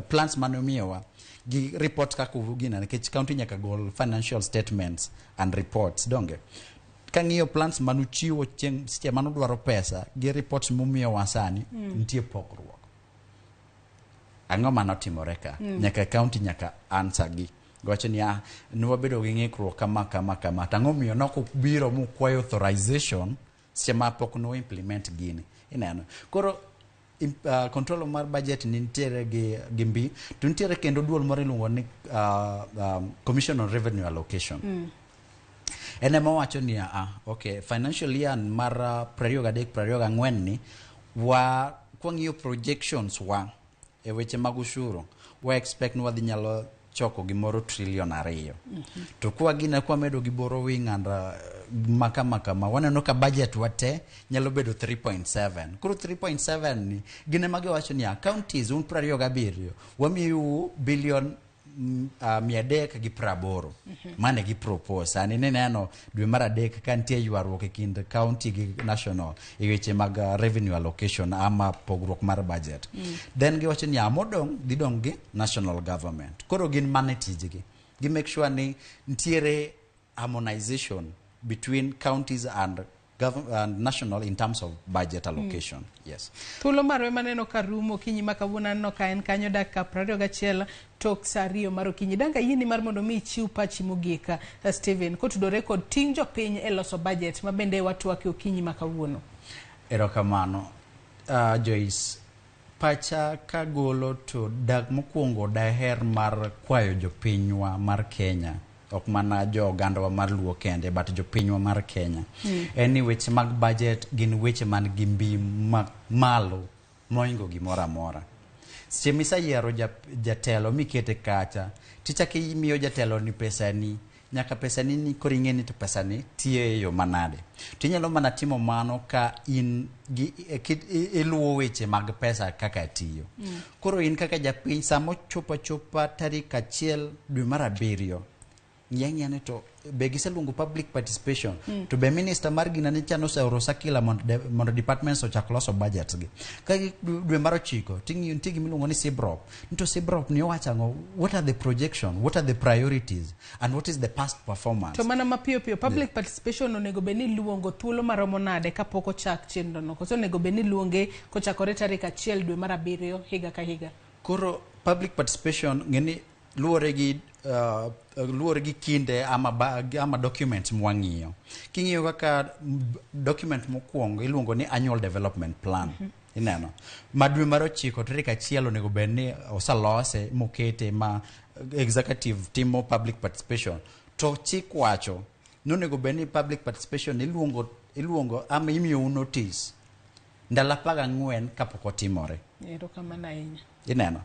plans mane omiyowa gi report kaka gina nikech county nyaka gol financial statements and reports donge. Kang'iyo plans manuchiwo chieng' seche manudwaro pesa gi reports mumiyowa sani nitie pogruok. Ang'o manotimore ka? Nyaka county nyaka answer gi. Giwacho ni nwabedo gi ng'ikruok kama kama kama. To ang'o miyo nok ubiro mukwayo authorization seche ma pok no implement gini. Ineno. Koro control mar budget ni nitiere gi mbi to nitiere kendo duol moro iluongo ni Commission on Revenue Allocation. En ema wacho ni okay, financial year mar 23 24 ni wa kwang'iyo projections wa e weche mag ushuru wa expect ni wadhi nyalo choko gimoro trillion 2. To kwa gina kwa medo gi borrowing and maka waneno ka budget wate nyalo bedo 3.7. Koro 3.7 ni gine magi wacho ni counties un 27 wamiyu billion 380. Mane gi propose sani nineno dwe mar adek ka nitie ywaruok e kind county gi national e weche mag revenue allocation ama pogruok mar budget. Then giwacho ni modong' dhi dong' gi national government. Koro gin mane tijgi, gi make sure ni nitiere harmonization between counties and and national in terms of budget allocation. Yes. Thuolo marwa maneno ka rumo okinyi ma kawuono, aneno ka en kanyo dakika 21 tok sa 2 mar okinyi. Danga yieni mar mondo mi ichiw pachi mogik, Steven, kotudore kod ting' jopiny e loso budget ma bende watwake okinyi ma kawuono. Erokamano, Joyce. Pacha kagolo to dak mokwongo daher mar kwayo jopinywa mar Kenya, ok mana jo ogandawa mar Luo kende, but jopinywa mar Kenya, en ni weche mag budget gin weche man gi mbi ma malo moingo gimoro amora. Seche miseyiero jatelo mikete kacha, tichako imiyo jatelo ni pesani, nyaka pesani ni koro ing'e ni to pesani tiyo e yo manade. To inyalo mana timo mano ka in gi iluwo weche mag pesa kaka tiyo. Koro in kaka japiny, sama ochopo achopa tarik 1 dwe mar 7, ng'i ang'iya ni to be giseluongo public participation, to be minister mar gina ni chano oseoro circular mondo departments ochak loso budgets gi. Ka dwe mar 9 ting'iyo nitie gima iluongo ni CBROP, ni to CBROP ni owacho ang'o, what are the projection, what are the priorities and what is the past performance. To mana mapiyo piyo, public participation onego bed ni iluongo thuolo maromo nade kapok ochak chenro no? Koso onego bed ni iluonge kochakore tarik 1 dwe mar 7 higa ka higa? Koro public participation ng'eni luwore gi kinde ama documents mwang'iyo. King'iyo kaka document mokwongo iluongo ni annual development plan. Ineno ma dwe mar 9 tarik 1 onego bed ni oselose mokete ma executive timo public participation. To chik wacho ni onego bed ni public participation iluongo ama imiyou notice ndalo 14 kapok otimore. Erokamano ahinya. Ineno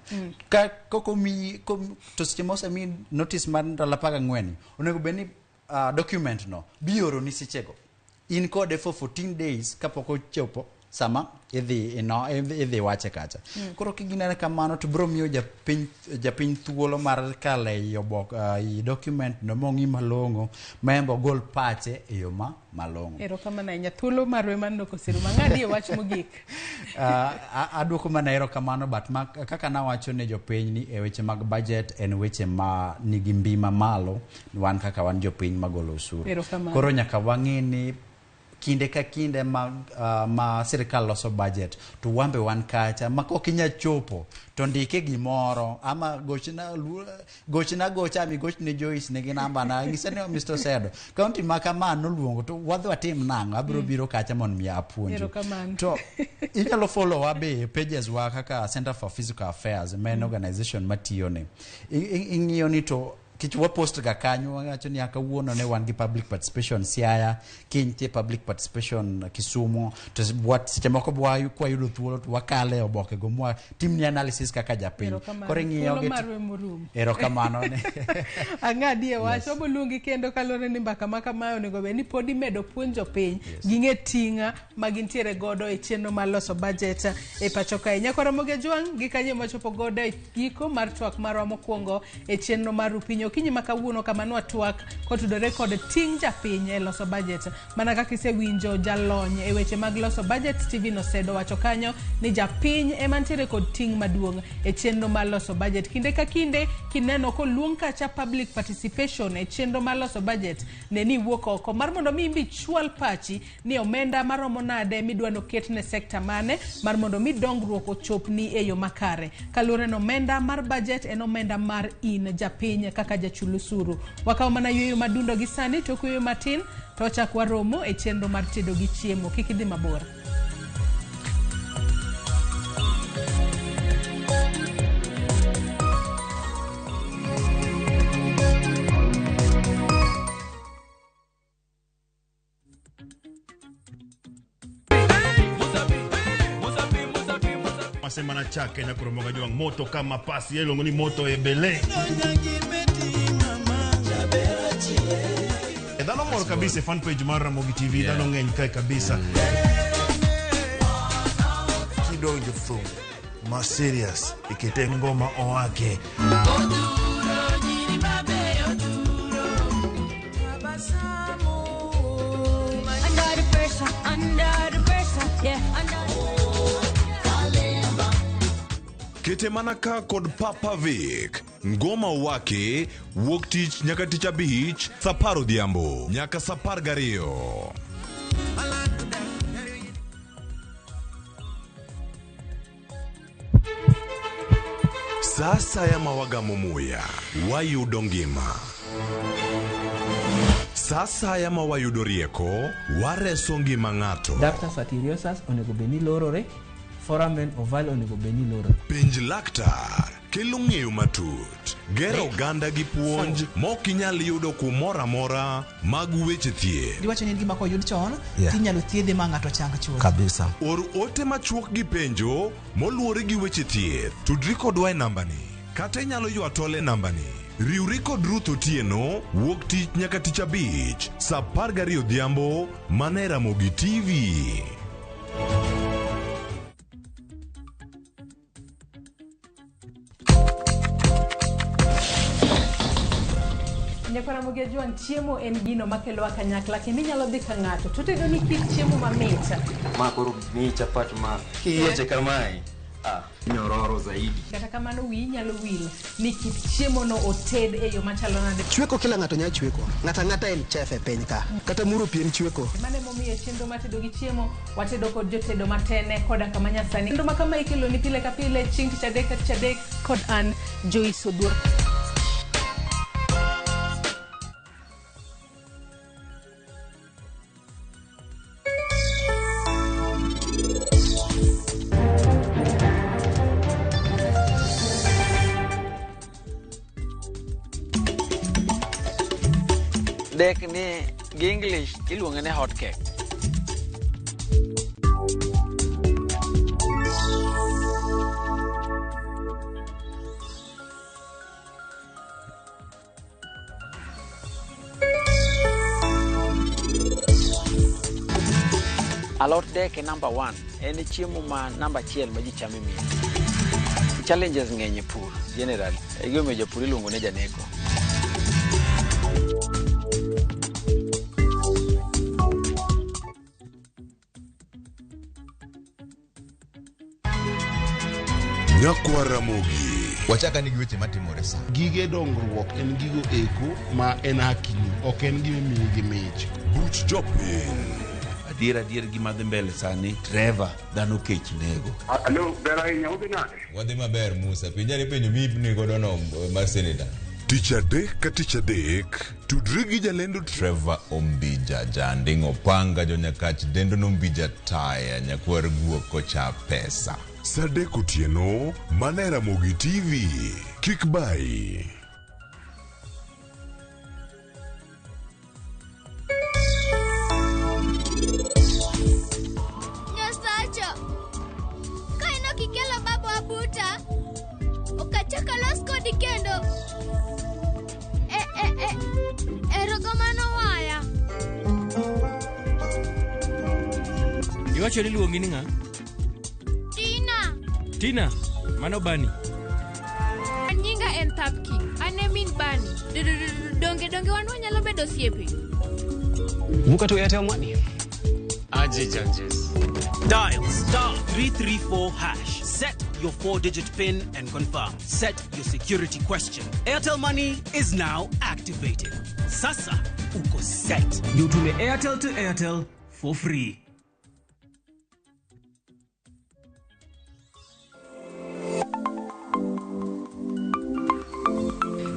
ka koko mi to seche mosemi notice mar ndalo 14 onego bed ni document no bioro ni sechego in kode for 14 days kapok ochopo sama idhi wache kacha. Koro kiginene kamano to biro miyo japiny thuolo mar kalo ei obok i document no mong'i malong'o ma en be ogol pache e yo ma malong'o. Erokamano ahinya. Thuolo marwa maneno koserumo. Ang'adi e wach mogik. Aduoko mana erokamano, but kaka nawacho ne jopiny ni e weche mag budget en weche ma nigi mbi mamalo wan kaka wan jopiny magolo osuru. Koro nyaka wang'e ni kinde ka kinde ma sirikal loso budget to wambe wan kacha ma kok inyal chopo to ndike gimoro ama gochna gocha mi gochne Joyce nigi namba na ng'ise ni Mr. Osedo county ma kama noluongo to wadhi watim nang'o, abiro biro kacha mondo mi apuonju. To inyalo follow wa be pages wa kaka Center for Physical Affairs ma en organization matiyo ne ing'iyo ni to kich wapost ga kanyo wawacho ni kawuono ne wan gi public participation Siaya, kiny nitie public participation Kisumu, to seche moko kwayudo thuolo to wakale oboke go mwa timni analysis kaka japiny. Koro ing'iyo gi erokamano ne ang'adi e wach wabo luongi kendo kaluwore ni mbaka ma kamae onego bed ni pod imedo puonjo piny ging'e ting'a ma gintiere godo e chenro mar loso budget e pacho kae. Nyakwar Ramogi Ajwang' gi kanyo machopo godo e giko mar twak marwa mokwongo e chenro mar Rupiny okinyi ma kawuono kama nwatwak kotudore kod ting' japiny e loso budget. Mana kaka isewinjo jalony e weche mag loso budget Steven Osedo wacho kanyo ni japiny ema nitiere kod ting' maduong' e chenro mar loso budget. Kinde ka kinde kineno koluong kacha public participation e chenro mar loso budget, ne ni iwuok oko mar mondo mi imbi chwal pachi ni omenda maromo nade midwa noket ne sekta mane mar mondo mi dongruok ochopni e yo makare. Kaluwore ni omenda mar budget en omenda mar in japiny kaka jachul osuru. Wakawo mana yueyo madundo gi sani, tok yueyo matin to wachak waromo e chenro mar tedo gi chiemo. Kik idhi mabor. Masema na chake na kuromoga juang moto kama pasi iluongo ni moto ebele. Dhano mor kabisa fan page mar Ramogi TV, dhano ng'eny kae kabisa. Kidonjo thum ma serious ikete ngoma oake. Kete mana ka kod Papa Vic. Ngoma wake wuok tich nyaka tich abich saa apar odhiambo nyaka saa apar gariyo. Sa asaya ma wagamo muya, wayudo ngima. Sa asaya ma wayudo rieko, wareso ngima ng'ato. Ductus arteriosus onego bed ni lorore, foramen ovale onego bed ni lorore. Penj laktar kelo ng'eyo matut, gero oganda gi puonj mok inyal yudo kumoro amora mag weche thieth. Giwacho ni en gima koyud chon Yeah. tinyalo thiedhe ma ng'ato chang chuth. Kabisa. Or ote machuok gi penjo moluwore gi weche thieth. Tudri kodwa e nambani kata inyalo ywa tol e nambani. Riwri kod Ruth Otieno wuok tich nyaka tich abich saa 12 odhiambo mana e Ramogi TV. Nyakwara Ramogi Ajwang', chiemo en gino makelowa kanyakla kendo inyalo dhi ka ng'ato to otedo ni kit chiemo mamit. Ma koro miyi chapat ma kiyieche kamae, ah, nyororo zaidi. Kata kamano wiyi nyalo wil ni kit chiemo no oted e yo machalo nade. Chweko kila ng'ato nyalo chweko. Ng'ato ang'ata en chef e piny ka. Kata muro pi en chweko. Mano emomiyo e chenro mar tedo gi chiemo watedo kod jotedo matene koda kama nyasani. Chenro ma kama ikelo ni pile ka pile chieng' tich adek ka tich adek kod an Joyce Oduor. Dek ni gi English iluonge ni hot cake. Alot dek e number one. En e chiemo ma namba achiel ma ji chamo e mier. Challenges ng'eny e pur generally. E gimomiyo japur iluongo ni janeko. Nyakwar Ramogi. Wachaka ni gi weche matimore sa. Gige dongruok en gigo eko ma en hakini, ok en gima imiyi gi mich. Buch jopiny. Adier adier gima dhi mbele sani, Trevor, dhano kech nego. Alo, ber ahinya, udhi nade? Wadhi maber Musa, penjani penjo miipni godo no mar seneta. Tich adek ka tich adek, tudri gi jalendo Trevor Ombija, janding' opanga jonyakach dendo nombija taya nyakwar guok kocha pesa. Saa adek otieno mana e Ramogi TV. Kik bayi. Nyasacha, ka in ok ikelo baba buta, ok achak alos kodi kendo. E, e, e, erokamano waya. Iwacho ni iluongi ni ng'a? Tina, Tina, mano Bani. Nyinga en Thapki. An e min Bani. Donge donge wan wanyalo bedo osiepe? Buka to Airtel Money. Aje Janjes. Dial star 334 hash. Set your 4-digit PIN and confirm. Set your security question. Airtel Money is now activated. Sasa uko set. Ndio utume Airtel to Airtel for free.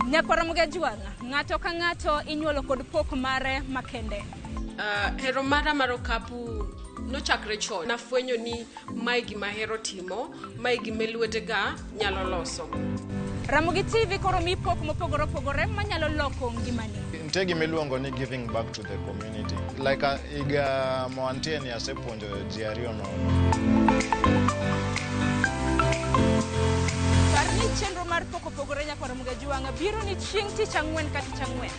Nyakwar Ramogi Ajwang', ng'ato ka ng'ato inyuolo kod pok mare makende. Hero mara mar okapu nochakre chon. Nafwenyo ni mae gima ahero timo, mae gima lwetega nyalo loso. Ramogi TV koro mi pok mopogore opogore manyalo loko ngimani. Nitie gima iluongo ni giving back to the community. Like higa mawantie ni asepuonjo ji ariyo nono. Par ni chenro mar pok opogore nyakwar Ramogi Ajwang' biro ni chieng' tich ang'wen ka tich ang'wen.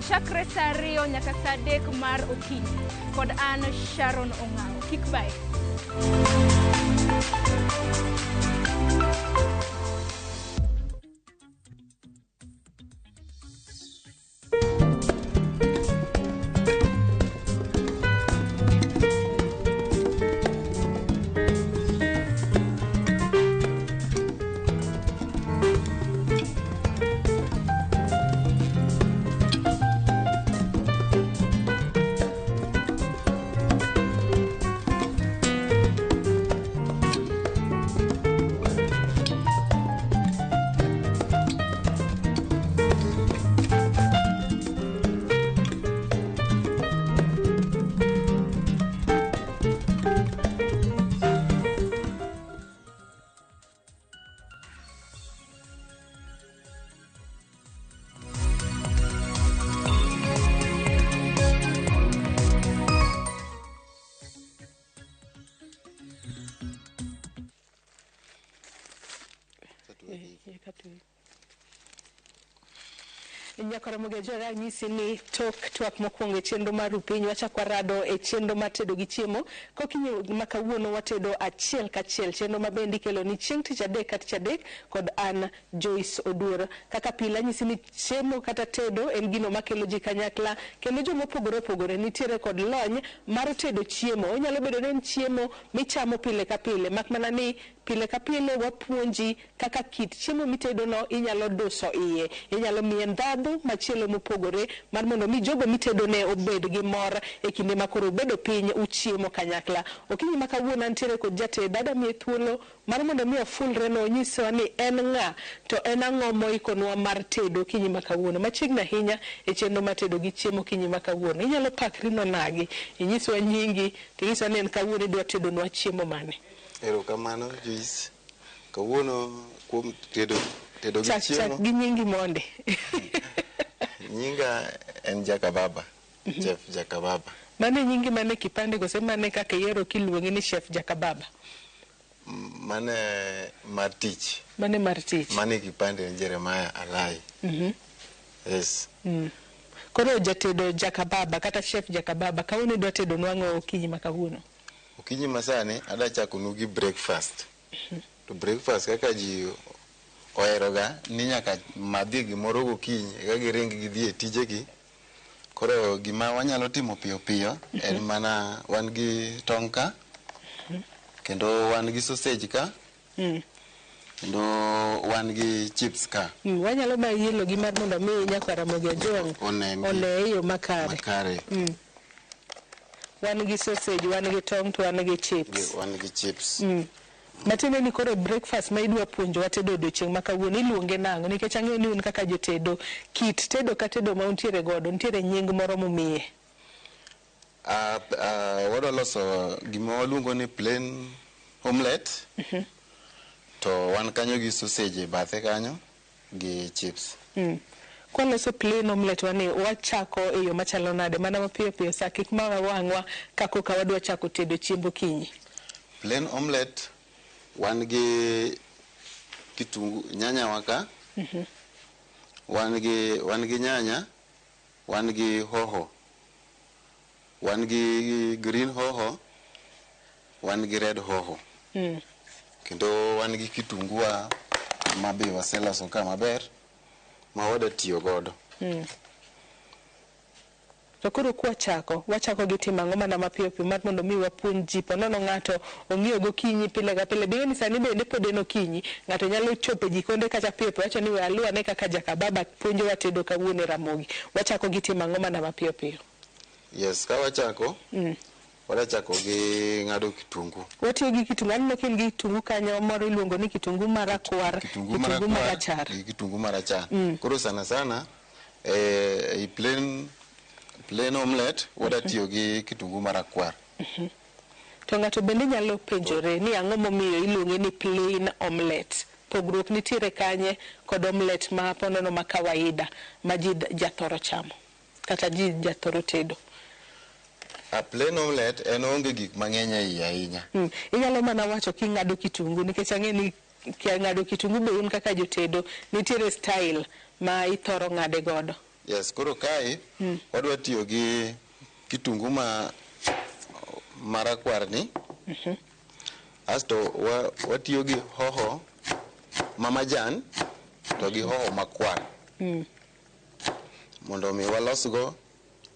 Chakre saa ariyo nyaka saa adek mar okinyi. Kod an Sharon Ong'awo. Kik bayi. Nyakoromogi Ajwang' anyisi ni tok twak mokwongo e chenro mar Rupiny wachak warado e chenro mar tedo gi chiemo. Kokinyi ma kawuono watedo achiel kachiel chenro ma bende ikelo ni chieng' tich adek ka tich adek kod an Joyce Oduor. Kaka pile anyisi ni chiemo kata tedo en gino makelo ji kanyakla kendo joma opogore opogore nitiere kod lony mar tedo chiemo. Onyalo bedo ni en chiemo michamo pile ka pile mak mana ni pile ka pile wapuonji kaka kit chiemo mitedono inyalo duso iye, inyalo miye ndhadhu machielo mopogore mar mondo mi jogo mitedone obed gi mor e kinde ma koro ubedo piny uchiemo kanyakla. Okinyi ma kawuono antiere kod jatedo, adwa miye thuolo mar mondo mi ofulre no onyiswa ni en ng'a to en ang'o moikonwa mar tedo okinyi ma kawuono. Machiegni ahinya e chenro mar tedo gi chiemo okinyi ma kawuono. Inyalo pakri nonagi, inyiswa nyingi, tinyiswa ni en kawuono idwa tedonwa chiemo mane. Erokamano Joyce. Kawuono kuom tedo tedo gi Chak chiemo. chak gi nyingi mondi. Nyinga en Jakababa. Chef Jakababa. Mano e nyingi mane kipande kose mane kaka iyiero kiluongi ni Chef Jakababa? Mane mar tich. Mane mar tich. Mane kipande en Jeremiah Alai. Yes. Koro jatedo Jakababa kata Chef Jakababa kawuono idwa tedonwa ang'o okinyi ma kawuono? Okinyi masani adwa chakonu gi breakfast. To breakfast kaka ji oheroga ni nyaka madhie gimoro gokinyi eka giring gidhi e tijegi. Koro gima wanyalo timo piyo piyo en mana wan gi tong' ka, kendo wan gi sausage ka, kendo wan gi chips ka. Wanyalo ma yelo gi mar mondo mi nyakwar Ramogi Ajwang' One one e yo makare. makare. Wan gi sausage, wan gi tong' to wan gi chips. Wan gi chips. Matiende ni koro breakfast ma idwa puonjowa tedo odiochieng' ma kawuono iluonge nang'o? Nikech ang'eyo ni un kaka jotedo, kit tedo ka tedo ma untiere godo, nitiere nying moro mumiye. Wadwa loso gima waluongo ni plain omelette. To wan kanyo gi sausage e bathe kanyo gi chips. Kwaloso plain omelette wani wachako e yo machalo nade? Mana mapiyo piyo sa kik ma wang'wa ka koka wadwa chako tedo chiemb okinyi. Plain omelette wan gi kitungu nyanya wa ka, wan gi nyanya, wan gi hoho, wan gi green hoho, wan gi red hoho. Kendo wan gi kitungu wa ma be waseloso ka maber ma wadwa tiyo godo. To koro kwachako, wachako gi timo ang'o mana mapiyo piyo mar mondo mi wapuonj ji po nono ng'ato ong'iyo gokinyi pile ka pile. Bing'e ni sani bende pod en okinyi, ng'ato nyalo chopo e jikonde kacha piyo piyo wacho ni we aluwane kaka Jakababa puonjowa tedo kawuono e Ramogi. Wachako gi timo ang'o mana mapiyo piyo? Yes, ka wachako, wadwa chako gi ng'ado kitungu. Watiyo gi kitungu, aneno ka in gi kitungu kanyo moro iluongo ni kitungu marakwar, Kitungu kitungu marachar. Gi kitungu marachar. Koro sana sana e plain omelette wadwa tiyo gi kitungu marakwar. To ng'ato bende nyalo penjore ni ang'o momiyo iluonge ni plain omelette? Pogruok nitiere kanye kod omelette ma ponono ma kawaida ma ji jathoro chamo kata ji jathoro tedo? A plain omelette en onge gik mang'eny e iye ahinya. Inyalo mana wacho king'ado kitungu nikech ang'e ni ng'ado kitungu be un kaka jotedo nitiere style ma ithoro ng'ade godo. Yes, koro kae wadwa tiyo gi kitungu ma marakwar ni. Asto watiyo gi hoho ma majan to gi hoho makwar. Mondo mi walosgo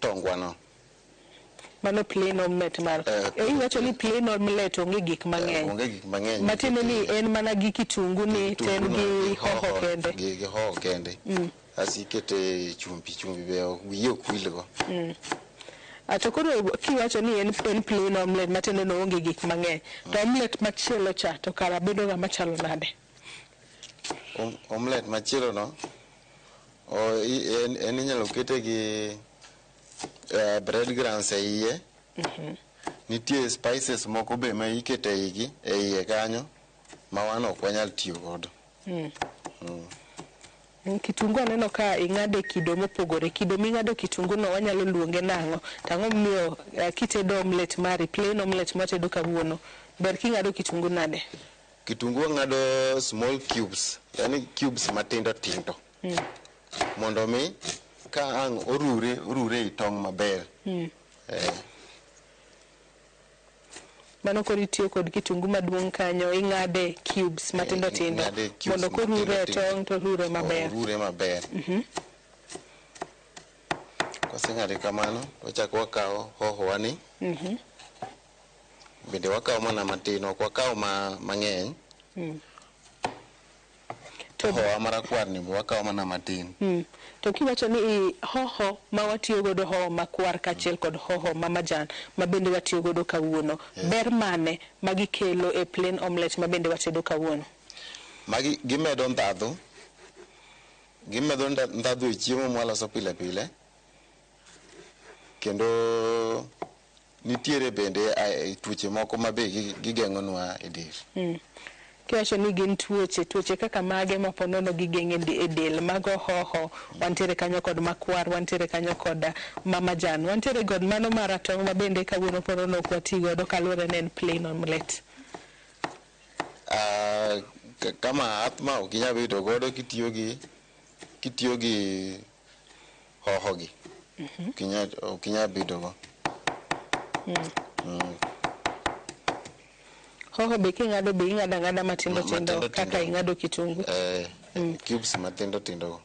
tongwa no. Mano plain omelette mar. Iwacho ni plain omelette onge gik mang'eny. Onge gik mang'eny. Matiende ni en mana gi kitungu ni to en gi hoho kende. Gi hoho kende. Asto ikete chumbi, chumbi be wiyi ok wilgo. To koro kiwacho ni en plain omelette matiende ni oonge gik mang'eny. To omelette machielo cha to kara bedo ga machalo nade? Omelette machielo no en inyalo kete gi bread crumbs e iye. Nitie spices moko be ma ikete e iye kanyo ma wan ok wanyal tiyo godo. Kitungu aneno ka ing'ade kido mopogore. Kido ming'ado kitungu no wanyalo luonge nang'o? To ang'o momiyo kitedo omelette mari, plain omelette mwatedo kawuono, ber king'ado kitungu nade? Kitungu wang'ado small cubes, yani cubes matindo tindo. Mondo mi ka ang' orure i tong' maber. Mano koro itiyo kod kitungu maduong' kanyo, ing'ade cubes matindo tindo Ing'ade cubes mondo korure e matindo tindo. tong' to rure maber. Orure maber. Kwaseng'ade kamano, wachako wakawo hoho wani. Bende wakawo mana matin, ok wakaw mang'eny. Hoho marakwar ni be wakawo mana matin. To kiwacho ni hoho ma watiyo godo, hoho makwar kaachiel kod hoho ma majan ma bende watiyo godo kawuono, ber mane ma gikelo e plain omelette ma bende watedo kawuono? Magi gimedo ndhadhu. Gimedo ndhadhu e chiemo mwaloso pile pile. Kendo nitiere bende tuoche moko ma be gigeng'onwa e del. Kiwacho ni gin tuoche kaka mage ma po nono gigeng'o e del, mago hoho, wantiere kanyo kod makwar, wantiere kanyo kod ma majan, wantiere kod mano maratong' ma bende kawuono po nono ok wati godo kaluwore ni en plain omelette. Kama asthma ok inyal bedo godo kitiyo gi hoho gi. Ok inyal bedo go. Hoho be king'ado be ing'ado ang'ada matindo tindo Matindo kaka tindo. ing'ado kitungu. Cubes matindo tindo go.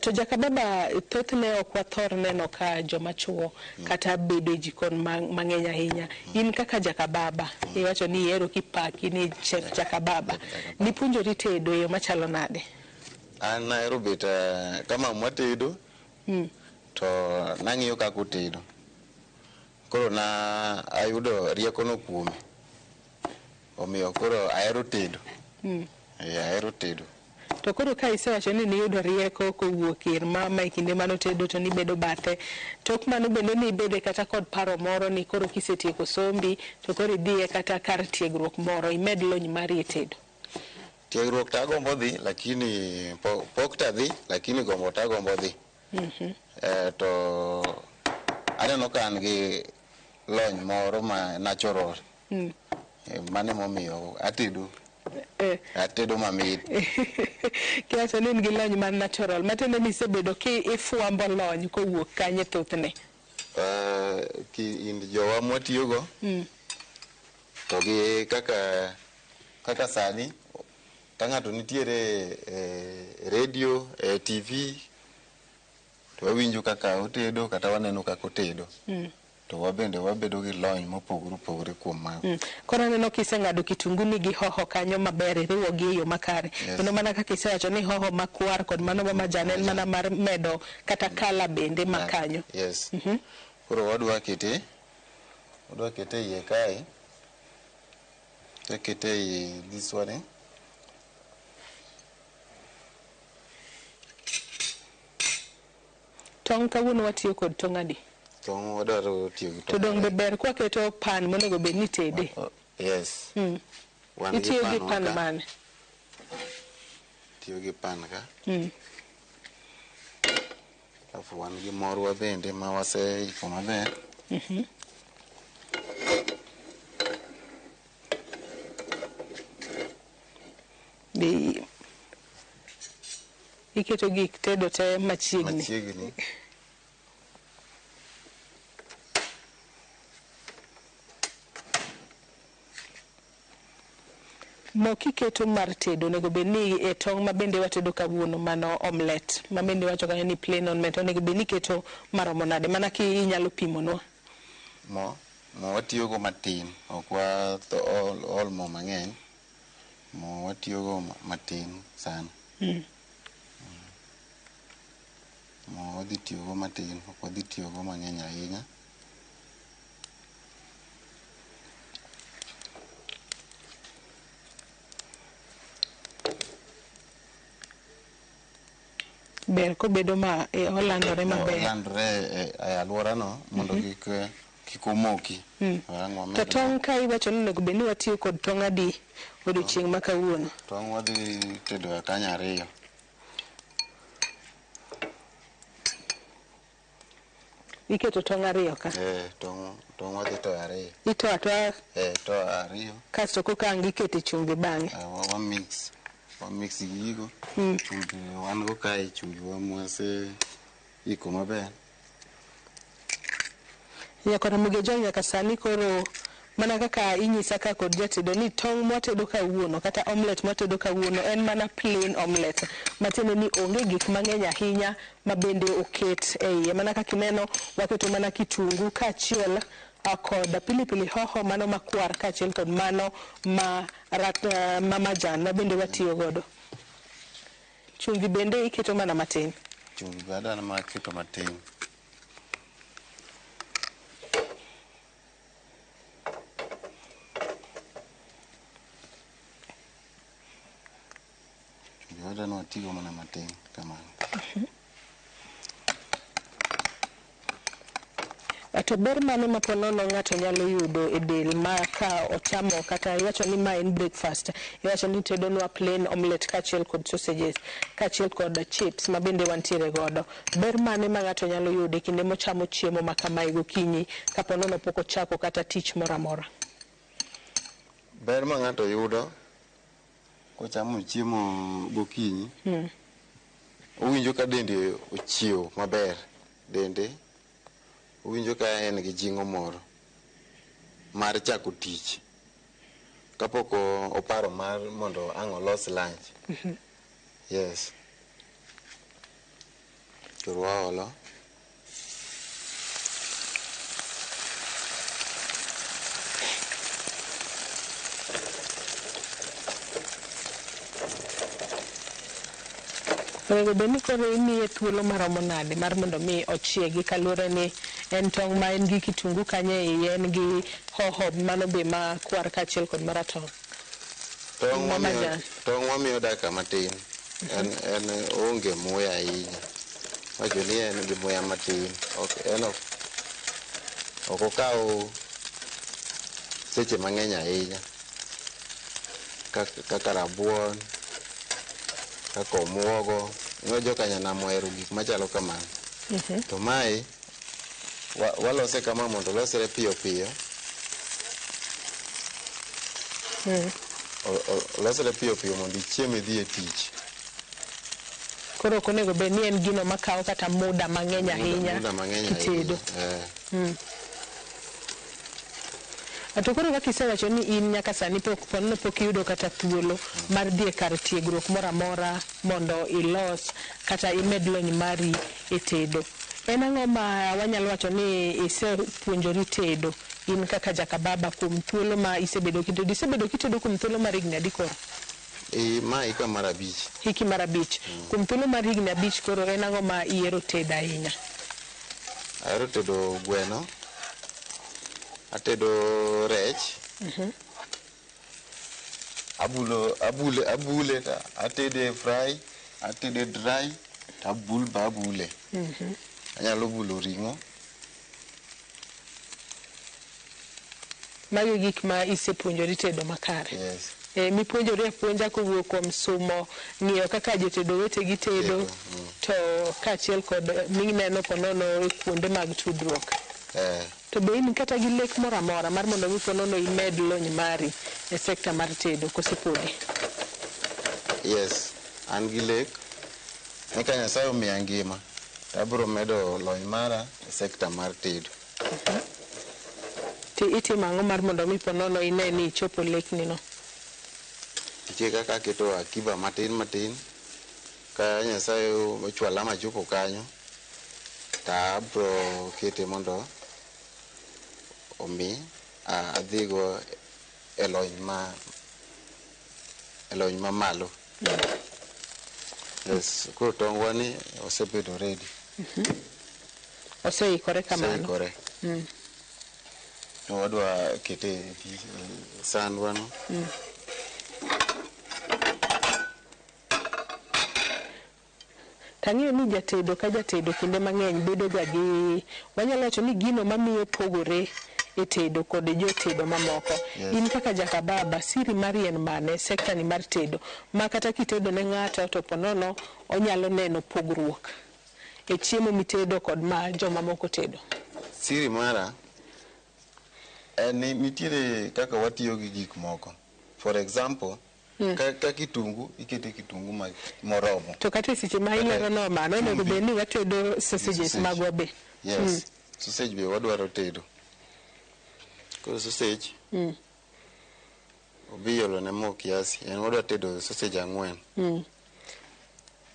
To jakababa, thothne ok wathor neno ka joma chuo kata bedo e jikon mang'eny ahinya. In kaka jakababa, iwacho ni ihero kipaki ni chef jakababa. Nipuonjori tedo e yo machalo nade? An nahero bet ka mamwa tedo, to nang'iyo kaka otedo. Koro na ayudo riekono kuome. Omiyo koro ahero tedo. Ahero tedo. To koro ka isewacho ni niyudo rieko kowuok ir mama e kinde manotedo to nibedo bathe. Tok mano bende nibede kata kod paro moro ni koro kisetieko sombi to koro idhiye kata kar tiegruok moro imed lony mari e tedo. Tiegruok to agombo dhi, lakini pok tadhi, lakini gombo to agombo dhi. To aneno ka an gi lony moro ma natural. Mano emomiyo atedo. Atedo mamit. Kiwacho ni in gi lony mar natural, matiende ni isebedo ki ifwambo lony kowuok kanye thothne? Kind jowa mwatiyogo to gi kaka sani ka ng'ato nitiere e radio, e TV, to wawinjo kaka otedo kata waneno kaka otedo. To wabende wabedo gi lony mopogore opogore kuom mago. Koro aneno kiseng'ado kitungu ni gi hoho kanyo maber, iriwo gi e yo makare. Kendo mana kaka isewacho ni hoho makwar kod mano ma majan en mana mar medo kata kala bende ma kanyo. Yes. Koro wadwa kete iye kae. Takete iye this one. Tong' kawuono watiyo kod tong' adi? Tong' wadwaro tiyo gi To tong' dong' be ber kwaketo pan monego bed ni tede. Yes. Wan gi Itiyo gi pan pan ka. mane? Tiyo gi pan ka. Alafu wan gi morwa bende ma waseiko maber. Be iketo gik tedo te machiegni. Machiegni. Mo kiketo mar tedo onego bed ni e tong' ma bende watedo kawuono mano omelette ma bende wacho kanyo ni plain omelette onego bed ni iketo maromo nade mana ki inyalo pimonwa. Mo watiyogo matin, ok ol mo mang'eny. Mo watiyogo matin sana. Mo wadhi tiyogo matin, ok wadhi tiyogo mang'eny ahinya. Ber kobedo ma olandore maber. Olandore e alworano mondo kik omoki. To tong' ka iwacho ni onego bed ni watiyo kod tong' adi odiochieng' ma kawuono? Tong' wadhi tedo kanyo 2. Iketo tong' 2 ka? Tong' wadhi toyo 2. Itoyo atoya? Toyo 2. Kasto koka ang' ikete chumbi bang'e. Wa mix. Wa mix gi gigo. Chumbi wan go kae, chumbi wa mwase iko maber. Nyaka Ramogi Ojwang' nyaka sani koro mana kaka inyisa ka kod jatedo ni tong' mwatedo kawuono kata omelet mwatedo kawuono en mana plain omelet matiende ni onge gik mang'eny ahinya ma bende oket e iye. Mana kaka ineno waketo mana kitungu kaachiel kod pilipili hoho mano makwar kaachiel kod mano ma majan ma bende watiyo godo. Chumvi bende iketo mana matin. Chumvi bende an mana keto matin. Chumvi bende an watigo mana matin kamano. To ber mane ma ponono ng'ato nyalo yudo e del ma ka ochamo kata iwacho ni ma en breakfast, iwacho ni tedonwa plain omelet kaachiel kod sausages kaachiel kod chips ma bende wantiere godo. Ber mane ma ng'ato nyalo yudo e kinde mochamo chiemo ma kamae gokinyi ka ponono pok ochako kata tich moro amora? Ber ma ng'ato yudo kochamo chiemo gokinyi, owinjo ka dende ochiew maber, dende owinjo ka en gi jing'o moro mar chako tich kapok oparo mar mondo ang' olos lunch. Yes. Koro waolo. Onego bed ni koro imiye thuolo maromo nade mar mondo mi ochiegi kaluwore ni en tong' ma en gi kitungu kanyo e iye, en gi hoho mano be makwar kaachiel kod maratong'. Tong' wamiyo dakika matin. En onge muya ahinya. Wacho ni en gi muya matin. Ok okaw seche mang'eny ahinya kaka rabuon, kaka omuogo. Ing'eyo joka nyanam ohero gik machalo kamano. To mae walose kama mondo olosre piyo piyo. Olosre piyo piyo mondo ichiem idhi e tich. Koro ok onego bed ni en gino makawo kata muda mang'eny ahinya kitedo. To koro kaka isewacho ni in nyaka sani pok iyudo kata thuolo mar dhi e kar tiegruok moro amora mondo ilos kata imed lony mari e tedo. En ang'o ma wanyalo wacho ni isepuonjori tedo in kaka jakababa kuom thuolo ma isebedo kitedo? Isebedo kitedo kuom thuolo mar higni adi koro? Ma hika mar 5. Hiki mar 5. Kuom thuolo mar higni 5 koro en ang'o ma ihero tedo ahinya? Ahero tedo gweno. Atedo rech. Abule atede fry, atede dry, abul ba abule. Anyalo bulo ring'o. Mago gik ma isepuonjori tedo makare. Yes. Mipuonjori apuonja kowuok kuom somo, ng'iyo kaka jotedo wetegi tedo, to kaachiel kod mineno ponono e kuonde mag tudruok. To be in kata gi lek moro amora mar mondo mi ponono imed lony mari e sekta mar tedo koso podi? Yes, an gi lek. Ni ka Nyasaye omiya ngima, to abiro medo lony mara e sekta mar tedo. To itimo ang'o mar mondo mi ponono ine ni ichopo lekni no? Nitie kaka aketo akiba matin matin, ka Nyasaye ochwala machopo kanyo, to abiro kete mondo omi adhigo e lony mamalo. Yes, koro tong'wa ni osebedo ready. Oseikore kamano. Oseikore. To wadwa kete e sandwa no. Tang'eyo ni jatedo ka jatedo kinde mang'eny bedo ga gi, wanyalo wacho ni gino mamiyo pogore e tedo kod jotedo mamoko. In kaka jakababa, siri mari en mane e sekta ni mar tedo ma kata kitedo ne ng'ato to ponono onyalo neno pogruok e chiemo mitedo kod ma jomamoko tedo? Siri mara en ni nitiere kaka watiyo gi gik moko. For example, Ka kitungu ikete kitungu moromo. To kata e seche ma ilerono mano onego bed ni watedo sausages magwa be. Yes. Sausage be wadwaro tedo. Koro sausage obi olo ne mo kiasi. En wadwa tedo sausage 4.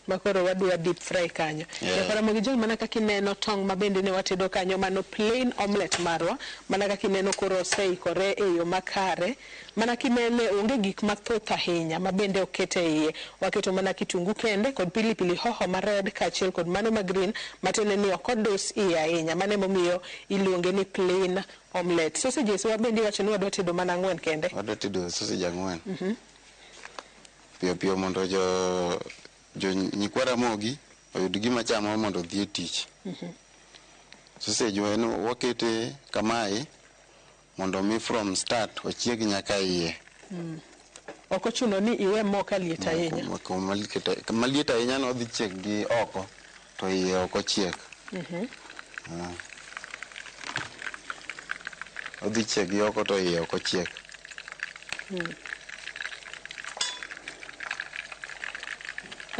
Makoro wadwa deep fry kanyo. Yeah. Nyakaramogi Jong, mana kaka ineno tong' ma bende ne watedo kanyo, mano plain omelette marwa, mana kaka ineno koro oseikore e yo makare, mana kinene onge gik mathoth ahinya ma bende oket e iye. Waketo mana kitungu kende kod pilipili hoho ma red kaachiel kod mano ma green, matiende ni ok odus iye ahinya. Mano emomiyo iluonge ni plain omelette. Sausages wa bende iwacho ni wadwa tedo mana 4 kende. Wadwa tedo sausage 4. Piyo piyo mondo jo nyikwa Ramogi oyud gima chamo mondo odhi e tich. Sausage en wakete kamae mondo mi from start ochieg nyaka iye. Ok ochuno ni iwe mo ka liet ahinya. Maliet ahinya no odhi chiek gi oko to iye ok ochiek. Odhi chiek gi oko to iye ok ochiek.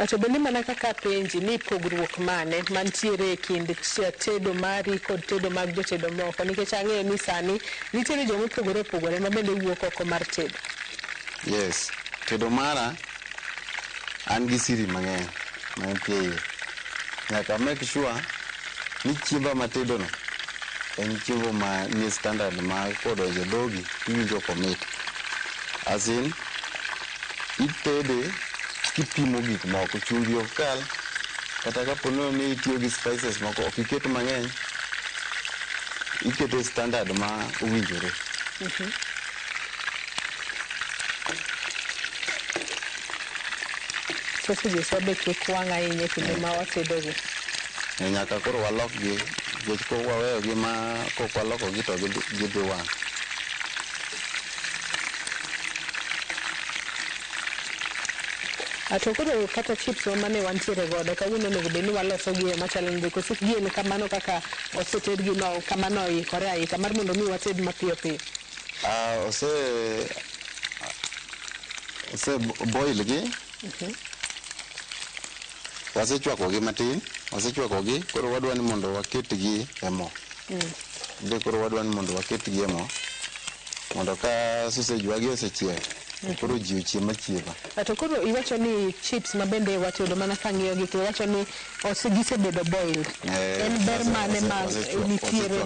To bende mana kaka penji ni pogruok mane mantiere e kind tedo mari kod tedo mag jotedo moko, nikech ang'eyo ni sani nitiere joma opogore opogore ma bende wuok oko mar tedo. Yes, tedo mara an gi siri mang'eny mantie iye. Nyaka make sure ni chiemba matedono en chiemo ma nie standard ma kodonjo e dhogi iwinjo komit. As in, itede kipimo gik moko, chumbi ok kal, kata kapo ni itiyo gi spices moko ok iket mang'eny, iketo standard ma owinjore. Sausages wabe kik wang' ahinya e kinde ma watedogi. Nyaka koro walokgi, nikech kok waweyogi ma kok walokogi to gidhi wang'. To koro kata chips wa mane wantiere godo kawuono onego bed ni waloso gi e machalo nade, koso gin kamano kaka osetedgi no kamano oikore aika mar mondo mi wated mapiyo piyo? Ose boil gi. Wasechwakogi matin, wasechwakogi, koro wadwa ni mondo waketgi e mo. Be koro wadwa ni mondo waketgi e mo mondo ka sausage wagi osechiek, koro ji ochiem achiema. To koro iwacho ni chips ma bende watedo mana kang'iyo gi to iwacho ni gisebedo boiled. En ber mane ma nitiere?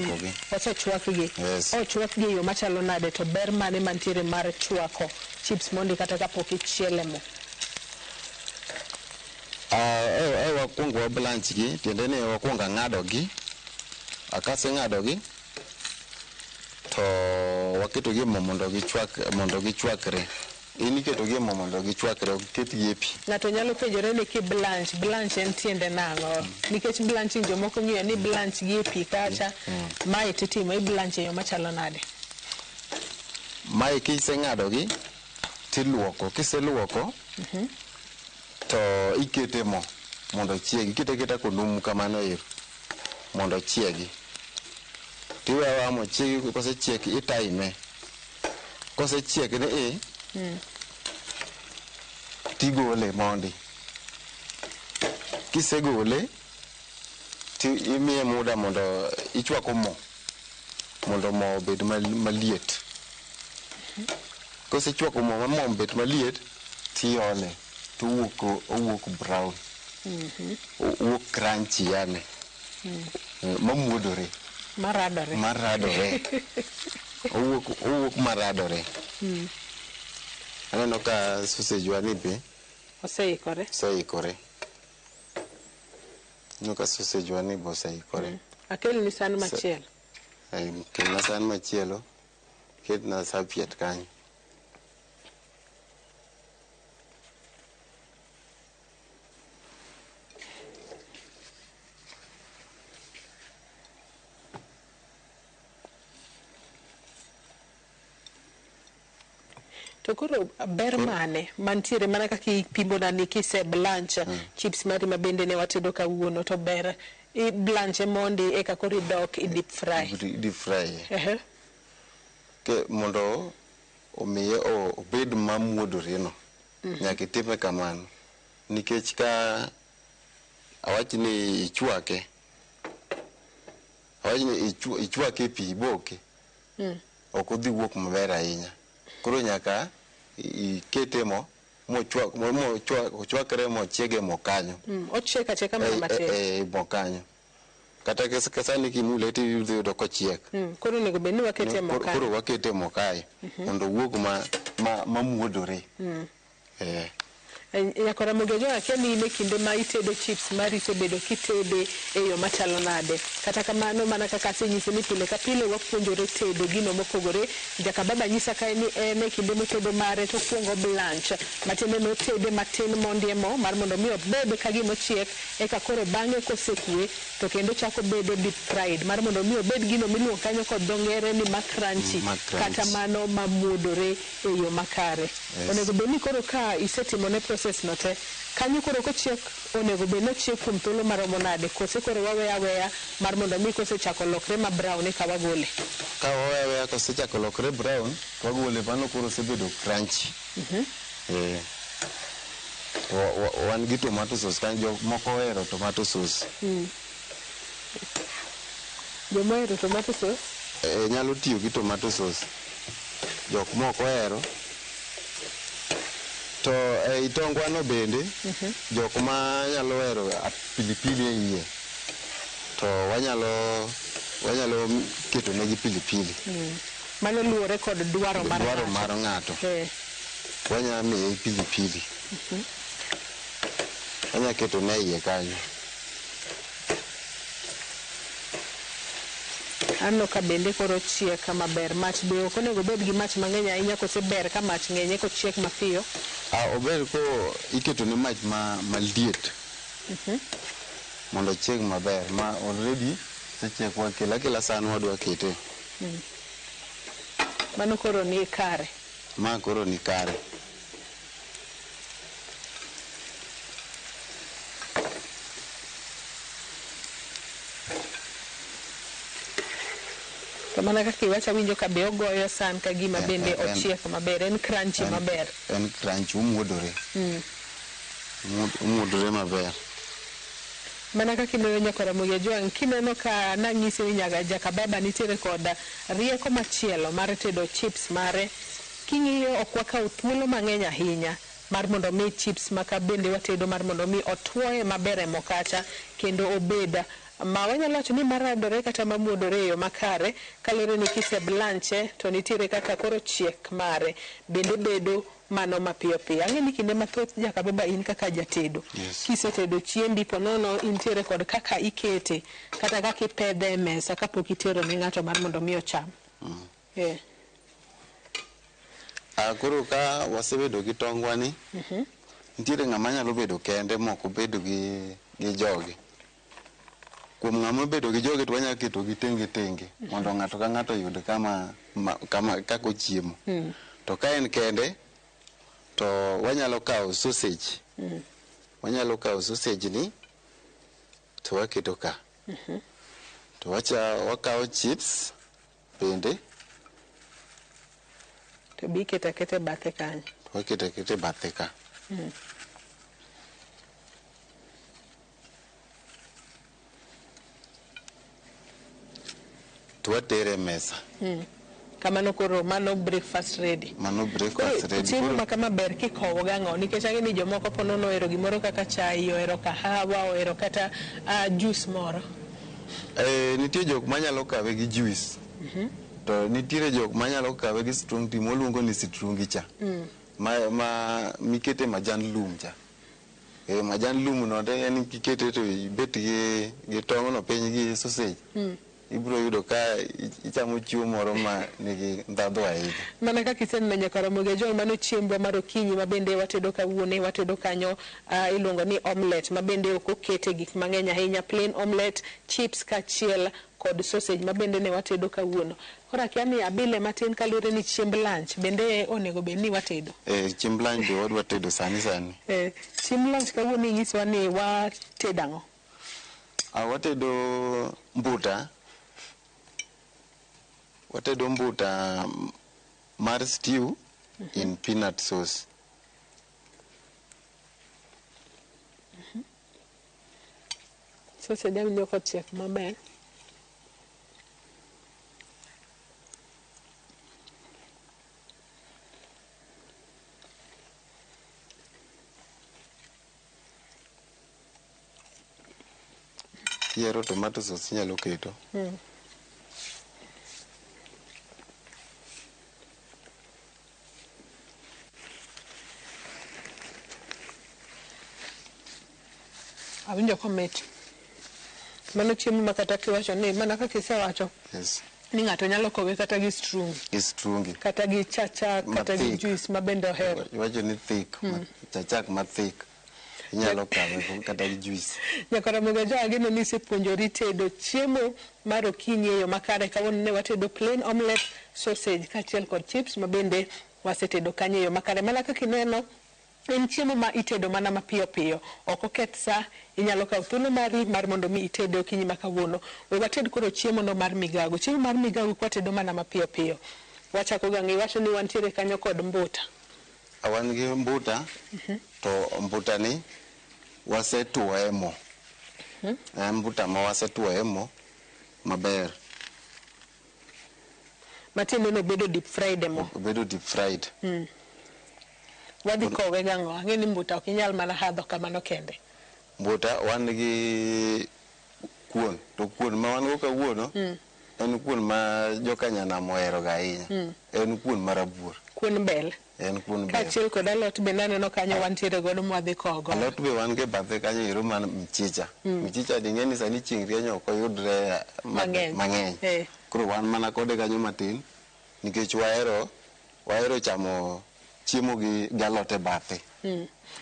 Osechwakgi. Ochwakgi e yo machalo nade, to ber mane mantiere mar chwako chips mondi kata kapok ichiele mo? Wakwongo wa blanch gi, tiende ni wakwongo ang'ado gi. Akaseng'ado gi to waketo gi e mo mondo gichwak, mondo gichwakre. In iketo gi e mo mondo gichwakre, ok ketgi e pi. Ng'ato nyalo penjore ni ki blanch, blanch en tiende nang'o? Nikech blanching jomoko ng'iyo ni blanch gi e pi kacha, mae titimo i blanch e yo machalo nade? Mae kiseng'ado gi tiluoko, kiseluoko to ikete mo mondo ochiegi, ikete aketa konumu kamano ero mondo ochiegi. Tiweyo aweya mochiegi, kosechiek itaime. Kosechiek ni tigole mondi. Kisegole ti imiye muda mondo ichwako mo mondo mo obed maliet. Kosechwako mo ma mo obet maliet tiole to owuok brown. Owuok crunchy yani. Mamuodore. Maradore. Maradore. Owuok maradore. Aneno ka sausage wa ni be oseikore. Oseikore. Aneno ka sausage wa ni be oseikore. Akelni san machielo. Kelna san machielo. Ketna serviette kanyo. To koro ber mane mantiere mana kaka ipimona ni kise blanch chips mari ma bende ne watedo kawuono, to ber i blanche mondi eka koro idok i deep fry. Deep fry. Ke mondo omiye obed mamuodore no. Nyaka itime kamano. Nikech ka awach ni ichwake, awach ni ichwake e pi iboke, ok odhi wuok maber ahinya. Koro nyaka ikete mo mochwak mochwakre mochiege mo kanyo. Ochiek achieka mana matin. E mo kanyo. Kata ka sani kimule to idhi yudo kochiek. Koro onego bed ni wakete mo kae. Koro wakete mo kae mondo owuog ma muodore. Nyakor Ramogi Ojwang' akia ni in e kinde ma itedo chips mari isebedo kitede e yo machalo nade. Kata kamano mana kaka asenyisi ni pile ka pile wapuonjore tedo gino mopogore. Jakababa nyisa kae ni en e kinde motedo mare to okuongo blanch. Matiende ni otede matin mondi e mo mar mondo mi obed ka gima ochiek eka koro bang'e kosekwe to kendo chako bedo deep fried mar mondo mi obed gino miluongo kanyo kod dho ngere ni ma crunchy, Ma crunchy. Kata mano mamuodore e yo makare. Yes. Onego bed ni koro ka isetimone process no te, kanyo koro kochiek onego bed ni ochiek kuom thuolo maromo nade, kose koro waweya aweya mar mondo mi kosechako lokre ma brown eka wagole? Ka waweya aweya kosechako lokre brown, wagole, mano koro osebedo crunchy. Wan gi tomato sauce kanyo, jok moko ohero tomato sauce. Joma ohero tomato sauce? Nyalo tiyo gi tomato sauce. Jok moko ohero. To ei tongwa no bende, jok ma nyalo hero pilipili e iye, to wanyalo keto negi pilipili. Mano luwore kod dwaro mar Dwaro ng'ato. mar ng'ato. Wanyalo miye pilipili. Wanyalo keto ne iye kanyo. Aneno ka bende koro ochiek maber. Mach be ok onego bed gi mach mang'eny ahinya, kose ber ka mach ng'eny eka ochiek mapiyo? Ober ko iketo ne mach maliet. Mondo ochieg maber. Ma already osechiek, wakelo akela san wadwa kete. Mano koro ni kare. Ma koro ni kare. To mana kaka iwacho awinjo ka be ogoyo san ka gima bende ochiek maber, en crunchy maber. En crunchy, omuodore. Omuodore maber. Mana kaka ineno Nyakor Ramogi Ojwang', kineno ka nang'isi ni nyaka Jakababa nitiere kod rieko machielo mar tedo chips mare, king'iyo ok wakaw thuolo mang'eny ahinya mar mondo mi chips maka bende watedo mar mondo mi otuoye maber e mo kacha kendo obed ma wanyalo wacho ni maradore kata mamuodore e yo makare, kaluwore ni kise blanche to nitiere kaka koro chiek mare bende bedo mano mapiyo piyo. Ang'e ni kinde mathoth Jakababa in kaka jatedo. Kisetedo chiembi ponono intiere kod kaka ikete kata kaka ipedhe e mesa kapok itero ne ng'ato mar mondo mi ocham. Koro ka wasebedo gi tongwa ni, nitiere ng'ama nyalo bedo kende mok obedo gi jogi. Kuom ng'ama obedo gi jogi to wanyalo keto gi tenge tenge mondo ng'ato ka ng'ato oyud kama kaka ochiemo. To ka en kende to wanyalo kawo sausage. Wanyalo kawo sausage ni to waketo ka. To wakawo chips bende. To bi iketo aketa e bathe kanyo. To waketo aketa e bathe ka. To watere e mesa. Kamano koro mano breakfast ready. Mano breakfast ready. Chiemo ma kama ber kikowo gang'o? Nikech ang'e ni jomoko po nono ohero gimoro kaka chai, ohero kahawa, ohero kata juice moro. Nitie jok manyalo kawe gi juice. To nitiere jok manyalo kawe gi strong tea moluongo ni sitrungi cha. Ma mikete majan lum cha. Majan lum no de en kikete to ibet gi tong' no piny gi sausage. Ibiro yudo ka ichamo chiemo moro ma nigi ndhadhu ahinya. Mana kaka iseneno Nyakor Ramogi Ojwang', mano chiembwa mar okinyi ma bende watedo kawuono, watedo kanyo iluongo ni omelette ma bende ok okete gik mang'eny ahinya, plain omelette, chips kaachiel kod sausage ma bende ne watedo kawuono. Koro akia ni abile matin kaluwore ni chiemb lunch bende onego bed ni watedo. Chiemb lunch be wadwa tedo sani sani. Chiemb lunch kawuono inyiswa ni watedo ang'o? Watedo mbuta. Watedo mbuta mar stew in peanut sauce. Sausage awinjo kochiek maber. Kihero tomato sauce inyalo keto. Awinjo komit. Mano chiemo ma kata kiwacho ni mana kaka isewacho Yes. ni ng'ato nyalo kowe kata gi strungi Gi strungi. kata gi chacha kata gi Mathik. juice ma bende ohero. Iwacho ni thick, chachak ma thick. Inyalo kawe kata gi juice. Nyakora Mogajo, ageno ni isepuonjori tedo chiemo mar okinyi e yo makare. Kawuono ne watedo plain omelette, sausage kaachiel kod chips ma bende wasetedo kanyo e yo makare. Mana kaka ineno, en chiemo ma itedo mana mapiyo piyo, ok oketh sa, inyalo kawo thuolo mari mar mondo mi itede okinyi ma kawuono. We wated koro chiemo no mar migago. Chiemo mar migago kwatedo mana mapiyo piyo. Wachako gang'e, iwacho ni wantiere kanyo kod mbuta. Wan gi mbuta, to mbuta ni wasetuoye mo. En mbuta ma wasetuoye mo maber. Matiende ni obedo deep fried e mo. Obedo deep fried. Wadhi kowe gang'o? Ang'e ni mbuta ok inyal mana hadho kamano kende. Mbuta wan gi kuon, to kuon ma wan go kawuono en kuon ma joka nyanam ohero ga ahinya. En kuon marabuor. Kuon bel. En kuon bel. Kaachiel kod alot bende aneno kanyo wantiere godo mwadhi kowo godo. Alot be wan go e bathe kanyo ero mar mchicha. Mchicha ni ing'e ni sani chieng' rieny ok oyudre Mang'eny. mang'eny. Koro wan mana kode kanyo matin nikech wahero chamo chiemo gi alot e bathe.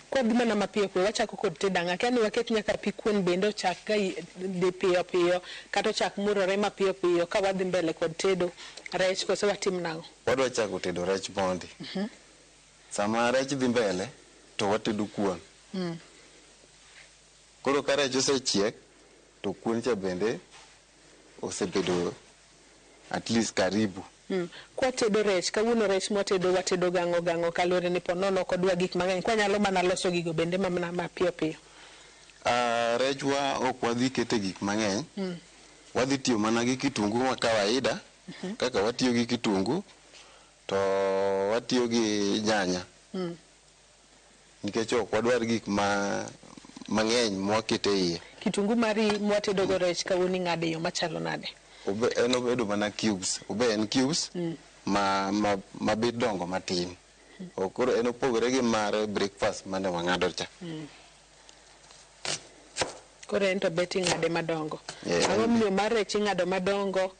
Kwadhi mana mapiyo piyo, wachako kod tedo ang'o? Akia ni waket nyaka pi kuon bende ochak ka dhi piyo piyo kata ochak murore mapiyo piyo ka wadhi mbele kod tedo rech koso watim nang'o? Wadwa chako tedo rech mondi. Sama rech dhi mbele to watedo kuon. Koro ka rech osechiek to kuon cha bende osebedo at least karibu. Kwatedo rech, kawuono rech mwatedo watedo gang'o gang'o kaluwore ni ponono ok odwa gik mang'eny. Kwanyalo mana loso gigo bende mana mapiyo piyo. Rechwa ok wadhi kete gik mang'eny. Wadhi tiyo mana gi kitungu ma kawaida. Kaka watiyo gi kitungu to watiyo gi nyanya. Nikech ok wadwar gik mang'eny mwakete iye. Kitungu mari mwatedo go rech kawuono ing'ado e yo machalo nade? En obedo mana cubes. Obe en cubes ma bet dongo matin. Koro en opogore gi mar breakfast mane wang'ado cha. Koro en to bet ing'ade madongo. Ang'o momiyo mar rech ing'ado madongo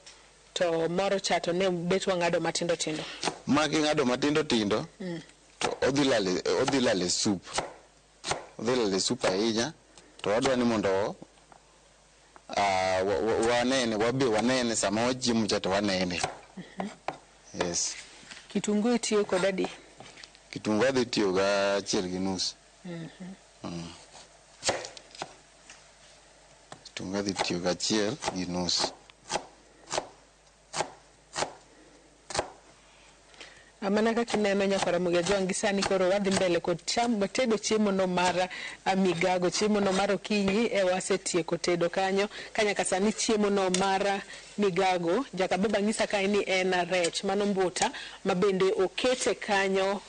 to moro cha to ne bet wang'ado matindo tindo? Ma king'ado matindo tindo to odhi lal e soup. Odhi lal e soup ahinya to wadwa ni mondo wanene, wabe wanene sama wachiemo cha to wanene. Yes. Kitungu itiyo kod adi? Kitungu adhi tiyo ga 1.5. Kitungu adhi tiyo ga 1.5. Mana kaka ineno nyakwara Muga Jwang' gi sani koro wadhi mbele kod cham tedo chiemo no mar migago, chiemo no mar okinyi e wasetieko tedo kanyo ka nyaka sani chiemo no mar migago Jakababa nyisa kae ni en rech mano mbuta ma bende okete kanyo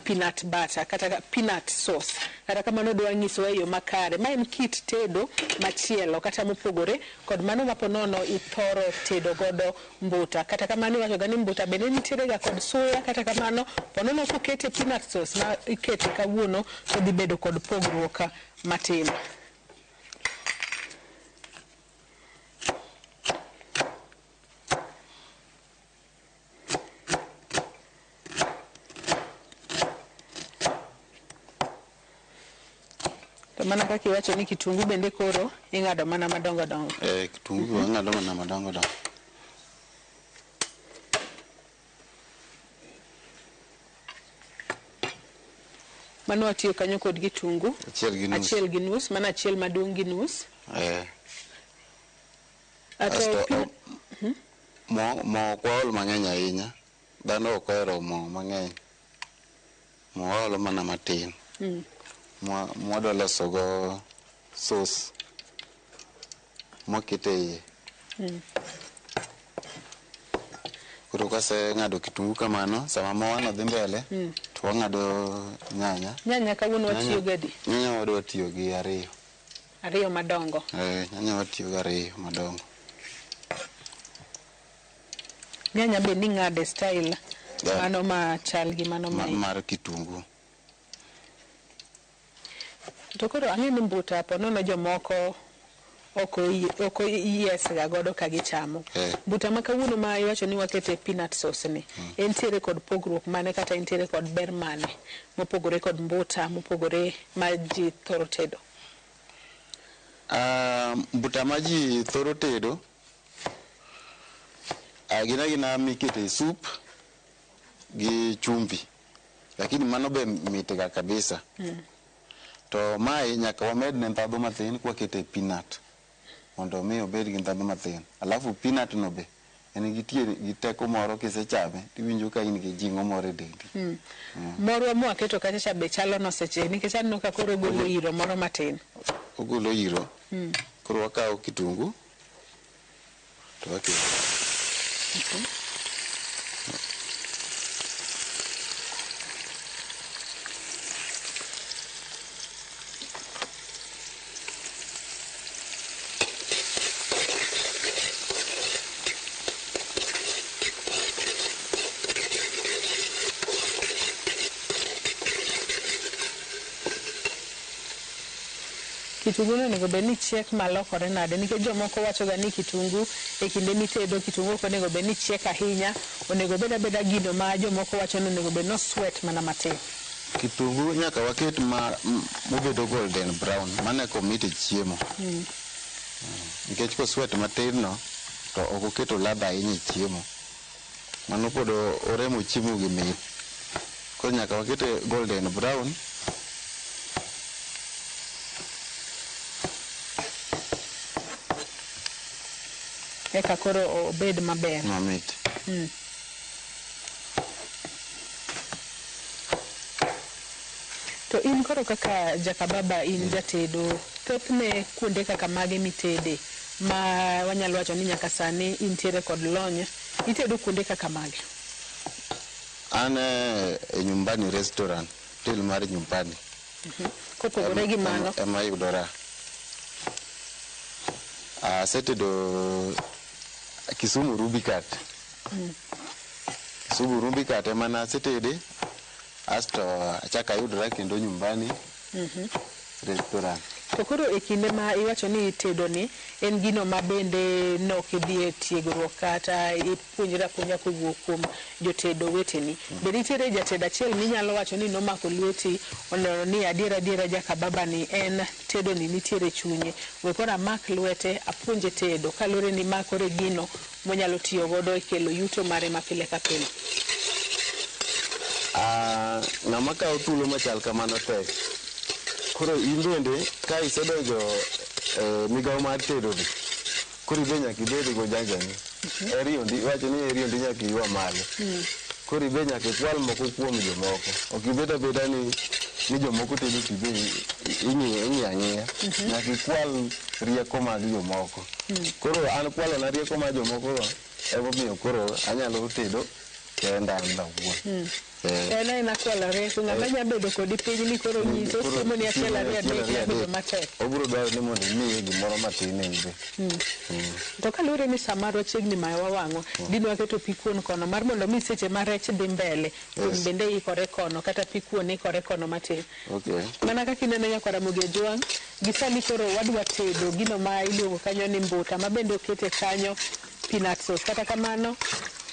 peanut butter kata peanut sauce. Kata kamano dwa nyisowa e yo makare ma en kit tedo machielo kata mopogore kod mano ma ponono ithoro tedo godo mbuta. Kata kamano iwacho ga ni mbuta bende nitiere ga kod suya, kata kamano ponono kokete peanut sauce ma ikete kawuono to dhi bedo kod pogruok matin. To mana kaka iwacho ni kitungu bende koro ing'ado mana madongo dongo. Kitungu be wang'ado mana madongo dongo. Mano watiyo kanyo kod kitungu 1.5. 1.5, mana achiel maduong' gi nus. Ato mo ok waol mang'eny ahinya. Dhano ok ohero mo mang'eny. Mo waolo mana matin. Mwadwa loso go sauce. mwakete iye. Koro kaseng'ado kitungu kamano, sama mowano dhi mbele, to wang'ado nyanya. Nyanya kawuono watiyo gadi? Nyanya wadwa tiyo gi ariyo. Ariyo madongo. Nyanya watiyo gi ariyo madongo. Nyanya be ning'ade style mano ma chal gi mano ma mar kitungu. To koro ang'e ni mbuta po nono jomoko ok oyiesga godo ka gichamo. Mbuta ma kawuono ma iwacho ni wakete peanut sauce ni, entiere kod pogruok mane kata entiere kod ber mane mopogore kod mbuta mopogore ma ji thoro tedo? Mbuta ma ji thoro tedo gin agina mikete e soup gi chumvi, lakini mano be mitga kabisa. To mae nyaka wamed ne ndhadhu mathin kwakete peanut mondo mi obed gi ndhadhu mathin. Alafu peanut no be en gi tie gi teko moro kisechame tiwinjo ka in gi jing'o moro e dendi. Morwa mwaketo kacha cha be chalo noseche nikech aneno ka koro ogolo iro moro matin. Ogolo iro. Koro wakawo kitungu to waketo. Kitungu no onego bed ni chiek malokore nade? Nikech jomoko wacho ga ni kitungu e kinde mitedo kitungu ok onego bed ni chiek ahinya, onego bed abeda gino ma jomoko wacho ni onego bed ni oswet mana matin. Kitungu nyaka waket ma mobedo golden brown, mano eka omit e chiemo. Nikech koswet matin no to ok oketo ladha ahinya e chiemo. Mano pod oremo chiemo gi mit. Koro nyaka wakete golden brown. Eka koro obed maber. Mamit. To in koro kaka jakababa in jatedo, thothne kuonde kaka mage mitede ma wanyalo wacho ni nyaka sani intiere kod lony, itedo kuonde kaka mage? An e Nyumbani restaurant, hotel mar Nyumbani. Kopogore gi mano? Ema yudora. Asetedo Kisumu Ruby Cat. Kisumu Ruby Cat ema nasetede, asto achako ayudora kendo Nyumbani restaurant. To koro e kinde ma iwacho ni itedo ni, en gino ma bende nok idhi e tiegruok kata ipuonjri apuonja kowuok kuom jotedo weteni. Be nitiere jatedo achiel minyalo wacho ni nomako lweti oneno ni adiera adiera jakababa ni en tedo ni nitiere chunye. We koro amak lwete apuonje tedo kaluwore ni ma koro e gino monyalo tiyo godo e kelo yuto mare ma pile ka pile. Ng'ama kawo thuolo machal kamano tek. Koro in bende ka isedonjo e migawo mar tedo ni, koro ibe nyaka ibed gi ojanjani. Iwacho ni eri ondi nyaka iywa malo. Koro ibe nyaka ikwal moko kuom jomoko. Ok ibed abeda ni jomoko tedo to ibe ing'iyo ang'iya. Nyaka ikwal rieko mag jomoko. Koro an kwalona rieko mag jomoko go emomiyo koro anyalo tedo kenda an awuon. En aena kwalo rieko, ng'ama nya bedo kodi piny ni koro nyiso somo ni achiel ariyo adek nya bedo matek. Obiro dwaro ni mondo imiye gimoro matin en be. To kaluwore ni sa marwa chiegni mayowa wang'o, dine waketo pi kuon kono mar mondo mi seche ma rech dhi mbele, kuon bende ikore kono kata pi kuon ikore kono matin. Mana kaka ineno nyakwar Ramogi Ojwang', gi sani koro wadwa tedo gino ma iluongo kanyo ni mbuta ma bende okete kanyo peanut sauce. Kata kamano,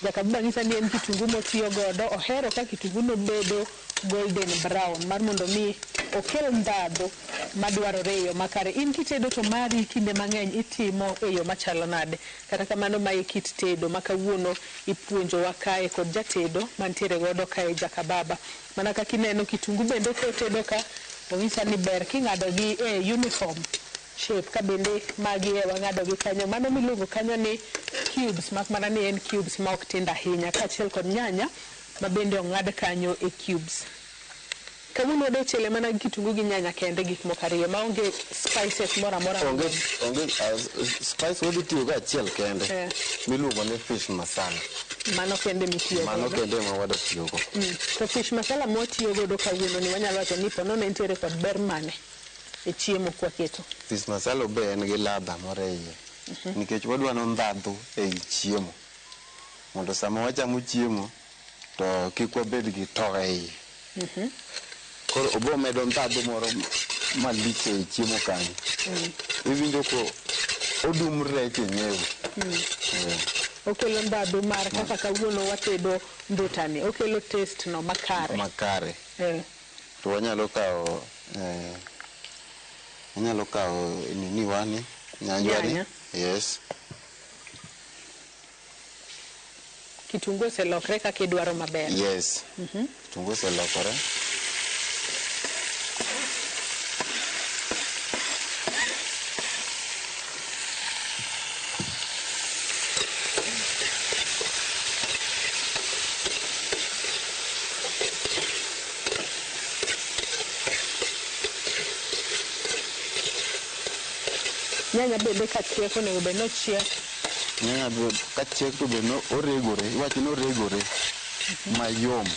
jakababa nyisa ni en kitungu motiyo godo, ohero ka kitungu no bedo golden brown mar mondo mi okel ndhadhu madwarore e yo makare. In kitedo to mari kinde mang'eny itimo e yo machalo nade? Kata kamano mae kit tedo ma kawuono ipuonjowa kae kod jatedo mantiere godo kae jakababa. Mana kaka ineno kitungu bende kotedo ka, onyisa ni ber king'ado gi e uniform shape ka bende magi e wang'ado gi kanyo. Mano miluongo kanyo ni cubes, mak mana ni en cubes ma ok tindo ahinya, kaachiel kod nyanya ma bende ong'ad kanyo e cubes. Kawuono wadwa chiele mana gi kitungu gi nyanya kende, gik moko ariyo maonge spices moro amora. Onge spice wadhi tiyogo achiel kende miluongo ni fish masala. Mano kende mitiyo Mano godo. kende ema wadwa tiyogo. To fish masala mwatiyo godo kawuono ni wanyalo wacho ni ponono entiere kod ber mane e chiemo kwaketo? Fish masala be en gi ladha moro e iye. Nikech wadwa ndhadhu ei chiemo. Mondo sama wachamo chiemo to kik wabed gi to e iye. Koro obo medo ndhadhu moro malich ei chiemo kanyo. Iwinjo ko odum rech enyewe. Okelo ndhadhu mar kaka kawuono watedo mbutani, okelo taste no makare. Makare. To wanyalo kawo wanyalo kawo nini wani nyanjwani. Nyanya. Yes. Kitungu oselokre kaka idwaro maber. Yes. Kitungu oselokore. Nyanya bende kachiek onego bed ni ochiek. Nyanya be kachiek to be no oregore, iwacho ni oregore mayom.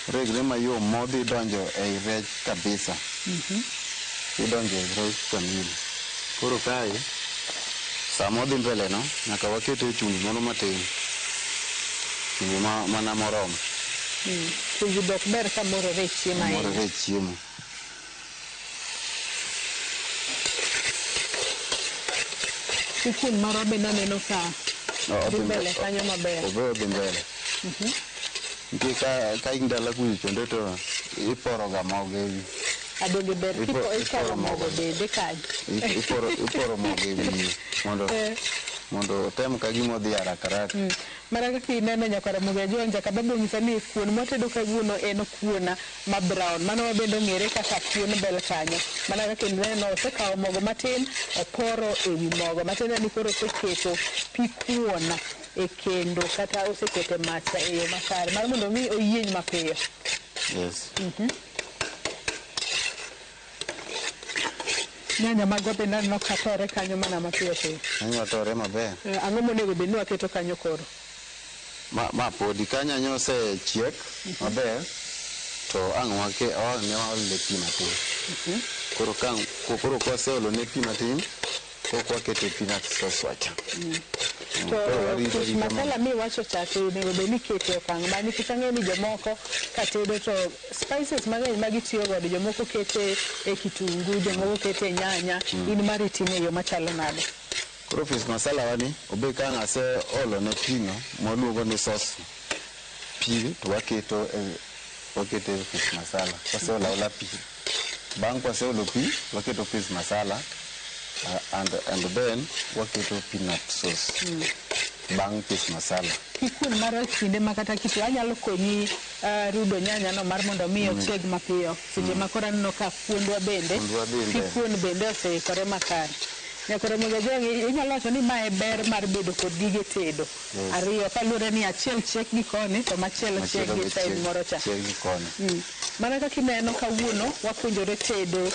Oregore mayom modhi donjo ei rech kabisa. Idonjo ei rech kamili. Koro kae, sama odhi mbele no, nyaka wakete chumbi moro matin. Chumbi mana moromo. Chumbi be ok ber ka morore e chiemo ahinya. Morore e chiemo. Kuon marwa bende aneno ka dhi mbele kanyo maber. Obe odhi mbele. Nitie ka in dala kucho chonde to iporo ga mogo e wi. Adonge ber iporo mogo bende kanyo. Iporo mogo e wiye mondo otem ka gima odhi haraka haraka. Mana kaka ineno nyakwara Ramogi Ajwang', Jakababa onyisa ni kuon mwatedo kawuono en kuon ma brown. Mano ma bende ong'ere kaka kuon bel kanyo. Mana kaka ineno osekawo mogo matin oporo ewi mogo. Matiende ni koro oseketo pi kuon e kendo kata oseketo e mach e yo makare mar mondo mi oyieny mapiyo. Yes. Nyanya magwa bende aneno ka tore kanyo mana mapiyo piyo. Nyanya tore maber. Ang'o monego bed ni waketo kanyo koro? Ma podi ka nyanya osechiek maber to ang' ne waolne pi matin. Koro kwaseolo ne pi matin, kok waketo peanut sauce wacha. To fish masala miwacho cha to onego bed ni ikete e okang' mane? Nikech ang'eyo ni jomoko katedo to spices mang'eny ma gitiyo godo jomoko kete e kitungu, jomoko kete e nyanya. In mari itimo e yo machalo nade? Koro fish masala wani obe ka ang' aseolo ne pi no mwaluongo ni sauce pi to waketo e fish masala. Waseolo aola pi. Bang' kwaseolo pi, waketo fish masala and then waketo peanut sauce. Bang' fish masala. Pi kuon mar kinde ma kata kitu anyalo konyi rudo nyanya no mar mondo mi ochieg mapiyo. Seche ma koro aneno ka kuondwa bende, pi kuon bende oseikore makare. Nyakwara Ramogi Ajwang', inyalo wacho ni mae ber mar bedo kod gige tedo. Ariyo kaluwore ni achiel chiek gi koni to machielo chiek gi side moro cha. Chiek gi koni. Mana kaka ineno kawuono wapuonjore tedo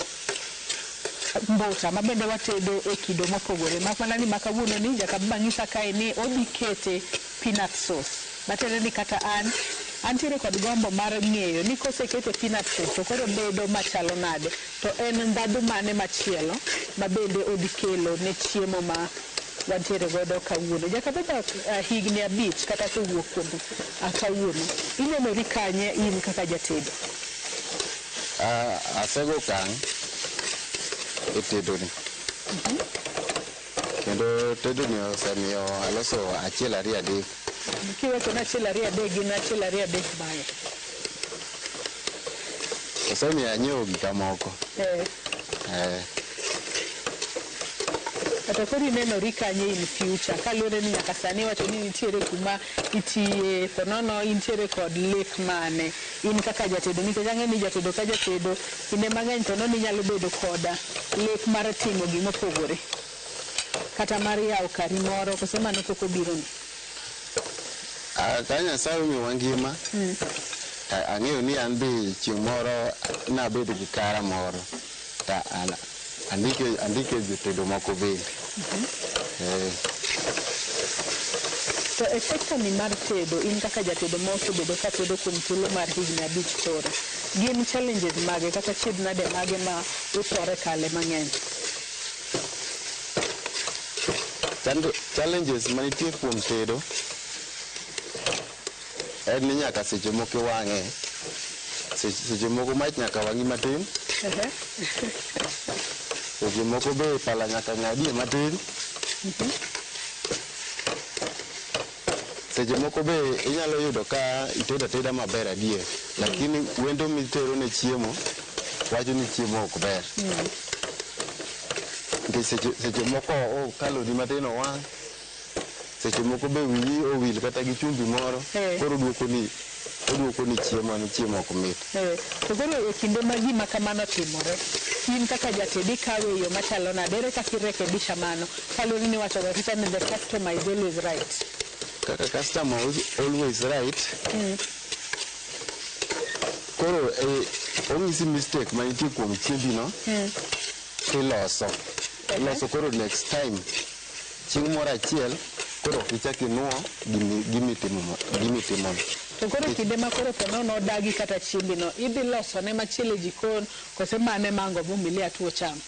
mbuta ma bende watedo e kido mopogore. Mak mana ni ma kawuono ni Jakababa nyisa kae ni odhi kete peanut sauce. Matiende ni kata an antiere kod gombo mar ng'eyo ni kosekete peanut sauce to koro bedo machalo nade, to en ndhadhu mane machielo ma bende odhi kelo ne chiemo ma wantiere godo kawuono. Jakababa, higni 5 kata kowuok kuom kawuono, inenori kanye in kaka jatedo? Asego okang' e tedoni. Kendo tedoni osemiyo aloso 1 2 3. Kiwacho ni 1 2 3 gin 1 2 3 mage? Osemiyo anyiewo gika moko. To koro inenori kanye in future kaluwore ni nyaka sani iwacho ni nitiere kuma itiye to nono intiere kod lek mane in kaka jatedo, nikech ang'e ni jatedo ka jatedo kinde mang'eny to nono inyalo bedo koda lek mar timo gimopogore kata mar yawo kari moro, koso mano pok obironi? Ka Nyasaye omiyowa ngima, Ang'eyo ni an be chieng' moro nabed gi kara moro to andike jotedo moko bende. To e sekta ni mar tedo, in kaka jatedo ma osebedo ka tedo kuom thuolo mar higni 5 koro, gin challenges mage kata chiedh nade mage ma uthore kale mang'eny? Challenges manitie kuom tedo en ni nyaka seche moko iwang'e, seche moko mach nyaka wang'i matin, seche moko be pala nyaka ng'adie matin, seche moko be inyalo yudo ka itedo ateda maber adier, lakini wendo mitero ne chiemo wacho ni chiemo ok ber. Nikech seche moko kalori matin owang', seche moko be wiyi owil kata gi chumbi moro, koro oduoko ni chiemo ni chiemo ok mit. To koro e kinde ma gima kamano timore, in kaka jatedo ikawe e yo machalo nade? Ere kaka irekebisha mano? Kaluwore ni iwacho ga kacha ni the customer is always right. Kaka customer is always right, koro onyisi mistake manitie kuom chiembi no, tiloso. Iloso koro next time, chieng' moro achiel, koro ok ichak inuo gimitimono. To koro kinde ma koro ponono odagi kata chiembi no, idhi loso ne machielo e jikon, kose mane mango Vumilia tuo cham?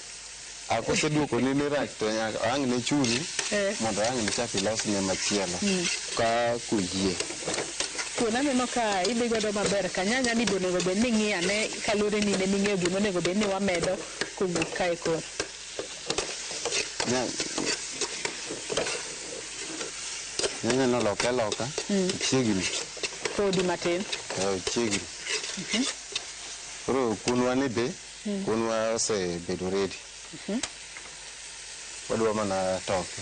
Koseduoko ni rach to nyaka ang' ne chuni, mondo ang' ne chak ilosne machielo, ka koyie. Kuon aneno ka idhi godo maber ka nyanya ni be onego bed ni ing'iyo ane kaluwore ni in ema ing'eyo gima onego bed ni wamedo kowuok kae koro. Nyanya noloke aloka, chiegni. Podi matin. Chiegni. Koro kuonwa ni be, kuonwa osebedo ready. Wadwa mana toke.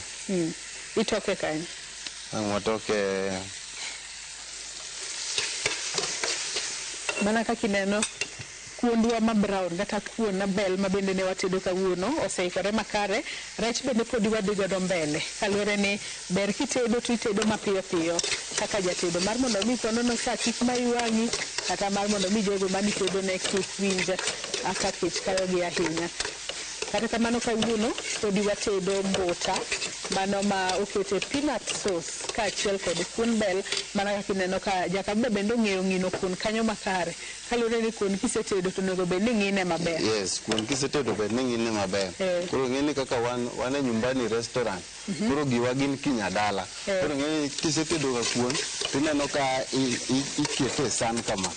Itoke kanye? Ang' watoke Mana kaka ineno kuondwa ma brown kata kuon na bel ma bende ne watedo kawuono oseikore makare. Rech bende podi wadhi godo mbele kaluwore ni ber kitedo to itedo mapiyo piyo kaka jatedo mar mondo mi konono sa kik mayi wang'i kata mar mondo mi jogo manitedo ne kik winj ka kech kayogi ahinya. Kata kamano kawuono podi watedo mbuta mano ma okete peanut sauce kaachiel kod kuon bel mana kaka ineno ka Jakababa bende ong'eyo ng'ino kuon kanyo makare. Kaluwore ni kuon kisetedo to onego bed ni ng'ine maber. Yes, kuon kisetedo bed ni ng'ine maber. Koro ng'e ni kaka wan e nyumbani restaurant, koro giwa gin kinyadala. Koro ng'e ni kisetedo ga kuon, tineno ka ikete e san kama.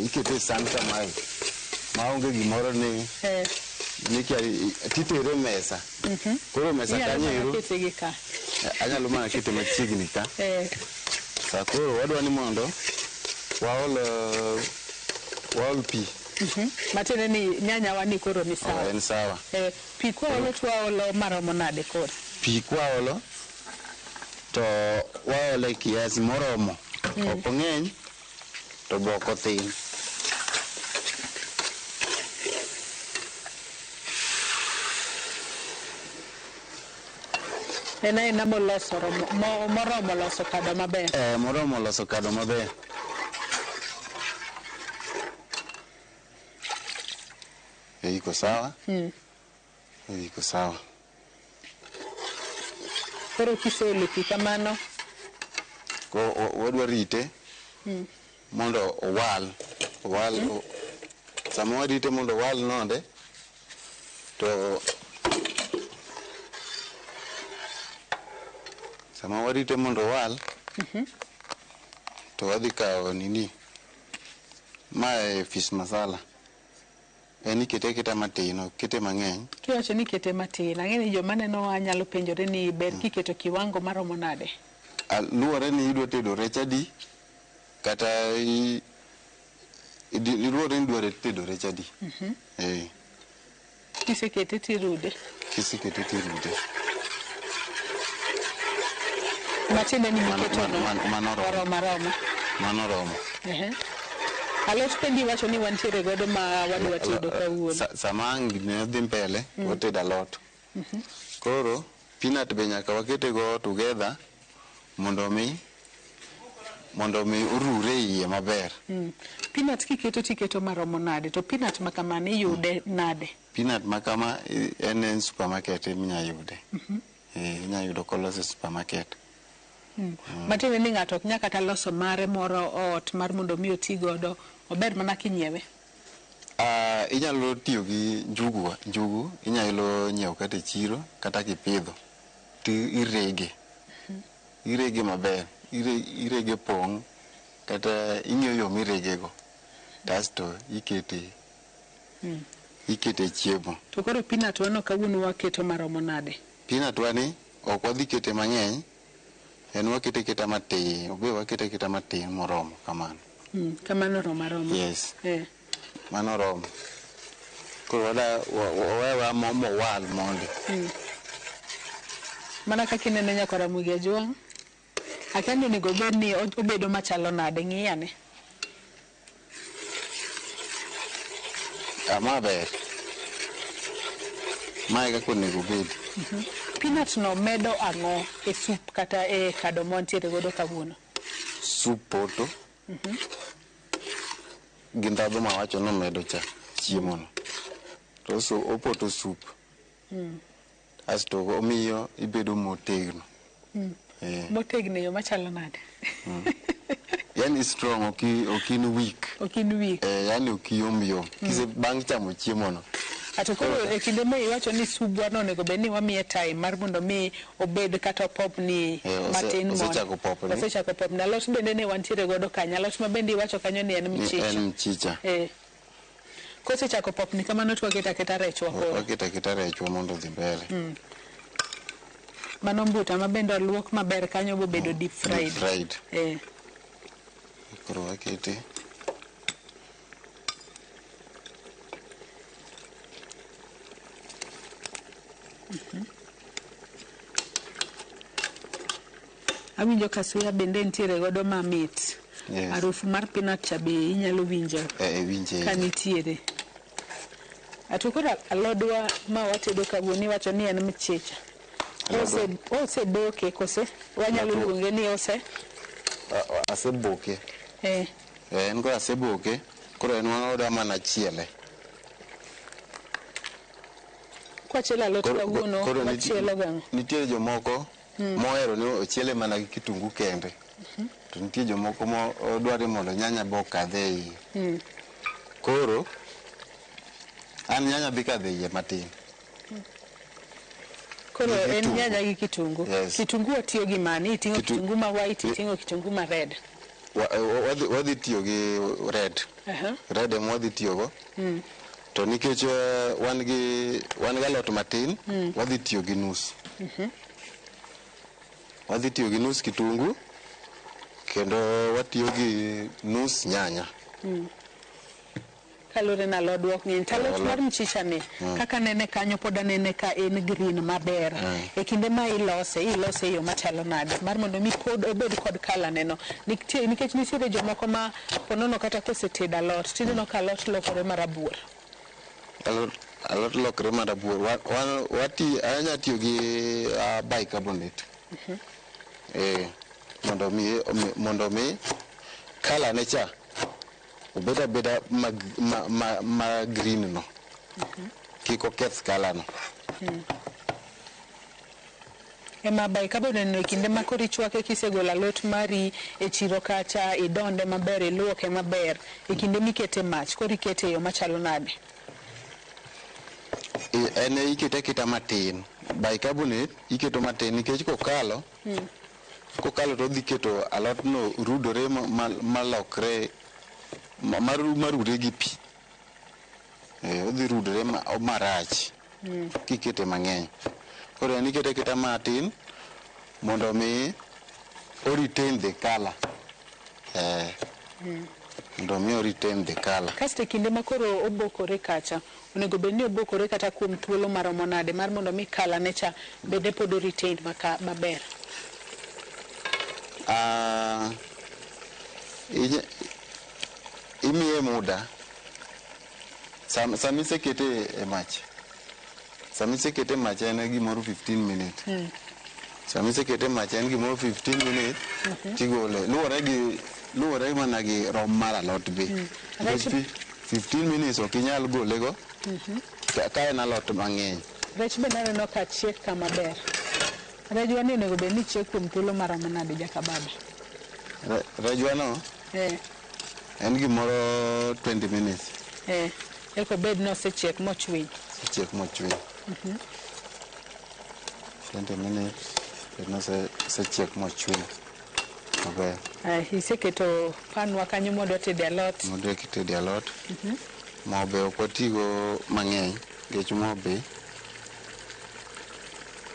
Ikete e san kamae. Maonge gimoro ni titere mesa. Koro mesa kanyo ero, anyalo mana kete machiegni ka. Sa koro wadwa ni mondo waol pi. Matiende ni nyanya wa ni koro ni sawa. En sawa. Pi kwaolo to waolo maromo nade koro? Pi kwaolo to waole kiasi moromo. Ok ong'eny to be ok othin. En aena moloso moromo loso kado maber. Moromo loso kado maber. Iko sawa? Iko sawa. Koro kiseolo pi kamano? Ko wadwa rite mondo owal. Owal. Sama warite mondo owal nonde to sama warite mondo owal to wadhi kawo nini mae fish masala. En ikete aketa matin, ok kete mang'eny. Kiwacho ni kete matin, ang'e ni joma nenowa nyalo penjore ni ber kiketo kiwango maromo nade? Luwore ni idwa tedo rech adi, kata luwore ni idwa tedo rech adi. Kisekete tirude. Kisekete tirude. Matiende ni miketo no Mano oromo aroma. Mano oromo. Alot pendi iwacho ni wantiere godo ma wadwa tedo kawuono. Sama ang' ne dhi mbele, watedo alot. Koro peanut be nyaka wakete go together mondo mi Mondo mi orure iye maber. Peanut kiketo tiketo maromo nade? To peanut ma kamano iyude nade? Peanut ma kama en en supermarket eminya yude. Inya yudo kolos e supermarket. Matiende ni ng'ato ok nyal kata loso mare moro ot mar mondo mi oti godo, ober mana kinyiewe. Inyalo tiyo gi njugu, njugu inyalo nyiewo kata e chiro kata kipidho to irege. Irege maber, irege pong' kata ing'iyo yo miregego kasto ikete ikete chiemo. To koro peanut wano kawuono waketo maromo nade? Peanut wani ok wadhi kete mang'eny, en wakete aketa matin, obe wakete aketa matin moromo kamano. Kamano romo aroma. Yes. Mano romo. Koro wada wawewa mowal mondi. Mana kaka ineno nyakwar Ramogi Ajwang', akia ni onego obed ni obedo machalo nade, ng'i ane. Ma ber. Mae kaka onego obed. Peanut no medo ang'o e soup kata e kado mwantiere godo kawuono? Soup poto. Gi ndhadhu mawacho nomedo cha chiemo no. To so opoto soup. Asto omiyo ibedo motegno. Motegno e yo machalo nade? Yani strong, ok in weak. Ok in weak. Yani ok iyom yom. Kise bang' chamo chiemo no. Ato koro e kinde ma iwacho ni subwa no onego bed ni wamiye time mar mondo mi obed kata opopni matin mondo. Osechako popni. Osechako popni. Alot bende ne wantiere godo kanyo. Alot ma bende iwacho kanyo ni en mchicha. En mchicha. Kosechako popni kamano to waketo aketa rechwa koro. Waketo aketa rechwa mondo odhi mbele. Mano mbuta ma bende oluok maber kanyo bobedo deep fried. Deep fried. Koro wakete. Awinjo ka suya bende nitiere godo mamit. Yes. Harufu mar peanut cha be inyalo winjo. Winje. Ka nitiere. Ato koro alodwa ma watedo kawuono iwacho ni en mchicha. Oseboke kose? Wanyalo luonge ni ose? Aseboke. En koro aseboke, koro en wadwa mana chiele. Kwachielo alot kawuono, wachielo gang'o? Nitie jomoko mohero ni ochiele mana gi kitungu kende. To nitie jomoko modwaro mondo nyanya be okadhe e iye. Koro an nyanya dhi kadho e iye matin. Koro en nyanya gi kitungu. Yes. Kitungu watiyo gi mane? Iting'o kitungu ma white, iting'o kitungu ma red. Wadhi tiyo gi red. Red ema wadhi tiyogo. To nikech wan gi alot matin, wadhi tiyo gi nus. Wadhi tiyo gi nus kitungu, kendo watiyo gi nus nyanya. Kaluwore na alodwa ok ng'eny. To alot mar mchicha ni, kaka nene kanyo pod anene ka en green maber. E kinde ma ilose, ilose e yo machalo nade? Mar mondo mi pod obed kod colour neno. Nikech nitiere jomoko ma ponono kata kosetedo alot, tineno ka alot lokore marabuor. Alot lokore marabuor. Anya tiyo gi bicarbonate. Mondo mi colour ne cha obed abeda ma green no. Kik oketh colour no. Ema bicarbonate no e kinde ma koro ichwake kisegolo alot mari e chiro kacha, idonde maber, iluoke maber, e kinde mikete mach, koro ikete e yo machalo nade? En ikete aketa matin. Bicarbonate iketo matin nikech kokalo, kokalo to odhi keto alot no rudore malokre, marure gi pi. Odhi rudore marach kikete mang'eny. Koro en ikete aketa matin mondo mi o retain the color. Mondo mi o retain the color. Kasto e kinde ma koro obokore kacha, onego bed ni obokore kata kuom thuolo maromo nade mar mondo mi colour ne cha bende pod o retain maber? Imiye muda. Sama isekete e mach. Sama isekete e mach en gimoro 15 minutes. Sama isekete e mach en gimoro 15 minutes tigole. Luwore gi luwore mana gi rom mar alot be. Nikech 15 minutes ok inyal gole go ka en alot mang'eny. Rech bende aneno ka chiek ka maber. Rejwa ni onego bed ni chiek kuom thuolo maromo nade jakababa? Rejwa no en gimoro 20 minutes. Eka obed ni osechiek mochwiny. Osechiek mochwiny. 20 minutes bed ni osechiek mochwiny maber. Iseketo panwa kanyo modwa tede alot. Modwa tede alot. Mo be ok watigo mang'eny nikech mo be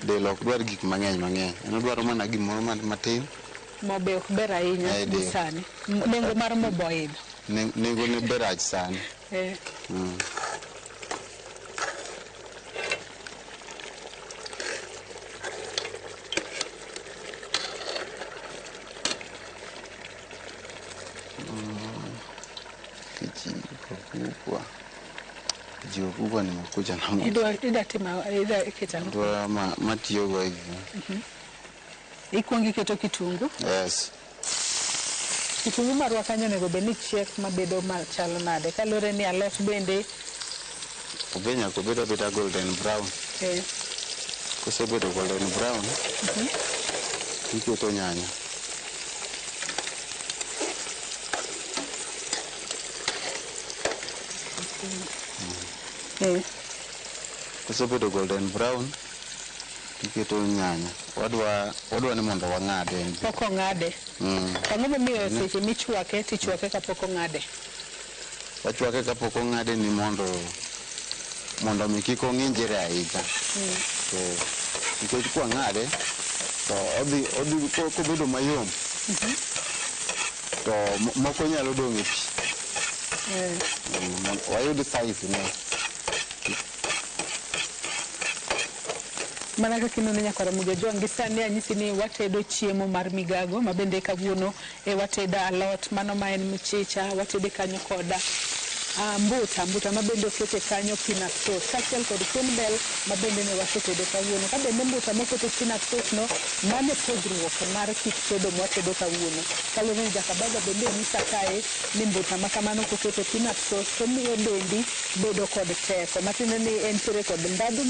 del ok dwar gik mang'eny mang'eny. En odwaro mana gimoro matin. Mo be ok ber ahinya gi sani. Nengo mar mo be oidho. Nengo ne be rach sani. Kijiko kubwa. Kijiko kubwa nimekuja na moja. Idwa timo idwa keto ang'o? Idwa matiyogo e Ikuongo iketo kitungu? Yes. Kitungu marwa kanyo onego bed ni chiek mabedo machalo nade? Kaluwore ni alot bende Obe nyaka obed abeda golden brown. Kosebedo golden brown, iketo nyanya. Kosebedo golden brown, iketo nyanya. Wadwa ni mondo wang'ade en be. Pok ong'ade. Ang'o momiyo seche michwake tichwake kapok ong'ade? Wachwake kapok ong'ade ni mondo mi kik ong'injre ahinya. Nikech kwang'ade to odhi kobedo mayom to moko nyalo dong' e pi. Wayud size ne. Mana kaka ineno nyakwar Ramogi Ojwang' gi sani anyisi ni watedo chiemo mar migago ma bende kawuono watedo alot mano ma en mchicha, watede kanyo koda mbuta ma bende okete kanyo peanut sauce kaachiel kod kuon bel ma bende ne wasetedo kawuono. Ka bende mbuta mokete peanut sauce no, mano e pogruok mar kit tedo mwatedo kawuono. Kaluwore ni Jakababa bende onyisa kae ni mbuta ma kamano kokete peanut sauce to miyo dendi bedo kod teko. Matiende ni entiere kod ndhadhu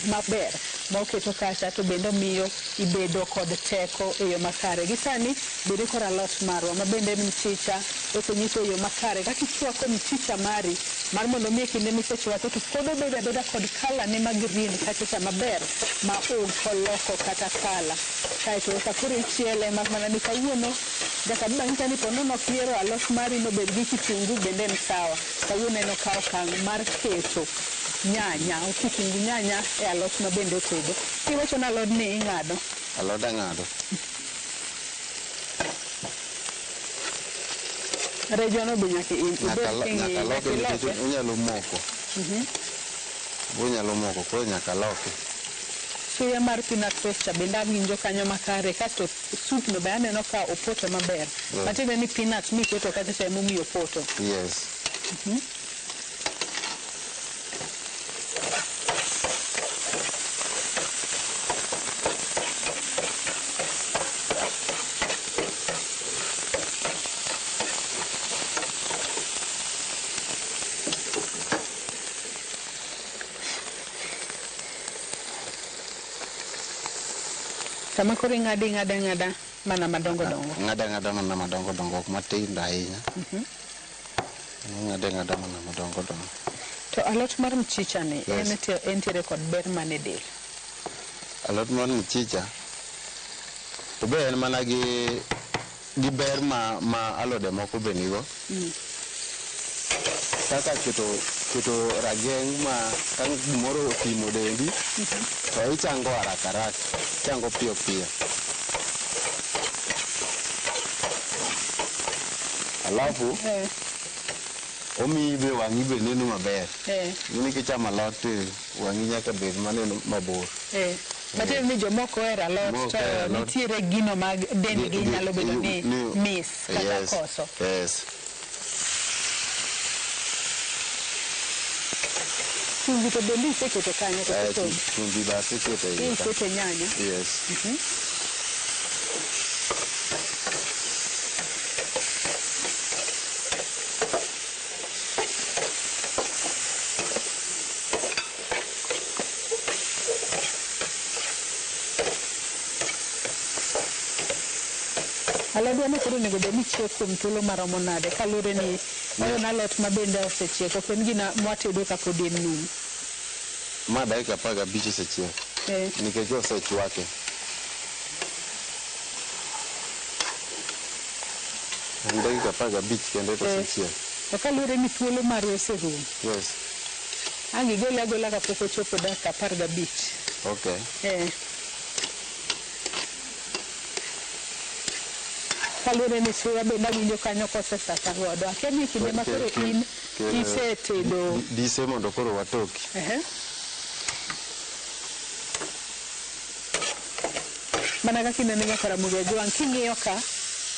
maber ma oketo kacha to bende omiyo ibedo kod teko e yo makare. Gi sani bende koro alot marwa ma bende en mchicha osenyiso e yo makare kaka ichwako mchicha mari mar mondo mi e kinde misechwake to pod obedo abeda kod kala ne ma green kachacha maber ma ok oloko kata kala. Kaeto eka koro ichiele mak mana ni kawuono Jakababa nyisa ni ponono ok ihero alot mari nobed gi kitungu bende en sawa. Kawuono en okawo okang' mar keto nyanya, kitungu nyanya e alot ma bende otedo. Iwacho ni alod ni ing'ado? Alod ang'ado. Rejwano be nyaka Nyaka loke nikech onyalo moko. Onyalo moko koro nyaka loke. Suya mar peanut sauce cha bende awinjo kanyo makare kasto soup no be aneno ka opoto maber. Matiende ni peanut miketo kacha cha emomiyo opoto. Yes. Sama koro ing'ado ing'ado ang'ada mana madongo dongo. Ng'ado ang'ada mana madongo dongo ok matindo ahinya. Ing'ado ang'ada mana madongo dongo. To alot mar mchicha ni entiere kod ber mane e del? Alot mar mchicha to be en mana gi ber ma alode moko be nigo. Kaka keto rageng' ma ka gimoro otimo dendi to ichango haraka haraka, ichango piyo piyo. Alafu omiyi be wang'i be neno maber. Ing'eni kichamo alot wang'i nyaka bed maneno mabor. Matiende ni jomoko ohero alot to nitiere gino ma dendgi nyalo bedo ni miss kata koso. Yes. Chumbi to bende iseketo kanyo to Eh, chumbi. Chumbi be aseketo e iye ka. Iseketo nyanya. Yes. Alodwa ni koro onego bed ni chiek kuom thuolo maromo nade kaluwore ni mayo en alot ma bende osechiek ok en gina mwatedo kapod en numu. Ma dakika 15 osechiek. Nikech osechwake. En dakika 15 kende to osechiek. To kaluwore ni thuolo mare oserumo. Yes. Ang' igole agola kapok ochopo dakika 15. Okay. Kaluwore ni suya bende awinjo kanyo kosesasa godo. Akia ni kinde ma koro in isetedo. Dise mondo koro watoki. Mana kaka ineno nyaka Ramogi Ajwang', king'iyo ka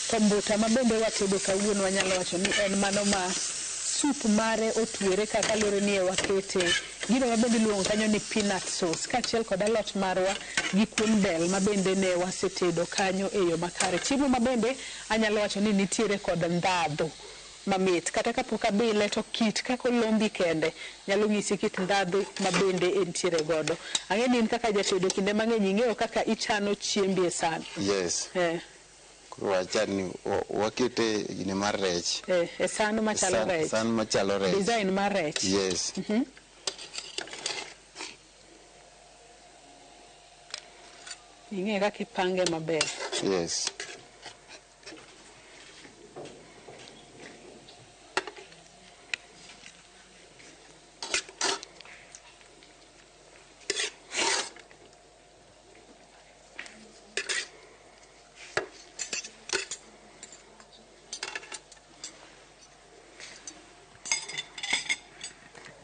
to mbuta ma bende watedo kawuono wanyalo wacho ni en mano ma sup mare otwere kaka luwore ni e wakete gino ma bende iluongo kanyo ni peanut sauce kaachiel kod alot marwa gi kuon bel ma bende ne wasetedo kanyo e yo makare. Chiemo ma bende anyalo wacho ni nitiere kod ndhadhu mamit kata kapok abile to kit kaka olombi kende nyalo nyisi kit ndhadhu ma bende entiere godo. Ang'e ni in kaka jatedo kinde mang'eny ing'eyo kaka ichano chiembi e san. Yes. Koro wachan ni wakete gine mar rech. E san machalo rech. San machalo rech. Design mar rech. Yes. Ing'e kaka ipange maber. Yes.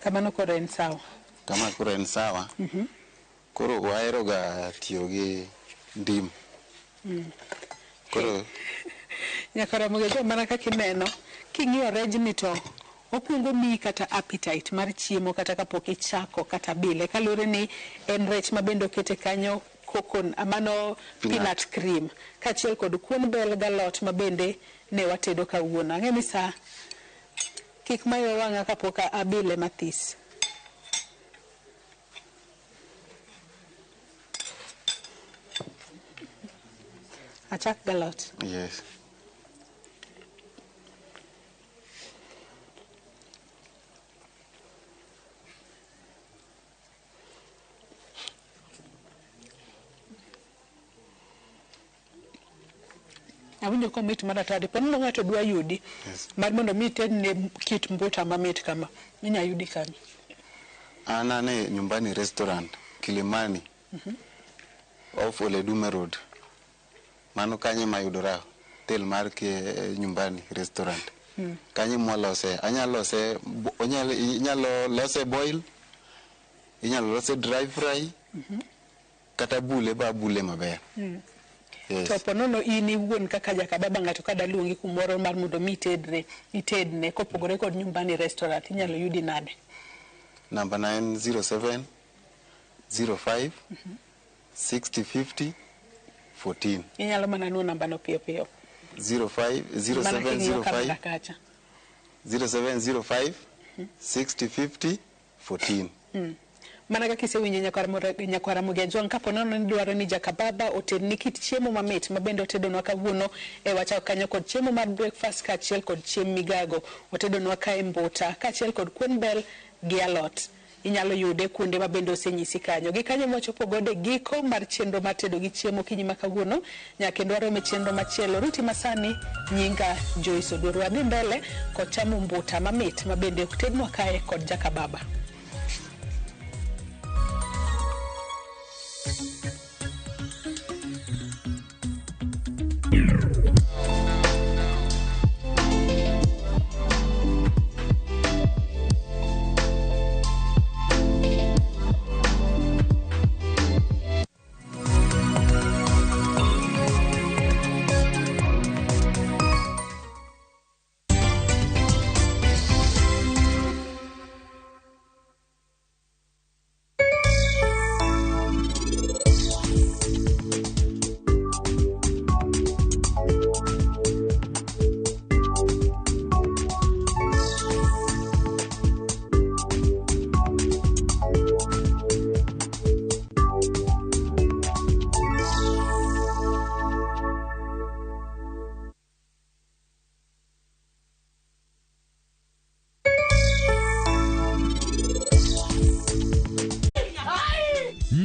Kamano koro en sawa. Kama koro en sawa. Koro wahero ga tiyo gi ndim. Koro Nyaka Ramogi Ajwang' mana kaka ineno king'iyo rejni to okuongo miyi kata appetite mar chiemo kata kapok ichako kata bile kaluwore ni en rech ma bende okete kanyo mano peanut cream kaachiel kod kuon bel galot ma bende ne watedo kawuono. Ang'e ni sa kik mayo wang'a kapok abile mathis. Achak galot. Yes. Awinjo komit maratari. Poni ng'ato dwa yudi. Yes. Mar mondo mi itedne kit mbuta mamit kama. Inya yudi kanye? An ane Nyumbani Restaurant, Kilimani. Off Oledume Road. Mano kanye mayudora hotel mar Nyumbani Restaurant. Kanye mwalose. Anyalose, inyalo lose boil, inyalo lose dry fry, kata bule ba bule maber. Yes. To ponono in iwuon kaka jakababa ng'ato kada luongi kumoro mar mondo mi itedne kopogore kod Nyumbani Restaurant inyalo yudi nade? Namba na en 07 05 60 50 14. Inyalo mana nuo namba no piyo piyo. 05 07 05 0705 60 50 14. Mana kaka isewinjo nyakwar Ramogi Ajwang' kapo nono ni dwaro ni jakababa otedni kit chiemo mamit ma bende otedonwa kawuono e wachako kanyo kod chiemo mar breakfast kaachiel kod chiemb migago. Otedonwa kae mbuta kaachiel kod kuon bel gi alot. Inyalo yude kuonde ma bende osenyisi kanyo. Gi kanyo mwachopo godo e giko mar chenro mar tedo gi chiemo okinyi ma kawuono. Nyaka kendo warom e chenro machielo. Riti masani nyinga Joyce Oduor. Wadhi mbele kod chamo mbuta mamit ma bende otednwa kae kod jakababa.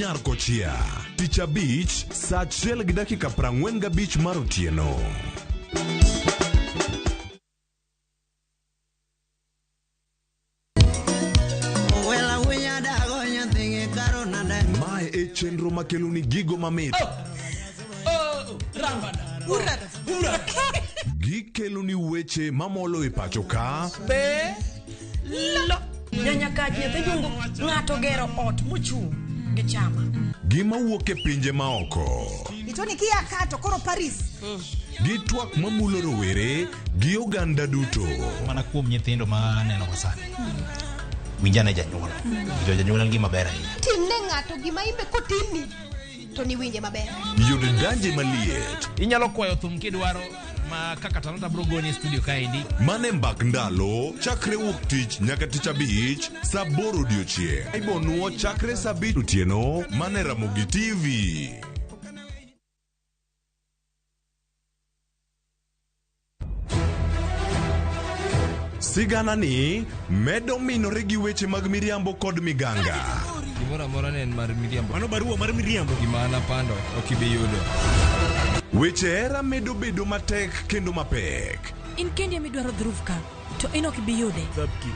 Nyar Kochia. Tich abich, saa 1:45 mar otieno. Mae e chenro makelo ni gigo mamit. Gikelo ni weche mamolo e pacho ka. Be lo nyanya ka nyathi jungu ng'ato gero ot mochung' gi chama. Gima wuok e pinje maoko. Itoni kia kato koro Paris. Gi twak mamulo rowere gi oganda duto. Mana kuom nyithindo ma aneno ka sani. Winjane janyuol. Winjo janyuol en gima ber ahinya. Timne ng'ato gima imbe kotimni to niwinje maber. Yud danje maliet. Inyalo kwayo thum kidwaro ma kaka Talanta bro goni e studio kaendi. Mane mbak ndalo chakre wuok tich nyaka tich abich saa 8 odiochieng'. Ibonuo chakre saa 5 otieno mane Ramogi TV. Sigana ni medo minore gi weche mag miriambo kod miganga. Gimoro amora ne en mar miriambo. Mano barua mar miriambo. Gima an apando ok ibi yudo. Weche hera medo bedo matek kendo mapek. In kendi ema idwaro Dhruv ka, to in ok ibi yude. Thabki,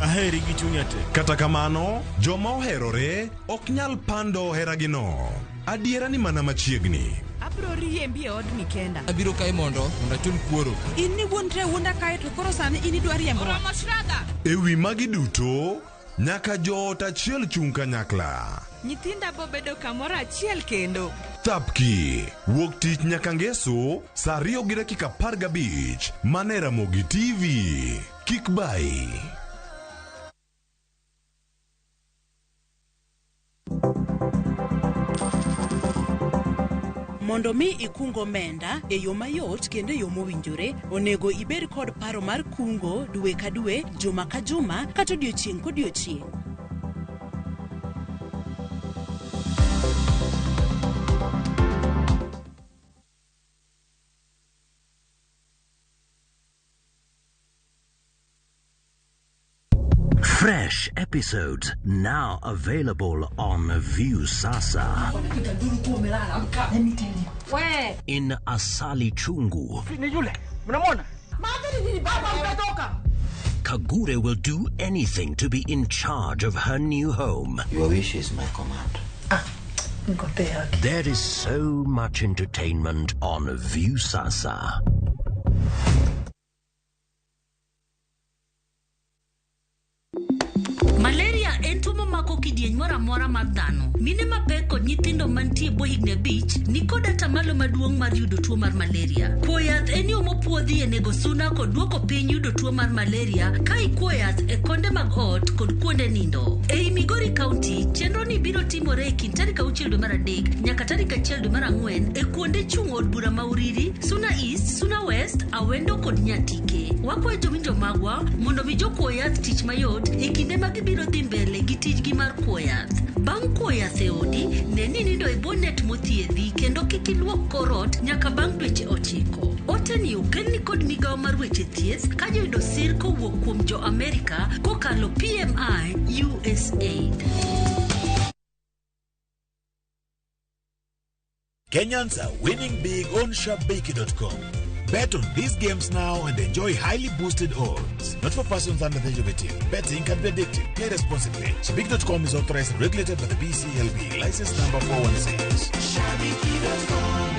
aheri gi chunya te. Kata kamano, joma oherore ok nyal pando heragino. Adiera ni mana machiegni. Abro riembi e odni kenda. Abiro kae mondo achul kuoro. In ni wuondre wuonda kae to koro sani in idwa riembowa. Oromo Shraga. E wi magi duto, nyaka joot achiel chung' kanyakla. Nyithinda bo bedo kamoro achiel kendo. Thapki, wuok tich nyaka ngeso, saa 2:15, mane Ramogi TV. Kik bai. Mondo mi ikung omenda e yo mayot kendo e yo mowinjore, onego ibed kod paro mar kungo dwe ka dwe, juma ka juma, kata odiochieng' kodiochieng'. Fresh episodes now available on Viusasa. Let me tell you. We. In Asali Chungu, Ni yule. Mnamwona? Kagure will do anything to be in charge of her new home. Your wish is my command. There is so much entertainment on Viusasa. Malaria en tuo mamako kidieny moro amora mar dhano. Mine mapek kod nyithindo mantie bwo higni 5 ni kod atamalo maduong' mar yudo tuo mar malaria. Kuo yath en yo mopuodhi e nego suna kod duoko piny yudo tuo mar malaria ka ikuo yath e konde mag ot kod kuonde nindo. Ei Migori County, chenro ni biro timore e kind tarik 6 dwe mar 3 nyaka tarik 1 dwe mar 4 e kuonde chung' od bura ma Uriri, Suna East, Suna West, Awendo kod Nyatike. Wakwayo jowinjo magwa mondo mi jokuo yath tich mayot e kinde ma gibiro dhi mbele gi tijgi mar kuo yath. Bang' kuo yath e odi, ne ni nindo e bwo net mothiedhi kendo kik iluok kor ot nyaka bang' dweche 9. Ote ni okelni kod migawo mar weche thieth ka joyudo sir kowuok kuom jo Amerika kokalo PMI USAID. Kenyans are winning big on Shabiki.com. Bet on these games now and enjoy highly boosted odds. Not for persons under the age of 18. Betting can be addictive. Play responsibly. Shabiki.com is authorized and regulated by the BCLB. License number 416. Shabiki.com.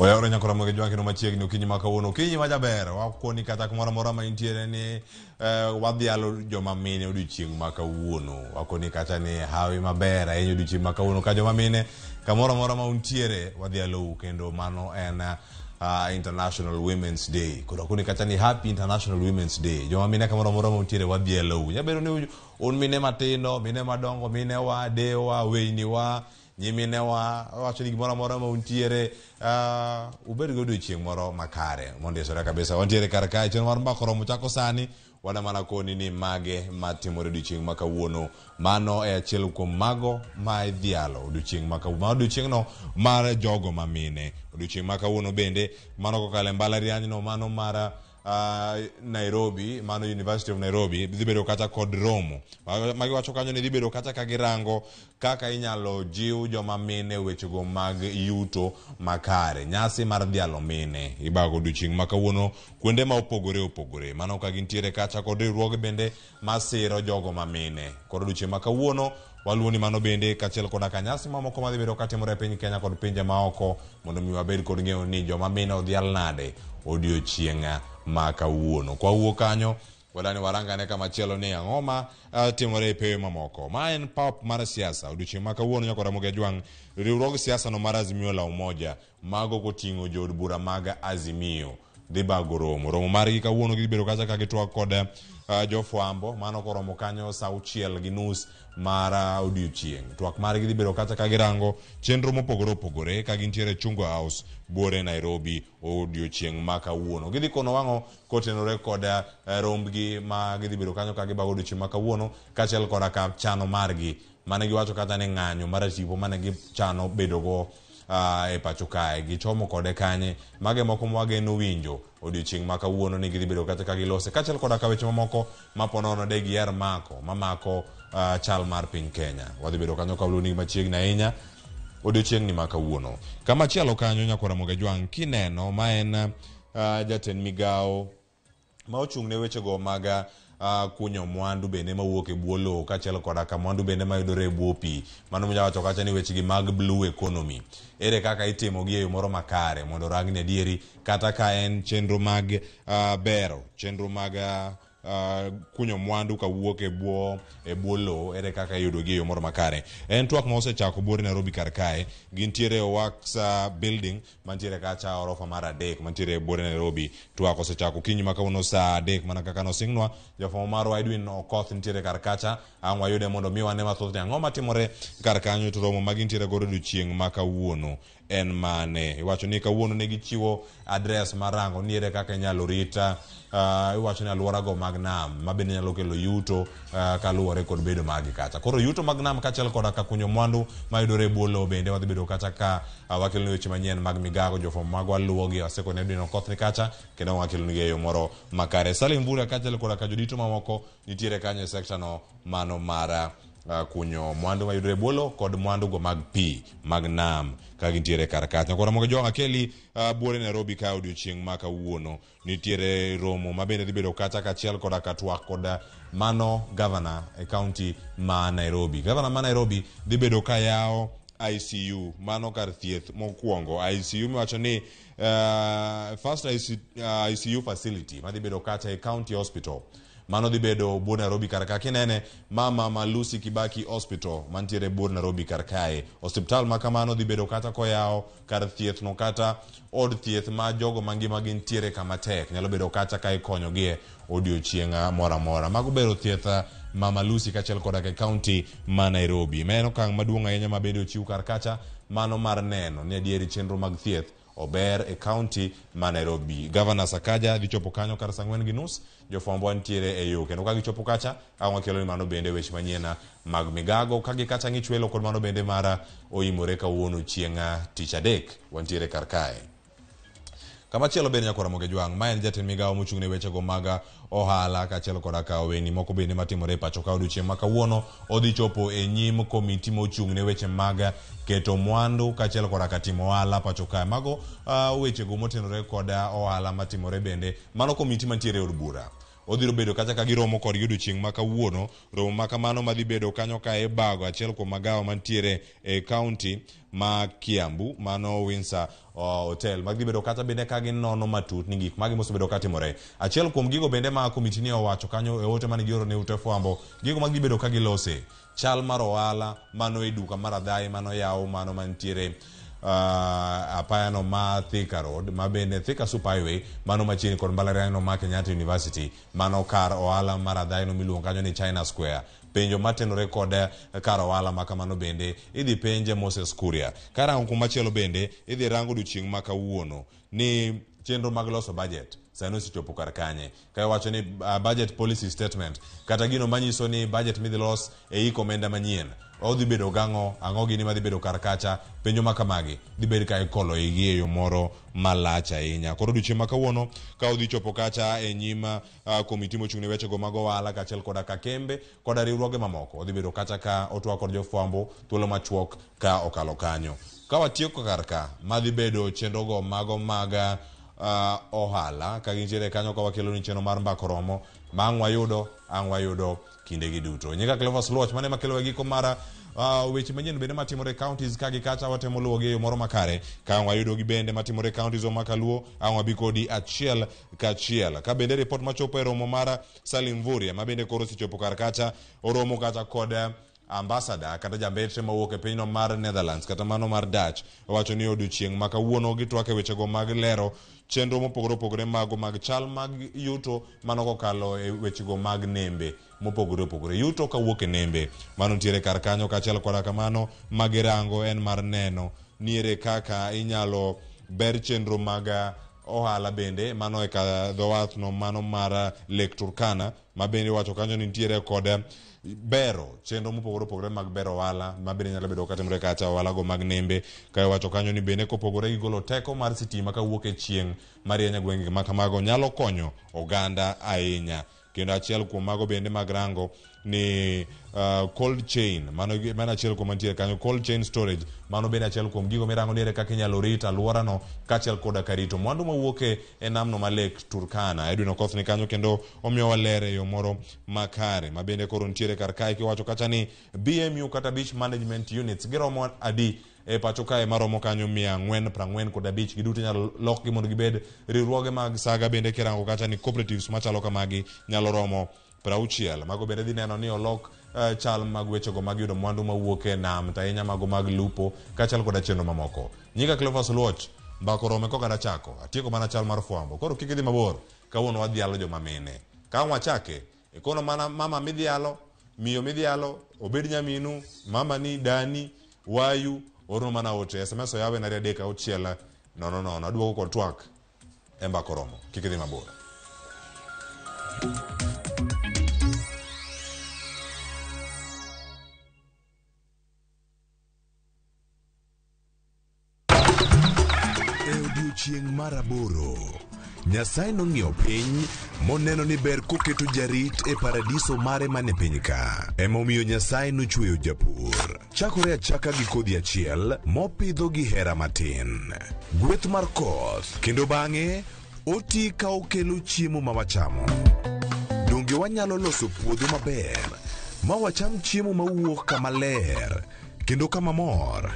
Oyawre nyaka Ramogi Jwang' kendo machiegni okinyi ma kawuono. Okinyi ma jaber, wakoni kata kumoro amora ma intiere ni wadhialo joma mine odiochieng' ma kawuono. Wakoni kata ni hawi maber ahinya odiochieng' ma kawuono ka joma mine kamoro amora ma untiere wadhialou kendo mano en International Women's Day. Koro akoni kata ni Happy International Women's Day. Joma mine kamoro amora ma untiere wadhialou. Nyabedo ni un mine matindo, mine madongo, mine wa, dewa, weyni wa, nyiminewa wacho ni gimoro amora ma untiere ubed go odiochieng' moro makare mondisore kabisa. Wantiere kar kae chenro mar Mbaka Oromo chako sani wana mana koni ni mage matimore odiochieng' ma kawuono. Mano e achiel kuom mago ma idhialo odiochieng' ma kawuono. Ma odiochieng'no mar jogo ma mine. Odiochieng' ma kawuono bende mano kokalo e mbalarianyno mano mar Nairobi, mano University of Nairobi dhi bedo kata kod romo. Magiwacho kanyo ni dhi bedo kata ka girango kaka inyalo jiw joma mine wechego mag yuto makare. Nyasi mar dhialo mine ibago odiochieng' ma kawuono kuonde ma opogore opogore. Mano ka gintiere kacha kod riwruoge bende masiro jogo ma mine. Koro odiochieng' ma kawuono waluwo ni mano bende kaachiel koda ka nyasi mamoko madhi bedo katimore e piny Kenya kod pinje maoko mondo mi wabed kod ng'eyo ni joma mine odhial nade odiochieng' ma kawuono. Kwa wuok kanyo wadani warangane kamachielo ni ang'o ma timore e pewe mamoko. Ma en pap mar siasa odiochieng' ma kawuono nyaka Ramogi Ajwang' riwruog siasa no mar Azimio la Umoja mago koting'o jood bura mag Azimio dhi bago romo. Romo margi kawuono gidhi bedo kacha ka gitwak kod jofwambo mano koromo kanyo saa 6:30 mar odiochieng'. Twak margi dhi bedo kacha ka girango chenro mopogore opogore ka gintiere Chungwa House buore Nairobi odiochieng' ma kawuono. Gidhi kono wang'o kotenore kod rombgi ma gidhi bedo kanyo ka gibago odiochieng' ma kawuono kaachiel koda ka chano margi mane giwacho kata ni ng'anyo mar tipo mane gichano bedogo e pacho kae gichomo kode kanye mage moko mwageno winjo odiochieng' ma kawuono ni gidhi bedo kata ka gilose kaachiel koda ka weche mamoko ma ponono de giher mako mamako chal mar piny Kenya. Wadhi bedo kanyo ka waluwo machiegni ahinya odiochieng' ni ma kawuono. Kamachielo kanyo nyaka Ramogi Ajwang' kineno ma en jatend migawo ma ochung' ne wechego mag kunyo mwandu bende mawuok e bwo lowo kaachiel koda ka mwandu bende mayudore e bwo pi. Mano minya wacho kacha ni wechegi mag blue economy. Ere kaka itimogi e yo moro makare mondo orang ni adieri kata ka en chenro mag bero, chenro mag kunyo mwandu kawuok e bwo lowo, ere kaka iyudogi e yo moro makare. En twak ma osechako buore Nairobi kar kae, gintiere e Wax building mantiere kacha orofa mar 3 mantiere e buore Nairobi. Twak osechako okinyi ma kawuono saa 3 mana kaka nosingnwa. Jafwambo marwa Edwin Okoth nitiere kar kacha, ang' wayude mondo mi wane mathoth ni ang'o matimore kar kanyo to romo ma gintiere godo odiochieng' ma kawuono en mane. Iwacho ni kawuono ne gichiwo address mar rango ni ere kaka inyalo rit iwacho ni alwora go mag nam ma bende nyalo kelo yuto kaluwore kod bedo margi kacha. Koro yuto mag nam kaachiel koda ka kunyo mwandu mayudore e bwo lowo bende wadhi bedo kacha ka wakelo weche manyien mag migago. Jofwambo magwa luwogi, wasekone Edwin Okoth ni kacha kendo wakelonegi e yo moro makare. Salim Mvurya kaachiel koda ka jodito mamoko nitiere kanyo e sekta no mano mar kunyo mwandu mayudore e bwo lowo kod mwandu go mag pi mag nam ka gintiere kar kacha. Koro Ramogi Ajwang' akeli buore Nairobi ka odiochieng' ma kawuono. Nitiere romo ma bende dhi bedo kacha kaachiel koda ka twak kod mano gavana e kaunti ma Nairobi. Gavana ma Nairobi dhi bedo ka yawo ICU, mano kar thieth mokwongo. ICU miwacho ni first ICU facility madhi bedo kacha e county hospital. Mano dhi bedo buor Nairobi kar ka. Kinene mama Lucy Kibaki Hospital mantiere buor Nairobi kar kae. Osiptal ma kamano dhi bedo kata koyawo kar thieth no kata od thieth ma jogo mangima gintiere kama tek nyalo bedo kacha ka ikonyogie odiochieng' moro amora. Mago bero thieth Mama Lucy kaachiel koda e kaunti ma Nairobi. Ma en okang' maduong' ahinya ma bende ochiw kar kacha mano mar neno ni adieri chenro mag thieth ober e kaunti ma Nairobi. Gavana Sakaja dhi chopo kanyo kar saa 4:30, jofwambo wantiere e yo kendo ka gichopo kacha ang' wakelo ni mano bende weche manyien mag migago ka gikacha ng'ichwelo kod mano bende mar oimore kawuono chieng' tich adek wantiere kar kae. Kamachielo bende nyaka Ramogi Ajwang' ma en jatend migawo mochung' ne wechego mag ohala kaachiel koda ka oweni moko bende matimore e pacho ka odiochieng' ma kawuono odhi chopo e nyim komiti mochung' ne weche mag keto mwandu kaachiel koda ka timo ohala pacho kae. Mago wechego motenore kod ohala matimore bende mano komiti mantiere e od bura. Odhiro bedo kacha ka giromo kodgi odiochieng' ma kawuono. Romo ma kamano madhi bedo kanyo ka ibago achiel kuom magawa mantiere e kaunti ma Kiambu, mano Windsor Hotel. Magdhi bedo kacha bende ka ginono matut ni gik magi mosebedo katimore. Achiel kuom gigo bende ma komiti ni owacho kanyo e ote mane gioro ne ute fwambo, gigo magdhi bedo ka gilose. Chal mar ohala mano e duka mar Adhai mano yaw mano mantiere apayano ma Thika Road, ma bende Thika Super Highway mano machiegni kod mbalariany no ma Kenyatta University, mano kar ohala mar Adhai no miluongo kanyo ni China Square. Penjo matenore kod kar ohala ma kamano bende idhi penje Moses Kuria. Karango kumachielo bende idhi rango odiochieng' ma kawuono ni chenro mag loso budget sani osechopo kar kanye. Ka iwacho ni budget policy statement kata gino manyiso ni budget midhi los e hik omenda manyien odhi bedo gang'o, ang'o gini madhi bedo kar kacha, penjo ma kamagi dhi bed ka ikolo igi e yo moro malach ahinya. Koro odiochieng' ma kawuono ka odhi chopo kacha e nyim komiti mochung' ne wechego mag ohala kaachiel koda ka kembe koda riwruoge mamoko, odhi bedo kacha ka otwak kod jofwambo thuolo machuok ka okalo kanyo. Ka watieko kar ka, madhi bedo chenrogo mago mag ohala ka gintiere kanyo ka wakelo ni chenro mar mbako romo ma ang' wayudo ang' wayudo kindegi duto. Nyinga Cleophas Luoch, mane makelo e giko mar weche manyien bende matimore e counties ka gi kacha, watemo luwogi e yo moro makare ka ang' wayudo gi bende matimore e counties ma kaluo, ang' wabi kodi achiel kachiel. Ka bende report machopo e romo mar Salim Mvurya ma bende koro osechopo kar kacha, oromo kacha kod ambassador kata jambetre mawuok e pinyno mar Netherlands kata mano mar Dutch, owacho ni odiochieng' ma kawuono gitwak e wechego mag lero chenro mopogore opogore mago mag chal mag yuto mano kokalo e wechego mag nembe mopogore opogore. Yuto kawuok e nembe mano nitiere kar kanyo, kaachiel koda kamano magirango en mar neno ni ere kaka inyalo ber chenro mag ohala bende mano e ka dho wath no mano mar Lake Turkana ma bende iwacho kanyo ni nitiere kod bero chenro mopogore opogore mag bero ohala ma bende nyalo bedo katimore kacha ohala go mag nembe. Ka iwacho kanyo ni bende kopogore gi golo teko mar sitima kawuok e chieng' marieny e gwenge ma kamago nyalo konyo oganda ahinya. Kendo achiel kuom mago bende mag rango ni cold chain, mano achiel kuom mantiere kanyo, cold chain storage, mano bende achiel kuom gigo mirango ni ere kaka inyalo rit alworano kaachiel koda ka rito mwandu mawuok e namno ma Lake Turkana. Edwin Okoth ni kanyo kendo omiyowa ler e yo moro makare ma bende koro nitiere kar kae kiwacho kacha ni BMU kata Beach Management Units giromo adi e pacho kae maromo kanyo 445 giduto inyalo lokgi mondo gibed riwruoge mag saga. Bende kirango kacha ni cooperatives machalo kamagi nyalo romo 60. Mago bende dhi neno ni olok chal mag wechego mag yudo mwandu mawuok e nam to ahinya mago mag lupo kaachiel koda chenro mamoko. Nyinga Cleophas Luoch, mbaka orome koka nachako, atieko mana chal mar fwambo. Koro kik idhi mabor, kawuono wadhialo joma mine. Ka wachake, ikono mana mama midhialo, miyo midhialo, obed nyaminu, mamani, dani, wayu, orno mana ote. SMS oyawe nari 3 6 0 0. Aduogo kod twak e mbaka oromo. Kik idhi mabor. E odiechieng' mar 8, Nyasaye nong'iyo piny moneno ni ber koketo jarit e paradiso mare mane piny ka. Emomiyo Nyasaye nochweyo japur. Chakore achaka gi kodhi achiel mopidho gi hera matin. Gweth mar koth kendo bang'e oti ka okelo chiemo ma wachamo. Donge wanyalo loso puodho maber ma wacham chiemo mawuok kama ler kendo kama mor?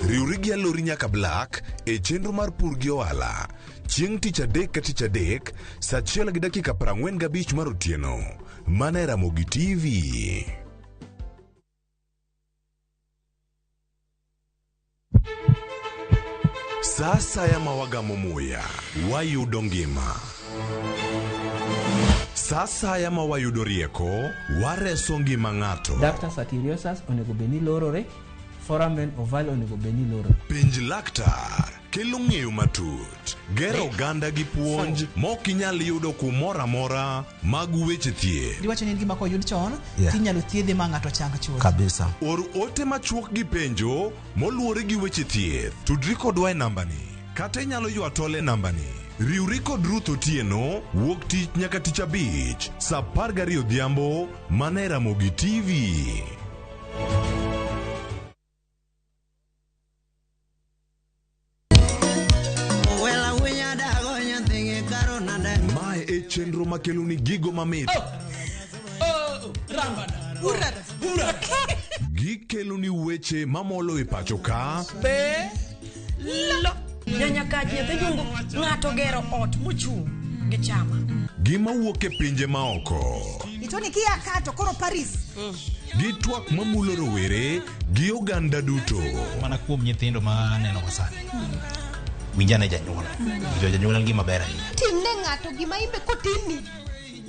Riwri gi Alori nyaka Black e chenro mar pur gi ohala chieng' tich adek ka tich adek saa 1:45 mar otieno mana e Ramogi TV. Sa asaya ma wagamo muya, wayudo ngima. Sa asaya ma wayudo rieko, wareso ngima ng'ato. Ductus arteriosus onego bed ni lorore, foramen ovale onego bed ni lorore. Penj laktar kelo ng'eyo matut, gero oganda gi puonj mok inyal yudo kumoro amora mag weche thieth. Diwacho ni en gima koyud chon, tinyalo thiedhe ma ng'ato chang chuth. Kabisa. Or ote machuok gi penjo moluwore gi weche thieth. Tudri kodwa e nambani kata inyalo ywa tol e nambani. Riwri kod Ruth Otieno wuok tich nyaka tich abich saa 12 odhiambo mana e Ramogi TV. Mae e E chenro makeloni gigo mamit. Gikeloni weche mamolo e pacho ka. Be lo nyanya kach nyathi jungu ng'ato gero ot mochung' gi chama. Gima wuok e pinje maoko. Itoni kia ka to koro Paris. Gi twak mamulo rowere gi oganda duto. Mana kuom nyithindo ma aneno go sani. Winjane janyuol. Winjo janyuol en gima ber ahinya. Timne ng'ato gima imbe kotimni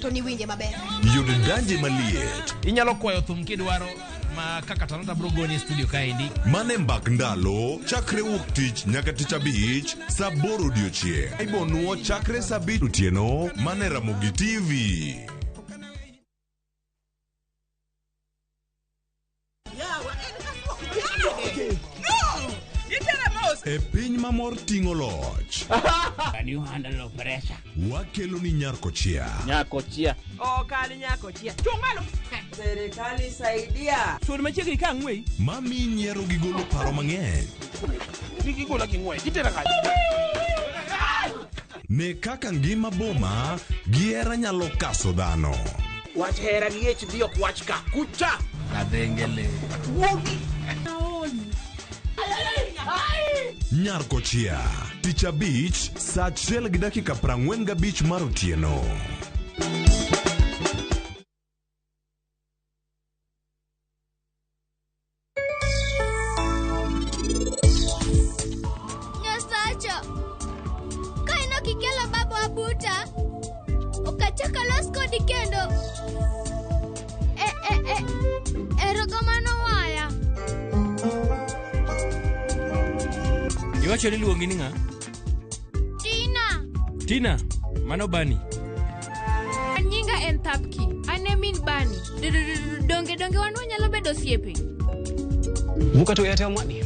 to niwinje maber. Yud danje maliet. Inyalo kwayo thum kidwaro ma kaka Talanta bro goni e studio kaendi. Mane mbak ndalo chakre wuok tich nyaka tich abich saa aboro odiochieng'. Ibonuo chakre saa abich otieno mane Ramogi TV. E piny mamor ting'o loch. Can you handle pressure? Wakelo ni Nyarkochia. Nyakochia. Okal nyakochia. Chung' malo. Serikali saidia. Sud machiegni ka ang'weyi. Mami nyiero gi golo paro mang'eny. Gigola gi ng'wech. Gitera kanye? Ne kaka ngima boma gi hera nyalo kaso dhano. Wach hera gi HD ok wach ka. Kucha. Kadhengele. Wuogi. Nyarkochia. Tich abich saa 1:45 mar otieno. Nyasacha, ka in ok ikelo baba buta, ok achak alos kodi kendo. E, e, e, erokamano waya. Iwacho ni iluongi ni ng'a? Tina. Tina, mano Bani. Nyinga en Thapki. An e min Bani. Donge donge wan wanyalo bedo osiepe? Vuka to Airtel Money.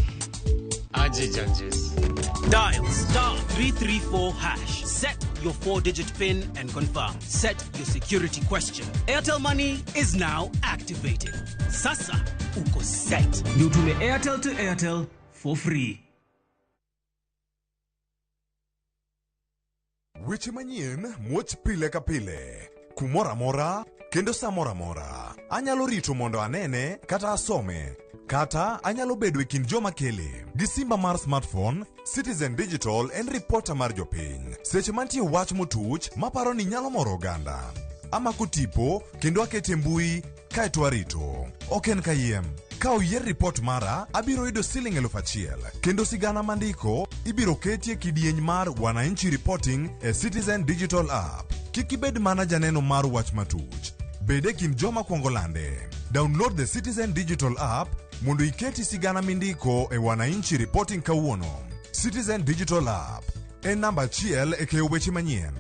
Aje Janjes. Dial star 334 hash. Set your 4-digit PIN and confirm. Set your security question. Airtel Money is now activated. Sasa uko set. Ndio utume Airtel to Airtel for free. Weche manyien muoch pile ka pile, kumoro amora kendo sa moro amora. Anyalo rito mondo anene kata asome, kata anyalo bedo e kind joma kele. Gi simba mar smartphone, Citizen Digital en ripota mar jopiny. Seche mantie wach motuch maparo ni nyalo moro oganda. Amako tipo kendo akete e mbui kaeto arito. Ok en kayiem. Ka oyier ripot mara, abiro yudo siling 1,000 kendo sigana mandiko ibiro keti e kidieny mar Wananchi Reporting e Citizen Digital App. Kik ibed mana janeno mar wach matuch. Bed e kind joma kwongo lande. Download the Citizen Digital App mondo iketi sigana mindiko e Wananchi Reporting kawuono. Citizen Digital App en namba achiel e keyo weche manyien.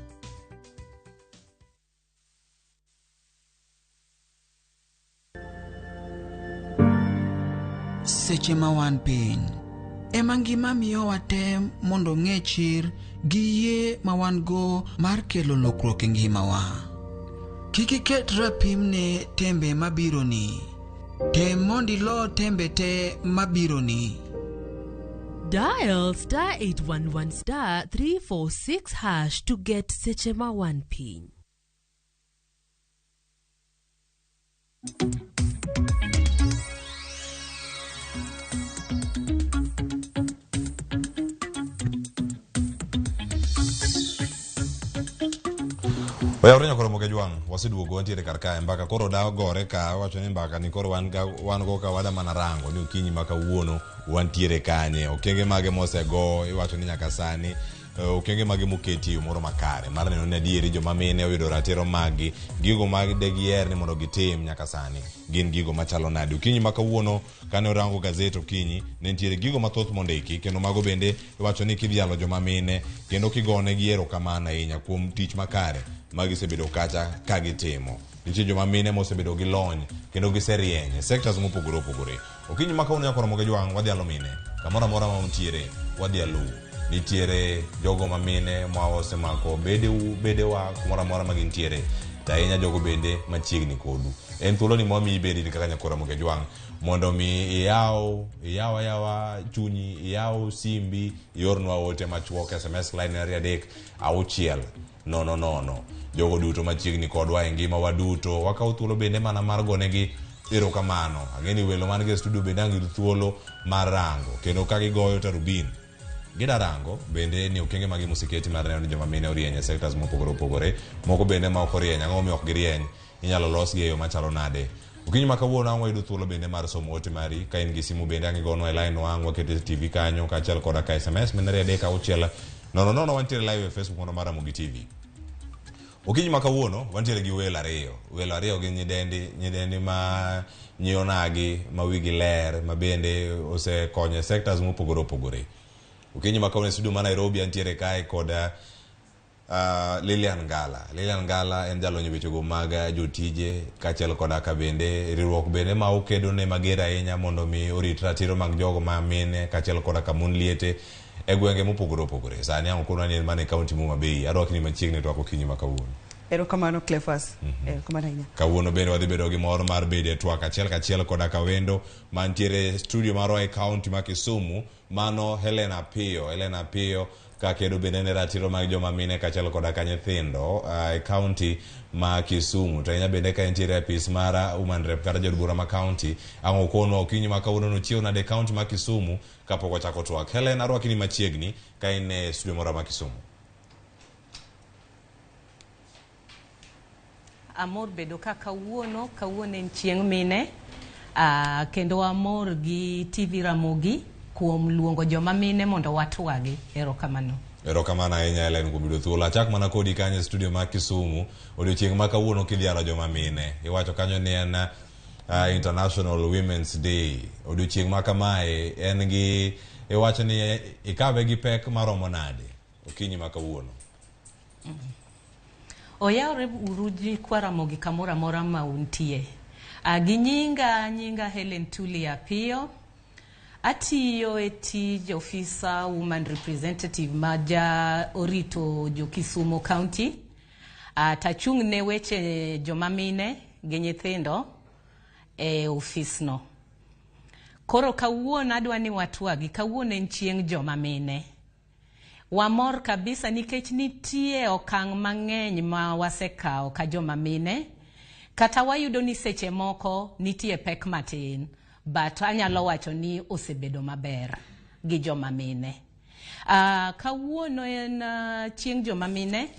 Seche ma wan piny, ema ngima miyowa tem mondo ng'e chir gi yie ma wan-go mar kelo lokruok e ngimawa. Kik iket rapim ne tembe mabironi. Tem mondo ilo tembe te mabironi. Dial star 811 star 346 hash to get seche ma wan piny. Oyawre nyakoro moke jwang' waseduogo wantiere kar kae mbaka koro da gore ka wacho ni mbaka ni koro wan ga wan go ka wada mana rango ni okinyi ma kawuono wantiere kanye okenge mage mosego iwacho ni nyaka sani okenge mage moketi e yo moro makare mar neno ni adieri joma mine oyudo ratiro maggi gigo ma de giher ni mondo gitim nyaka sani gin gigo machalo nade okinyi ma kawuono kane orango gazet okinyi ne nitiere gigo mathoth mondiki kendo mago bende iwacho ni kidhialo joma mine kendo kigonegi erokamano ahinya kuom tich makare ma gisebedo kacha ka gitimo nitie joma mine mosebedo gi lony kendo giserieny e sectors mopogore opogore okinyi ma kawuono nyakoro moge jwang' wadhialo mine kamoro amora ma untiere wadhialou Nitiere jogo mamine ma osemako bedewa kumoro amora ma gintiere, to ahinya jogo bende machiegni kodu. En thuoloni mwamiyi bende in kaka nyakwar Ramogi Ajwang' mondo mi iyaw ayawa chunyi, iyaw simbi, iornwa ote machuok SMS line 2 3 6 0 0. Jogo duto machiegni kodwa e ngima waduto wakawo thuolo bende mana mar gonegi erokamano. Ang'e ni welo man gi e studio bende ang' yud thuolo mar rango kendo ka gigoyo tarubin gida rango bende ni okenge mage moseketi mar neno ni joma mine orieny e sectors mopogore opogore, moko bende ma ok orieny, ang'o momiyo ok girieny, inyalo losgi e yo machalo nade. Okinyi ma kawuono ang' wayudo thuolo bende mar somo ote mari ka in gi simu bende ang' igonwa e line wa, ang' wakete TV kanyo kaachiel koda ka SMS men 2 3 6 0 0. Wantiere live e Facebook mondo mar Ramogi TV. Okinyi ma kawuono wantiere gi welo ariyo. Welo ariyo gin nyidendi ma nyionagi, ma wigi ler, ma bende osekonyo e sectors mopogore opogore. Okinyi ma kawuono e studio ma Nairobi antiere kae kod Lilian Ngala. Lilian Ngala en jalony e wechego mag jotije kaachiel koda ka bende riwruok bende ma okedo ne mager ahinya mondo mi orit ratiro mag jogo ma mine kaachiel koda ka mon liete e gwenge mopogore opogore. Sani ang' okonwa ni en mana e kaunti ma Homa Bay. Arwakni machiegni twak okinyi ma kawuono. Erokamano Cleophas. Erokamano ahinya. Kawuono bende wadhi bedo gi mor mar bedo e twak achiel kachiel koda ka wendo mantiere e studio marwa e kaunti ma Kisumu, mano Helen Apiyo. Helen Apiyo kakedo bende ne ratiro mag joma mine kaachiel koda ka nyithindo e kaunti ma Kisumu. To ahinya bende ka entiere e apis mar Woman Rep kata jaod bura ma kaunti. Ang' okonwa okinyi ma kawuono nochiew nade e kaunti ma Kisumu kapok wachako twak. Helen, arwaki ni machiegni ka in e studio moro ma Kisumu. Amor bedo ka kawuono. Kawuono en chieng' mine, kendo amor gi TV Ramogi kuom luongo joma mine mondo watwagi. Erokamano. Erokamano ahinya Helen kuom yudo thuolo. Achak mana kodi kanyo e studio ma Kisumu. Odiochieng' ma kawuono kidhialo joma mine. Iwacho kanyo ni en International Women's Day. Odiochieng' ma kamae en gi iwacho ni ikawe gi pek maromo nade okinyi ma kawuono. Oyawre uru nyikwa Ramogi kamoro amora ma untie. Gi nyinga Helen Tuli Apiyo. Atiyo e tij ofisa woman representative ma ja orito jo Kisumu County. Tachung' ne weche joma mine gi nyithindo e ofisno. Koro kawuono adwa ni watwagi. Kawuono en chieng' joma mine. Wamor kabisa nikech nitie okang' mang'eny ma wasekawo ka joma mine. Kata wayudo ni seche moko nitie pek matin, but anyalo wacho ni osebedo maber gi joma mine. Kawuono en chieng' joma mine,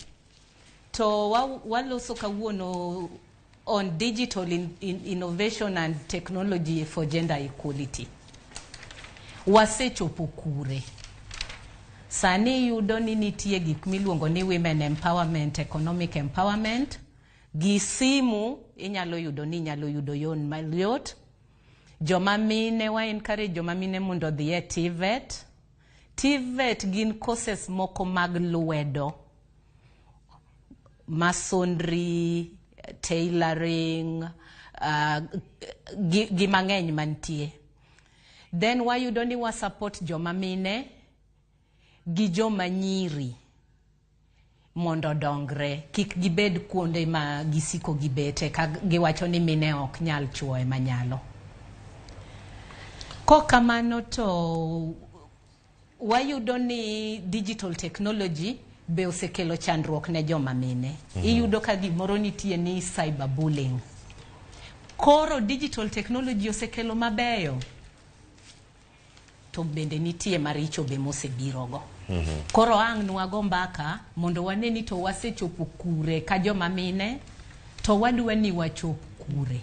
to waloso kawuono on digital innovation and technology for gender equality. Wasechopo kure? Sani iyudo ni nitie gik miluongo ni women empowerment, economic empowerment. Gi simu inyalo yudo ni inyalo yudo yon mayot. Joma mine wa encourage joma mine mondo odhi e TVET. TVET gin courses moko mag lwedo. Masonry, tailoring, gi mang'eny mantie. Then wayudo ni wa support joma mine gi joma nyiri mondo odongre, kik gibed kuonde ma gisiko gibete ka giwacho ni mine ok nyal, chuo ema nyalo. Kokamano to wayudo ni digital technology be osekelo chandruok ne joma mine. Iyudo ka gimoro nitie ni cyberbullying. Koro digital technology osekelo mabeyo, to bende nitie maricho be mosebirogo. Koro ang' nwago mbaka mondo wane ni to wasechopo kure ka joma mine, to wadwa ni wachop kure.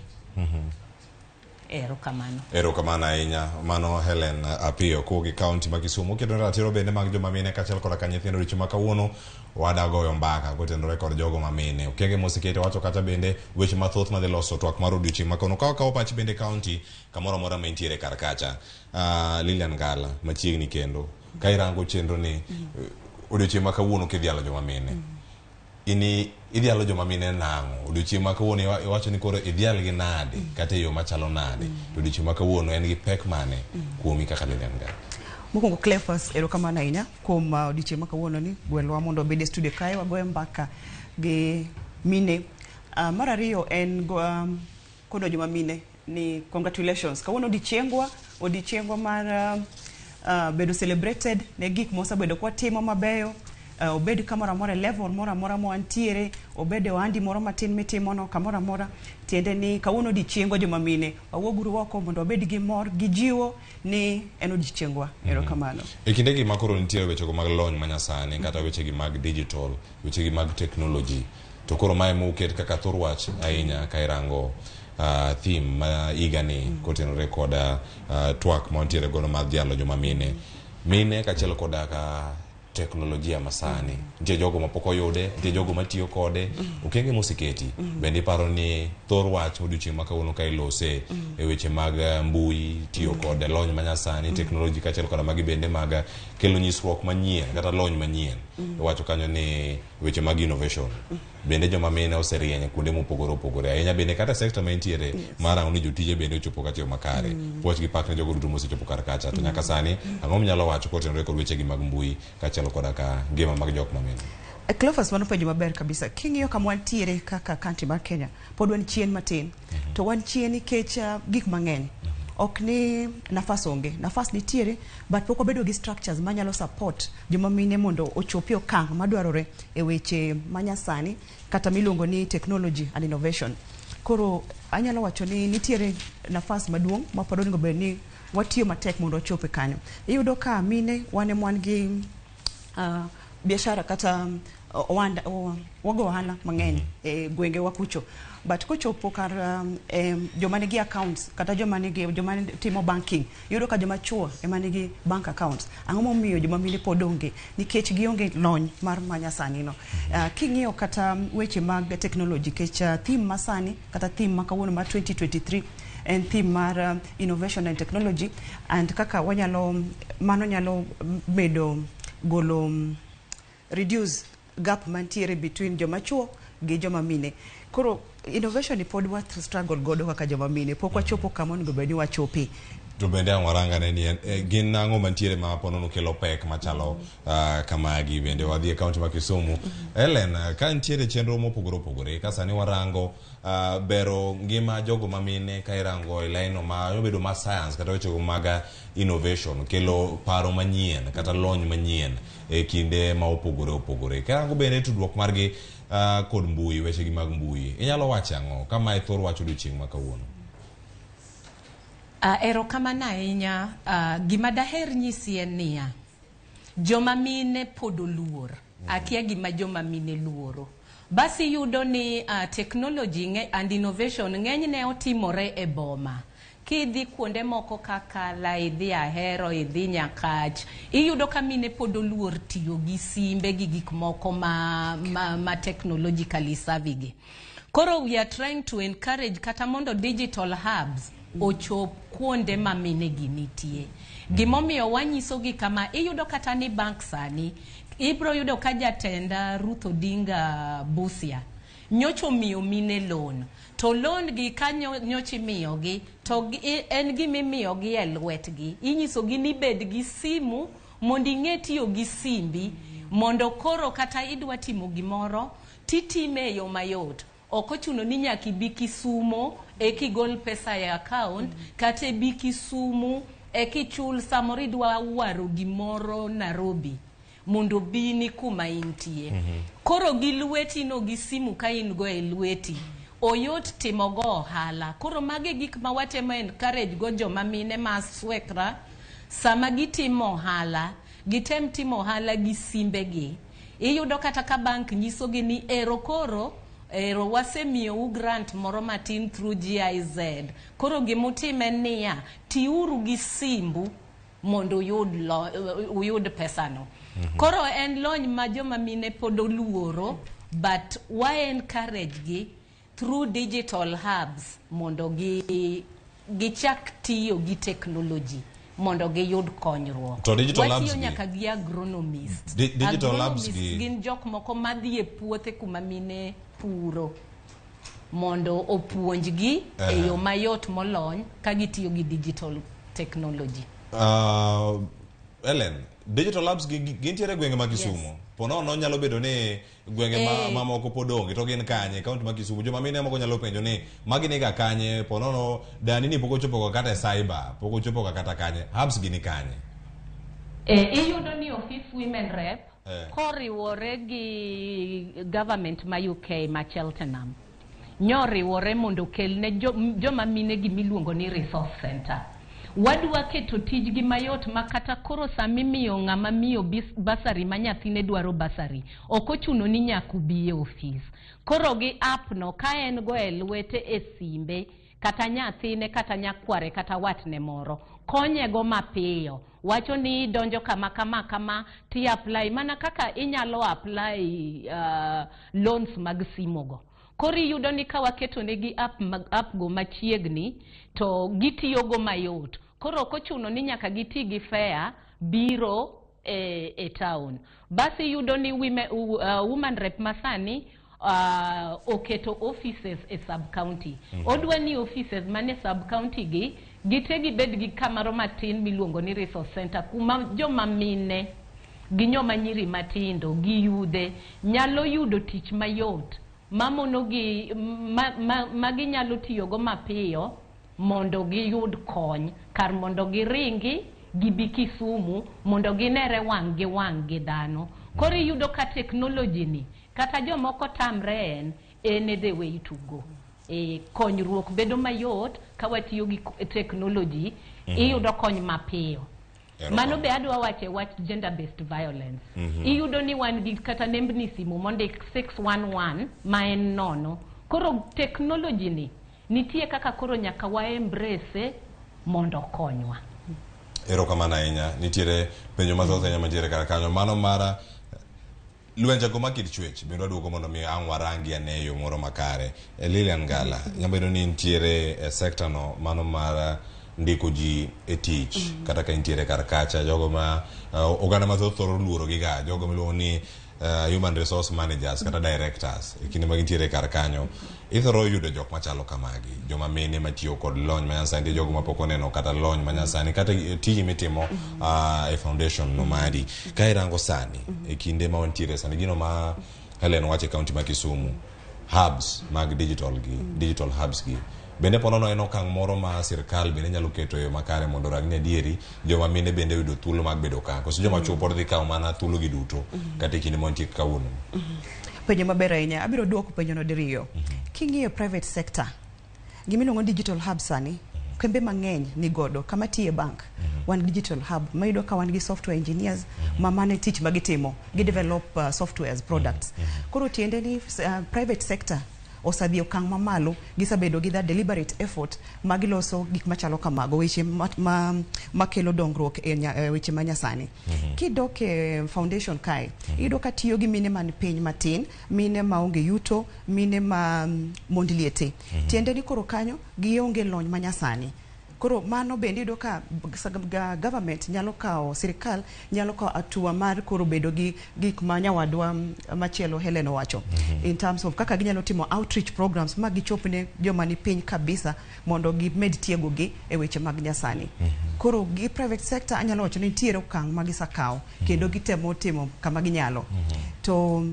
Erokamano. Erokamano ahinya. Mano Helen Apiyo kowuok e kaunti ma Kisumu. Keto ratiro bende mag joma mine kaachiel koda ka nyithindo. Odiochieng' ma kawuono wada goyo mbaka kotenore kod jogo ma mine. Okenge mosekete wacho kata bende weche mathoth madhi loso twak mar odiochieng' ma kawuono. Ka wakawo pach bende kaunti kamoro amora ma intiere kar kacha. Lilian Ngala machiegni kendo ka irango chenro ni odiochieng' ma kawuono kidhialo joma mine. Ini idhialo joma mine nang'o? Odiochieng' ma kawuono iwacho ni koro idhial gi nade kata e yo machalo nade? To odiochieng' ma kawuono en gi pek mane kuomi kaka Lilian Ngala? Mokwongo Cleophas, erokamano ahinya kuom odiochieng' ma kawuono ni gwelwa mondo obed e studio kae wagoye mbaka gi mine. Mar ariyo en kono joma mine ni congratulations. Kawuono odiochiengwa mar bedo celebrated ne gik mosebedo kwatimo mabeyo. Obed kamoro amora e level moro amora ma wantiere, obed e ohandi moro matin mitimono kamoro amora, tiende ni kawuono odiochiengwa joma mine, wawuoguru oko mondo wabed gi mor gi jiwo ni en odiochiengwa. Erokamano. E kindegi ma koro nitiere wechego mag lony manyasani kata wechegi mag digital, wechegi mag technology, to koro mae moket kaka thor wach ahinya ka irango theme ma higani kotenore kod twak ma wantiere godo mar dhialo joma mine mine kaachiel koda ka teknolojia masani. Nitie jogo mapok oyude, nitie jogo matiyo kode, okenge moseketi bende iparo ni thor wach odiochieng' ma kawuono ka ilose e weche mag mbui, tiyo kod lony manyasani, teknoloji kaachiel koda magi bende mag kelo nyisruok manyien kata lony manyien. Iwacho kanyo ni weche mag innovation bende joma mine oserieny kuonde mopogore opogore ahinya, bende kata sector ma intiere mar ang'o ni jotije bende ochopo kacha e yo makare. Puoch gi pak ne jogo duto mosechopo kar kacha. To nyaka sani ang'o minyalo wacho kotenore kod wechegi mag mbui kaachiel koda ka ngima mag jok mamine? Cleophas, mano penjo maber kabisa. King'iyo kama wantiere kaka country mar Kenya, pod wan chien matin. To wan chien nikech gik mang'eny. Ok ni nafas onge, nafas nitiere, but pok wabedo gi structures manyalo support joma mine mondo ochopi okang' madwarore e weche manyasani kata miluongo ni technology and innovation. Koro anyalo wacho ni nitiere nafas maduong' ma pod onego bed ni watiyo matek mondo wachope kanyo. Iyudo ka mine wan ema wan gi biashara kata wago ohala mang'eny e gwengewa kucho, but kochopo kar joma nigi accounts kata joma timo banking, iyudo ka joma chuo ema nigi bank accounts. Ang'o momiyo joma mine pod onge? Nikech gionge lony mar manyasani no. King'iyo kata weche mag technology, nikech theme masani kata theme ma kawuono mar 2023 en theme mar innovation and technology and kaka wanyalo mano nyalo medo golo reduce gap mantiere between joma chuo gi joma mine. Koro innovation ni pod wa struggle godo kaka joma mine, pok wachopo kama onego bed ni wachope. To bende ang' warangane ni gin ang'o mantiere ma ponono kelo pek machalo kamagi. Bende wadhi e kaunti ma Kisumu. Ellen, ka nitiere chenro mopogore opogore ka sani warango bero ngima jogo ma mine ka irango e laino ma obedo mar science kata wechego mag innovation, kelo paro manyien kata lony manyien e kinde ma opogore opogore, karango bende tudruok margi kod mbui, wechegi mag mbui, inyalo wacho ang'o ka mae thor wach odiochieng' ma kawuono? Erokamano ahinya. Gima daher nyisi en niya, joma mine pod oluor. Akia gima joma mine luoro. Basi iyudo ni technology and innovation ng'enyne otimore e boma. Kidhi kuonde moko kaka la idhi Ahero, idhi Nyakach, iyudo ka mine pod oluor tiyo gi simbe gi gik moko ma technologically savvy gi. Koro we are trying to encourage kata mondo digital hubs ochop kuonde ma mine gi nitie. Gimomiyo wanyisogi kama, iyudo kata ni bank sani, ibro yudo ka jatenda Ruth Odinga Busia nyocha omiyo mine loan. To loan gi ka nyocha imiyogi, to en gima imiyogi e lwetgi. Inyisogi ni bed gi simu mondo ing'e tiyo gi simbi, mondo koro kata idwa timo gimoro, titime e yo mayot. Ok ochuno ni nyaka ibi Kisumo eka igol pesa e account, kata ibi Kisumu eka ichul samoro idwa waro gimoro Nairobi mondo obini kuma intie. Koro gi lweti no gi simu ka in go e lweti, oyot timo go ohala. Koro mago e gik ma watemo encourage go joma mine ma swekra sama gitimo ohala, gitem timo ohala gi simbegi. Iyudo kata ka bank nyisogi ni ero koro ero wasemiyou grant moro matin through GIZ. Koro gimutim en niya, tiuru gi simbu mondo uyud pesano. Koro en lony ma joma mine pod oluoro, but wa encourage gi through digital hubs mondo gichak tiyo gi technology mondo giyud konyruok. To digital hubs Watiyo gi- nyaka gi agronomist. Digital hubs Agronomist gi- gin jok moko madhi e puothe kuma mine puro mondo opuonjgi e yo mayot molony ka gitiyo gi digital technology. Ellen, digital labs gintiere e gwenge ma Kisumu. Ponono nyalo bedo ni gwenge mamoko pod onge to gin kanye e kaunti ma Kisumu. Joma mine moko nyalo penjo ni magi niga kanye, ponono dani ni pok ochopo ga kata e cyber, pok ochopo ga kata kanye. Hubs gi ni kanye? Iyudo ni office women rep koriwore gi government ma UK ma Cheltenham nyoriwore mondo okel ne joma mine gimiluongo ni resource center. Wadwa keto tijgi mayot ma kata koro samimiyo ng'ama miyo basari ma nyathine dwaro basari ok ochuno ni nyaka ubi e ofis. Koro gi app no ka en go e lwete e simbe kata nyathine kata nyakware kata watne moro konyego mapiyo wacho ni donjo kama kama kama ti apply mana kaka inyalo apply loans mag simo go. Koro iyudo ni ka waketo negi app, app go machiegni to gitiyogo mayot. Koro ok ochuno ni nyaka giti gi fare biro e town. Basi iyudo ni woman rep masani oketo offices e sub county. Odwa ni offices mane sub county gi gite gibed gi kamaro matin miluongo ni resource center kuma joma mine gi joma nyiri matindo gi yudhe nyalo yudo tich mayot mamono gi ma ginyalo tiyogo mapiyo mondo giyud kony kar mondo giringi gibi Kisumu mondo ginere wang' gi wang' gi dhano. Koro iyudo ka technology ni kata jomoko tamre en e the way to go. Konyruok bedo mayot ka watiyo gi technology. Iyudo kony mapiyo. Mano be adwa wacho e wach gender based violence. Iyudo ni wan gi kata nembni simu mondik 611 ma en nono. Koro technology ni nitie kaka koro nyaka wa embrace mondo okonywa. Erokamano ahinya. Nitiere penjo mathoth ahinya mantiere kar kanyo. Mano mara lwenjego ma kit chwech bende waduogo mondo mi ang' warangi ane e yo moro makare. Lilian Ngala, nyalo bedo ni nitiere e sekta no mano mar ndiko ji e tich kata ka intiere kar kacha jogo ma oganda mathoth thoro luoro gi ga jogo miluongo ni human resource managers kata directors e kinde ma gintiere kar kanyo ithoro yudo jok machalo kamagi joma mine matiyo kod lony manyasani nitie jogo mapok oneno kata lony manyasani kata tiji mitimo e foundation no mari ka irango sani e kinde ma wantiere sani gino ma Helen wacho e kaunti ma Kisumu hubs mag digital gi digital hubs gi bende ponono en okang' moro ma sirkal bende nyalo keto e yo makare mondo orang ni adieri joma mine bende oyudo thuolo mag bedo ka koso joma chuo pod dhi kawo mana thuolo gi duto kata e kinde ma wantie kawuono. Penjo maber ahinya. Abiro duoko penjono diriyo. King'iyo private sector, gimiluongo ni digital hub sani, kembe mang'eny ni godo. Kama tiye bank, wan digital hub. Mayudo ka wan gi software engineers ma mano e tich ma gitimo. Gi develop softwares, products. Koro tiende ni private sector osedhi e okang' mamalo, gisebedo gi that deliberate effort ma giloso gik machalo kamago, weche makelo dongruok e weche ma nyasani. Kidok e foundation kae, iyudo ka tiyo gi mine man piny matin, mine maonge yuto, mine ma mond liete. Tiende ni koro kanyo gionge lony manyasani. Koro mano bende iyudo ka government nyalo kawo, sirikal nyalo kawo hatua mar koro bedo gi gik ma nyawadwa machielo Helen owacho in terms of kaka ginyalo timo outreach programs ma gichop ne joma ni piny kabisa mondo gimed tiego gi e weche mag nyasani. Koro gi private sector anyalo wacho ni nitiere okang' ma gisekawo kendo gitemo timo kama ginyalo. To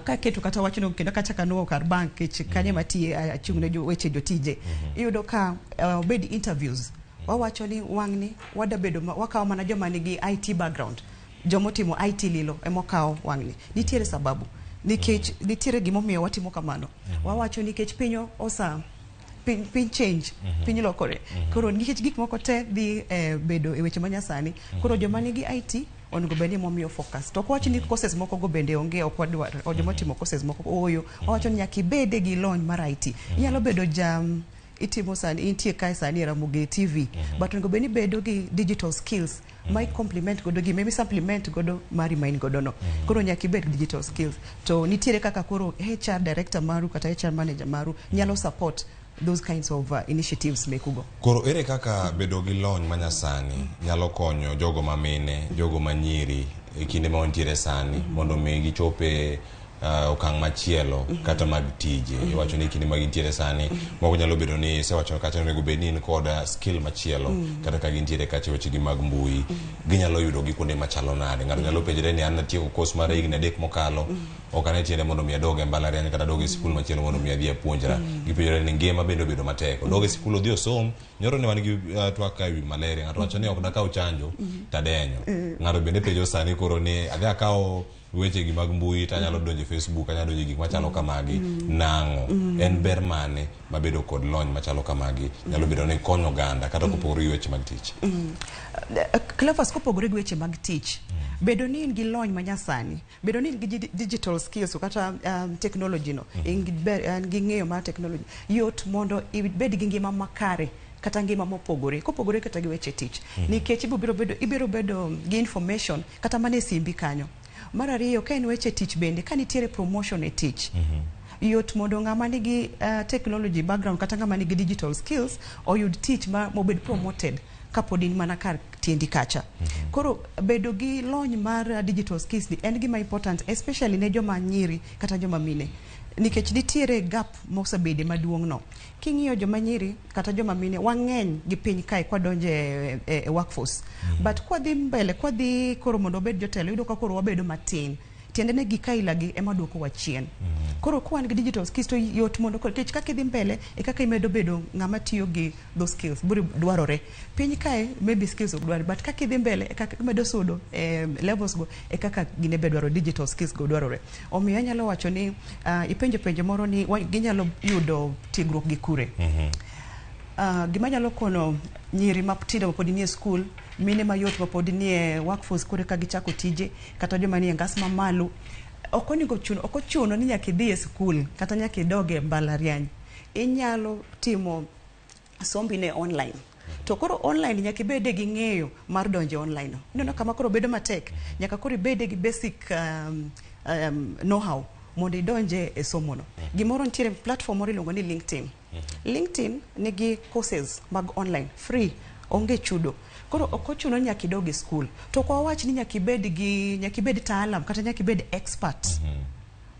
kaketo kata wachno kendo kachako anuo kar bank kech kanye matiye achung' ne weche jotije. Iyudo ka obed interviews wawacho ni wang'ni wada bedo wakawo mana joma nigi IT background, jomotimo IT lilo emokawo wang'ni. Nitiere sababu nikech nitiere gimomiyo watimo kamano. Wawacho nikech piny osa piny change, piny lokore. Koro nikech gik moko te dhi bedo e weche manyasani, koro joma nigi IT onego bed ni momiyo focus. To ok wach ni courses moko go bende onge, ok wadwar o joma timo courses moko ooyo. Wawacho ni nyaka ibede gi lony mar IT. Inyalo bedo ja itimo sani intie kae sani e Ramogi TV, but onego bed ni bedo gi digital skills ma i complement godo gi maybe supplement godo mari ma in godo no. Koro nyaka ibed gi digital skills. To nitiere kaka koro HR director maru kata HR manager maru nyalo support those kinds of initiatives mekugo. Koro ere kaka bedo gi lony manyasani nyalo konyo jogo ma mine, jogo ma nyiri e kinde ma wantiere sani mondo mi gichop e okang' machielo kata mag tije. Iwacho ni kinde ma gintiere sani, moko nyalo bedo ni isewacho kacha onego bed ni in kod skill machielo kata ka gintiere kacha e wechegi mag mbui, ginyalo yudo gi kuonde machalo nade? Ng'ato nyalo penjore ni an natieko course mar higni 3 mokalo, ok ane tiende mondo mi adog e mbalariany kata adog e sikul machielo mondo mi adhi apuonjra. Gipenjore ni ngima bende obedo matek. Odog e sikul odhi osom, nyoro ne wan gi twak ka ewi malaria, ng'ato wacho ni ok dakaw chanjo tadenyo. Ng'ato bende penjo sani koro ni adhi akaw weche gi mag mbui to anyalo donjo e Facebook, anyalo donjo e gik machalo kamagi, nang'o? En ber mane mabedo kod lony machalo kamagi nyalo bedo ni konyo oganda kata kopogore gi weche mag tich? Cleophas, kopogore gi weche mag tich, bedo ni in gi lony manyasani, bedo ni in gi digital skills kata technology no, in gi ber, in gi ng'eyo mar technology, yot mondo ibed gi ngima makare kata ngima mopogore, kopogore kata gi weche tich. Nikech ibiro bedo gi information kata mana e simbi kanyo. Mar ariyo, ka en weche tich bende, ka nitiere promotion e tich, yot mondo ng'ama nigi technology background kata ng'ama nigi digital skills oyud tich ma mobed promoted kapod in mana kar tiendi kacha. Koro bedo gi lony mar digital skills ni en gima important, especially ne joma nyiri kata joma mine, nikech nitiere gap mosebede maduong' no. King'iyo joma nyiri kata joma mine, wang'eny gi piny kae kwadonjo e workforce. But kwadhi mbele, kwadhi koro mondo wabed jotelo, iyudo ka koro wabedo matin. Tiende ni gik aila gi ema duoko wa chien. Koro ka wan gi digital skills to yot mondo koro, nikech kaka idhi mbele e kaka imedo bedo ng'ama tiyo gi those skills biro dwarore. Piny kae maybe skills ok dwarore, but kaka idhi mbele e kaka imedo sudo e levels go e kaka gine be dwaro digital skills go dwarore. Omiyo anyalo wacho ni ipenjo penjo moro ni ginyalo yudo tiegruok gi kure. Gima nyalo kono nyiri matindo mapod nie skul, mine mayot mapod nie workforce koro ka gichako tije, kata joma nie ngas mamalo, ok onego chuno, ok ochuno ni nyaka idhi e skul kata nyaka idog e mbalariany. Inyalo timo sombi ne online. To koro online nyaka ibede gi ng'eyo mar donjo e online no. Ineno kama koro bedo matek. Nyaka koro ibede gi basic know-how mondo idonje e somo no. Gimoro nitiere platform moro iluongo ni LinkedIn. LinkedIn nigi courses mag online free, onge chudo. Koro ok ochuno ni nyaka idog e skul. To ok wawach ni nyaka ibed gi nyaka ibed taalam kata nyaka ibed expert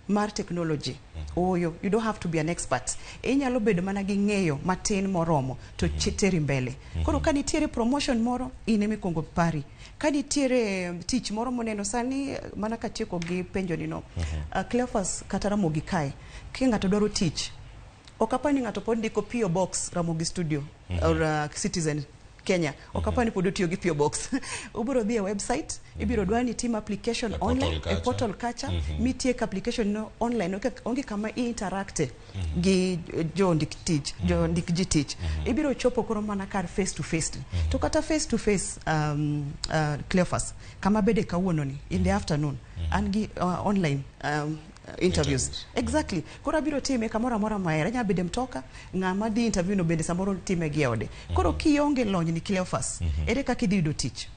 mar technology. Ooyo, you don't have to be an expert. Inyalo bedo mana gi ng'eyo matin moromo to teri mbele. Koro ka nitiere promotion moro, in ema ikuongo pari. Ka nitiere tich moro moneno sani, mana katieko gi penjo ni no. Cleophas kata Ramogi kae, ki ng'ato dwaro tich, ok apar ni ng'ato pod ndiko PO Box Ramogi Studio or Citizen Kenya. Ok apar ni pod otiyo gi PO Box. Ubiro dhi e website, ibiro dwar ni tim application E portal online, e kacha. portal kacha, mitiek application no online, onge kama i interact gi jondik tich, jondik ji tich. Ibiro chopo koro mana kar face to face. To kata face to face, Cleophas, kama bede kawuono ni in the afternoon, an gi online interviews. Interviews. Exactly. Koro abiro time kamoro amora mahero. Anyalo bedo e mtoka, ng'ama dhi interview no bende samoro time gi e ode. Koro kionge lony ni Cleophas, ere kaka idhi yudo tich?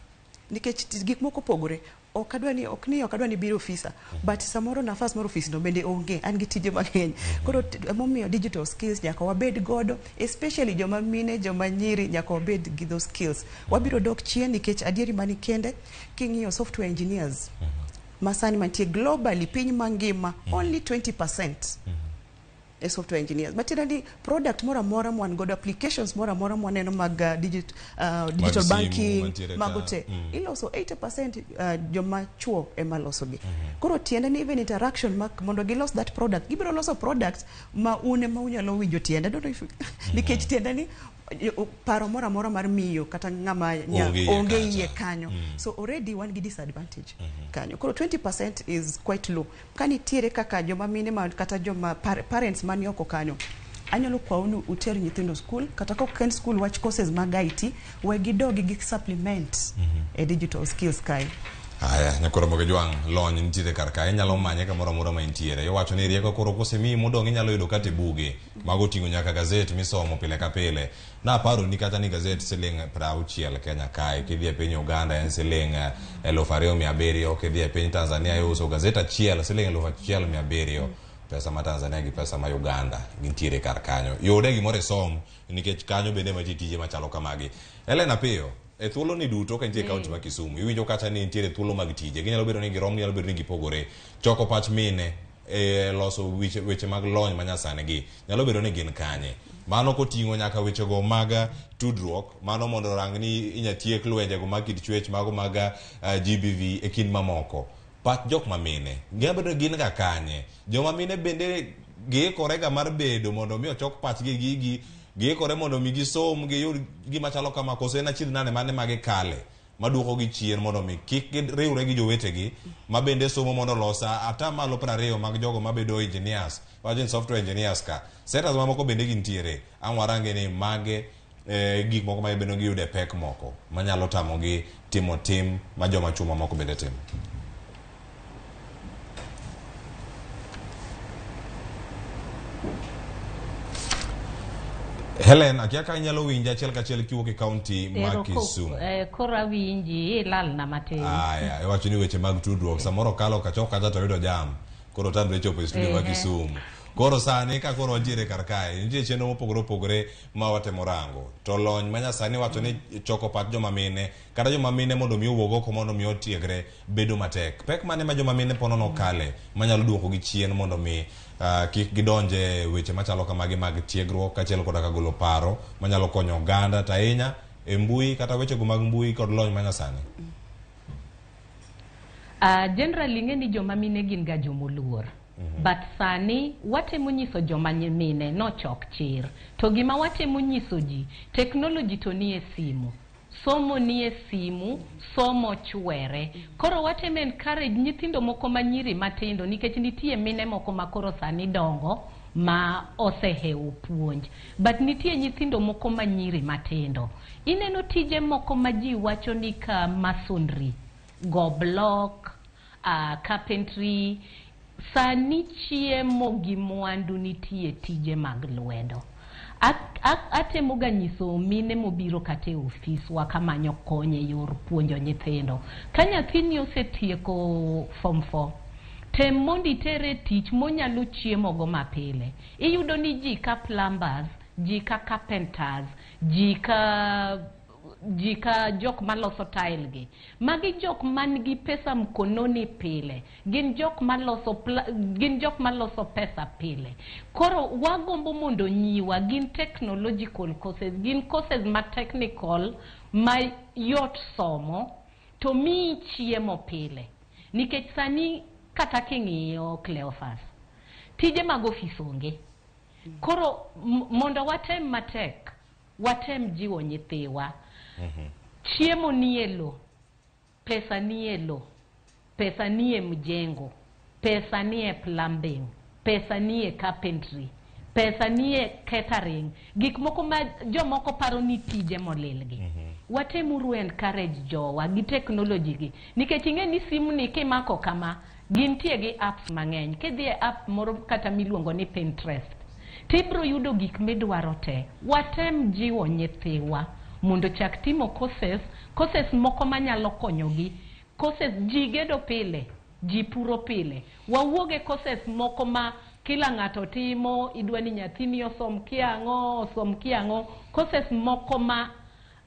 Nikech gik moko opogore. Ok adwa ni ok ni ok adwa ni biro ofisa, but samoro nafas mar ofis no bende onge, an gi tije mang'eny. Koro emomiyo digital skills nyaka wabed godo, especially joma mine, joma nyiri nyaka wabed gi those skills. Wabiro dok chien nikech adieri mani kende, king'iyo software engineers masani mantie globally piny mangima, only 20% e software engineers. Matiende ni product moro amora mwan godo, applications moro amora mwaneno mag digital simu banking, mantiere mago ka. te, iloso 80% joma chuo ema losogi. Koro tiende ni even interaction mak mondo gilos that product, gibiro loso product ma un ema unyalo winjo tiende. I don't know if nikech tiende ni paro moro amora mar miyo kata ng'ama Onge iye onge kacha. iye kanyo. So already wan gi disadvantage kanyo. Koro 20% is quite low. Ka nitiere kaka joma mine ma kata joma parents mani oko kanyo, anyalo kwau ni uter nyithindo school, kata ka ok en school, wach courses mag IT, we gidogi gi supplement e digital skills kae. Aya, nyakoro moge jwang' lony nitiere kar kae, inyalo manye kamoro amora ma intiere. Iwacho ni rieko koro kosemiyi modong' inyalo yudo kata e buge. Mago oting'o nyaka gazet misomo pile ka pile. Naparo ni kata ni gazet siling 60 Kenya kae, kidhi e piny Uganda en siling 2700, kidhi e piny Tanzania iuso gazet achiel siling 1700. Pesa ma Tanzania gi pesa ma Uganda gintiere kar kanyo. Yude gimoro isom nikech kanyo bende ema nitie tije machalo kamagi. Ellen Apiyo, e thuolo ni duto ka nitie e kaunti ma Kisumu, iwinjo kata ni nitiere thuolo mag tije. Ginyalo bedo ni girom, ginyalo bedo ni gipogore. Choko pach mine e e loso weche mag lony manyasani gi nyalo bedo ni gin kanye. Mano koting'o nyaka wechego mag tudruok, mano mondo orang ni inya tiek lwenjego mag kit chwech mago mag GBV e kind mamoko. Pach jok mamine nyalo bedo ni gin ga kanye? Joma mine bende giikorega mar bedo mondo mi ochok pachgi gigi, giikore mondo mi gisom giyud gima chalo kama, koso en achiedh nade mane ma gikale maduokogi chien mondo mi kik giriwre gi jowetegi ma bende somo mondo olos 20% mag jogo mabedo engineers, wacho ni software engineers ka sectors mamoko bende gintiere. Ang' warange ni mage gik moko ma bende giyude pek moko manyalo tamogi timo tim ma joma chwo mamoko bende timo. Helen, akia ka inyalo winja achiel kachiel kiwuok e kaunti ma Kisumu. Koro awinji, ilalna matin. Aya, iwacho ni weche mag tudruok samoro kalo kachok kacha to yudo jam, koro tamre chopo e studio ma Kisumu. Koro sani ka koro wantiere kar kae, nitie chenro mopogore opogore ma watemo rango. To lony manyasani wacho ni choko pach joma mine, kata joma mine mondo mi owuog oko mondo mi otiegre bedo matek. Pek mane ma joma mine ponono kale manyalo duokogi chien mondo mi kik gidonje weche machalo kamagi mag tiegruok kaachiel koda ka golo paro manyalo konyo oganda to ahinya e mbui kata wechego mag mbui kod lony manyasani. Generally ing'e ni joma mine gin ga jomoluor. But sani watemo nyiso joma mine nochok chir. To gima watemo nyiso ji, technology to nie simu. Somo nie simu, somo chwere. Koro watemo encourage nyithindo moko manyiri matindo nikech nitie mine moko ma koro sani dongo ma osehewo puonj. But nitie nyithindo moko manyiri matindo. Ineno tije moko ma ji wacho ni ka masonry, go block, carpentry, sani chiemo gi mwandu nitie tije mag lwedo. Atemo ga nyiso mine mobiro kata e ofiswa kamanyo kony e yor puonjo nyithindo. Ka nyathini osetieko form 4, tem mondo itere tich monyalo chiemo go mapile. Iyudo ni ji ka plumbers, ji ka carpenters, ji ka jok maloso tile gi. Magi jok man gi pesa mkononi pile. Gin jok maloso pesa pile. Koro wagombo mondo nyiwa gin technological courses, gin courses ma technical ma yot somo to miyi chiemo pile. Nikech sani kata king'iyo Cleophas, tije mag ofis onge. Koro mondo watem matek, watem jiwo nyithiwa. Chiemo nie lo, pesa nie lo, pesa nie mjengo, pesa nie plumbing, pesa nie carpentry, pesa nie catering. Gik moko ma jomoko paro ni tije molilgi. Watemuru encourage jowa gi technology gi. Nikech ing'e ni simu ni kimako kama, gintie gi apps mang'eny. Kidhi e app moro kata miluongo ni Pinterest, tibro yudo gik midwaro te. Watem jiwo nyithiwa mondo chak timo courses moko manyalo konyogi. Courses ji gedo pile, ji puro pile. Wawuog e courses moko ma kila ng'ato timo, idwa ni nyathini osom kiang'o, courses moko ma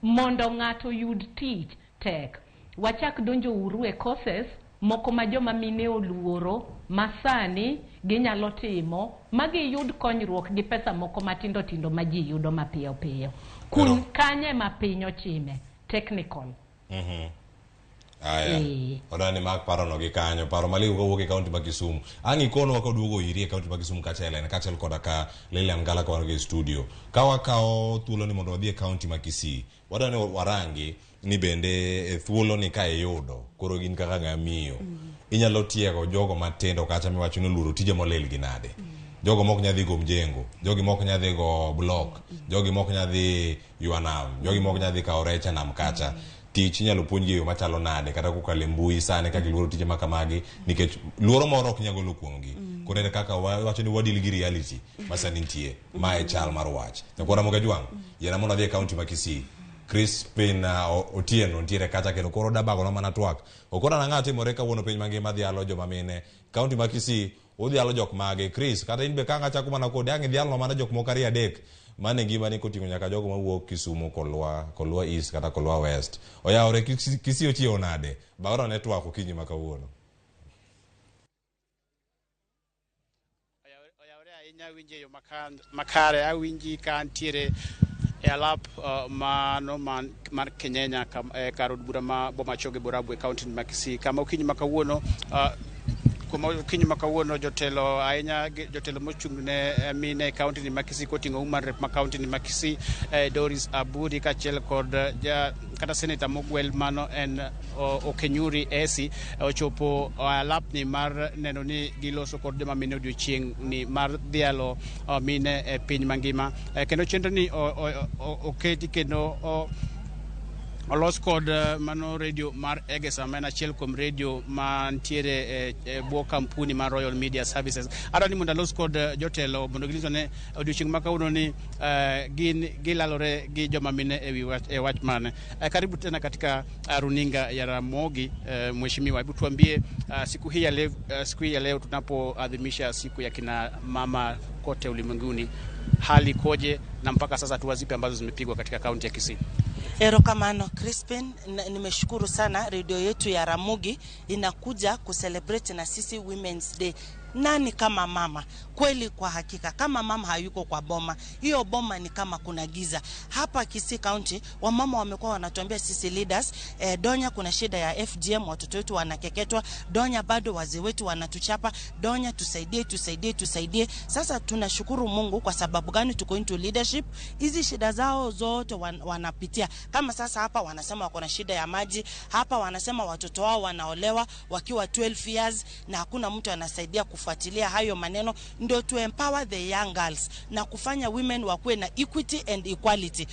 mondo ng'ato yud tich tek. Wachak donjo uru e courses moko ma joma mine oluoro ma sani ginyalo timo ma giyud konyruok gi pesa moko matindo tindo ma ji yudo mapiyo piyo. Kun kanye ma piny ochime technical. Aya. Odani mak paro no gi kanyo, paro maliw kowuok e kaunti ma Kisumu. Ang' ikono wakoduogo iri e kaunti ma Kisumu kachiel en kaachiel koda ka Lilian Ngala ka wan gi e studio. Ka wakawo thuolo ni mondo wadhi e kaunti ma Kisii, wadwani warangi ni bende e thuolo ni ka iyudo koro gin kaka ng'ama miyo inyalo tiego jogo matindo kacha miwacho ni oluoro tije molil gi nade. Jogo mok nyadhi go mjengo, jogi mok nyadhi go block, jogi mok nyadhi ywa nam, jogi mok nyadhi kawo rech e nam kacha. Tich inyalo puonjgi e yo machalo nade kata kokalo e mbui sani ka giluoro tije ma kamagi nikech luoro moro ok nyal golo kuomgi. Koro ere kaka wacho ni wadil gi reality ma sani nitie, ma e chal mar wach. Nyakwara Ramogi Ajwang', yiena mondo adhi e kaunti ma Kisii. Crispin Otieno nitiere kacha kendo koro dabago mana twak. Okona nang'a timore kawuono piny mangima dhialo joma mine. Kaunti ma Kisii udhialo jok mage. Chris, kata in be ka ang' achako mana kodi, ang' idhialo mana jok moko 2 3 mane ngimani koting'o nyaka jogo mawuok Kisumu, Kolwa East kata Kolwa West. Oyawore Kisii ochiewo nade? Bagona ne twak okinyi ma kawuono. Awinje yo makare, awinji ka antiere e alap mano mar Kenyenya kar od bura ma Bomachoge Borabu e kaunti ma Kisii, kama okinyi ma kawuono kuma okinyi ma kawuono jotelo ahinya jotelo mochung' ne mine e kaunti ni ma Kisii koting'o woman rep ma kaunti ni ma Kisii, Doris Aburi, kaachiel kod kata seneta mogwel mano en Okenyuri Esi, ochopo alapni mar neno ni giloso kod joma mine odiochieng' ni mar dhialo mine e piny mangima. Kendo chenro ni oketi kendo olos kod mano redio mar Egesa, ma en achiel kuom redio mantiere e bwo kampuni mar Royal Media Services. Adwa ni mondo alos kod jotelo mondo ginyiswa ne odiochieng' ma kawuono ni gin gilalore gi joma mine e wi wach, e wach mane. Karibu tena katika runinga ya Ramogi, mheshimiwa, hebu tuambie, siku hii ya leo tunapoadhimisha siku ya kina mama kote ulimwenguni, hali ikoje na mpaka sasa hatua zipi ambazo zimepigwa katika kaunti ya Kisii? Erokamano Crispin, nimeshukuru sana redio yetu ya Ramogi inakuja kucelebrate na sisi Women's Day. Nani kama mama? Kweli kwa hakika, kama mama hayuko kwa boma, hiyo boma ni kama kuna giza. Hapa Kisii County, wamama wamekuwa wanatuambia sisi leaders, Donya kuna shida ya FGM, watoto wetu wanakeketwa, Donya bado wazee wetu wanatuchapa, Donya tusaidie, tusaidie, tusaidie. Sasa tunashukuru Mungu kwa sababu gani tuko into leadership. Hizi shida zao zote wanapitia. Kama sasa hapa wanasema wako na shida ya maji, hapa wanasema watoto wao wanaolewa wakiwa 12 years na hakuna mtu anasaidia kufuatilia hayo maneno. Ndio to empower the young girls na kufanya women wakuwe na equity and equality.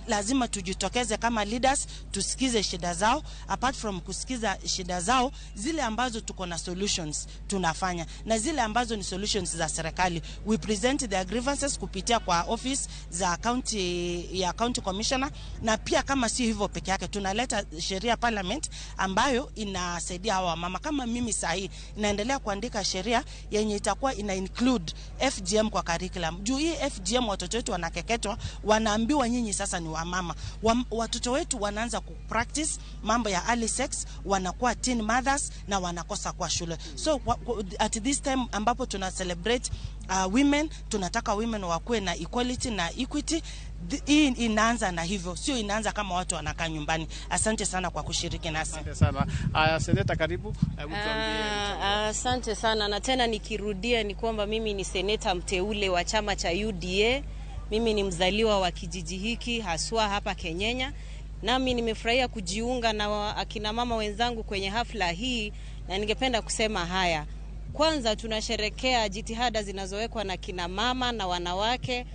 Lazima tujitokeze kama leaders, tusikize shida zao. Apart from kusikiza shida zao, zile ambazo tuko na solutions tunafanya, na zile ambazo ni solutions za serikali, we present their grievances kupitia kwa office za county, ya county commissioner. Na pia kama si hivyo peke yake, tunaleta sheria parliament ambayo inasaidia hawa mama. Kama mimi sahi naendelea kuandika sheria yenye itakuwa ina include FGM kwa curriculum. Juu hii FGM watoto wetu wanakeketwa, wanaambiwa nyinyi sasa ni wamama. Watoto wetu wanaanza kupractice mambo ya early sex, wanakuwa teen mothers na wanakosa kwa shule. So at this time ambapo tuna celebrate women, tunataka women wakuwe na equality na equity. Hii inaanza na hivyo, sio inaanza kama watu wanakaa nyumbani. Asante sana kwa kushiriki nasi. Asante sana. Seneta, karibu. Hebu tuambie. Asante sana, na tena nikirudia ni kwamba mimi ni seneta mteule wa chama cha UDA. Mimi ni mzaliwa wa kijiji hiki haswa hapa Kenyenya. Nami nimefurahia kujiunga na akina mama wenzangu kwenye hafla hii, na ningependa kusema haya. Kwanza tunasherekea jitihada zinazowekwa na kina mama na wanawake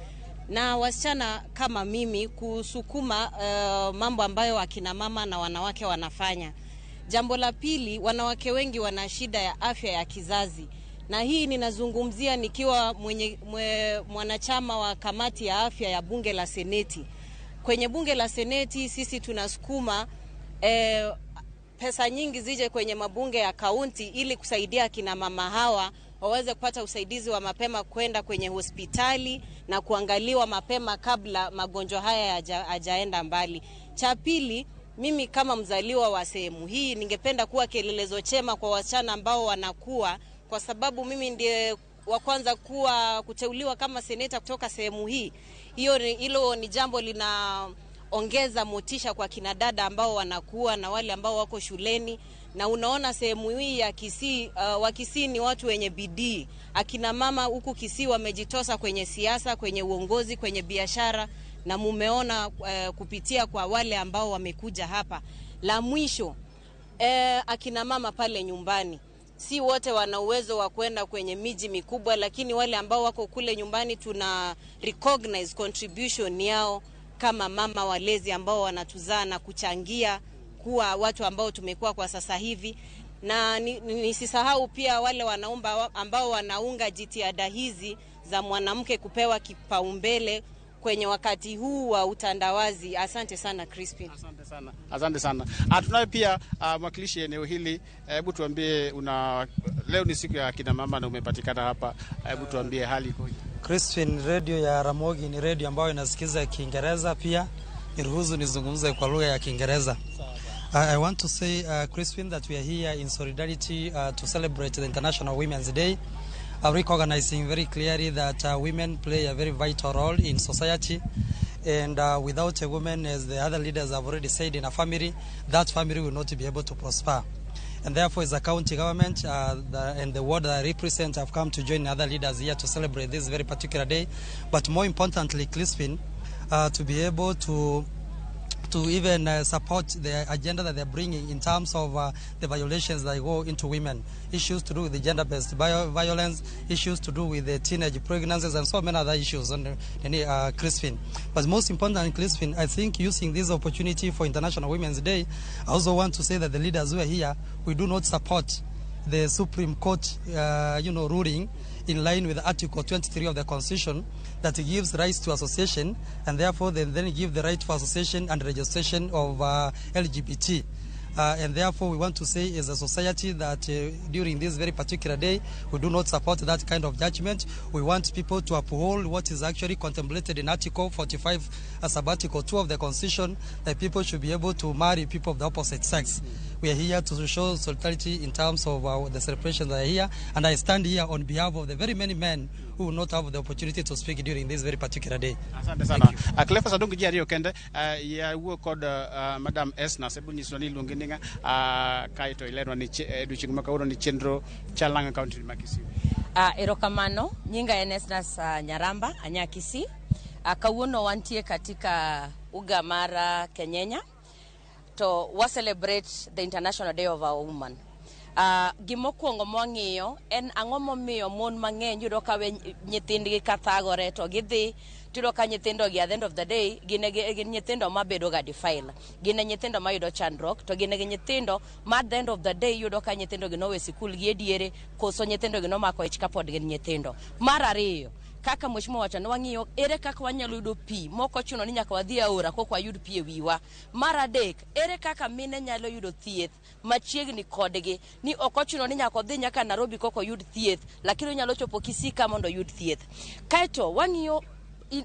na wasichana kama mimi kusukuma mambo ambayo akina mama na wanawake wanafanya. Jambo la pili, wanawake wengi wana shida ya afya ya kizazi. Na hii ninazungumzia nikiwa mwanachama wa kamati ya afya ya bunge la seneti. Kwenye bunge la seneti sisi tunasukuma pesa nyingi zije kwenye mabunge ya kaunti ili kusaidia kina mama hawa waweze kupata usaidizi wa mapema kwenda kwenye hospitali na kuangaliwa mapema kabla magonjwa haya hayajaenda mbali. Cha pili, mimi kama mzaliwa wa sehemu hii ningependa kuwa kielelezo chema kwa wasichana ambao wanakuwa, kwa sababu mimi ndiye wa kwanza kuwa kuteuliwa kama seneta kutoka sehemu hii. Hilo ni jambo linaongeza motisha kwa kina dada ambao wanakuwa na wale ambao wako shuleni. Na unaona sehemu hii ya Kisii, wa Kisii ni watu wenye bidii. Akina mama huku Kisii wamejitosa kwenye siasa, kwenye uongozi, kwenye biashara, na mumeona kupitia kwa wale ambao wamekuja hapa. La mwisho, akina mama pale nyumbani, si wote wana uwezo wa kwenda kwenye miji mikubwa, lakini wale ambao wako kule nyumbani tuna recognize contribution yao kama mama walezi ambao wanatuzaa na kuchangia kuwa watu ambao tumekuwa kwa sasa hivi. Na nisisahau pia wale wanaomba ambao wanaunga jitihada hizi za mwanamke kupewa kipaumbele kwenye wakati huu wa utandawazi. Asante sana Crispin. Asante sana. Asante sana. Tunaye pia mwakilishi eneo hili. Hebu tuambie, leo ni siku ya kina mama na umepatikana hapa. Hebu tuambie hali ikoje? Crispin, radio ya Ramogi ni radio ambayo inasikiza Kiingereza pia. Niruhusu nizungumze kwa lugha ya Kiingereza. I want to say, Crispin, that we are here in solidarity to celebrate the International Women's Day. Recognizing very clearly that women play a very vital role in society. And without a woman, as the other leaders have already said, in a family, that family will not be able to prosper. And therefore, as a county government and the ward that I represent, have come to join other leaders here to celebrate this very particular day. But more importantly, Crispin, to be able to even support the agenda that they're bringing in terms of the violations that go into women, issues to do with the gender-based violence, issues to do with the teenage pregnancies, and so many other issues on Crispin. But most importantly, Crispin, I think using this opportunity for International Women's Day, I also want to say that the leaders who are here, we do not support the Supreme Court, ruling in line with Article 23 of the Constitution that gives rights to association, and therefore they then give the right for association and registration of LGBT. And therefore we want to say as a society that during this very particular day, we do not support that kind of judgment. We want people to uphold what is actually contemplated in Article 45, sub-Article 2 of the Constitution, that people should be able to marry people of the opposite sex. We are here to show solidarity in terms of the celebrations that are here, and I stand here on behalf of the very many men who will not have the opportunity to speak during this very particular day. Asante sana. Cleophas Adongo ji ariyo kende ya wuo kod Madam Esna sebu nyiso ni iluongi ni ng'a kaeto ilerwa ni odiochieng' ma kawuono ni chenro chal nang'o e kaunti ma Kisii. Erokamano, nyinga en Esnas Nyaramba, anya Kisii. Kawuono wantie katika uga mar Kenyenya to wa celebrate the International Day of Our Woman. Gimokwongo mwang'iyo en ang'o momiyo mon mang'eny yudo ka we nyithindgi kathagore to gidhi tiyudo ka nyithindogi at the end of the day gin nyithindo mabedo ga defile, gin e nyithindo mayudo chandruok, to gin e nyithindo ma at the end of the day yudo ka nyithindogi nowe sikul gi e diere koso nyithindogi nomako ich kapod gin nyithindo. Mar ariyo, kaka mheshimiwa wacho ni wang'iyo ere kaka wanyalo yudo pi mok ochuno ni nyaka wadhi e aora koka wayud pi e wiwa. Mar adek, ere kaka mine nyalo yudo thieth machiegni kodgi, ni ok ochuno ni nyaka odhi nyaka Nairobi koka oyud thieth, lakini onyalo chopo Kisii ka mondo oyud thieth. Kaeto wang'iyo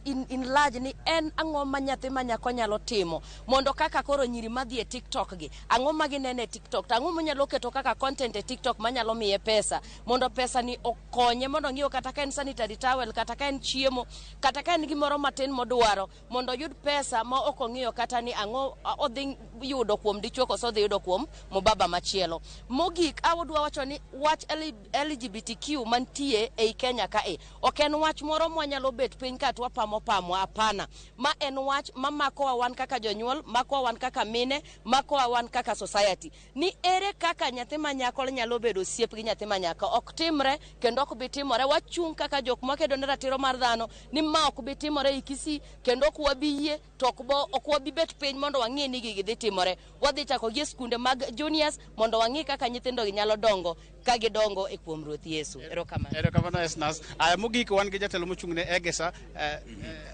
in large ni en ang'o ma nyathi ma nyako nyalo timo mondo kaka koro nyiri madhi e TikTok gi, ang'o ma gineno e TikTok, to ang'o monyalo keto kaka content e TikTok manyalo miye pesa, mondo pesa ni okonye mondo ong'iew kata ka en sanitary towel, kata ka en chiemo, kata ka en gimoro matin modwaro, mondo oyud pesa ma ok ong'iyo kata ni ang'o odhi yudo kuom dichuo koso odhi yudo kuom mubaba machielo. Mogik, awodwa wacho ni wach LGBTQ mantie ei Kenya kae ok en wach moro mwanyalo bet piny ka to wapamo pamwa, hapana. Ma en wach mamakowa wan kaka jonyuol, makowa wan kaka mine, makowa wan kaka society. Ni ere kaka nyathi ma nyako nyalo bedo osiep gi nyathi ma nyako? Ok timre kendo ok bi timore. Wachung' kaka jok makedo ne ratiro mar dhano ni ma ok bi timore e Kisii kendo ok wabi yie to ok wabi bet piny mondo wang'i ni gigi dhi timore. Wadhi chako gi e skunde mag juniors mondo wang'i kaka nyithindogi nyalo dongo ka gidongo e kuom Ruoth Yesu. Erokamano. Erokamano Esnas. Aya, mogik wan gi jatelo mochung' ne Egesa.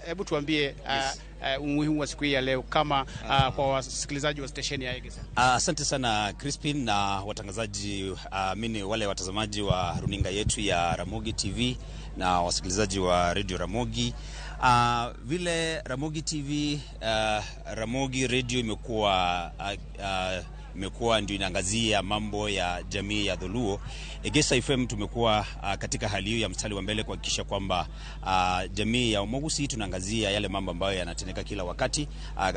Hebu tuambie umuhimu wa siku hii ya leo kama kwa wasikilizaji wa stesheni ya Egesa. Asante sana Crispin na watangazaji, mimi wale watazamaji wa runinga yetu ya Ramogi TV na wasikilizaji wa Radio Ramogi. Vile Ramogi TV, Ramogi Radio imekuwa ndio inaangazia mambo ya jamii ya Dholuo. Egesa FM tumekuwa katika hali hiyo ya mstari wa mbele kuhakikisha kwamba jamii ya Omogusi tunaangazia yale mambo ambayo yanatendeka kila wakati,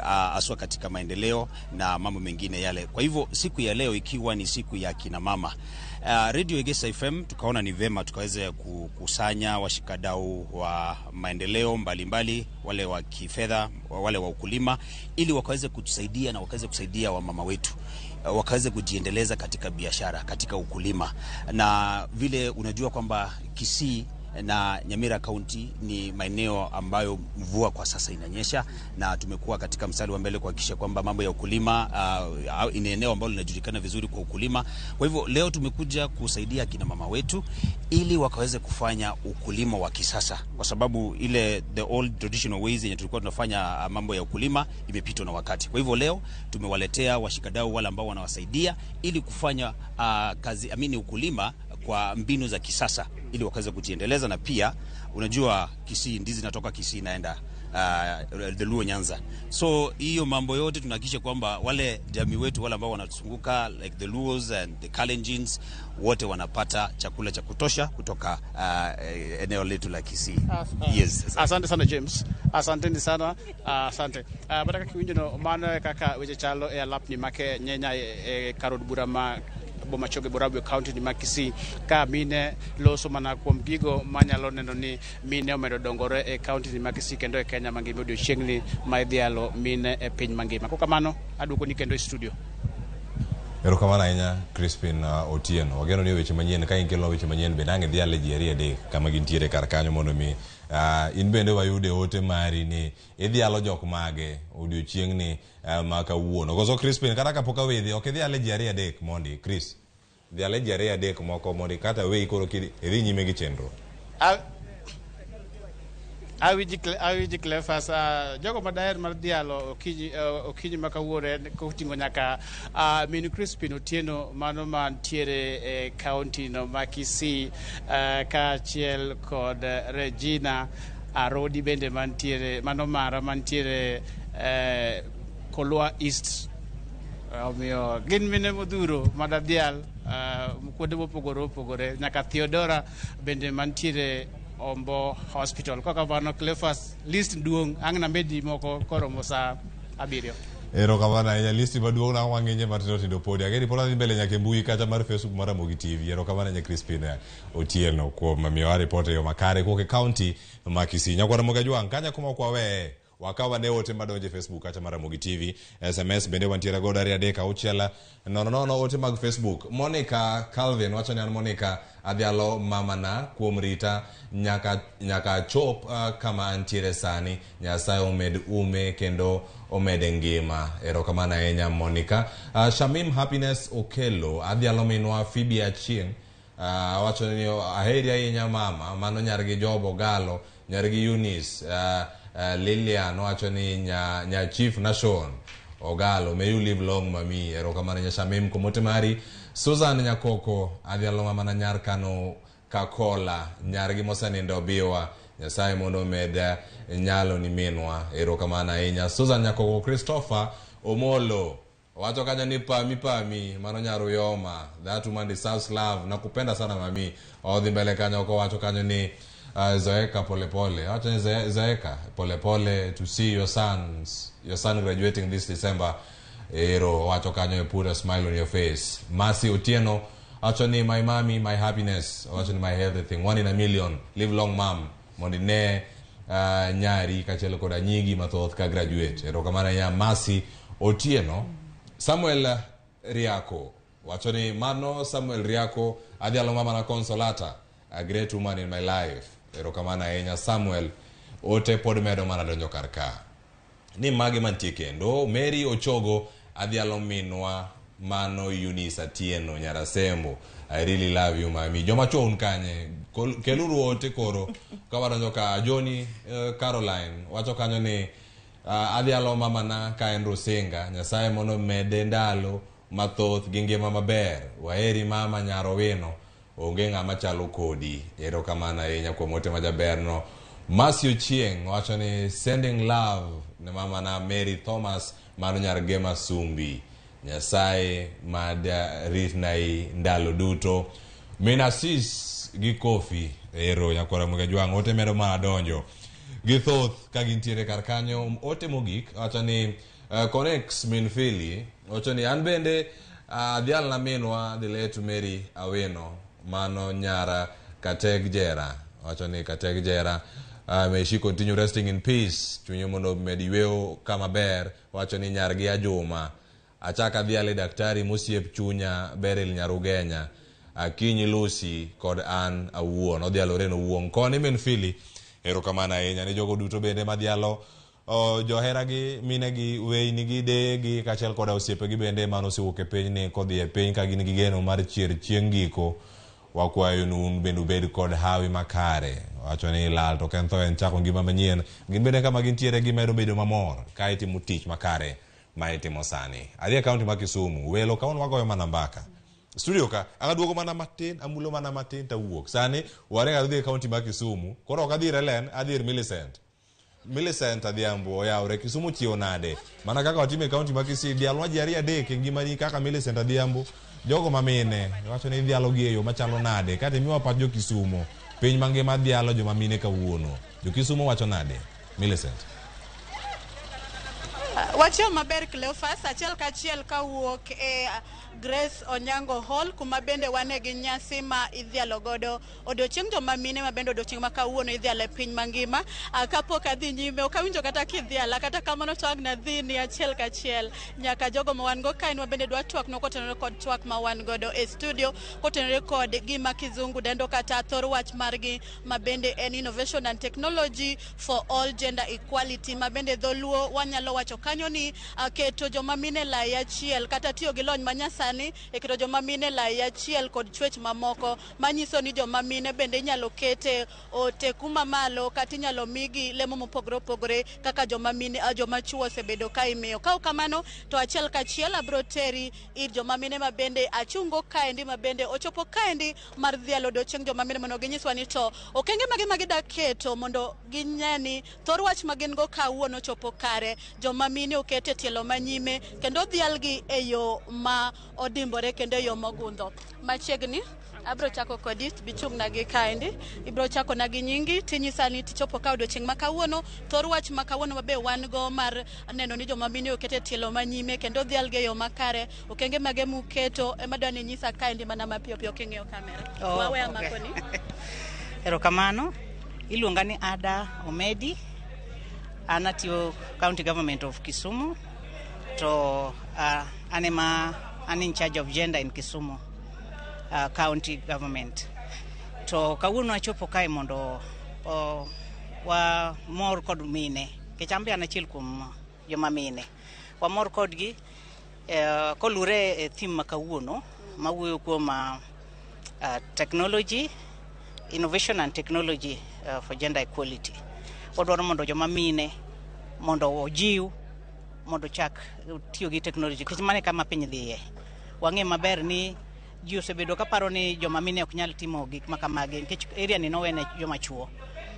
haswa katika maendeleo na mambo mengine yale. Kwa hivyo siku ya leo ikiwa ni siku ya kina mama, Radio Egesa FM tukaona ni vema tukaweze kukusanya washikadau wa maendeleo mbalimbali, wale wa kifedha, wale wa ukulima, ili wakaweze kutusaidia na wakaweze kusaidia wamama wetu wakaweze kujiendeleza katika biashara, katika ukulima. Na vile unajua kwamba Kisii na Nyamira County ni maeneo ambayo mvua kwa sasa inanyesha, na tumekuwa katika mstari wa mbele kuhakikisha kwamba mambo ya ukulima ni eneo ambalo linajulikana vizuri kwa ukulima. Kwa hivyo leo tumekuja kusaidia kina mama wetu ili wakaweze kufanya ukulima wa kisasa, kwa sababu ile the old traditional ways yenye tulikuwa tunafanya mambo ya ukulima imepitwa na wakati. Kwa hivyo leo tumewaletea washikadau wale ambao wanawasaidia ili kufanya kazi ukulima kwa mbinu za kisasa ili wakaweze kujiendeleza na pia Unajua Kisii, ndizi inatoka Kisii inaenda the Luo Nyanza. So hiyo mambo yote tunahakikisha kwamba wale jamii wetu wale ambao wanatuzunguka like the Luos and the Kalenjins wote wanapata chakula cha kutosha kutoka eneo letu la Kisii. Yes. Asante sana James, asanteni sana, asante. Mana kaka iwinjo no, mano e kaka weche chalo e alapni ma Kenyenya e kar od bura ma Bomachoge Borabu e kaunti ni ma Kisii, ka mine loso mana kuom gigo manyalo neno ni mine omedo dongore e kaunti ni ma Kisii kendo e Kenya mangima odiochieng'ni ma idhialo mine e piny mangima. Kokamano aduoko ni kendo e studio. Erokamano ahinya Crispin Otieno. Wageno ni weche manyien ka in kelonwa weche manyien bende ang' idhiale ji ariyo adek kama gintiere kar kanyo mondo mi in bende wayude ote mari ni idhialo jok mage odiochieng'ni ma kawuono. Koso Crispin, kata kapok awedhi, ok idhiale ji ariyo adek mondi, Chris. Dhiale ji ariyo adek moko mondi kata weyi koro idhi nyime gi chenro. Awinji Cleophas, jogo madaher mar dhialo okinyi ma kawuono en koting'o nyaka min Crispin Otieno mano mantiere e kaunti no ma Kisii, kaachiel kod Regina Arodi bende mantiere mano mara mantiere Kolwa East. Omiyo gin mine modhuro madadhial kuonde mopogore opogore nyaka Theodora bende mantiere Ombo Hospital. Kokamano Cleophas, list duong' ang' namedi moko koromo saa 7. Erokamano ahinya, listi maduong' na wang'inje matindo tindo podi. Ageni pod adhi mbele nyaka e mbui kata mar Facebook mar Ramogi TV. Erokamano ahinya Crispin Otieno kuom miyowa ripot e yo makare kowuok e kaunti ma Kisii. Nyakwar Ramogi Ajwang', kanya kuma ok waweye, wakaw ane ote madonjo e Facebook kata mar Ramogi TV. SMS bende wantiere godo 2 3 6 0 0 ote mag Facebook. Monica Calvin wacho ni an Monica adhialo mamana kuom rita nyaka chop kama antiere sani. Nyasaye omed ume kendo omede ngima. Erokamano ahinya Monica. Shamim Happiness Okelo adhialo minwa Phoebe Achieng'. Wacho ni aheri ahinya mama, mano nyargi Job Ogalo, nyargi Eunice, Lilian wacho ni nya Chief Nation Ogalo, may you live long mami. Erokamano nya Shamim kuom ote mari. Susan Nyakoko adhialo mama na nyar Kano Kakola, nyargi mosenindo Obiwa, Nyasaye mondo omed nyalo ni minwa. Erokamano ahinya Susan Nyakoko. Christopher Omolo wacho kanyo ni pami pami, mano nyar Uyoma, that woman deserves love, nakupenda sana mami. Odhi mbele kanyo kowacho kanyo ni zoeka polepole, wacho ni zoeka polepole to see your son graduating this December. Ero wacho kanyo put a smile on your face. Mercy Otieno wacho ni my mommy, my happiness, wacho ni my everything, 1 in a million, live long mom, mondo ine nyari kaachiel koda nyigi mathoth ka graduate. Erokamano ahinya Mercy Otieno. Samuel Riako wacho ni mano Samuel Riako adhialo mama na Consolata, a great woman in my life. Erokamano ahinya Samuel. Ote pod medo mana donjo kar ka. Ni magi mantie kendo. Mary Ochogo adhialo minwa mano Eunice Atieno Nyarasembo, I really love you mami. Joma chuo un kanye? Keluru ote koro ka wadonjo ka. Johnny Caroline wacho kanyo ni adhialo mamana ka en Rusinga, Nyasaye mondo mede ndalo mathoth gi ngima maber. Waheri mama Nyarowino, onge ng'ama chalo kodi. Erokamano ahinya kuom ote majaberno. Mercy Ochieng' wacho ni sending love ne mama na Mary Thomas mano nyar Gema Sumbi, Nyasaye mad ritnai ndalo duto. Minasis gi Kofi ero nyakwara Ramogi Ajwang' ote medo mana donjo gi thoth ka gintiere kar kanyo. Ote mogik wacho ni Connex min Fili wacho ni an bende adhial na minwa the late Mary Awino mano nyara Kateg Jera, wacho ni Kateg Jera, may she continue resting in peace, chunye mondo med yweyo kama ber. Wacho ni nyargi Ajuma, achaka adhiale daktari mosiep chunya Beryl Nyarugenya, Akinyi Lucy kod an awuon. Odhialore no wuon koni min Fili. Erokamano ahinya ne jogo duto bende madhialo joheragi, minegi, weynigi, deyegi kaachiel koda osiepegi bende mane osewuok e pinyni kodhi e piny ka gin gi geno mar chier chieng' giko. Wakwayo ni un bende ubed kod hawi makare. Wacho ni lal to ok en tho, en chako ngima manyien. Gin bende kama gintiere gimedo bedo mamor ka itimo tich makare ma itimo sani. Adhi e kaunti ma Kisumu, welo kawuono wagoyo mana mbaka. Studio ka ang aduogo mana matin, amulo mana matin tawuok. Sani waringo adhi e kaunti ma Kisumu, koro ok adhi ir Helen, adhi ir Millicent. Millicent Adhiambo oyawre Kisumu chiewo nade? Mana kaka watimo e kaunti ma Kisii, dhialwa ji ariyo adek e ngimani kaka Millicent Adhiambo, jogo mamine iwacho ni idhialo gi e yo machalo nade? Kata imiwa pach jo Kisumo, piny mangima dhialo joma mine kawuono. Jo Kisumo wacho nade? Millicent. Wachiewo maber Cleophas, achiel kachiel kawuok e Grace Onyango Hall kuma bende wane gi nyasi ma idhialo godo odiochieng' joma mine ma bende odiochieng' ma kawuono idhialo e piny mangima. Kapok adhi nyime ok awinjo kata kidhiala, kata kamano to ang' nadhi ni achiel kachiel nyaka jogo ma wan go kae ma bende dwa twak no kotenore kod twak ma wan godo e studio kotenore kod gima kizungu dendo kata thor wach margi ma bende en innovation and technology for all gender equality ma bende dholuo wanyalo wacho kanyo ni keto joma mine lai achiel kata tiyo gi lony manyasani e keto joma mine lai achiel kod chwech mamoko manyiso ni joma mine bende inyalo kete oteku mamalo kata inyalo migi lemo mopogore opogore kaka joma mine joma chuo osebedo ka imiyo. Ka ok kamano to achiel kachiel abro teri ir joma mine ma bende achungo kaendi ma bende ochopo kaendi mar dhialo odiochieng' joma mine mondo ginyiswa ni to okenge mage ma gida keto mondo gine ni thor wach ma gin go kawuono ochopo kare, joma mine oket e tielo manyime kendo odhialgi e yo ma odimbore kendo e yo mogundho. Machiegni abro chako kodi bichung'na gi kaendi, ibro chako na gi nyingi tinyisa ni tichopo ka odiochieng' ma kawuono, thor wach ma kawuono mabe wan go mar neno ni joma mine oket e tielo manyime kendo odhialgi e yo makare, okenge mage muketo ema adwa ni inyisa kaendi mana mapiyo piyo king'iyo kamera. Oh, Wawe okay. amakoni. Erokamano. Iluonga ni Ada Omedi. An atiyo County Government of Kisumu. To an ema an in charge of gender in Kisumu County Government. To kawuono achopo kae mondo wamor kod mine. Nikech an be an achiel kuom joma mine. Wamor kodgi kolure e theme ma kawuono mawuoyo kuom technology, innovation and technology for gender equality. Wadwaro mondo joma mine mondo ojiw mondo ochak tiyo gi technology nikech mano e kama piny dhiye. Wang'e maber ni ji osebedo kaparo ni joma mine ok nyal timo gik ma kamagi nikech area ni nowene joma chuo.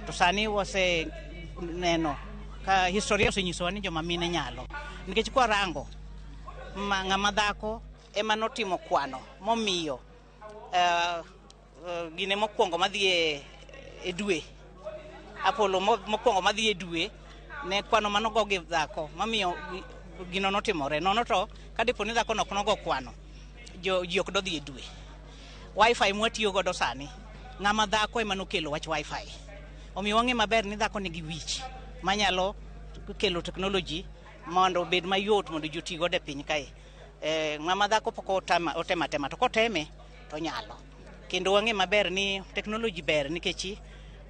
To sani wase neno ka historia osenyisowa ni joma mine nyalo. Nikech kwarango ng'ama dhako ema notimo kwano momiyo gine mokwongo madhi e dwe, Apollo mokwongo madhi e dwe ne kwano manogo gi dhako mamiyo gino notimore. Nono to kadipo ni dhako no ok nogo kwano, ji ok dodhi e dwe. Wi-Fi mwatiyo godo sani, ng'ama dhako ema nokelo wach Wi-Fi. Omiyo wang'e maber ni dhako nigi wich manyalo kelo technology mondo obed mayot mondo ji oti godo e piny kae. Ng'ama dhako pok otema tema to koteme to onyalo. Kendo wang'e maber ni technology ber nikech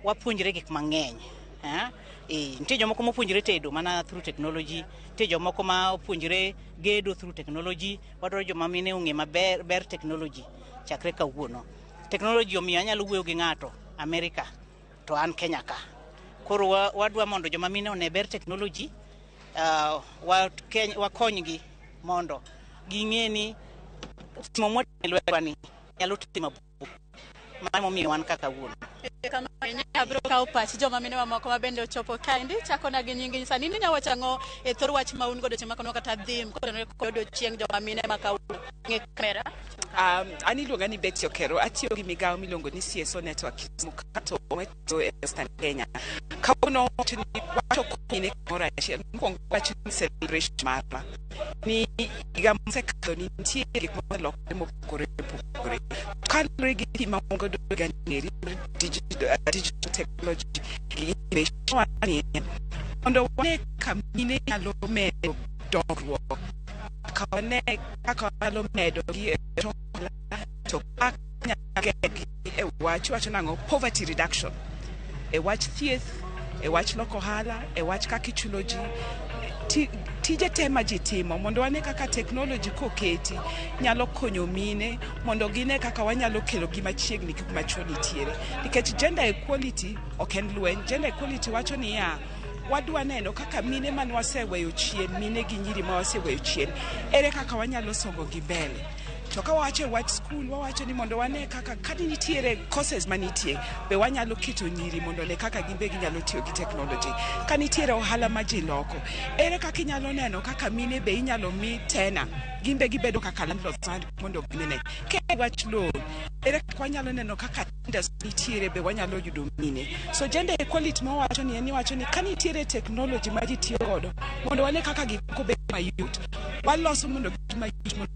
wapuonjre gik mang'eny. Nitie jomoko mopuonjre tedo mana through technology, nitie jomoko ma opuonjre gedo through technology. Wadwaro joma mine ong'e maber ber technology chakre kawuono. Technology omiyo anyalo wuoyo gi ng'ato America to an Kenya ka. Koro wadwa mondo joma mine one ber technology, wakonygi mondo ging'e ni timo mwatimo e lwetwa ni nyalo timo mabor. Mano emomiyo wan kaka kawuono. Abiro kawo pach joma mine mamoko ma bende ochopo kaendi chakona gi nyingi nyisa ni inyalo wacho ang'o e thor wach ma un godo chieng' ma kawuono kata theme kotenore kod odiochieng' joma mine ma kawuono. Ng'e kamera. An iluonga ni Betty Okero, atiyo gi migawo miluongo ni CSO Network Kisumu kato watiyo e Western Kenya. Kawuono wacho ni wachoko mine kamoro achiel. Mokwongo wacho ni celebration marwa ni higa mosekadho ni nitie gik moselokore mopogore opogore. Kaluwore gi theme ma wan godo higa ni eri mar digital technology gi innovation ni mondo wane ka mine nyalo medo dongruok, kaka wane kaka wanyalo medo gi e ohala, to kaka wanyalo geng'o gi e wach wacho nang'o poverty reduction, e wach thieth, e wach loko ohala, e wach kaka ichulo ji, tije te ma ji timo mondo wane kaka technology koketi nyalo konyo mine mondo gine kaka wanyalo kelo gi machiegni gi kuma chuo nitiere. Nikech gender equality ok en lweny. Gender equality wacho niya, wadwa neno kaka mine mane waseweyo chien, mine gi nyiri ma waseweyo chien, ere kaka wanyalo songo gi mbele. To ka wawacho e wach skul, wawacho ni mondo wane kaka kata nitiere courses manitie, be wanyalo keto nyiri mondo one kaka gin be ginyalo tiyo gi technology. Ka nitiere ohala ma ji loko, ere kaka inyalo neno kaka mine be inyalo mi tena, gin be gibedo kaka landlords mondo ginene. Ka e wach loan, ere kaka wanyalo neno kaka tenders nitiere be wanyalo yudo mine. So gender equality ma wawacho ni en ni wacho ni ka nitiere technology ma ji tiyo godo, mondo wane kaka gik moko bedo mayot. Waloso mondo gibed mayot mondo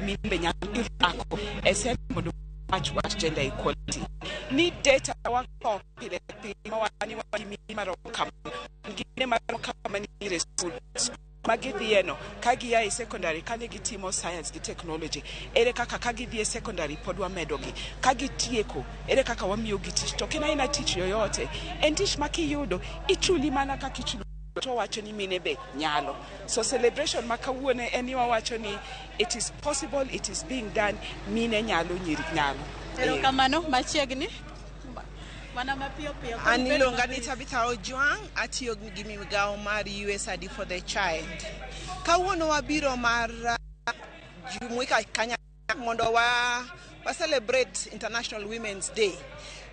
mine be nyalo rako e sel mondo wach gender equality. Ni data wakawo pile pile ma ni wan gi mine maromo kama, gi mine maromo kama nitiere e skul. Ma gidhiye no, ka gia e secondary kane gitimo science gi technology, ere kaka ka gidhi e secondary pod wamedogi, ka gitieko ere kaka wamiyogi tich. To ok en aena tich yoyote, en tich ma kiyudo ichuli mana kaka ichulo, to wawacho ni mine be nyalo. So celebration ma kawuono en ni wawacho ni it is possible, it is being done, mine nyalo, nyiri nyalo. Erokamano machiegni. Mana mapiyo piyo. An iluonga ni Tabitha Ojwang', atiyo gi migawo mar USAID for the Child. Kawuono wabiro mar jumuika kanyakla mondo wa celebrate International Women's Day.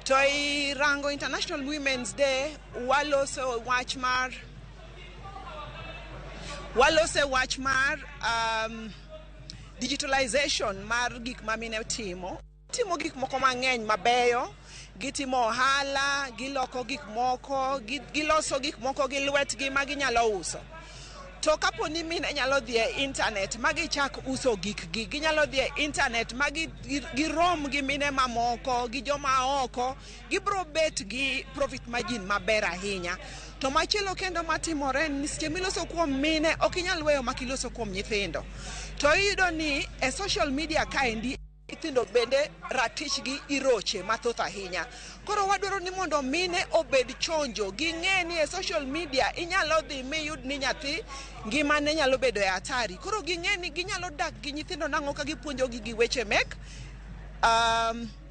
To i rango International Women's Day, waloso wach mar digitalization mar gik ma mine timo. Timo gik moko mang'eny mabeyo, gitimo ohala, giloko gik moko, giloso gik moko gi lwetgi ma ginyalo uso. To kapo ni mine nyalo dhi e internet ma gichak uso gikgi, ginyalo dhi e internet ma girom gi mine mamoko, gi joma oko, gibro bet gi profit margin maber ahinya. To machielo kendo matimore en ni seche miloso kuom mine, ok inyal weyo mak iloso kuom nyithindo. To iyudo ni e social media kaendi, nyithindo bende ratichgi iroche mathoth ahinya. Koro wadwaro ni mondo mine obed chonjo, ging'e ni e social media inyalo dhi miyud ni nyathi ngimane nyalo bedo e hatari. Koro ging'e ni ginyalo dak gi nyithindo nang'o ka gipuonjogi gi weche mek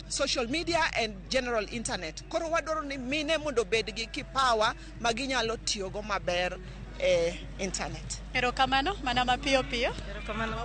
social media and general internet. Koro wadwaro ni mine mondo obed gi kipawa ma ginyalo tiyogo maber e internet. Erokamano mana mapiyo piyo. Erokamano.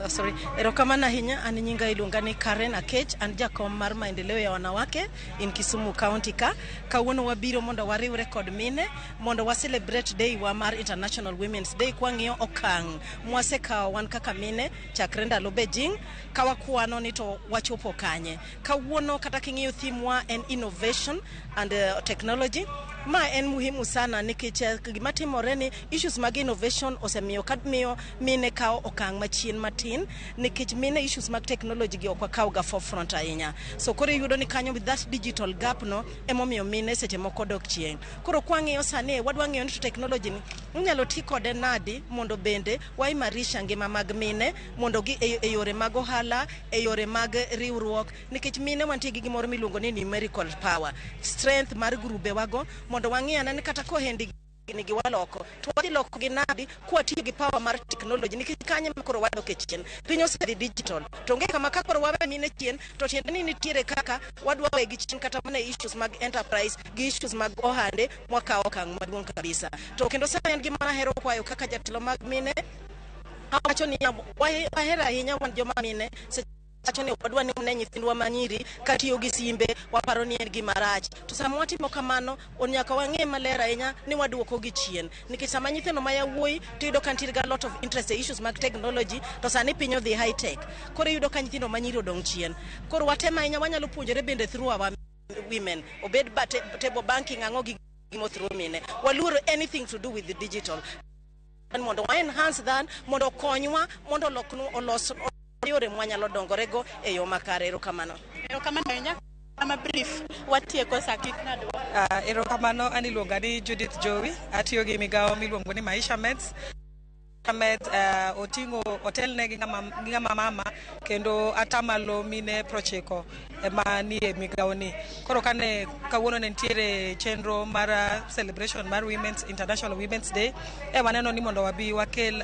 Oh, sorry. Erokamano ahinya. An nyinga iluonga ni Karen Akech, an jakom mar maendeleo ya wanawake in Kisumu County ka. Kawuono wabiro mondo wariwre kod mine mondo wa celebrate day wa mar International Women's Day kwang'iyo okang' mwasekawo wan kaka mine chakre ndalo Beijing ka wakwano ni to wachopo kanye. Kawuono kata king'iyo theme wa en innovation and technology. Ma en muhimu sana nikech gima timore ni issues mag innovation osemiyo ka miyo mine kawo okang' machien matin nikech mine issues mag technology gi ok wakaw ga forefront ahinya. So koro iyudo ni kanyo with that digital gap no emomiyo mine seche moko dok chien. Koro kwang'iyo sani wadwa ng'iyo ni to technology ni inyalo ti kode nadi mondo bende waimarisha ngima mag mine mondo gi e yore mag ohala, e yore mag riwruok, nikech mine wantie gi gimoro miluongo ni numerical power strength mar grube wago mondo wang'i ane ni kata kohendi nigi waloko to wadhi loko gi nadi kwatiyo gi power mar technology, nikech kanyo ema koro wadok e chien. Piny osedhi digital to onge kama ka koro wawe mine chien, to tiende ni nitiere kaka wadwa wegi chien kata mana e issues mag enterprise gi issues mag ohande mwakawo okang' maduong' kabisa. To kendo sani en gima ahero kwayo kaka jatelo mag mine, awacho niya, wahero ahinya wan joma mine seche wacho ni wadwa ni wane nyithindwa manyiri katiyo gi simbe, waparo ni en gima rach. To sama watimo kamano, nyaka wang'e maler ahinya ni waduoko gi chien, nikech sama nyithindo ma yawuoyi to iyudo ka nitiere ga lot of interest e issues mag technology, to sani piny odhi high tech, koro iyudo ka nyithindo manyiri odong' chien. Koro watem ahinya, wanyalo puonjore bende through our women, obed table banking, ang'o gi gimo through mine. Waluoro anything to do with the digital mondo wa enhance that, mondo okonywa mondo oloknu olos yore mwanyalo dongorego e yo makare. Erokamano. Erokamano ahinya. Kama brief watieko sa kik ng'adwa. Erokamano, an iluonga ni Judith Jowi, atiyo gi migawo miluongo ni Maisha Meds. Med oting'o otelne gi ng'ama mama kendo atamalo mine 90 ema nie migawo ni. Koro kane kawuono ne nitiere chenro mar celebration mar Women's International Women's Day, e waneno ni mondo wabi wakel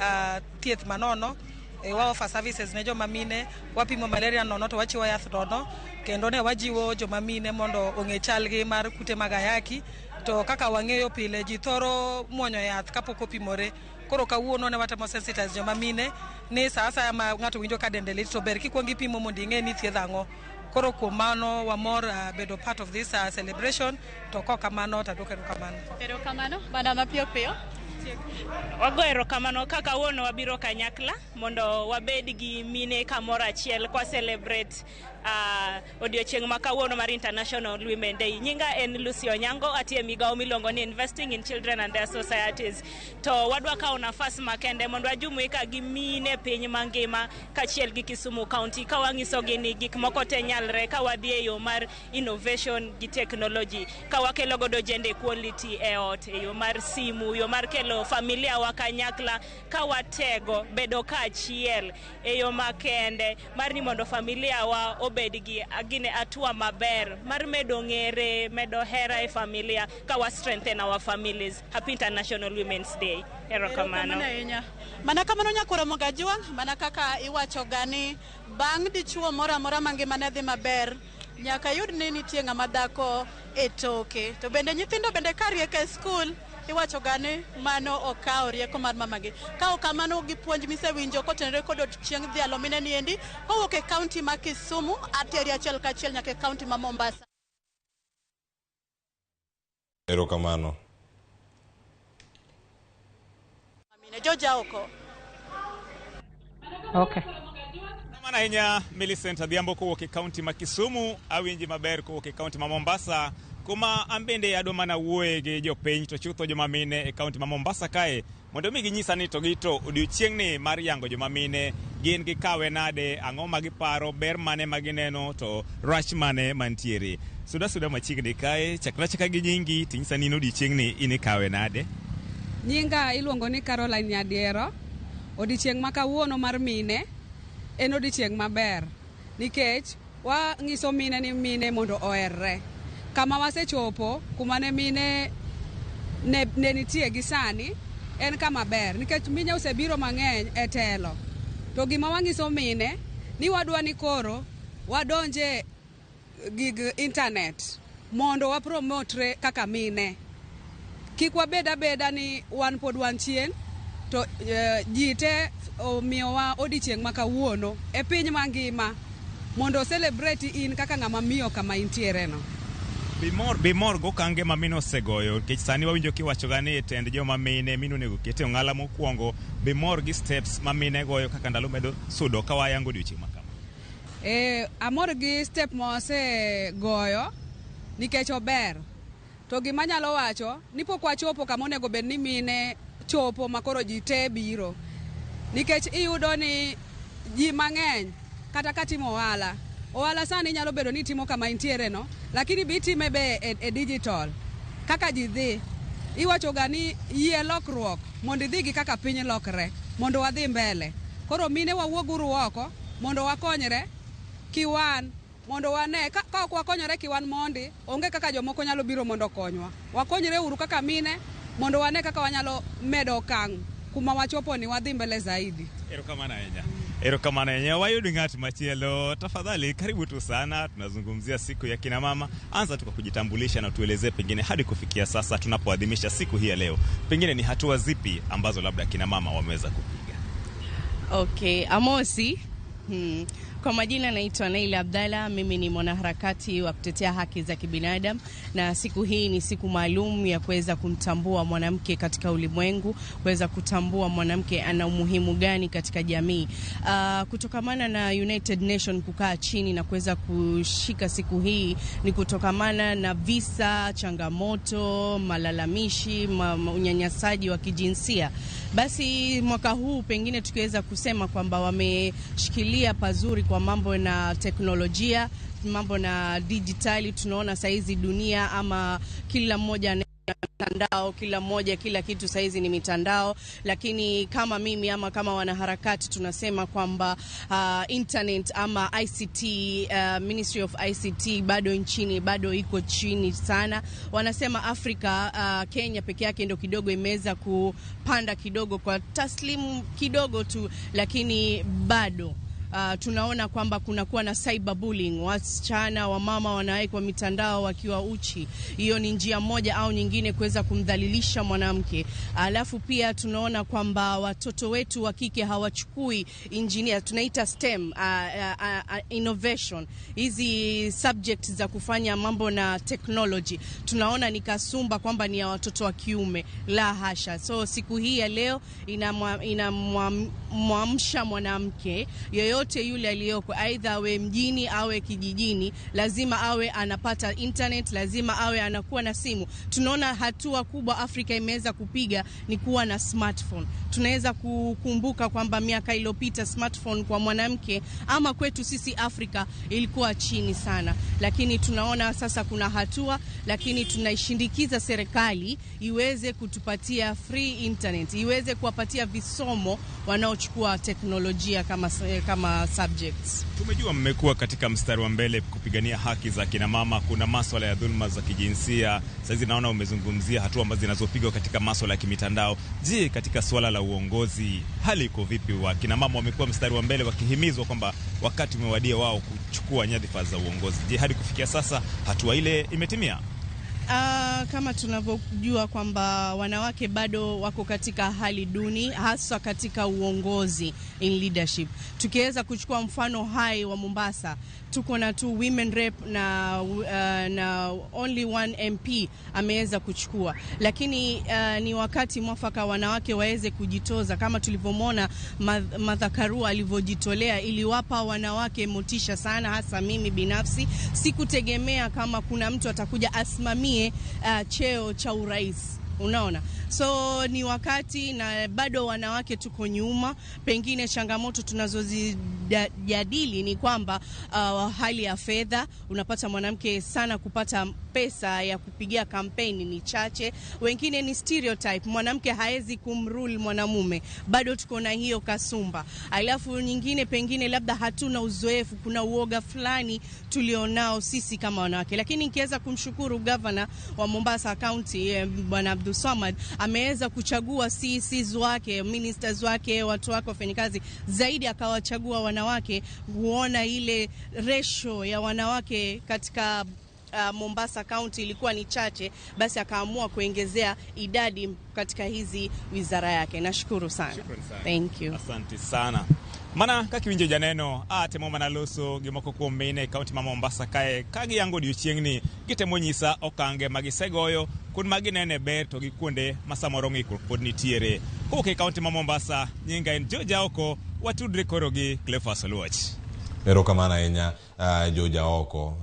thieth manono, wa offer services ne joma mine, wapimo malaria nono to wachiwo yath nono, kendo ne wajiwo joma mine mondo ong'e chalgi mar kute mag ayaki. To kaka wang'eyo pile ji thoro muonyo yath kapok opimore. Koro kawuono ne watemo sensitize joma mine ni sa asaya ma ng'ato winjo ka dende lit to ber kikwongo ipimo mondo ing'e ni thiedh ang'o. Koro kuom mano wamor bedo part of this celebration to kok kamano to aduoko erokamano. Erokamano, mana mapiyo piyo. Wago erokamano ka kawuono wabiro kanyakla mondo wabed gi mine kamoro achiel kwa celebrate odiochieng' ma kawuono mar International Women Day. Nyinga en Lucy Onyango, atiyo e migawo miluongo ni Investing in Children and Their Societies. To wadwa kawo nafas makende mondo wajumuika gi mine piny mangima kaachiel gi Kisumu County ka wang'isogi ni gik moko te nyalre ka wadhi e yo mar innovation gi technology, ka wakelo godo gender equality e ot, e yo mar simu, yo mar kelo familia wa kanyakla, ka watego bedo kaachiel e yo makende mar ni mondo familia wa obed gi gine hatua maber mar medo ng'ere, medo hera e familia ka wa strengthen our families. Happy International Women's Day. Erokamano. Erokamano ahinya. Mana kamano nyakoro Mogajwang', mana kaka iwacho ga ni bang' dichuo moro amora ma ngimane dhi maber, nyaka yud ni nitie ng'ama dhako e toke. To bende nyithindo bende ka riek e skul, iwacho ga ni mano okawo rieko mar mamagi. Ka ok kamano gi puonj misewinjo kotenore kod odiochieng' dhialo mine ni endi, kowuok e kaunti ma Kisumu, ateri achiel kachiel nyaka e kaunti ma Mombasa. Erokamano. Mine Joja oko. Okay. Kamano ahinya Millicent Adhiambo kowuok e kaunti ma Kisumu, awinji maber kowuok e kaunti ma Mombasa, kuma an bende adwa mana wuoye gi jopiny to chutho joma mine e kaunti ma Mombasa kae mondo mi ginyisa ni to gito odiochieng'ni mar yango joma mine gin gikawe nade, ang'o ma giparo, ber mane ma gineno to rach mane mantiere. Suda suda machiegni kae, chakra chaka gi nyingi tinyisa ni in odiochieng'ni in ikawe nade. Nyinga iluongo ni Caroline Nyadiero. Odiochieng' ma kawuono mar mine en odiochieng' maber nikech wang'iso mine ni mine mondo oherre. Kama wasechopo kuma ne mine ne nitie gi sani en kama ber nikech mine osebiro mang'eny e telo. To gima wang'iso mine ni wadwa ni koro wadonje gig internet mondo wapromotre kaka mine. Kik wabed abeda ni wan pod wan chien to ji te omiyowa odiochieng' ma kawuono e piny mangima mondo celebrate in kaka ng'ama miyo kama intiere no. Bimor gokange ma mine osegoyo nikech sani wawinjo kiwachoga ni tend joma mine mine onego kete ong'ala mokwongo. Bimor gi steps ma mine goyo kaka ndalo medo sudo ka wayango odiochieng' ma kama. Amor gi step ma wasegoyo nikech ober. To gima anyalo wacho ni pok wachopo kama onego bed ni mine chopo ma koro ji te biro. Nikech iyudo ni ji mang'eny kata ka timo ohala, ohala sani nyalo bedo ni itimo kama intiere no, lakini be itime be e digital. Kaka ji dhi, iwacho ga ni yie lokruok mondo idhi gi kaka piny lokre mondo wadhi mbele. Koro mine wawuoguru oko mondo wakonyre kiwan, mondo wane ka ok wakonyore kiwan mondi, onge kaka jomoko nyalo biro mondo okonywa. Wakonyre uru kaka mine mondo wane kaka wanyalo medo okang' kuma wachopo ni wadhi mbele zaidi. Erokamano ahinya. Erokamano ahinya. Wayud ng'at machielo. Tafadhali karibu tu sana. Tunazungumzia siku ya kina mama. Anza tu kwa kujitambulisha na tuelezee pengine hadi kufikia sasa tunapoadhimisha siku hii ya leo, pengine ni hatua zipi ambazo labda kina mama wameweza kupiga. Okay, Amosi. Kwa majina naitwa Naila Abdalla, mimi ni mwanaharakati wa kutetea haki za kibinadamu, na siku hii ni siku maalum ya kuweza kumtambua mwanamke katika ulimwengu, kuweza kutambua mwanamke ana umuhimu gani katika jamii. Kutokamana na United Nation kukaa chini na kuweza kushika siku hii ni kutokamana na visa, changamoto, malalamishi, unyanyasaji wa kijinsia. Basi mwaka huu pengine tukiweza kusema kwamba wameshikilia pazuri kwa mambo na teknolojia, mambo na dijitali. Tunaona saizi dunia ama kila mmoja mitandao, kila mmoja kila kitu saizi ni mitandao, lakini kama mimi ama kama wanaharakati tunasema kwamba internet ama ICT, Ministry of ICT bado nchini bado iko chini sana. Wanasema Afrika, Kenya peke yake ndio kidogo imeweza kupanda kidogo kwa taslimu kidogo tu, lakini bado Tunaona kwamba kunakuwa na cyberbullying, wasichana wamama wanawekwa mitandao wakiwa uchi. Hiyo ni njia moja au nyingine kuweza kumdhalilisha mwanamke. Alafu pia tunaona kwamba watoto wetu wa kike hawachukui engineer, tunaita STEM innovation, hizi subject za kufanya mambo na technology. Tunaona ni kasumba kwamba ni ya watoto wa kiume, la hasha. So siku hii ya leo inamwamsha mwanamke yoyote yule aliyoko, aidha awe mjini awe kijijini, lazima awe anapata internet, lazima awe anakuwa na simu. Tunaona hatua kubwa Afrika imeweza kupiga ni kuwa na smartphone. Tunaweza kukumbuka kwamba miaka iliyopita smartphone kwa mwanamke ama kwetu sisi Afrika ilikuwa chini sana, lakini tunaona sasa kuna hatua, lakini tunaishindikiza serikali iweze kutupatia free internet, iweze kuwapatia visomo wanaochukua teknolojia kama subjects. Tumejua mmekuwa katika mstari wa mbele kupigania haki za kina mama. Kuna maswala ya dhuluma za kijinsia, saizi naona umezungumzia hatua ambazo zinazopigwa katika maswala ya kimitandao. Je, katika swala la uongozi hali iko vipi? Wa kina mama wamekuwa mstari wa mbele wakihimizwa kwamba wakati umewadia wao kuchukua nyadhifa za uongozi. Je, hadi kufikia sasa hatua ile imetimia? Kama tunavyojua kwamba wanawake bado wako katika hali duni, haswa katika uongozi, in leadership. Tukiweza kuchukua mfano hai wa Mombasa, tuko na 2 women rep na only 1 MP ameweza kuchukua, lakini ni wakati mwafaka wanawake waweze kujitoza, kama tulivyomwona Martha Karua alivyojitolea, iliwapa wanawake motisha sana. Hasa mimi binafsi sikutegemea kama kuna mtu atakuja asimamie cheo cha urais. Unaona, so ni wakati na bado wanawake tuko nyuma. Pengine changamoto tunazozijadili ni kwamba hali ya fedha, unapata mwanamke sana kupata pesa ya kupigia kampeni ni chache. Wengine ni stereotype, mwanamke haezi kumrule mwanamume, bado tuko na hiyo kasumba. Alafu nyingine pengine labda hatuna uzoefu, kuna uoga fulani tulionao sisi kama wanawake. Lakini nikiweza kumshukuru governor wa Mombasa County Bwana Abdul Samad, ameweza kuchagua CCs wake, ministers wake, watu wake wafanyikazi zaidi, akawachagua wanawake, huona ile ratio ya wanawake katika Mombasa County ilikuwa ni chache, basi akaamua kuongezea idadi katika hizi wizara yake. Nashukuru sana. Thank you. Asante sana. Mana kaka iwinjo janeno atemo mana loso gi moko kuom mine e kaunti ma Mombasa kae ka giyango odiochieng'ni gitemo nyisa okange ma gisegoyo kuond ma ginene ber to gi kuonde ma samoro ng'ikruok pod nitiere. Kowuok e kaunti ma Mombasa, nyinga en Joe Jaoko, watudre koro gi Cleophas Oluoch. Erokamano ahinya Joe Jaoko.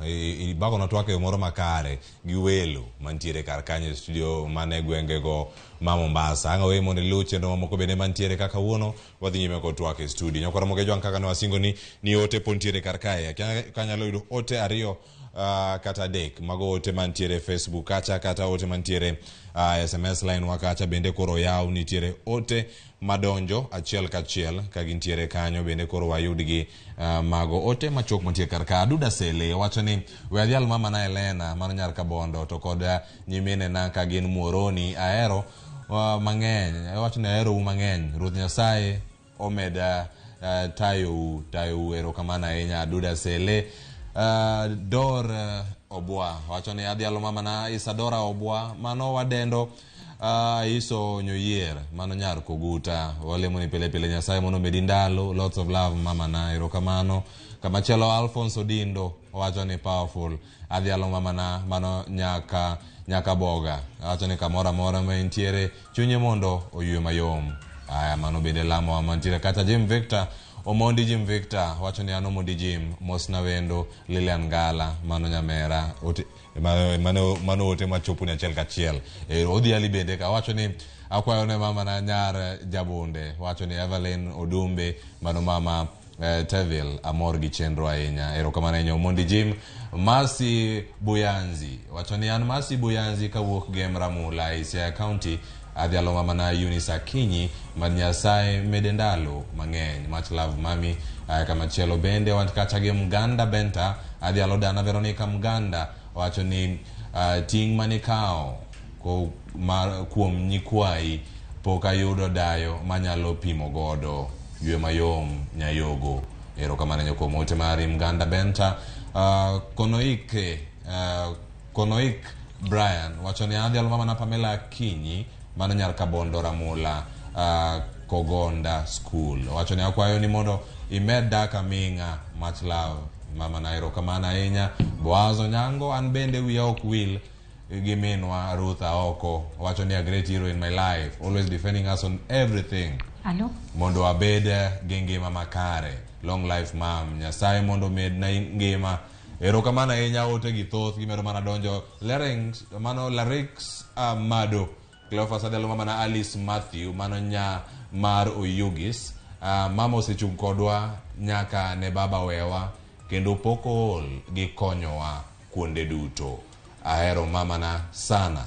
Ibago na twak e yo moro makare gi welo mantiere kar kanyo e studio mane gwengego ma Mombasa. Ang' aweyi mondo iluw chenro mamoko bende mantiere kaka kawuono wadhi nyime kod twak e studio. Nyakwar Ramogi Ojwang' kaka ne wasingo ni ote pod nitiere kar kae. Kanyalo yudo ote 2 kata 3 mago ote mantiere Facebook kacha kata ote mantiere SMS line wa kacha bende koro yaw nitiere ote madonjo achiel kachiel ka gintiere kanyo bende koro wayudgi mago ote machok mantie kar ka. Aduda Sele wacho ni we adhial mama na Elena mano nyar Kabondo to kod nyimine na ka gin Muoroni ahero mang'eny, wacho ni ahero u mang'eny, Ruoth Nyasaye omeda tayou erokamano ahinya Aduda Sele. Dor Obwa wacho ni adhialo mama na Isadora Obwa mano wadendo Iso Nyoyier mano nyar Koguta walemo ni pele pele Nyasaye mondo omedi ndalo, lots of love mama na erokamano. Kamachielo Alphonse Odindo wacho ni powerful, adhialo mama na mano nyaka boga wacho ni kamoro amora ma entiere chunye mondo oywe mayom. Aya, mano bende lamo mantiere kata Jim Victor Omondi Jim Victor wacho ni an Omondi Jim mosna wendo Lilian Ngala mano nyamera ote mano ote machopo ni achiel kachiel. Odhiali bende ka wacho ni akwayo ne mama na nyar Jabunde wacho ni Evelyn Odumbe mano mama Tevil amor gi chenro ahinya, erokamano ahinya Omondi Jim. Masi Buyanzi wacho ni an Masi Buyanzi kawuok Gem Ramula Siaya County adhialo mama na Eunice Akinyi mad Nyasaye mede ndalo mang'eny, much love mami. Kamachielo bende wan kacha gi Mganda Benta adhialo dana Veronica Mganda wacho ni ting' manikawo kuom nyikwayi pok ayudo dayo manyalo pimo godo, ywe mayom nyayogo. Erokamano ahinya kuom ote mari Mganda Benta. Konoik Konoik Brian wacho ni adhialo mama na Pamela Akinyi mano nyar Kabondo Ramula Kogonda School. Wacho ni akwayo ni mondo imed dak aming'a. Much love mama na, erokamano ahinya. Boaz Onyango, an bende wiya ok wil gi minwa Ruth Aoko. Wacho ni a great hero in my life, always defending us on everything Alo? mondo abed gi ngima makare. Long life mam, Nyasaye mondo omed na ngima. Erokamano ahinya, ote gi thoth gimedo mana donjo. Larynx, mano Larix Amado Cleophas adhialo mama na Alice Matthew mano nya mar Oyugis. Mama osechung' kodwa nyaka ne baba wewa kendo pok ool gi konyowa kuonde duto. Ahero mamana sana.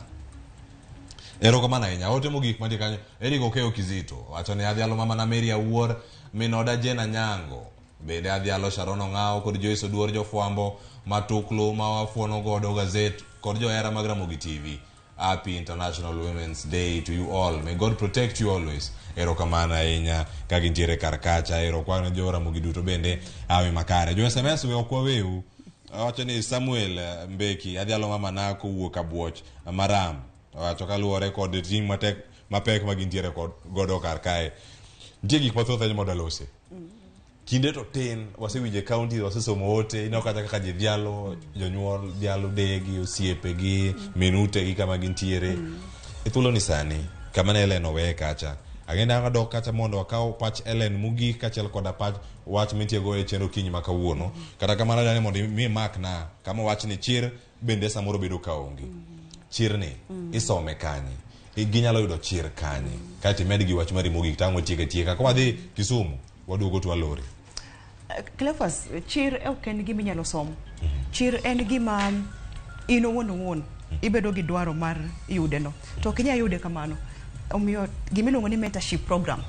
Erokamano ahinya. Ote mogik mantie kanyo, Eric Okeyo Kizito wacho ni adhialo mama na Mary Awuor, min oda Jane Anyango. Bende adhialo Sharon Ong'awo kod Joyce Oduor jofwambo matuklu ma wafuono godo gazet kod johera mag Ramogi TV. Happy International Women's Day to you all. May God protect you always. Erokamano ahinya ka gintiere kar kacha. Erokamano jo Ramogi duto bende hawi makare. Jo SMS we ok waweu. Wacho ni Samuel Mbeki adhialo mama na kowuok Abuoch Maram. Owacho kaluwore kod ting' matek mapek ma gintiere kod godo kar kae. Nitie gik mathoth ahinya modwa lose. Kinde to tin, wasewinjo e county, wasesomo ote, ineno kata kaka ji dhialo, jonyuol dhialo deyegi, osiepegi, min utegi kama gintiere. E thuolo ni sani, kama ne Ellen oweye kacha, ang'e ni ang' adok kacha mondo wakaw pach Ellen mogik kaachiel koda pach wach mintiego e chenro kinyi ma kawuono. Kata kamano adwa ni mondo imi imakna kama wach ni chir bende samoro bedo ka onge. Chir ni isome kanye? Ginyalo yudo chir kanye? Kaeto imed gi wach mari mogik tang' watiek atieka. Ka wadhi Kisumu, waduogo to walore. Cleophas, chir ok en gima inyalo som. Chir en gima in owuon owuon ibedo gi dwaro mar yude no. To ok inyal yude kamano. Omiyo gimiluongo ni mentorship program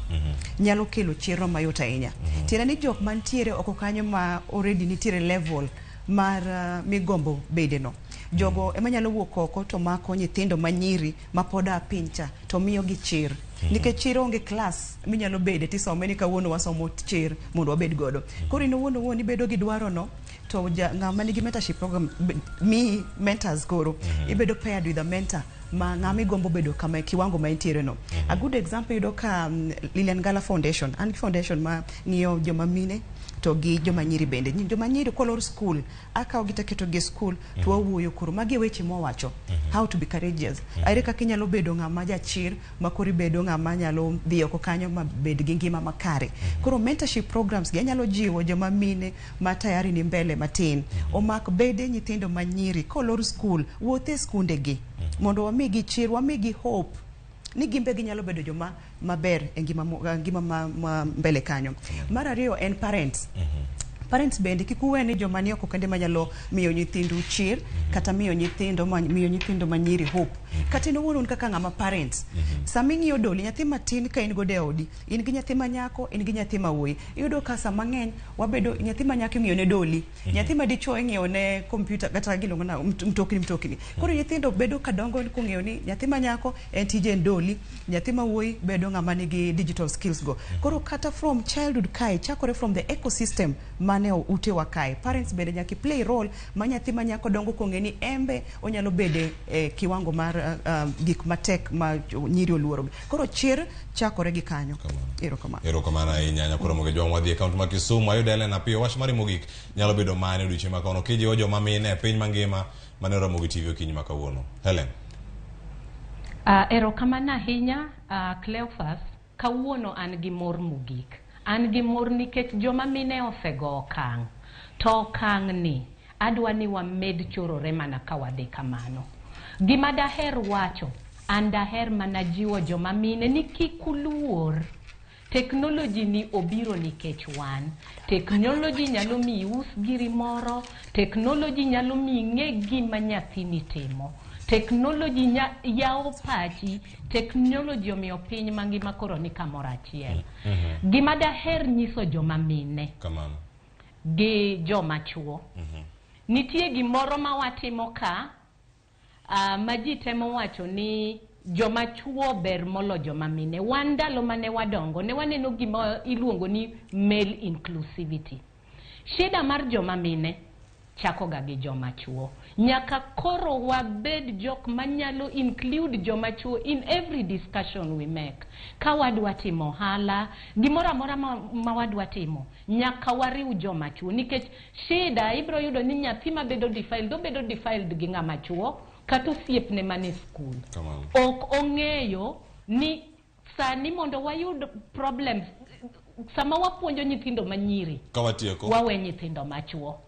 nyalo kelo chirno mayot ahinya. Tiende ni jok mantiere oko kanyo ma already nitiere level mar migombo bede no. Jogo ema nyalo wuok oko to mako nyithindo manyiri mapod a piny cha to miyo gi chir. Nikech chir onge class minyalo bede tisome ni kawuono wasomo chir mondo wabed godo. Koro in owuon owuon ibedo gi dwaro no to ja, ng'ama nigi mentorship program miyi mentors koro ibedo paired with a mentor ma ng'ama igombo bedo kama kiwango ma entiere no. A good example yudo ka Lilian Gala Foundation, an gi foundation ma ng'iyo joma mine to gi joma nyiri bende. Joma nyiri kolor school, akawo gi taketo gi e school to wawuoyo koro magi e weche mwawacho. How to be courageous. Ere kaka inyalo bedo ng'ama jachir ma koro ibedo ng'ama nyalo dhi oko kanyo ma bed gi ngima makare. Koro mentorship programs gi anyalo jiwo joma mine ma tayari ni mbele matin. Omak bede nyithindo manyiri kolor school, wuoth e skunde gi mondo wamigi chir, wamigi hope ni gimbe ginyalo bedo joma maber e ngima, ngima ma mbele kanyo. Mar ariyo en parents. Parents bende kik uwe ni joma ni oko kende manyalo miyo nyithindu chir kata miyo nyithindo ma, miyo nyithindo manyiri hope. Kata in owuon un kaka ng'ama parents. Sama ing'iyo doli nyathi matin ka in godo e odi, in gi nyathi ma nyako, in gi nyathi ma wuoyi. Iyudo ka sama ng'eny wabedo nyathi ma nyako ing'iyo ne doli, nyathi ma dichuo ing'iyo ne kompyuta kata giluongo na mtokni mtokni. Koro nyithindo bedo ka dongo kong'eyo ni nyathi ma nyako en tije en doli, nyathi ma wuoyi bedo ng'ama nigi digital skills go. Koro kata from childhood kae, chakore from the ecosystem mane utewa kae. Parents bende nyaka play role ma nyathi ma nyako dongo kong'e ni embe onyalo bede e kiwango mar gik matek ma nyiri oluoro. Koro chir chakore gi kanyo. Erokamano. Erokamano ahinya nyakoro moge jwang' wadhi e kaunti ma Kisumu ayudo Ellen Apiyo wach mari mogik nyalo bedo mane odiochieng' ma kawuono kijiwo joma mine e piny mangima mane Ramogi TV okinyi ma kawuono. Helen. Erokamano ahinya Cleophas, kawuono an gi mor mogik. An gi mor nikech joma mine osego okang'. To okang' ni adwa ni wamed chorore mana ka wadhi kamano. Gima daher wacho, an daher mana jiwo joma mine ni kik uluor. Teknoloji ni obiro nikech wan. Teknoloji nyalo miyi us giri moro, teknoloji nyalo miyi ing'e gima nyathini timo. Teknoloji yawo pachi, teknoloji omiyo piny mangima koro ni kamoro achiel. Gima daher nyiso joma mine Kamano. gi joma chuo. Nitie gimoro ma watimo ka ma ji temo wacho ni joma chuo ber molo joma mine. Wan ndalo mane wadongo ne waneno gima iluongo ni male inclusivity. Shida mar joma mine chakoga gi joma chuo. Nyaka koro wabed jok manyalo include joma chuo in every discussion we make. Ka wadwa timo ohala, gimoro amora ma, ma wadwa timo, nyaka wariw joma chuo. Nikech shida ibiro yudo ni nyathi mabedo defiled, obedo defiled gi ng'ama chuo, kata osiepne mane skul. Kamano. Ok ong'eyo ni sani mondo wayud problems, sama wapuonjo nyithindo manyiri, Ka watieko. wawe nyithindo machuo.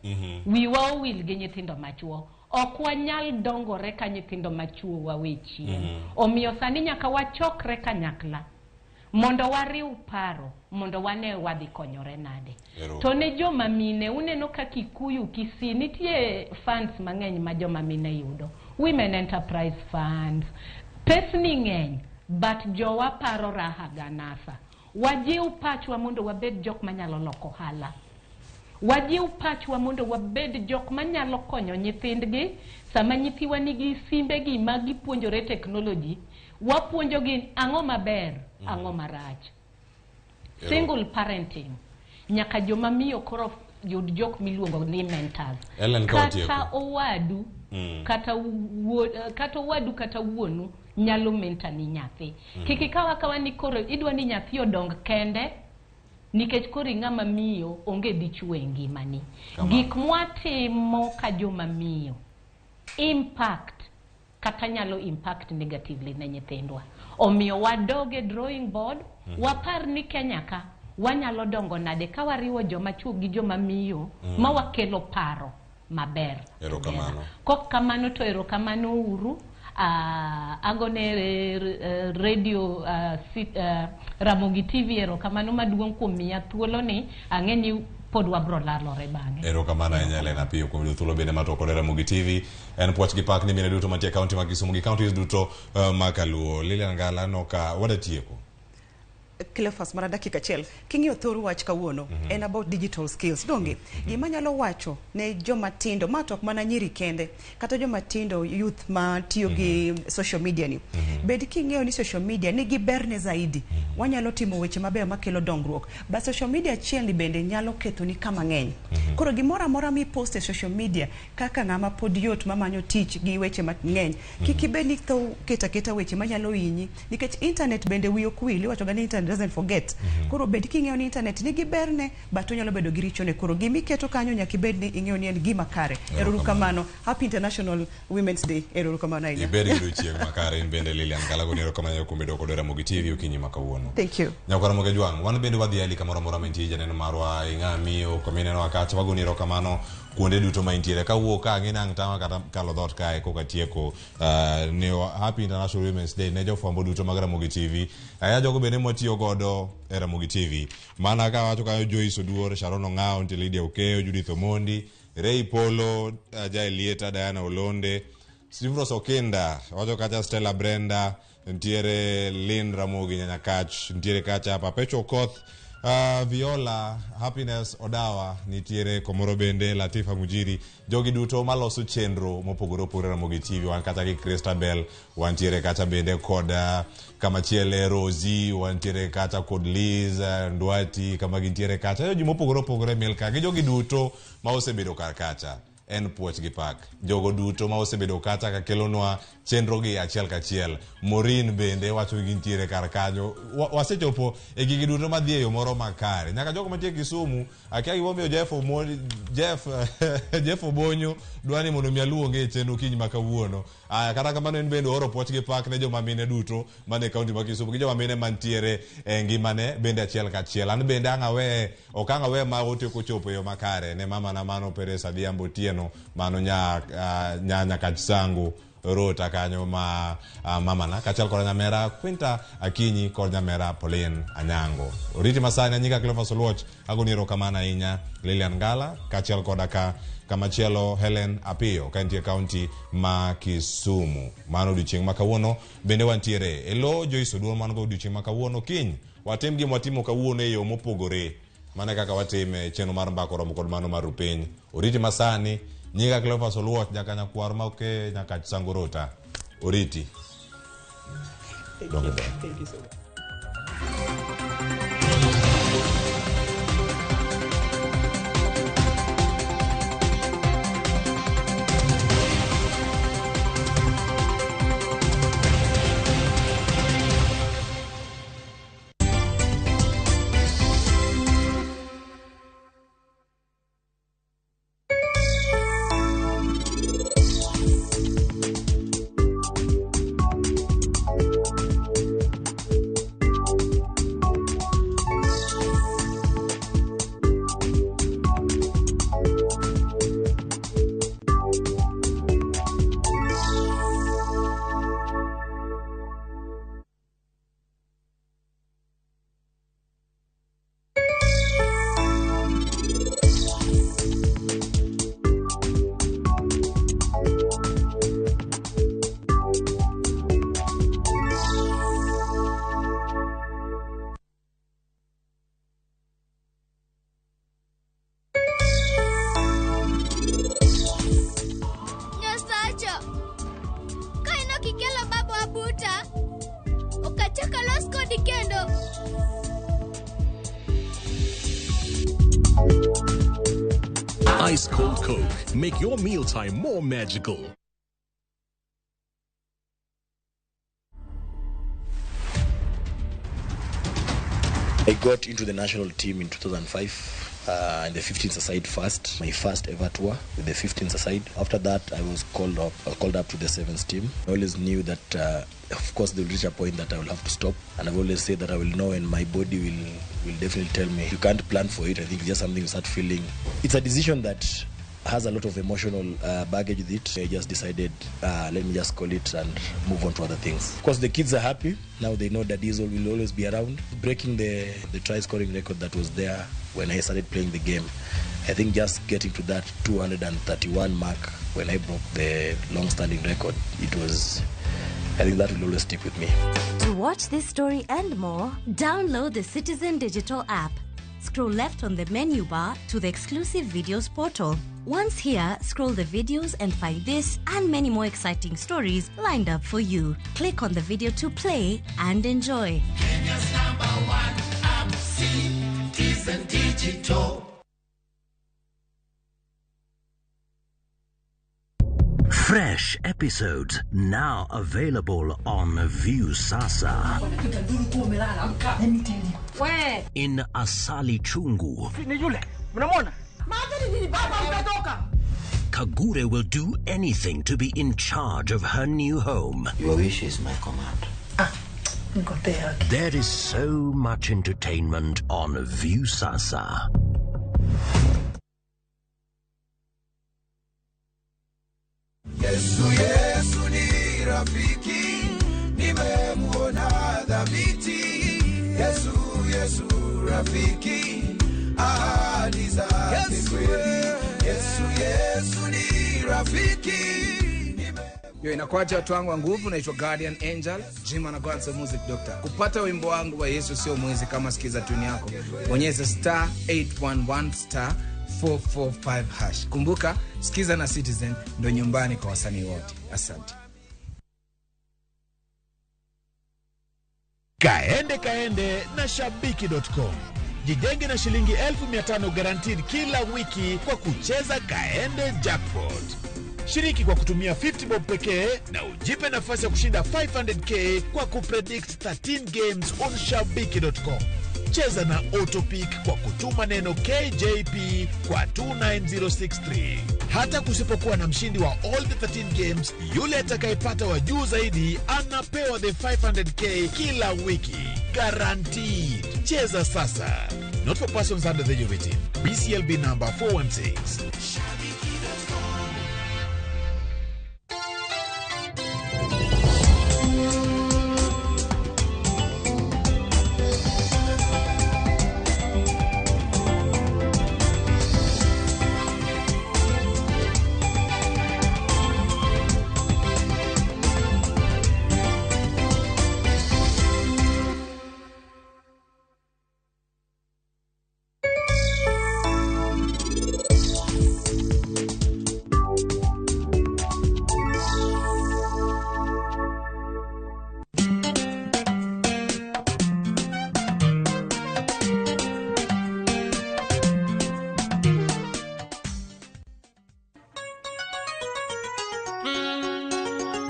Wiwa owil gi nyithindo machuo. Ok wanyal dongore ka nyithindo machuo wawe chien. Omiyo sani nyaka wachokre kanyakla mondo wariw paro mondo wane wadhi konyore nade. Ero. To ne joma mine, uneno ka Kikuyu, Kisii, nitie funds mang'eny ma joma mine yudo. Women Enterprise Funds. Pesni ng'eny, but jowa paro raha ganasa. Wajiw pachwa mondo wabed jok manyalo loko ohala. Wajiw pachwa mondo wabed jok manyalo konyo nyithindgi sama nyithiwa nigi simbegi ma gipuonjore technology, wapuonjogi ang'o maber, ang'o marach. Ero. Single parenting. Nyaka joma miyo koro yud jok miluongo ni mentors. Ellen, ka watieko. Kata owadu, kata wuo, kata owadu kata wuonu nyalo mentor ni nyathi. Kik ikaw akawa ni koro idwa ni nyathi odong kende nikech koro ing'ama miyo onge dichuo e ngimani. Kamano. Gik mwatimo ka joma miyo impact kata nyalo impact negatively ne nyithindwa. Omiyo wadog e drawing board, wapar ni Kenya ka wanyalo dongo nade ka wariwo joma chuo gi joma miyo ma wakelo paro maber. Erokamano. Kok kamano to erokamano uru. Agone radio Ramogi TV erokamano maduong' kuom miya thuolo ni ang'e ni pod wabro lalore bang'e. Erokamano ahinya Ellen Apiyo kuom yudo thuolo bende mar twak kod Ramogi TV. En puoch gi pak ni mine duto mantie e kaunti ma Kisumu gi counties duto ma kaluo. Lilian Ngala noka wadatieko. Cleophas, mana dakika achiel. King'iyo thor wach kawuono, en about digital skills. Donge? Gima nyalo wacho ne joma tindo, ma to ok mana nyiri kende, kata joma tindo youth ma tiyo gi social media ni. Bed king'eyo ni social media nigi berne zaidi. Wanyalo timo weche mabeyo makelo dongruok. But social media achiel ni bende nyalo kethoni kama ng'eny. Koro gimoro amora mipost e social media kaka ng'ama pod yot mamanyo tich gi weche mang'eny, kik ibed ni tho keto aketa weche manyalo hinyi nikech internet bende wiyi ok wil, iwacho ga ni internet doesn't forget. Koro bed king'eyo ni internet nigi berne but onyalo bedo gi richone. Koro gimiketo kanyo nyaka ibed ni ing'eyo ni en gima kare. Ero kamano. Happy International Women's Day. Ero kamano ahinya. Ibed gi odiochieng' makare in bende Lilian Ngala goni erokamano kuom bedo kod Ramogi TV okinyi ma kawuono. Thank you. Nyakwar Ramogi Jwang', wan bende wadhi ali kamoro amora mantie janeno marwa ing'a miyo kama kacha wagoni erokamano kuonde duto ma intiere kawuok ka ang'e ni ang' tama kata kalo dhoot kae koka tieko ne Happy International Women's Day ne jofwambo duto mag Ramogi TV ahinya jogo bende mwatiyo godo e Ramogi TV mana ka wacho kanyo Joyce Oduor, Sharon Ong'awo, nitie Lydia Okeyo, Judith Omondi, Ray Polo, Jael Lieta, Diana Olonde, Steve Okinda, wacho kacha Stella Brenda, nitiere Lynn Ramogi Nyanyakach, nitiere kacha Perpetual Okoth, Viola, Happiness Odawa, nitiere Komoro bende, Latifa Mujiri, jogi duto maloso chenro mopogore opogore Ramogi TV, wan kacha gi Christabel, wantiere kacha bende kod kamachiele Rosie, wantiere kacha kod Liz, Ndwati, kama gintiere kacha, ji mopogore opogore Milka, gi jogi duto ma osebedo kar kacha. En puoch gi pak jogo duto ma osebedo kacha ka kelonwa chenro gi achiel kachiel. Morin bende wacho ni gintiere kar kanyo. Wasechopo e gigi duto madhi e yo moro makare nyaka jogo mantie Kisumu. Akia gimomiyo Jeff Omo, Jeff Jeff Obonyo dwa ni mondo mi aluonge e chenro kiny ma kawuono. Aya, kata kamano en bende ooro puoch gi pak ne joma mine duto mane kaunti ma Kisumu gi joma mine mantiere e ngimane bende achiel kachiel. An bende ang' awe ok ang' awe ma otieko chopo e yo makare ne mama na mano Peresa Adhiambo Otieno mano nya nya Nyakach Sangu Rota kanyo ma mamana kaachiel kod nyamera Quinta Akinyi kod nyamera Pauline Anyango. Oriti masani anyika Cleophas Oluoch agoni erokamano ahinya Lilian Ngala kaachiel koda ka kamachielo Helen Apiyo ka entie kaunti ma Kisumu. Mano odiochieng' ma kawuono bende wantiere e lo Joyce Oduor man go odiochieng' ma kawuono. Kiny watim gima watimo kawuono e yo mopogore mana kaka watime chenro mar mbaka oromo kod mano mar rupiny. Oriti masani nyinga Cleophas Oluoch jakanyakwar ma oke Nyakach Sango Rota. Oriti. Thank Donge you. ber. Thank you so much. Ice Cold Coke. Make your mealtime more magical. I got into the national team in 2005 in the 15s aside first, my first ever tour with the 15s aside. After that, I was called up to the sevens team. I always knew that, of course, there will reach a point that I will have to stop. And I've always said that I will know, and my body will definitely tell me. You can't plan for it. I think it's just something you start feeling. It's a decision that has a lot of emotional baggage with it. I just decided, let me just call it and move on to other things. Of course, the kids are happy. Now they know that Diesel will always be around. Breaking the try-scoring record that was there when I started playing the game, I think just getting to that 231 mark when I broke the long-standing record, it was, I think that will always stick with me. To watch this story and more, download the Citizen Digital app. Scroll left on the menu bar to the exclusive videos portal. Once here, scroll the videos and find this and many more exciting stories lined up for you. Click on the video to play and enjoy. Kenya's number one app, Citizen Digital. Fresh episodes now available on Viusasa. In Asali Chungu, Kagure will do anything to be in charge of her new home. Your wish is my command. There is so much entertainment on Viusasa. Yesu, Yesu ni rafiki, nimemuona dhabiti. Yesu, Yesu rafiki, ahadi zake kweli. Yesu, Yesu ni rafiki. Yo, inakuacha watu wangu wa nguvu, naitwa Guardian Angel, Jim na God's Music Doctor. Kupata wimbo wangu wa Yesu sio mwezi kama sikiza tune yako. Bonyeza star 811 star 445 hash. Kumbuka, sikiza na Citizen ndo nyumbani kwa wasanii wote. Asante. Kaende kaende na shabiki.com. Jijenge na shilingi 1500 guaranteed kila wiki kwa kucheza Kaende Jackpot. Shiriki kwa kutumia 50 bob pekee na ujipe nafasi ya kushinda 500k kwa kupredict 13 games on shabiki.com. Cheza na autopick kwa kutuma neno KJP kwa 29063. Hata kusipokuwa na mshindi wa all the 13 games, yule atakayepata wa juu zaidi anapewa the 500k kila wiki. Guaranteed. Cheza sasa. Not for persons under the age of 18. BCLB number 416.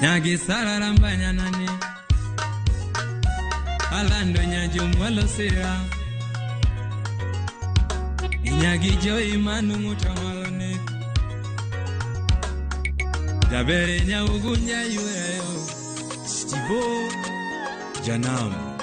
Nyagisararambanya alando nyajumwalosira inyagijo imanu mutamalone jabere nyaugunya yueyo stibo janam.